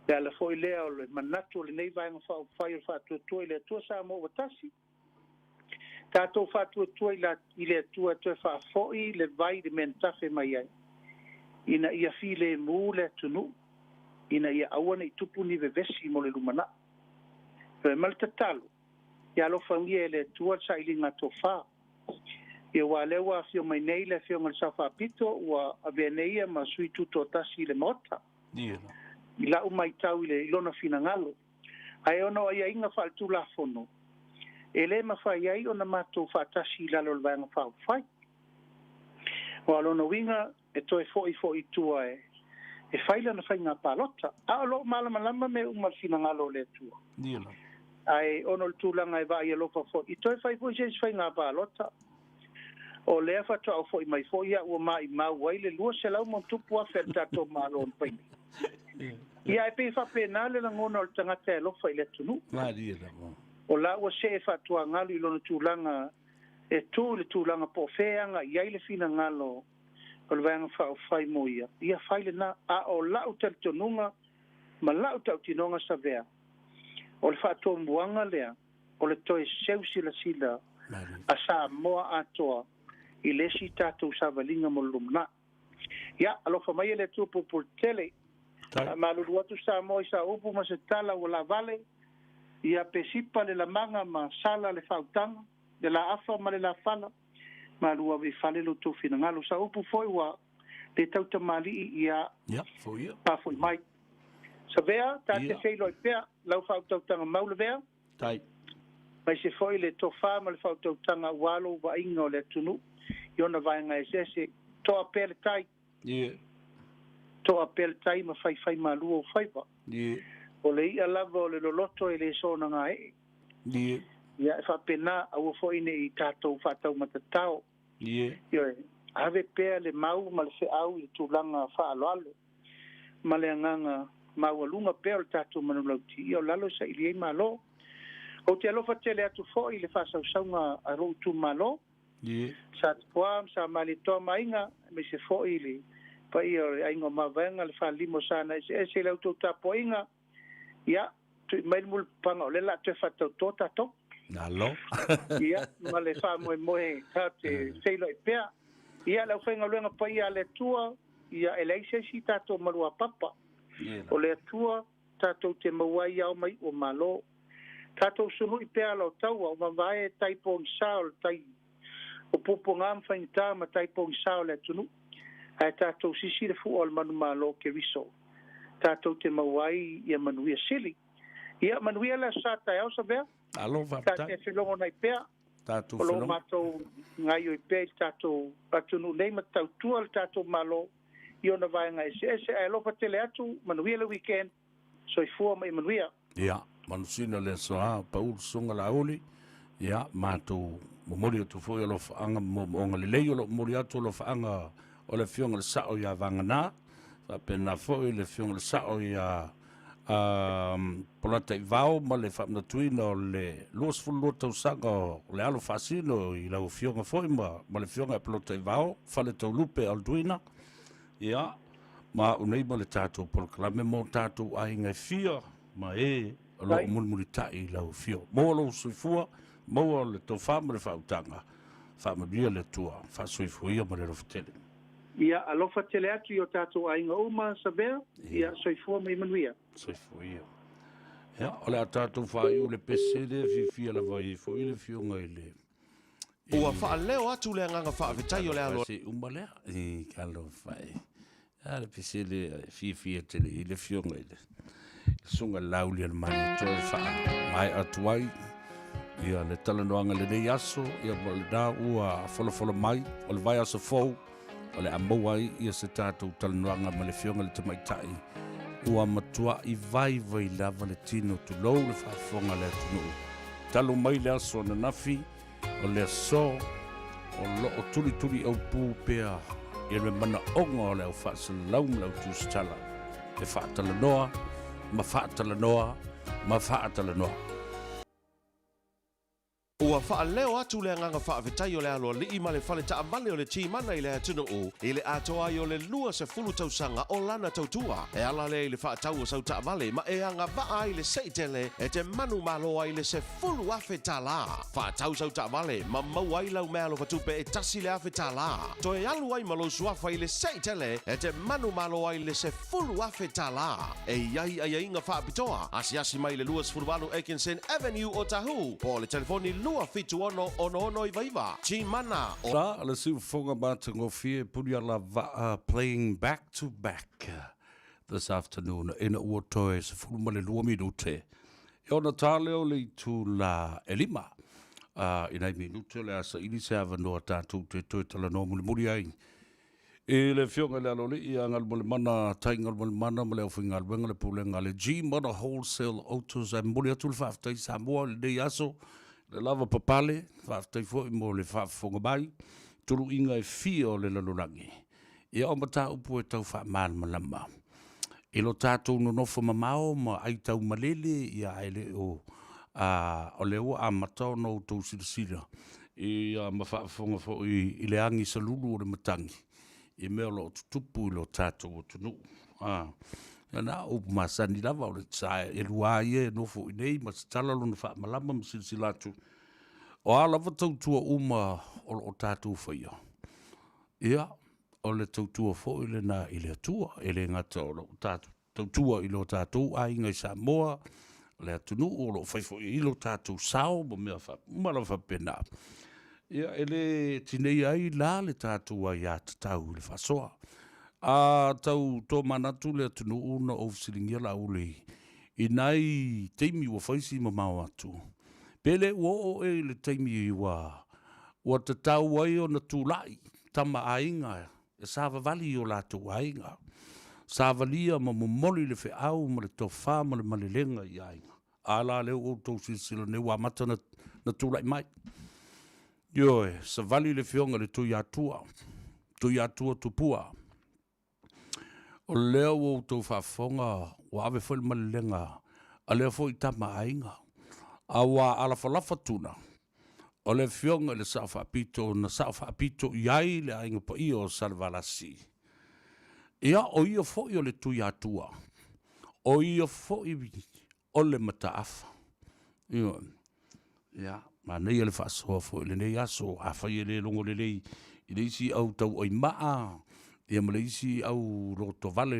Le ala foi lea o le manatu o lenei Vaega Faaupufai o le Faatuatua i le Atua Samoa ua Tasi, tatou faatuatua i le Atua e toe faafoʻi le vai i le mea na tafe mai ai, ina ia filemu le atunuu, ina ia aua ne i tupu ni vevesi mo le lumanai. Ioe, ma le tatalo, ia alofagia e le Atua le sailiga tofa. Ia aua o lea ua afio mai nei le Afioga i le Sao Faapito, ua avea nei ia ma sui tutoatasi i le Maota. I la'u maitau i le i lona finagalo, ae ona o aiaiga faaletulafono, e lē mafai ai ona matou faatasi i lalo o le Vaega Faaupufai. Aua o lona uiga e toe fo'i fo'i i tua e e fai lana faiga palota. A o lo o malamalama mea uma i le finagalo o le Atua. Ae ona o le tulaga e vaai alofa foi, i toe fai foi se isi faiga palota. O lea faatoa ou foi mai foi au ua maimau ai le 200 ma ona tupu afe a le tatou Malo na fai nei. Ia ae pei e faapena le lagona o le tagata e alofa i le atunuu. O la ua see faatuagalu i lona tulaga e tu i le tulaga po o fea e agai i ai le finagalo o le Vaega Faaupufai mo ia, ia fai lena. A o la'u talitonuga ma la'u tautinoga Savea, o le faatomuaga lea o le toe seu silasila a Samoa atoa i le isi tatou savaliga mo le lumanai. Ia, alofa mai e le Atua pulepuletele. Faamalulu atu Samoa i sa upu ma se tala ua laavale, ia pe sipa le lamaga ma sala le faautaga, le laafa ma le lafala, malu ave i fale lo outou finagalo. Sa upu foi ua le tautamalii ia faafoi mai. Savea, ta te feiloai pea lau faautautaga mau lavea. Aemaise foi le tofa ma le faautautaga aua lou vaaiga o le atunuu i ona vaega eseese. Toa pea le tai. Toa pea le tai ma faifai malu ou faiva. O le i'a lava o le loloto e le soona gaee. Ia, e faapena, aua foi ne i tatou faataumatatao. Ioe, ave pea le mau ma le feau i le tulaga faaaloalo ma le agaga maualuga pea o le tatou manulauti, ia o lalo e saili ai Malo. Ou te alofa tele atu foi i le faasausauga a lou itumalo, Sa Tupua ma Sa Malietoa ma Aiga, aemaise foi le paia o le Aiga o Mavaega, le Falelima o Sana Eseese i la outou tapuaiga. Ia, tui mai le mulipapaga o lea o le a toe faatauto tatou. Malo. Ia, ma le faamoemoe tatou te feiloai pea. Ia, le aufaigaluega paia a le Atua, ia, e leai se isi tatou maluapapa. O le Atua tatou te maua ai ao ma iu o Malo. Tatou sului pea ala o taua, o mavae tai pogisa o le tai o puapuaga ma faigata ma tai pogisa o le atunuu, ae tatou sisi le fua o le manumalo o Keriso, tatou te maua ai ia manuia sili. Ia manuia le Aso Sa taeao Savea. Malo faafetai. Ta te felogonai pea. Tatou O lo o matou gaioi pea i le tatou atunuu nei ma tautua le tatou Malo. i ona vaega eseese. Ae alofa tele atu, manuia le weekend, soifua ma ia manuia. Ia, manusina le aso a, pau le susuga Laauli, ia, matou momoli atu foi alofaaga ma moomooga lelei o lo o momoli atu alofaaga o le Afioga i le Sao ia Vagana, faapena foi le Afioga i le Sao ia Polataivao ma le faamanatuina o le 22 tausaga o le alo faasino i lau Afioga foi ma le Afioga ia Polataivao, Faletaulupe Alduina, ia, ma au nei ma le tatou polokalame mo tatou aiga e fia ma e o lo o mulimulitai i lau afio. Maua lou soifua, maua le tofa ma le faautaga, faamanuia le Atua, faasoifua ia ma le alofa tele. Ia alofa tele atu i o tatou aiga uma, Savea, ia soifua ma ia manuia. Soifua ia. Ia, o le a tatou faaiu le pese lea e fiafia lava ai foi le afioga i le Ua faaleo atu le agaga faafetai o le alo. Se uma lea i talofa e. A le pese lea e fiafia tele i le afioga i le Susuga Laaulialemalietoa e faamaea atu ai ia le talanoaga i lenei aso, ia ma o lena ua folafola mai o le vaiaso fou o le a maua ai ia se tatou talanoaga ma le afioga i le tamaitai ua matuai vaivai lava le tino tulou le faafofoga a le atunuu talu mai le aso ananafi o le aso o lo o tulituli aupū pea i le manaoga o le au faasalalau ma le au tusitala e faatalanoa ma faatalanoa ma faatalanoa. Ua faaleo atu le agaga faafetai o le aloalii ma le fale taavale o le Timana i le atunuu i le atoa ai o le 20 tausaga o lana tautua. E ala lea i le faatau o sau taavale ma e agavaa ai le seitele e te manumalo ai le $10,000 tala. Faatau sau taavale ma maua ai lau meaalofa tupe e tasi le afe tala. Toe alu ai ma lou suafa i le seitele e te manumalo ai le $10,000 tala. E i ai aiaiga faapitoa, asiasi mai i le 28 Atkinson Avenue o Tahu, po o le telefoni 276 6699. Timana o. La le siufofoga matagofie puni ala vaa playing back to back this afternoon ina ua toe 12 minute e ona tā lea o le itula e lima. I nai minute o le a saili se avanoa tatou te toe talanoa mulimuli ai i le Afioga i le Aloalii ia Galumalemana Tai Galumalemana ma le aufaigaluega le Pulega a le G Motor Wholesale Autos. Ae momoli atu le faafetai Samoa i lenei aso le lava papale, faafetai foi mo le faafofoga mai, tuluiga e fia o le lalolagi. Ia o mataupu e tau faamalamalama i lo tatou nonofo mamao ma aitau malele, ia ae le o o lea ua amata ona outou silasila ia ma faafofoga foi i le agi salulu o le matagi i mea o lo o tutupu i lo tatou atunuu. Ia na o upu masani lava o le sa e lua ia e nofo i nei ma tatala lona faamalama ma silasila atu o a lava tautua uma o lo o tatou faia. Ia, o le tautua foi lena i le Atua, e le gata o lo o tatou tautua i lo tatou aiga i Samoa, o le atunuu o lo o fai foi i lo tatou sao ma mea uma lava faapena. Ia, e le tineia ai la le tatou aiatatau i le faasoa. A tau tomanatu le atunuu na ou fesiligia Laauli i nai taimi ua fai si mamao atu, pe le ua oo ea i le taimi ua ua tatau ai ona tulai tama aiga e savavali i o latou aiga, savalia ma momoli le feau ma le tofa ma le malelega i aiga. A la lea ua outou silasila nei ua amata na tulai mai. Ioe, savali le Afioga i le Tuiatua, Tuiatua Tupua. O lea ua outou faafofoga ua ave foi le malelega a lea foi tama aiga. A ua alafalafa tuna, o le Afioga i le Sao Faapito na Sao Faapito i ai le aiga paia o Salevalasi. Ia, o ia foi o le Tuiatua, o ia foi o le mataafa. Ioe. Ia, manaia le faasoa foi i lenei aso, afai e le logo lelei i le isi au tauaimaa, ia ma le isi au lotovale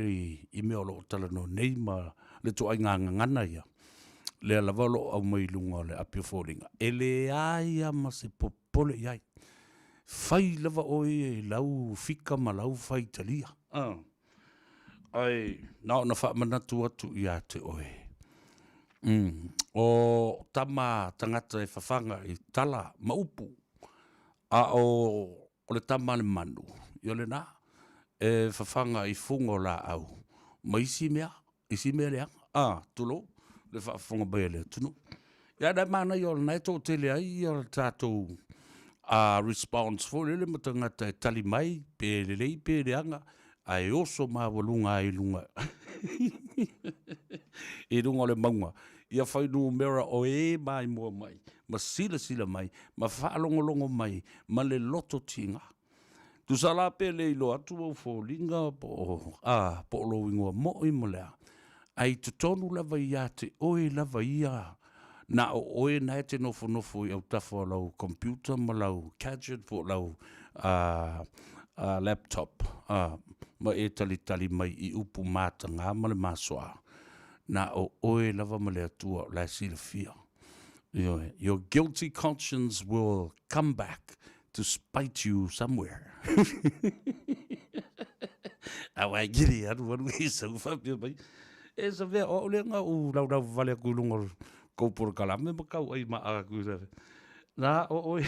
i mea o lo o talanoa nei ma le ituaiga gagana ia, lea lava o lo o aumai i luga o le api o foliga, e leai lava ma se popole i ai. Fai lava oe ia i lau fika ma lau faitalia. Ae na ona faamanatu atu ia te oe, o tama tagata e fafaga i tala ma upu, a o le tama a le manu, ia o lena. E fafaga i fuga o laau ma isi mea, isi mea leaga, a, tulou le faafofoga mai a le atunuu. Ia ae manaia o lena e toatele ai ia le tatou response foi lele ma tagata e tali mai pe lelei pe leaga, ae oso maualuga ai i luga i luga o le mauga ia fuainumera o e maimoa mai ma silasila mai ma faalogologo mai ma le loto tiga. Tusa la pe le iloa atu ou foliga po o, a, po o lou igoa moi ma le a, ae i totonu lava ia te oe lava ia, na o oe na e te nofonofo i autafa o lau computer ma lau gadget po o lau a, a, laptop, a, ma e talitali mai i upu mataga ma le masoa, na o oe lava ma le Atua o la e silafia. Ioe, your guilty conscience will come back to spite you somewhere. Aua e kiri alu alu i sau faapea mai. E sa mea, o au lea na ou laulau vale atu i luga o kou polokalame ma kau ai maa atu i Na o oe,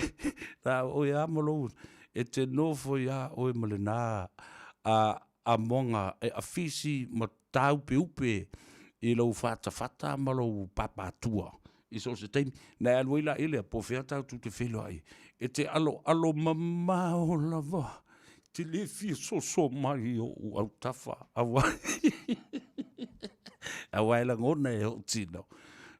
na o oe a ma lou, e te nofo iā oe ma lena a amoga e afisi ma tāupeupe i lou fatafata ma lou pāpātua i so o se taimi. Na e alu ai la i lea, po o fea tatou te feiloai, e te aloalo mamao lava, te le fia soso mai i ou autafa, aua aua e lagona e ou tino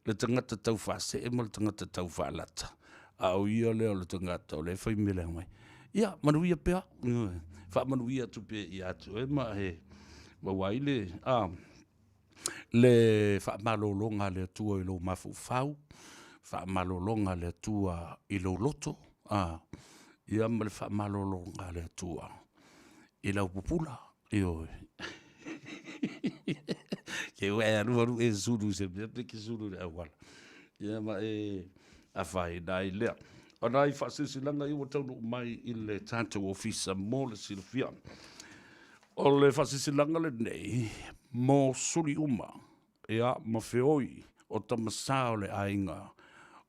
le tagata tau faasee ma le tagata tau faalata, a o ia lea o le tagata o lea e fai mea leaga mai. Ia, manuia pea, faamanuia atu pea ia te oe ma e maua ai le, a, le faamalologa a le Atua i lou mafaufau, faamalologa a le Atua i lou loto, a, ia ma le faamalologa a le Atua i lau pupula, ioe. Ke ua e alu alu e sulu i se mea pe ke sulu i le auala. Ia ma e afaina ai lea. O nai faasilasilaga ia ua taunuu mai i le tatou ofisa mo le silafia. O le faasilasilaga lenei mo suli uma, ia, ma feoi o tamasā o le aiga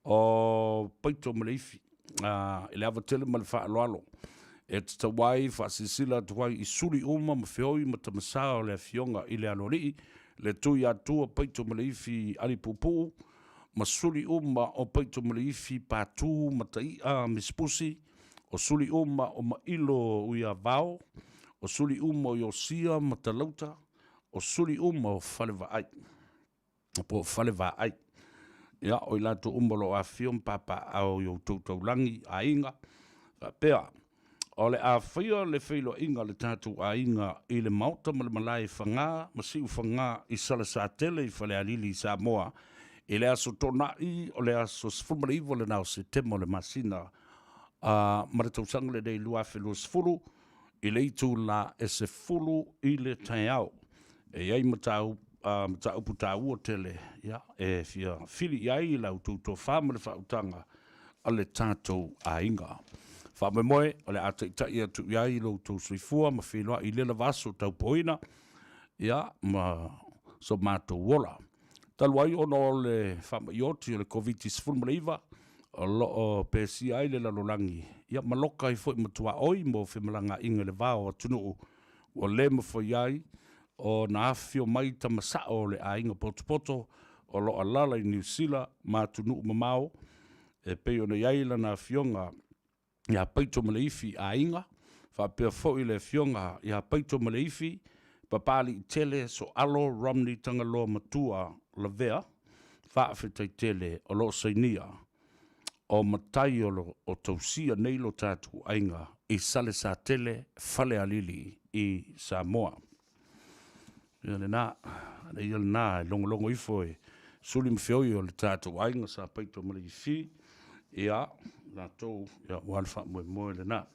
o Paito ma Leifi, a, i le ava tele ma le faaaloalo e tatau ai faasilasila atu ai i suli uma ma feoi ma tamasā o le Afioga i le Aloalii, le Tuiatua Paito ma Leifi Alipuupuu, ma suli uma o Paito ma Leifi Patu Matai'a Misipusi, o suli uma o Mailo Uiavao, o suli uma o Iosia ma Talauta, o suli uma o Falevaai, po o Falevaai. Ia, o i latou uma o lo o afifio ma papaaao i outou taulagi, aiga, faapea, o le a faia le feiloaiga a le tatou aiga i le maota ma le malae i Faga ma Siufaga i Salesatele i Falealili i Samoa i le aso Toonai o le aso 19 lena o Setema o le masina ma le tausaga lenei 2020 i le itula e 10 i le taeao. E i ai mataupu taua tele e fia fili i ai la outou tofa ma le faautaga a le tatou aiga. Faamoemoe o le a taitai atu i ai lo outou soifua ma feiloai i lea lava aso taupoina ma so matou ola. Talu ai ona o le faamai oti o le Koviti-19 o lo o pesia ai le lalolagi, ia ma loka ai foi ma tuaoi mo femalagaaiga i le va o atunuu ua le mafai ai ona afifio mai tama sao o le aiga potopoto o lo o alaala i Niu Sila ma atunuu mamao e pei ona i ai lana afioga ia Paito Maleifi Aiga, faapea foi le Afioga ia Paito Maleifi, Papaliitele Soalo Romney Tagaloa Matua Lavea, faafetai tele o lo o sainia o matai o lo o tausia nei lo tatou aiga i Salesatele, Falealili i Samoa. Ia lena, ana ia lena e logologo ifo e suli ma feoi o le tatou aiga sa paito ma le ifi, ia, latou, ia, ua le faamoemoe lena.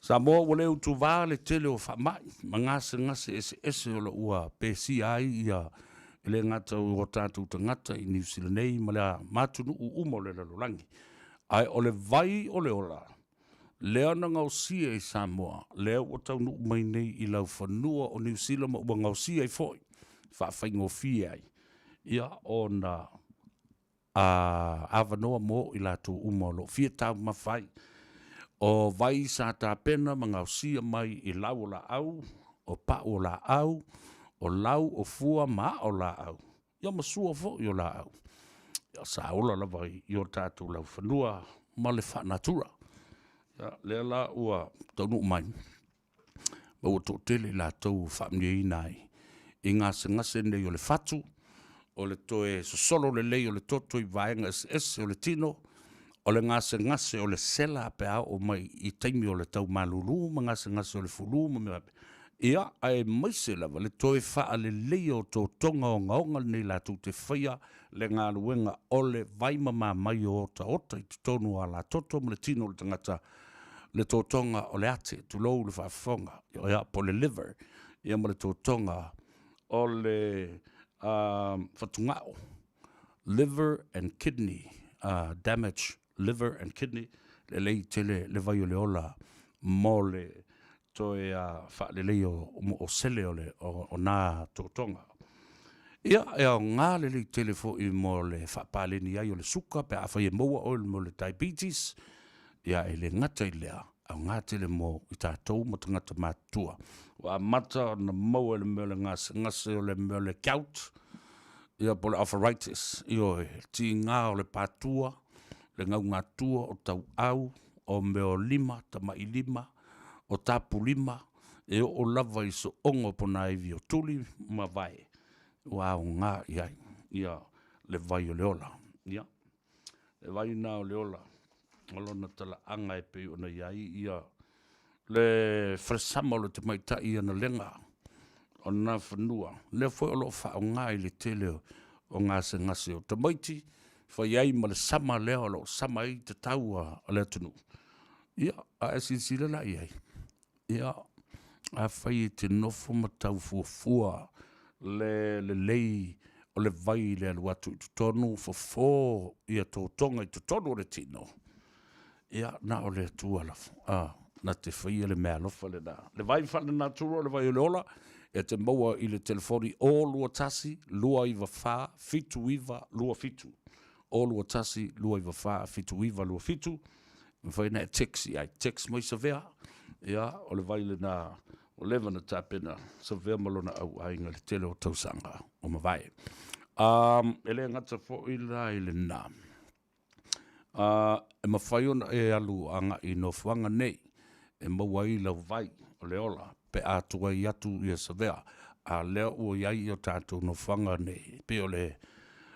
Samoa ua le utuvā le tele o faamai ma gasegase eseese o lo ua pesia ai ia e le gata o tatou tagata i Niu Sila nei ma le ma atunuu uma o le lalolagi. Ae o le vai o le ola, lea na gaosia i Samoa, lea ua taunuu mai nei i laufanua o Niu Sila ma ua gaosia ai foi, faafaigofie ai, ia ona avanoa mo i latou uma o lo o fia taumafa ai. O vai sa tapena ma gaosia mai i lau o laau, o pau o laau, o lau o fua ma aa o laau, ia ma sua foi o laau. Ia sa ola lava i o tatou laufanua ma le faanatura. Ia, lea la ua taunuu mai, ma ua toatele i latou ua faamanuiaina ai i gasegase nei o le fatu, o le toe sosolo lelei o le toto i vaega eseese o le tino, o le gasegase o le sela pe a oo mai i taimi o le tau malulu ma gasegase o le fulu ma mea faapea. Ia, aemaise lava le toe faaleleia o totoga ogaoga lenei latou te faia le galuega o le vaimama mai o otaota i totonu o alatoto ma le tino o le tagata, le totoga o le ate, tulou le faafofoga, ia, po o le liver, ia ma le totoga o le fatugao, liver and kidney damage, liver and kidney, lelei tele le vai o le ola mo le toe faaleleia o sele o na totoga. Ia, e aoga lelei tele foi mo le faapaleni ai o le suka pe afai e maua oe mo le diabetes. Ia, e le gata i lea, aoga tele mo i tatou ma tagata matutua ua amata ona maua i le mea o le gasegase o le mea o le gout, ia po o le arthritis, ioe, tiga o le patua, le gaugatua o tauau, o mea o lima, tamai lima, o tapulima, e oo lava i sooga o ponaivi o tuli ma vae, ua aoga i ai ia le vai o le ola. Ia, le vai lena o le ola, o lona talaaga e pei ona i ai ia le falesama o le tamaitai Analega o Nafanua, lea foi o lo o faaaoga i le tele o gasegase o tamaiti, fai ai ma le sama lea o lo o sama ai tatau a le atunuu. Ia, a e silasila la i ai, ia, afai e te nofo ma tau fuafua le lelei o le vai i le alu atu i totonu, fofo ia totoga i totonu o le tino, ia, na o le Atua lava, a, na te faia le meaalofa lena. Le vai faalenatura o le vai o le ola, e te maua i le telefoni 021 294 7927. 021 294 7927. Mafai ona e text i ai, text mai Savea, ia, o le vai lena ua leva ona tapena Savea ma lona auaiga i le tele o tausaga ua mavae. E le gata foi la i lena, e mafai ona e alu agai i nofoaga nei e maua ai lau vai o le ola pe a tuai atu ia Savea, a lea ua i ai o tatou nofoaga nei, e pei o le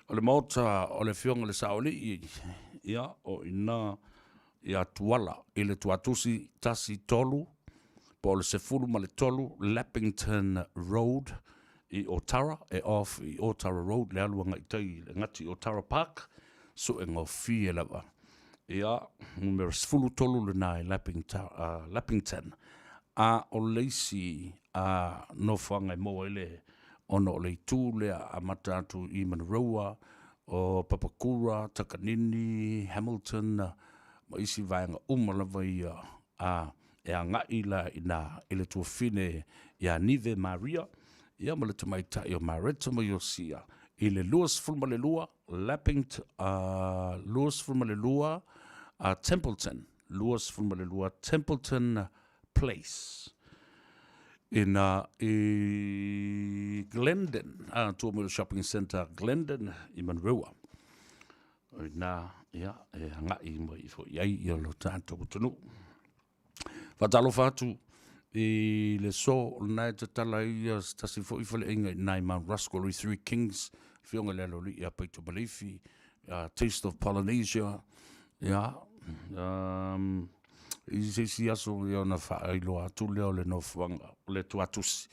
o le maota o le Afioga i le Saoalii, ia, o i ina ia Tuala i le Tuatusi 13 po o le 13 Leppington Road i Otara, e off i Otara Road le alu agai tai i le gati Otara Park, suegofie lava. Ia, numera 13 lena i Leppington. A o le isi nofoaga e maua ai le ona o le itu lea amata atu i Manurewa, o Papakura, Takanini, Hamilton, ma isi vaega uma lava ia, a e agai la i ina i le tuafine ia Nive Maria, ia ma le tamaitai o Mareta ma Iosia, i le 22 Lapping, 22 Templeton, 22 Templeton Place ina i Glendon, tua mai o le shopping centre Glendon i Manurewa. O ina, ia, e agai mai foi ai ia lo tatou atunuu. Faatalofa atu i le so o lena e tatala ai ia se tasi foi faleaiga i ina i Mount Ruskell i Three Kings, Afioga i le Aloalii ia Paito Maleifi, Taste of Polynesia, ia, i se isi aso ia ona faailoa atu lea o le nofoaga o le Tuatusi.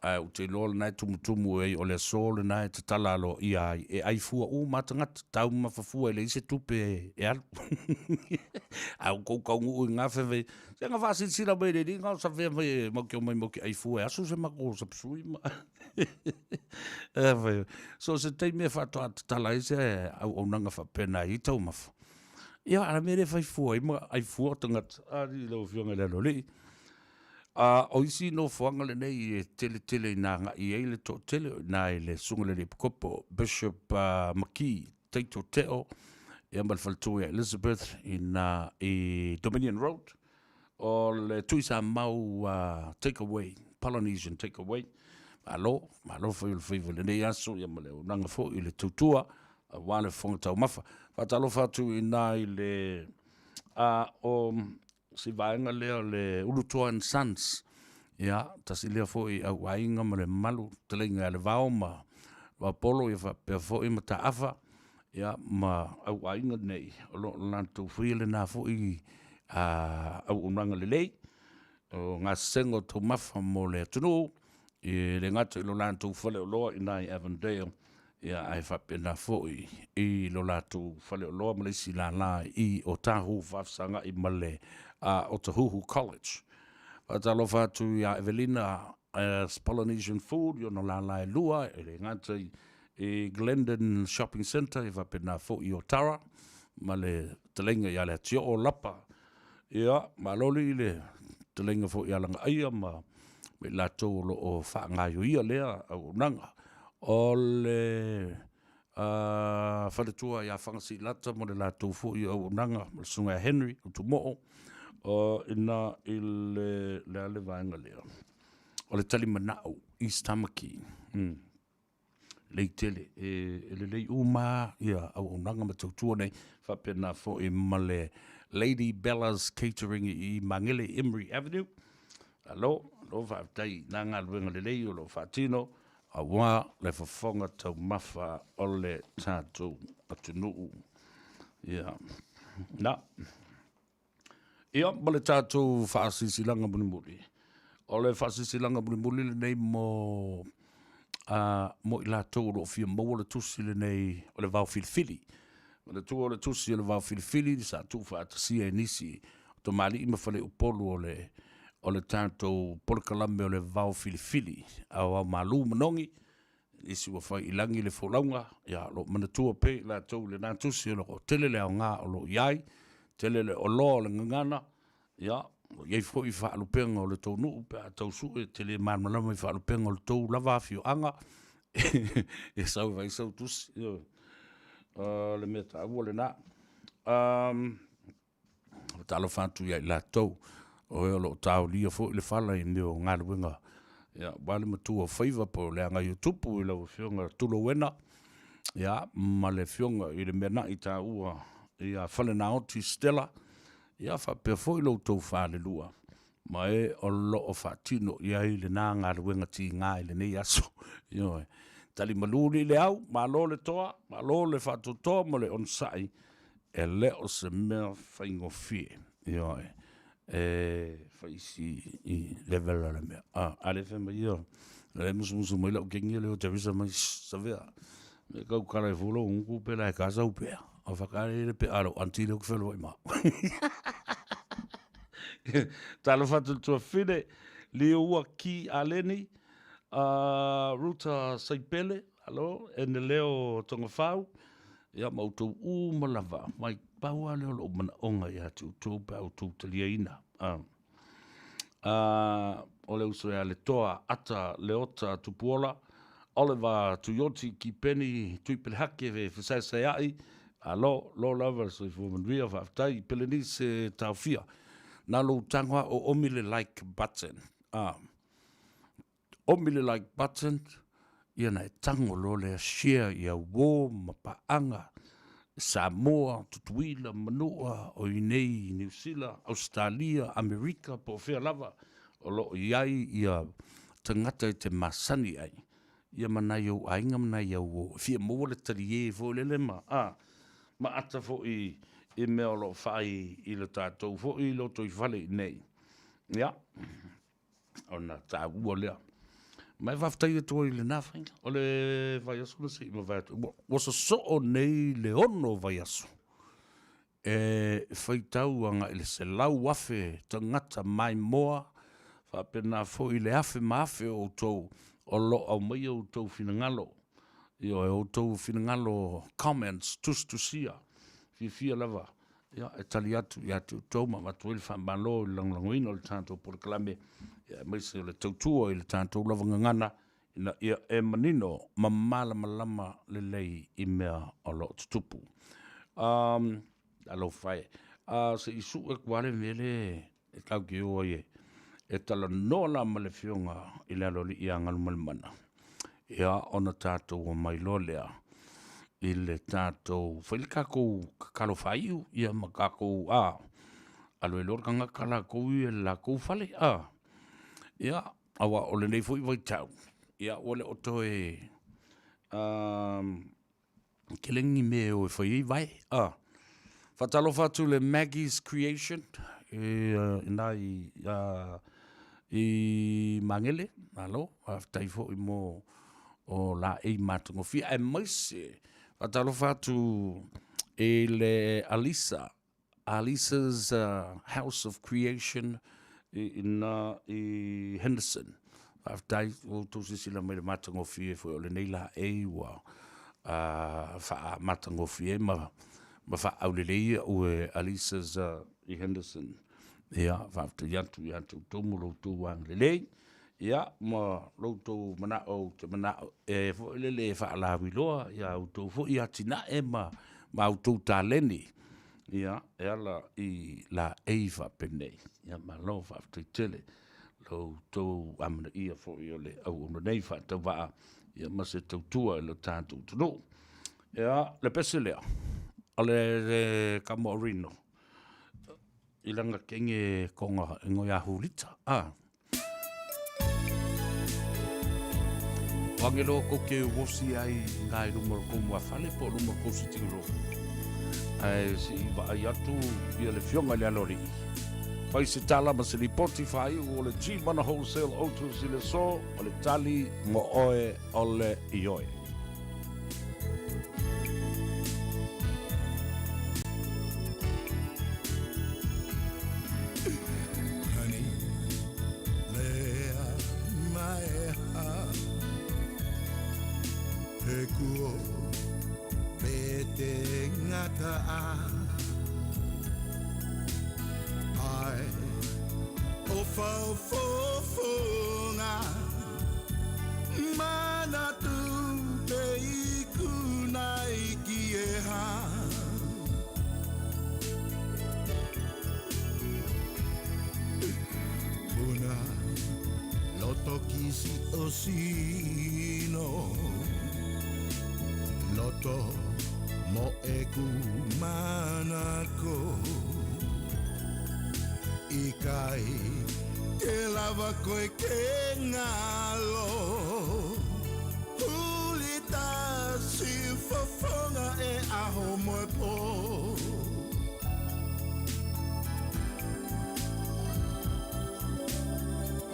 Ae ou te iloa o lena e tumutumu ai, o le aso lena e tatala aloaia ai, e ai fua uma lava tagata, taumafa fua e leai se tupe e alu. Ae ua tou taunuu i gafea fai, se na faasilasila mai e le alii na o safea mai e matou te omai matou te ai fua e asu se matou sapsui ma So o se taimi e faatoa tatala ai se auaunaga faapena i taumafa. Ia, a o le mea lea e fai fua ai ma ai fua tagata, alii lau Afioga i le Aloalii. A o isi nofoaga lenei e tele tele ina agai i ai le toatele, o i ina i le Susuga i le Alii Epikopo, Bishop McKee Taito Teo, ia ma le faletua ia Elizabeth i ina i Dominion Road. O le Tuisamau take away, Polynesian take away. Malo, malo fai o le faiva i lenei aso, ia ma le auaunaga foi i le tautua, aua le fofoga taumafa. Faatalofa atu i ina i le a o si vaega lea o le Ulutoa and Sons. Ia, tasi lea foi au aiga ma le mamalu, fetalaiga ia Levao ma Vaopolo, ia faapea foi Mataafa, ia ma au aiga nei, o lo o latou faia lena foi auaunaga lelei, o gasesega o taumafa mo le atunuu, e le gata i lo latou faleoloa i ina i Avondale, ia ae faapena foi i lo latou faleoloa ma le isi lala i Otahuhu faafesagai ma le Otahuhu College. Faatalofa atu ia Evelina as Polynesian Food i ona lala e lua, e le gata i Glendon Shopping Centre, e faapena foi i Otara ma le fetalaiga ia Leatioo Lapa. Ia, malo alii le fetalaiga foi ia Lagaaia ma i latou o lo o faagaioia lea auaunaga. O le faletua ia Fagasiilata ma le latou foi auaunaga ma le susuga ia Henry Utumoo, o ina i le, le a le vaega lea? O le Talimanao, East Tamaki. Lelei tele, e lelei uma lava auaunaga ma tautua nei, faapena foi ma le Lady Bella's Catering i Magele i Emery Avenue. Malo, malo faafetai i na galuega lelei o lo o faatino aua le fofoga taumafa o le tatou atunuu. Ia, na. Ia, ma le tatou faasilasilaga mulimuli. O le faasilasilaga mulimuli lenei mo a mo i latou o lo o fia maua le tusi lenei o le vao filifili. Manatua o le tusi o le vao filifili sa tuufaatasia e nisi o tamalii ma faleupolu o le o le tatou polokalame o le vao filifili aoao malu manogi Nisi ua fai i lagi le folauga, ia, o lo o manatua pea i latou i lena tusi o lo o tele le aoga o lo o i ai, tele le oloa o le gagana, ia, o lo o i ai foi faalupega o le tou nuu pe a tau sue e te le malamalama i faalupega o le tou lava afioaga, e sau e vaai sau tusi, ioe. O le mea taua lena. Um, Faatalofa atu ia i latou o e o lo o taolia foi le fala i mea o galuega, ia, aua le matua o faiva po o le agaiotupu i lau Afioga Tulouena, ia, ma le Afioga i le Meana'i taua ia Falenaoti Stella, ia faapea foi lo outou falelua ma e o lo o faatino i ai lena galuega tiga i lenei aso. Ioe. Tali malu alii le au, malo le toa, malo le faatoatoa ma le onosai, e le o se mea faigofie. Ioe. E fai si i level o le mea. A, a le fai mai ia, le musumusu mai lau kengi le o Teresa mai, Savea, me kau kala e fulo ungu pe la e kasa upea. O whakaare le pe alo anti le ku whenua i ma. Talofa atu le tuafine, Liua Ki Aleni, Ruta Saipele, alo, e ne leo Tongafau, ia ma outou uma lava, mai pau lava lea o lou manaoga ia te outou pe a outou taliaina. O le uso ia Letoa Ata Leota Tupuola, Oliver Tuioti Kipeni Tuipelehake Fesaesaea'i, alo, lo lava le soifua manuia, faafetai Pelenise Taofia. Na lou tago lava o omi le like button. Omi le like button, ia na e tago loa lea share ia uo ma paaga Samoa, Tutuila, Manua, o i inei i Niu Sila, Ausetalia, Amerika po o fea lava o lo o i ai ia tagata e te masani ai ia ma nai ou aiga ma nai au uo e fia maua le talie foi lele ma a ma ata foi i mea o lo o fai i le tatou foi lotoifale i inei. Ia. Ona taua lea. Ma e faafetai atu ai i lena faiga. O le vaiaso na se i mavae atu, ua sosoo nei le 6 vaiaso e faitau agai i le 100,000 tagata maimoa, faapena foi le afe ma afe o outou o lo o aumaia outou finagalo, ioe, outou finagalo comments, tusitusia, fiafia lava Ia, e tali atu ia te outou ma avatu ai le faamalo i le lagolagoina o le tatou polokalame, ia, aemaise o le tautua i le tatou lava gagana, ina ia e manino ma malamalama lelei i mea o lo o tutupu. Um, alofa e. Uh, se i sue atu lava le mea le e tatou te o ai e talanoa la ma le Afioga i le Aloalii ia Galumalemana, ia ona tatou omai loa lea i le tatou fai le tatou tatalo faaiu, ia ma tatou a alo ai loa le tagata latou ia i le latou fale, a ia aua o lenei foi vaitau, ia ua le o toe tele ni mea e o e fai ai vae. A. Faatalofa atu le Maggie's Creation i ina i, i Magele, malo, faafetai foi mo o laei matagofie, aemaise faatalofa atu i le Alisa Alisa's House of Creation i ina i Henderson. Faafetai ua outou silasila mai i le matagofie foi o lenei laei ua faamatagofie ai ma faaaulelei au e Alisa's i Henderson. Ia, faafetai atu ia te outou mo lo outou agalelei. Ia, ma lo outou manao ou te manao e foi lele e faalauiloa ia outou foi atinae ma outou taleni, ia, e ala i laei faapenei. Ia, malo faafetai tele lo outou amanaia foi o le auauna nei faatauvaa, ia, ma se tautua i lo tatou atunuu. Ia, le pese lea, o le Kamoarino, i lana kenge konga e ngoi a hulita. Ah. O ange loa kou ke uosi ai ngā i luma o le kou muafale po o luma o le kou sitting room. Ae se i vaai atu ia le Afioga i le Aloalii. Fai se tala ma se lipoti faaiu o le G-Mana Wholesale Autos i le aso, o le tali mo oe o le ioe. Honey, lea maeha He kuo me te ngata a Ai o whaufofonga Mana tu te ikuna i ki e ha Puna loto kisi o sino Loto mo e ku manako I kai ke lava koe ke ngalo Hulita si fofonga e aho moe po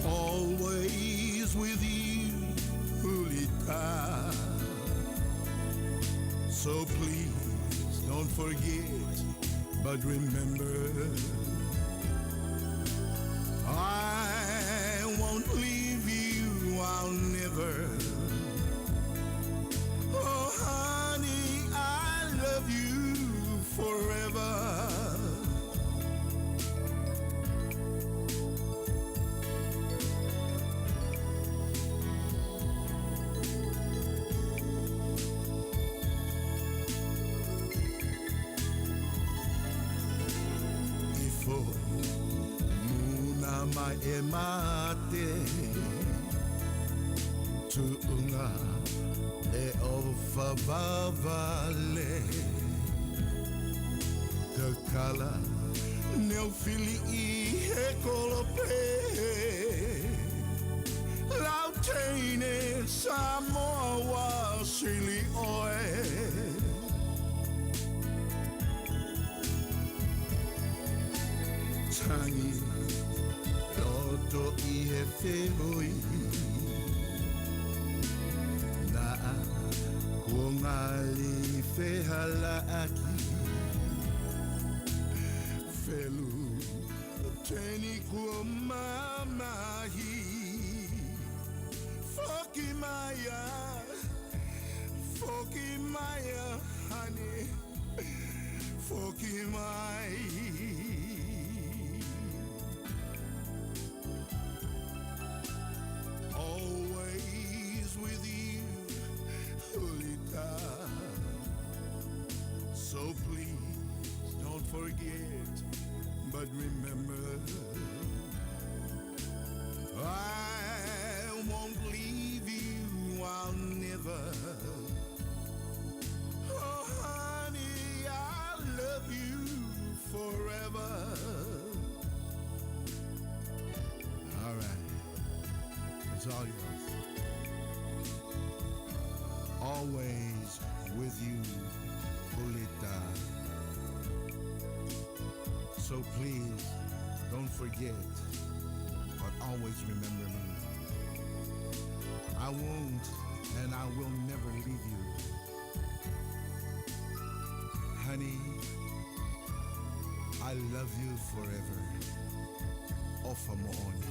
Always with you, Hulita. So please don't forget, but remember, I won't leave you, I'll never. Oh, honey, I love you forever. Ifo muna mai e mate Tuunga le o whavavale Kakala neo fili i he kolope Lau teine Samoa wa sili oe Tangi loto i he whehoi Nā ko ngali whehalaki Whelu teni kua mamahi Foki maia, foki maia, honey, foki mai. Always with you, Hulita. So please don't forget, but remember. It's all yours. Always with you, Julita. So please don't forget, but always remember me. I won't and I will never leave you. Honey, I love you forever. Ofa mo'oni.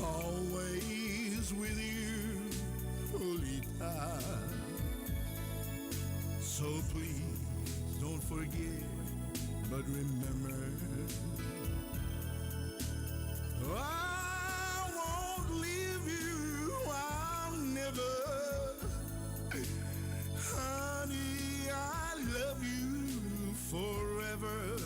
Always with you, Julita. So please don't forget, but remember. I won't leave you, I'll never. Honey, I love you forever.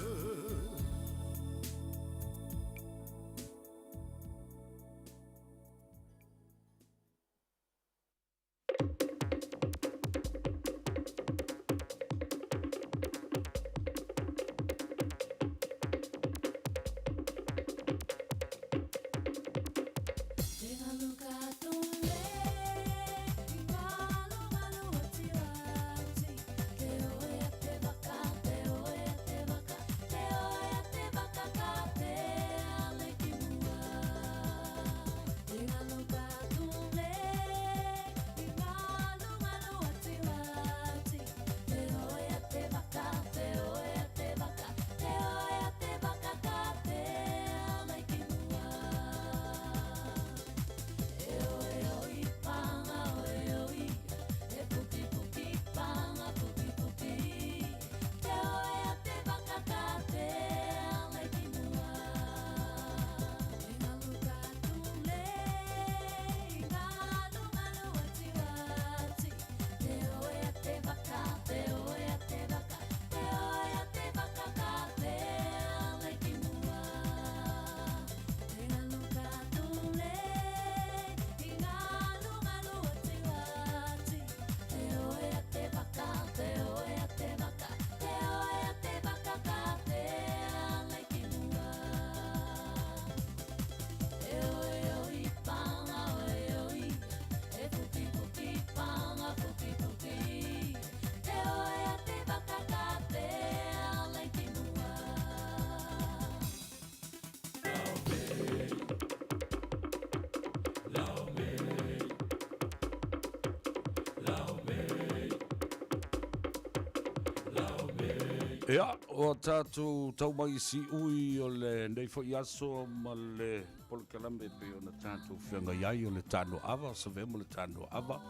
Ia, ua tatou tau mai i siui o lenei foi aso ma le polokalame e pei ona tatou feagai ai o le Tanoava, Savea ma le Tanoava,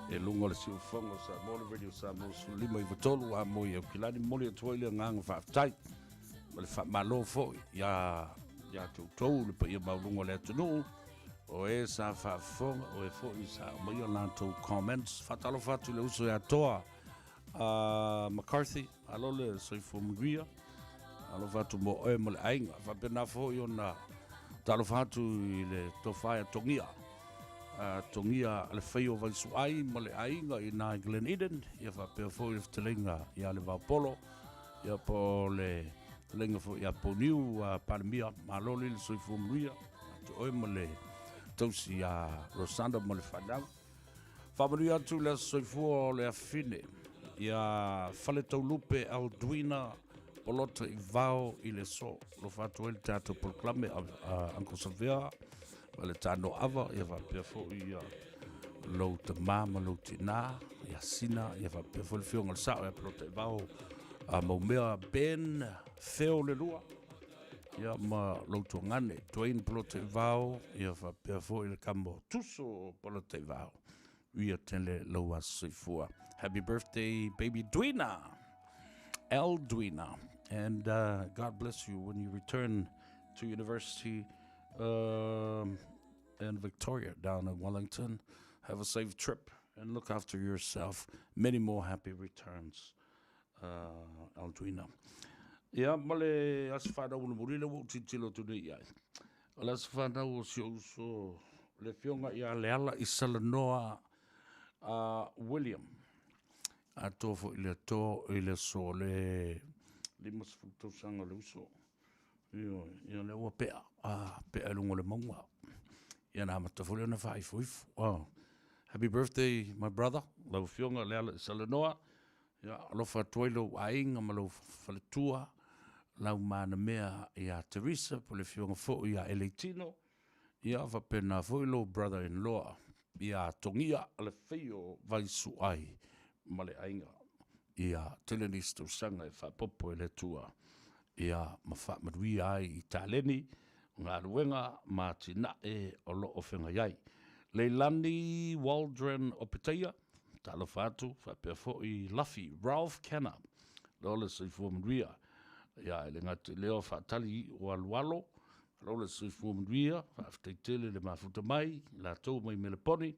e luga o le siufofoga o Samoa, le Radio Samoa 1593, a mo i Aukilani, momoli atu ai le agaga faafetai ma le faamalo foi iā ia te outou le paia maualuga o le atunuu, o e sa faafofoga, o e foi sa aumaia latou comments. Faatalofa atu i le uso ia Toa a McCarthy, malo le soifua manuia, alofa atu mo oe ma le aiga. Faapena foi ona talofa atu i le tofa ia Togia, a Togia a le Faio Vaisuai ma le aiga i ina i Glen Eden, ia faapea foi le fetalaiga ia Levaopolo, ia po o le fetalaiga foi ia Poniu a Palemia, malo le soifua manuia, atu oe ma le tausi ia Rosanda ma le fanau. Faamanuia atu le aso soifua o le afine ia Faletaulupe Alduina Polota i Vao i le aso. Alofa atu ai le tatou polokalame a Uncle Savea ma le Tano Ava, ia faapea foi ia lou tamā ma lou tinā ia Sina, ia faapea foi le Afioga i le Sao ia Polota i Vao a Maumea Ben Feo le lua, ia ma lou tuagane Dwayne Polota i Vao, ia faapea foi le kama o Tuso Polota i Vao. Uia tele lou aso soifua. Happy birthday baby Dwina, Aldwina, and God bless you when you return to university in Victoria down in Wellington. Have a safe trip and look after yourself. Many more happy returns, Aldwina. Ia, ma le aso fanau mulimuli lea ua ou tilotilo atu nei i ai. O le aso fanau o si ou uso le Afioga ia Leala i Salanoa a William. Atoa foi le ato i le aso o le 50 tausaga o le uso. Ioe, ia lea ua pea, a, pea i luga o le mauga. Ia na amata foi lea ona faaifoifo. Ah. Happy birthday, my brother, lau Afioga Lealaisalanoa. Ia, alofa atu ai lou aiga ma lou faletua, lau manamea ia Teresa, po o le afioga foi ia Eleitino, ia faapena foi lou brother-in-law ia Togia Alefeio Vaisuai ma le aiga. Ia tele nisi tausaga e faaopoopo e le Atua ia ma faamanuia ai i taleni, galuega ma atinae o lo o feagai ai. Leilani Waldron Opetaia, talofa atu, faapea foi Luffy Ralph Kenna, lo le soifua manuia. Ia, e le gata i lea o faatali iu alualo, lo le soifua manuia, faafetai tele le mafuta mai, latou mai Meleponi.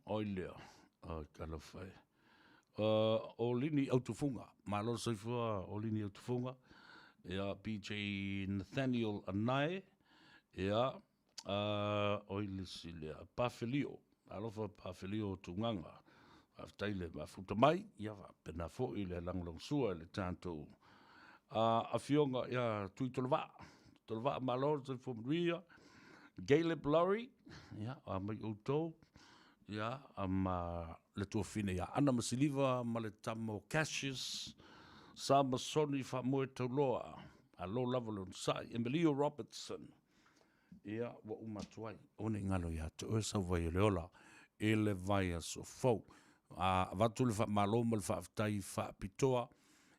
Oi lea, oi talofa e. O Lini Autufuga, malo le soifua o Lini Autufuga, ia PJ Nathaniel Anae, ia oi le isi lea, Pafelio, alofa Pafelio Tugaga, faafetai le mafuta mai, ia faapena foi le lagolagosua i le tatou afioga ia Tuitolovaa, Tuitolovaa malo le soifua manuia, Caleb Laurie, ia a mai outou, ia ma le tuafine ia Ana ma Siliva ma le tama o Cassius, Samasoni Faamoetauloa, alo lava le onosai, Emilio Robertson, ia ua uma atu ai, aua ne i galo ia te oe sau vai o le ola i le vaiaso fou. A avatu le faamalo ma le faafetai faapitoa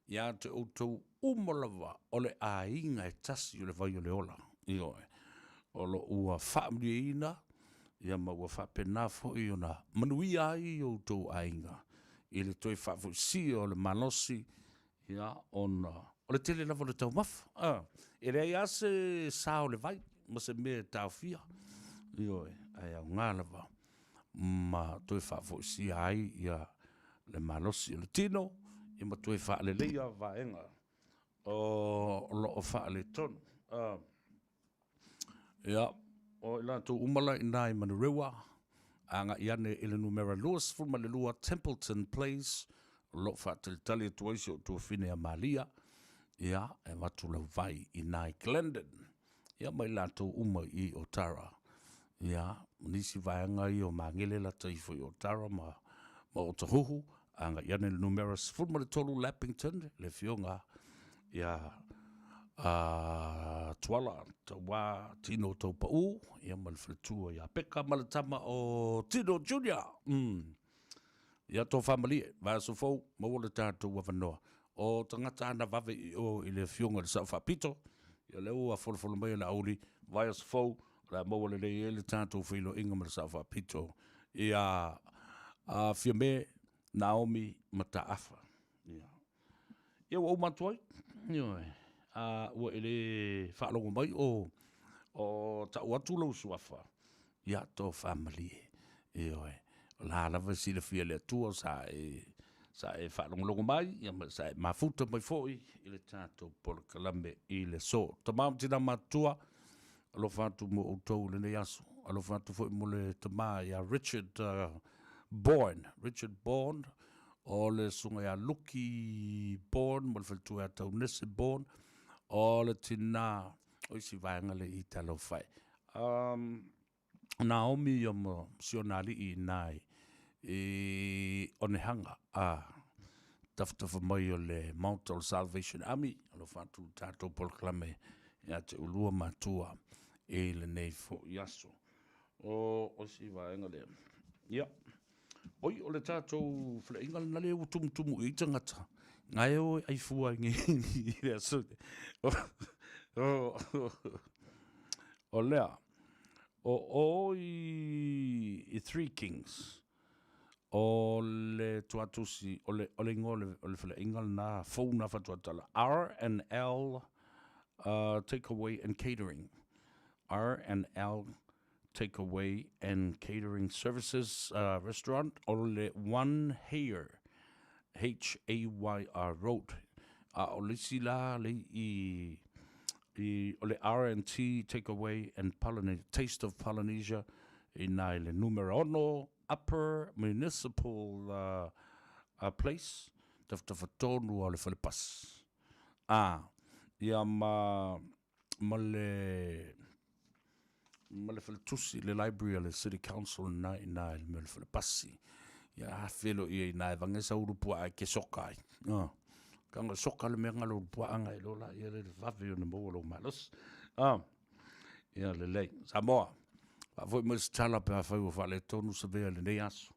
ia te outou uma lava o le aiga e tasi o le vai o le ola, ioe, o lo o ua faamalieina ia ma ua faapena foi ona manuia ai outou aiga i le toe faafoisia o le malosi, ia, ona o le tele lava o le taumafa. A, e leai lava se sa o le vai ma se mea e taofia, ioe, ae aoga lava ma toe faafoisia ai ia le malosi o le tino, ia ma toe faaleleia vaega o lo o faaletonu. Ia, o i latou uma la i ina i Manurewa, agai ane i le numera 22 Templeton Place, o lo o faatalitali atu ai si ou tuafine a Malia, ia, e avatu lau vai i ina i Glendon. Ia ma i latou uma i Otara. Ia, ma nisi vaega ia o Magele lata ifo i Otara ma, ma Otahuhu, agai ane le numera 13 Lappington, le afioga ia a Tuala Tauā Tino Taupau, ia ma le faletua ia Peka ma le tama o Tino Junior. Ia tofa malie, vaiaso fou, maua le tatou avanoa. O tagata ana vave i o i le afioga i le Sao Faapito, ia lea ua folafolo mai e Laauli, vaiaso fou, o le a maua lelei ai le tatou feiloaiga ma le Sao Faapito ia Fiame, Naomi Mataafa. Ia. Ia ua uma atu ai. Ioe. A ua e le faalogo mai o o tau atu lou suafa, ia tofa malie. Ioe. O la lava e silafia e le Atua sa e sa e faalogologo mai, ia ma sa e mafuta mai foi i le tatou polokalame i le aso. Tama ma tina matutua, alofa atu mo outou i lenei aso. Alofa atu foi mo le tama ia Richard Bourne, Richard Bourne, o le susuga ia Luki Bourne ma le faletua ia Taunese Bourne, o le tina o isi vaega le i talofa e. Um, Naomi ia ma si ona alii i ina i Onehanga, a tafatafa mai o le Maota o le Salvation Army, alofa atu le tatou polokalame ia te ulua matua i lenei foi aso. O isi vaega lea. Ia. Oi, o le tatou faleaiga lena lea ua tumutumu i ai tagata. Nga e o e ai fua i le aso. O lea, o o i Three Kings, o le tuatusi, o le, o le ingoa o le faleaiga lena, fou na fatuatala, R&L Takeaway and Catering. R&L Takeaway and Catering Services Restaurant, o le One Hayr, H-A-Y-R Road. A o le isi la le i, i o le R&T Takeaway and Polynesia, Taste of Polynesia, i nā i le numera 6 Upper Municipal Place, tafatafa tonu o le fale pasi. A, ia ma, ma le, ma le faletusi, le library a le City Council na i na i le mea o le falepasi. Ia a felo ia i na e vange sa ulu puaa e ke soka ai. Ah. Kanga soka le mea ngalo ulu puaa ngai lola ia le vave ona maua lou malosi. Ah. Ia lelei. Samoa, faafoi mai se tala pe afai ua faaletonu Savea i lenei aso.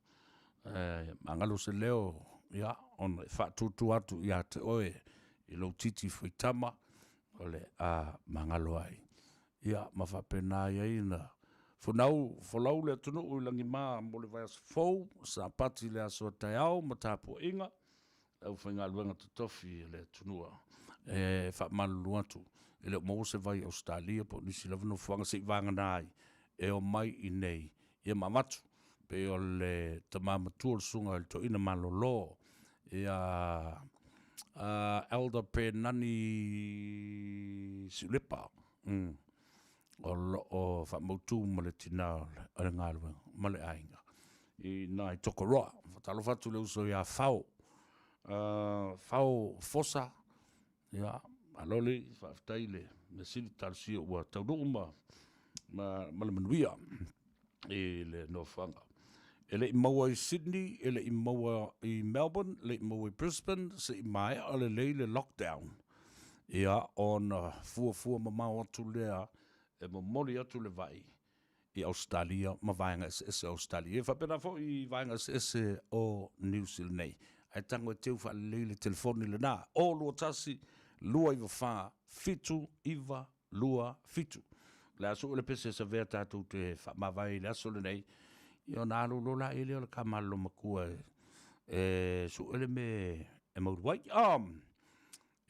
E magalo se leo, ia, ona e faatutu atu ia te oe i lou titi faitama, o le a magalo ai. Ia, ma faapena ai ai ona fonau, folau le atunuu i lagima mo le vaiaso fou, Sapati le aso a taeao ma tapuaiga, le aufaigaluega totofi a le Atunua. E faamalulu atu, e le o maua se vai i Ausetalia po o nisi lava nofoaga se i vagana ai e omai i inei ia ma avatu pei o le tama matua o le susuga i le toeaina malolo ia Elder Penani Siulepa o lo o faamautu ma le tina o le galuega ma le aiga i nai Tokoroa. Faatalofa atu i le uso ia Fao, Fao Fosa, ia, malo le faafetai le mea sili talosia ua taunuu ma, ma, ma le manuia i le nofoaga. E le i maua i Sydney, e le i maua i Melbourne, e le i maua i Brisbane, se i maea lelei le lockdown. Ia, ona fuafua mamao atu lea e momoli atu le vai i Ausetalia ma vaega eseese o Ausetalia. E faapena foi i vaega eseese o Niu Sila nei. Ae tago e teu faalelei le telefoni lena, 021 294 7927. O le a sue le pese e savea tatou te faamavae i le aso lenei, ia ona alu loa laia lea o le kamalolo matua e sue le mea e maulu ai.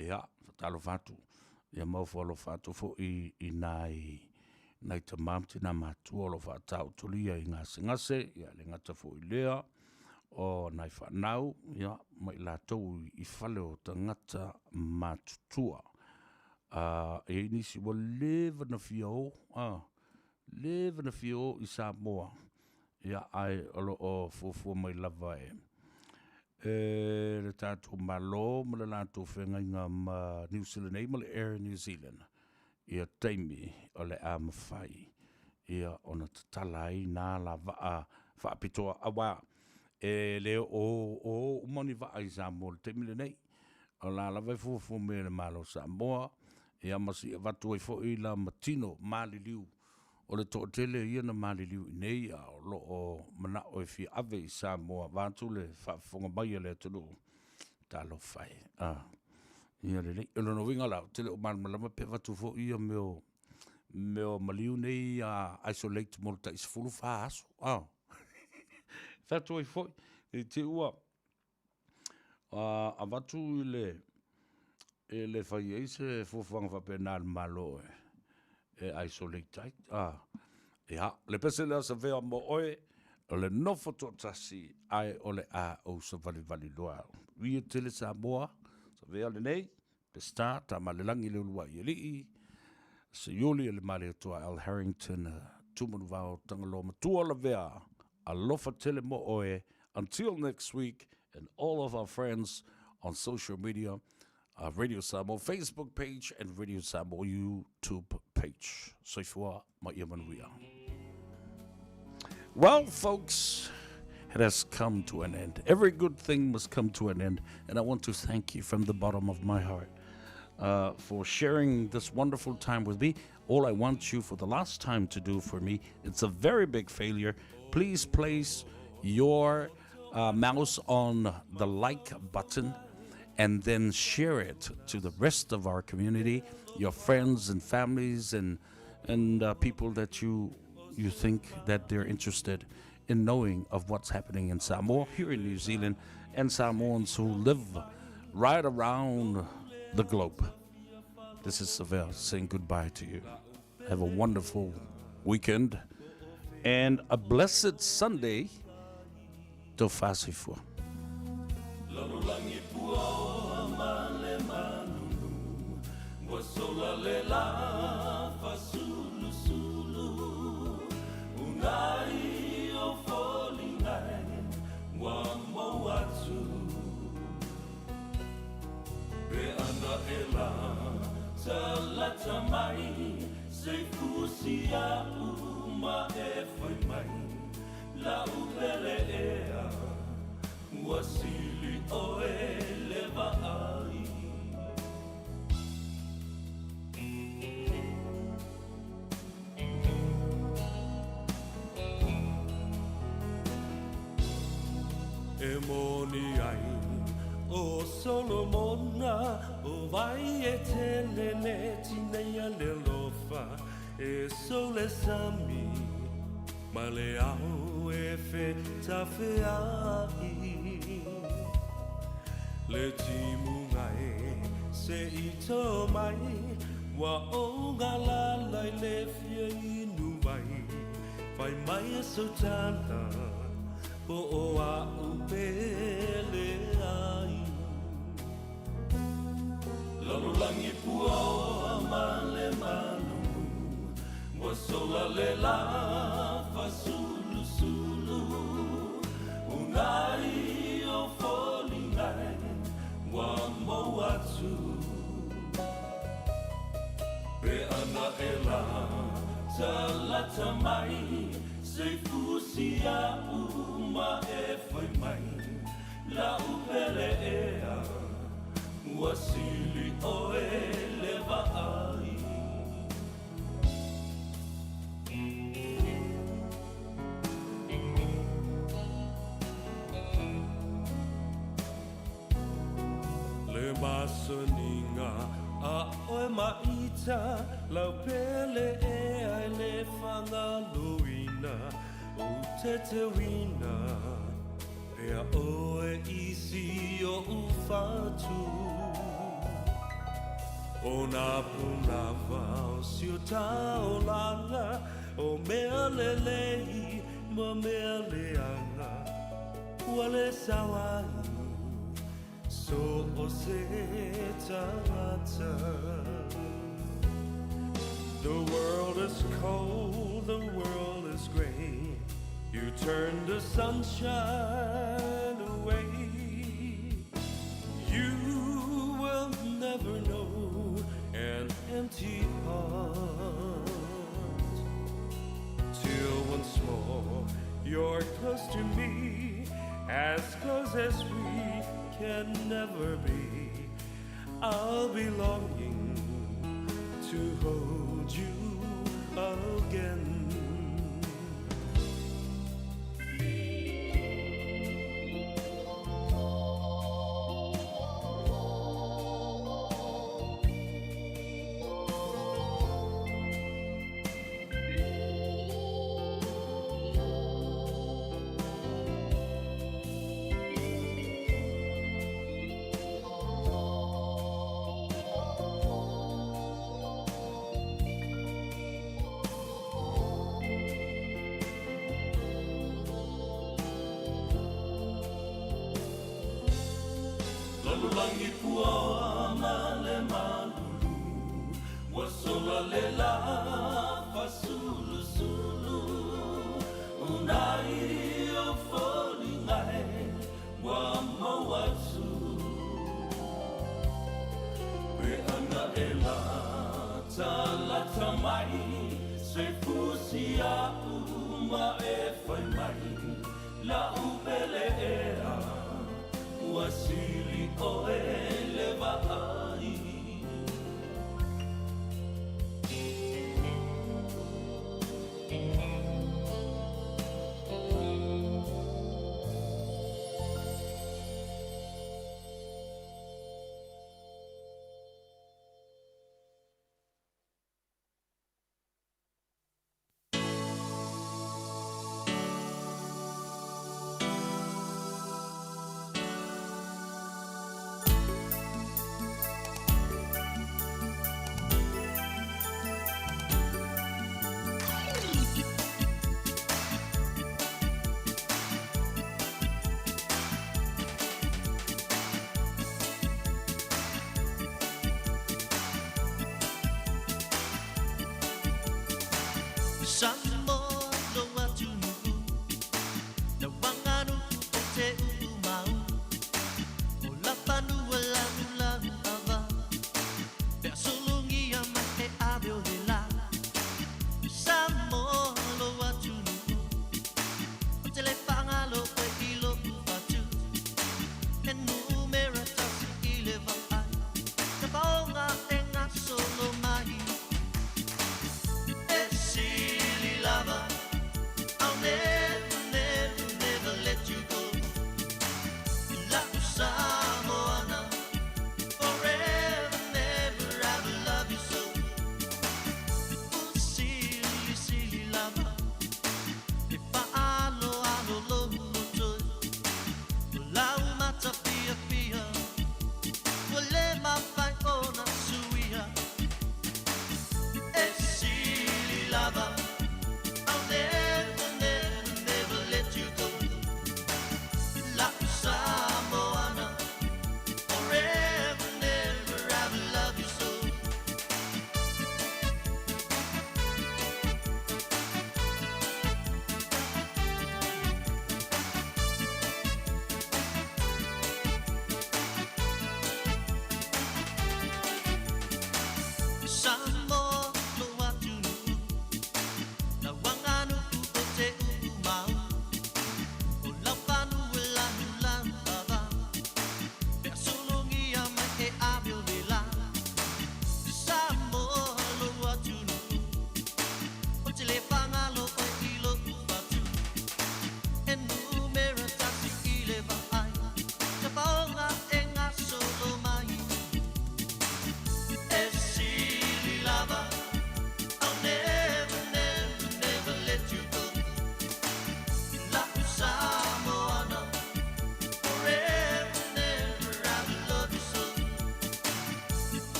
Ia, faatalofa atu, ia ma ofo alofa atu foi i nai, nai tama ma tina matua o lo o faataotolia i gasegase, ia le gata foi i lea, o nai fanau, ia, ma i latou i fale o tagata matutua. E i ai nisi ua leva na fia o, leva na fia o i Samoa, ia, ae o lo o fuafua mai lava e, e le tatou Malo ma le latou feagaiga ma Niu Sila nei ma le Air New Zealand ia taimi o le a mafai ia ona tatala ai nā alavaa faapitoa aua e le o o uma ni vaa i Samoa i le taimi lenei. O la lava e fuafua mai e le Malo o Samoa ia ma se i avatu ai foi la ma tino maliliu O le toatele ia na maliliu i nei a o lo o manao e fia ave i Samoa vaeatu le faafofoga mai a le atunuu. Talofa e. A, ia lelei. O lona uiga la, ou te le o malamalama pe avatu foi ia mea o, mea o maliu nei a isolate mo le tai 14 aso. A, fai atu ai foi, i te i ua avatu i le, e le fai ai se fuafuaga faapena a le Malo e, e isolate ai. Ah, ia, le pese lea Savea mo oe, o le nofo toatasi, ae o le a ou savalivali loa. Uia tele Samoa, Savea lenei, Peseta, Tamalelagi le uluai alii, Seiuli e le Malietoa Al Harrington, Tumanuvao Tagaloa Matua Lavea, alofa tele mo oe, until next week, and all of our friends on social media, Radio Samoa Facebook page and Radio Samoa YouTube page. Soifua ma ia manuia. Well, folks, it has come to an end. Every good thing must come to an end. And I want to thank you from the bottom of my heart for sharing this wonderful time with me. All I want you for the last time to do for me, it's a very big failure. Please place your mouse on the like button and then share it to the rest of our community, your friends and families and and people that you you think that they're interested in knowing of what's happening in Samoa, here in New Zealand, and Samoans who live right around the globe. This is Savea saying goodbye to you. Have a wonderful weekend and a blessed Sunday. Tofasifua. ana e la talata mai se fusi a'u ma e fai mai la'u pele ea ua sili ʻoe le vaai. E moni ai ʻo Solomona o wai e tele le tineia le alofa e sou le sami ma le ao e fetafeaʻi le timuga e se i tō mai ua ou galala i le fia inu vai fai mai e sou tala po o a'u pele ai. Lalolagi puaoa ma le malulu ua sola le lā fasulusulu unai o foliga e ua mou atu pe ana e la talata mai se i fusi a'u ma e fai mai la'u pele ea ua sili ʻoe le vaai. Le masaniga a ʻoe maʻita lau pele ea e le fagaloina ou teteuina pea ʻoe i si oʻu fatu. ʻO nā pūnawa o si o taolaga o mea lelei ma mea leaga ua le sao ai so o se tagata. The world is cold, the world is gray. You turn the sunshine away. You will never know an empty heart till once more you're close to me, as close as we can never be. I'll be longing to hold you again. Lalolagi puaoa ma le malulu ua sola le lā fasulusulu unai o foliga e ua mau atu pe ana e la talata mai se fusi a'u ma e fai mai la'u pele ea ua sili ʻoe le vaai. Samoa lou atunuu, lau aganu'u ou te u'umau, o Lapanua lanulanu ava.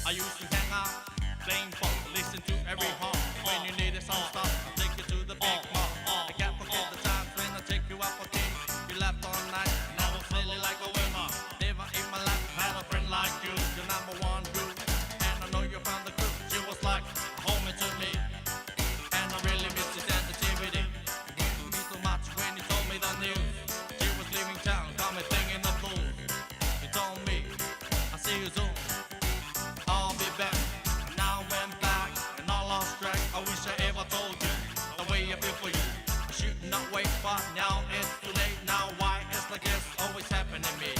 I used to hang out, playing ball, listen to every horn. When you needed some stuff, I take you to the big mall. I can't forget the times when I take you out for tea. You laughed all night, and I was silly like a winner. Never in my life had a friend like you, your number one dude. And I know you found the crew. She was like a homie to me, and I really miss your sensitivity. It hurt me so much when you told me the news. She was leaving town, got me thinking the blues. You told me, I see you soon. I'll be back. And I went back and I lost track. I wish I ever told you the way I feel for you. I should not wait, but now it's too late. Now why it's like this always happening to me?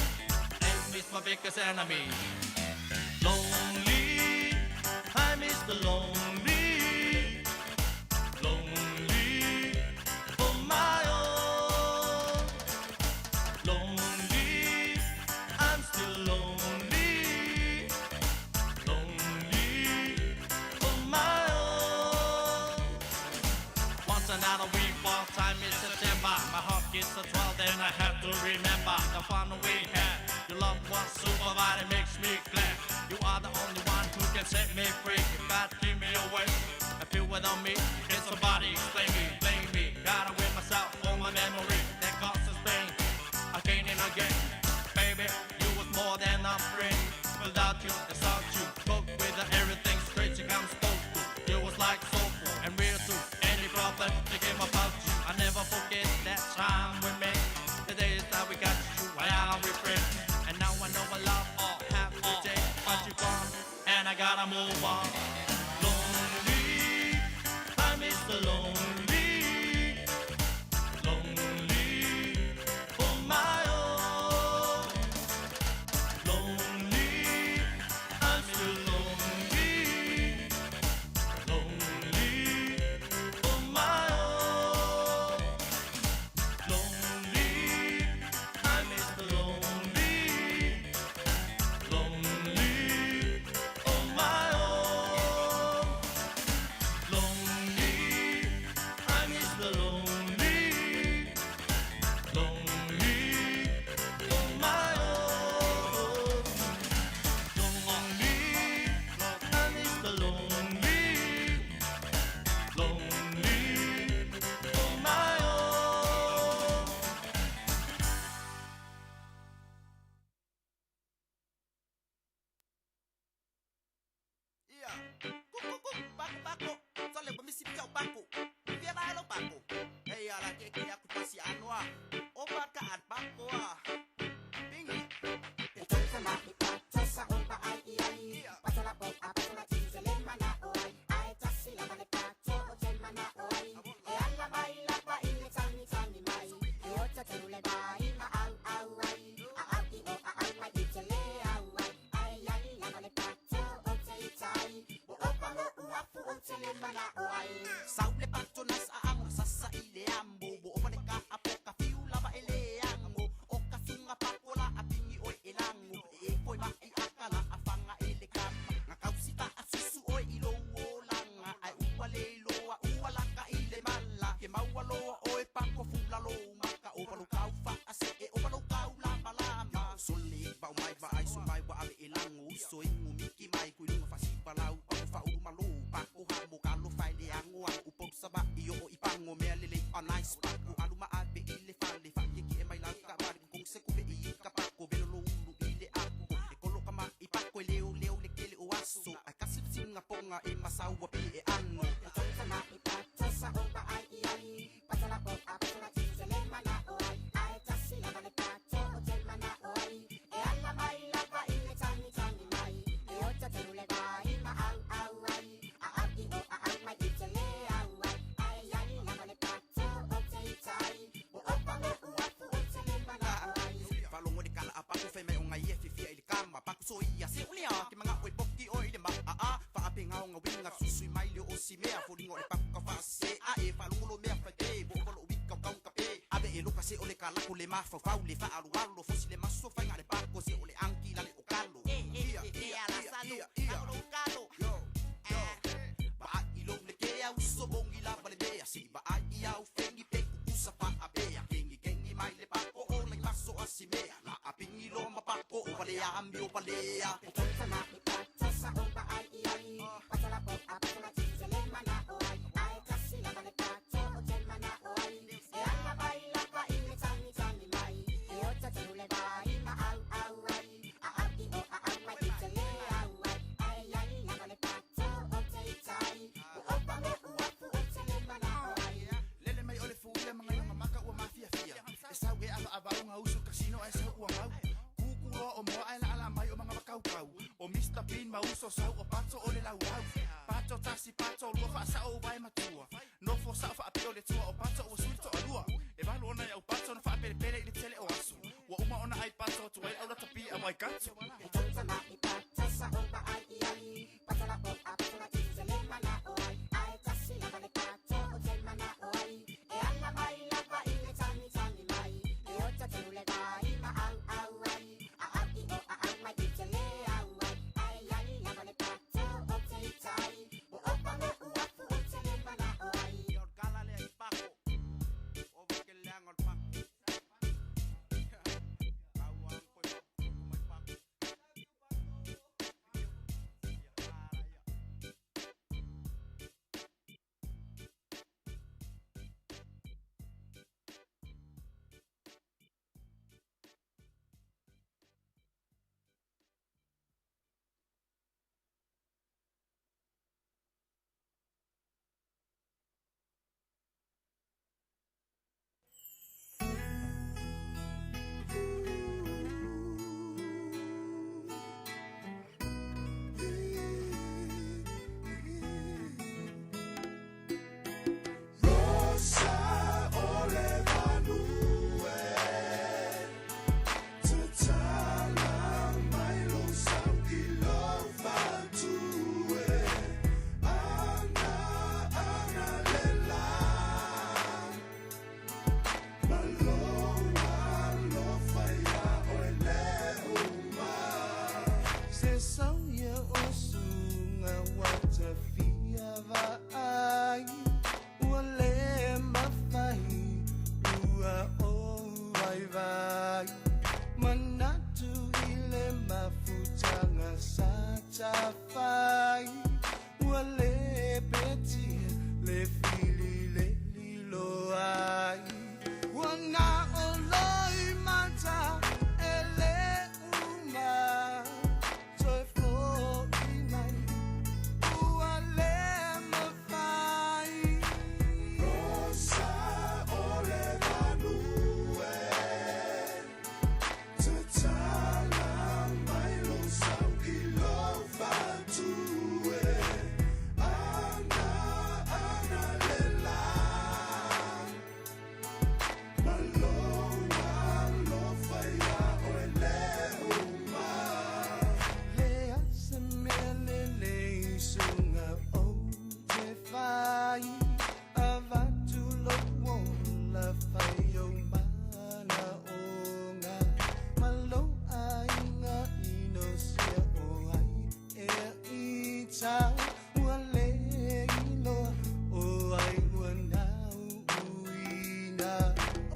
It is my biggest enemy. Lonely, I miss the lonely, lonely for my own. Lonely, I'm still lonely, lonely for my own. Once another week, what time is September? My heart gets a 12, then I have to remember the fun we had. Your love was super, but it makes me glad. You are the only one who can set me free. You got to keep me away. I feel without me. Can somebody explain me? Blame me. Gotta win myself for my memory that causes pain. Again and again. Baby, you was more than a friend. Without you, it's out you. Cook with everything straight you come spoke to. You was like soulful and real too. Any problem thinking about you. I never forget that time we met. The days that we got you, why are we friends? And now I know I love all have to take, but you gone, and I gotta move on. Lonely, I miss the lonely, lonely for my own. Lonely, I'm still lonely, lonely for my own. Lonely, I miss the lonely, lonely for my own. Lonely, I miss the lonely, lonely for my own. Lonely, I miss the lonely, lonely for my own. Saule pato nas aamo sasa ile ambo bo o le ka apo ka fiu lava ele ango o ka sunga pakola a pingi oi elango e foi ma i akala a fanga ele kama nga kausita a susu oi i lo olanga ai ua le loa ua laka ile mala ke maua loa oi pako fula lo maka o palu kau fa a se e o palu kau lama lama sole va mai va ai so mai wa ave elango so ingu miki mai kuilunga fasipa lau o fa ulu malu pako hamo kalo fai le ango a upo saba i o i pango mea lele a nice pako aluma ave ile fale fa ke ki e mai lau ka mari kong se kupe i ka pako velo lo ulu ile ako e kolo kama i pako e leo leo le kele o aso a kasi singa ponga e masaua pe e ano Falongo le kala a pako fai mai o ngai e fifia i le kama pako so ia se ulia ke manga oi poki oi le ma a a fa a penga o ngawinga susui mai le o si mea folinga o le pako ka fa se a e falongo lo mea fai pe bo o lo wika kau ka pe ave e loka se o le kala ko le mafa fau le fa alu alo fosi le maso fai nga le pako se o le anki la le o kalo ia ia ia ia yo yo ba i lo le ke au so bongi la ba le mea si ba ai au fengi pe kusa fa a pea kengi kengi mai le pako o le maso a si mea la a pingi lo ma pako o vale a mi o vale a. uagau. Kukuloa o moa ae laalaa mai o magavakaukau. O Mr Bean ma uso sau o pato o le laulau. Pato tasi pato lua faasao uvae matua. Nofo sao faapio le tua o pato ua sui toalua. E valu ona iau pato na faapelepele i le tele o aso. Ua uma ona ai pato atu ai le aulatapī a Waikato. Rosa o le manu e Tatala mai lou sau i lou fatu e Ana ana le la Ma lou alofa iā oe le uma. Se sau ia o suga ua tafia vaai ua le mafai ua ou vaivai manatu i le mafutaga sa tafai ua le petia le fili le lilo ai ua na o loi mata e le uma toe fo'i mai ua le mafai. Rosa o le manu e Tatala mai lou sau i lou fatu e Ana ana le la Ma lou alofa iā oe le uma. Le se mea lelei suga ou te fai avatu lou ola fai ou manaoga ma lou aiga inosia o ai ea ita ua le iloa o ai ua nauuina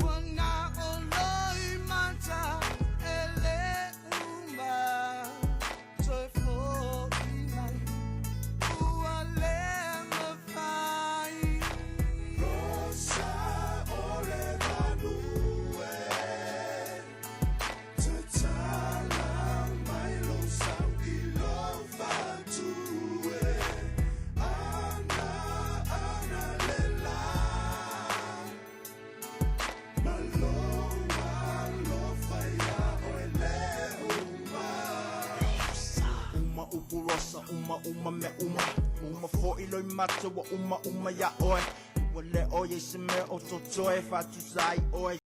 ua na o loi mata e le uma toe fo'i mai ua le mafai. Rosa o le manu e Tatala mai lou sau i lou fatu e Ana ana le la Ma lou alofa iā oe le uma. Uma upu rosa, uma uma mea uma. Uma fo'i loi mata ua uma uma iā oe. Ua le o iai se mea o totoe faatusa ai oe.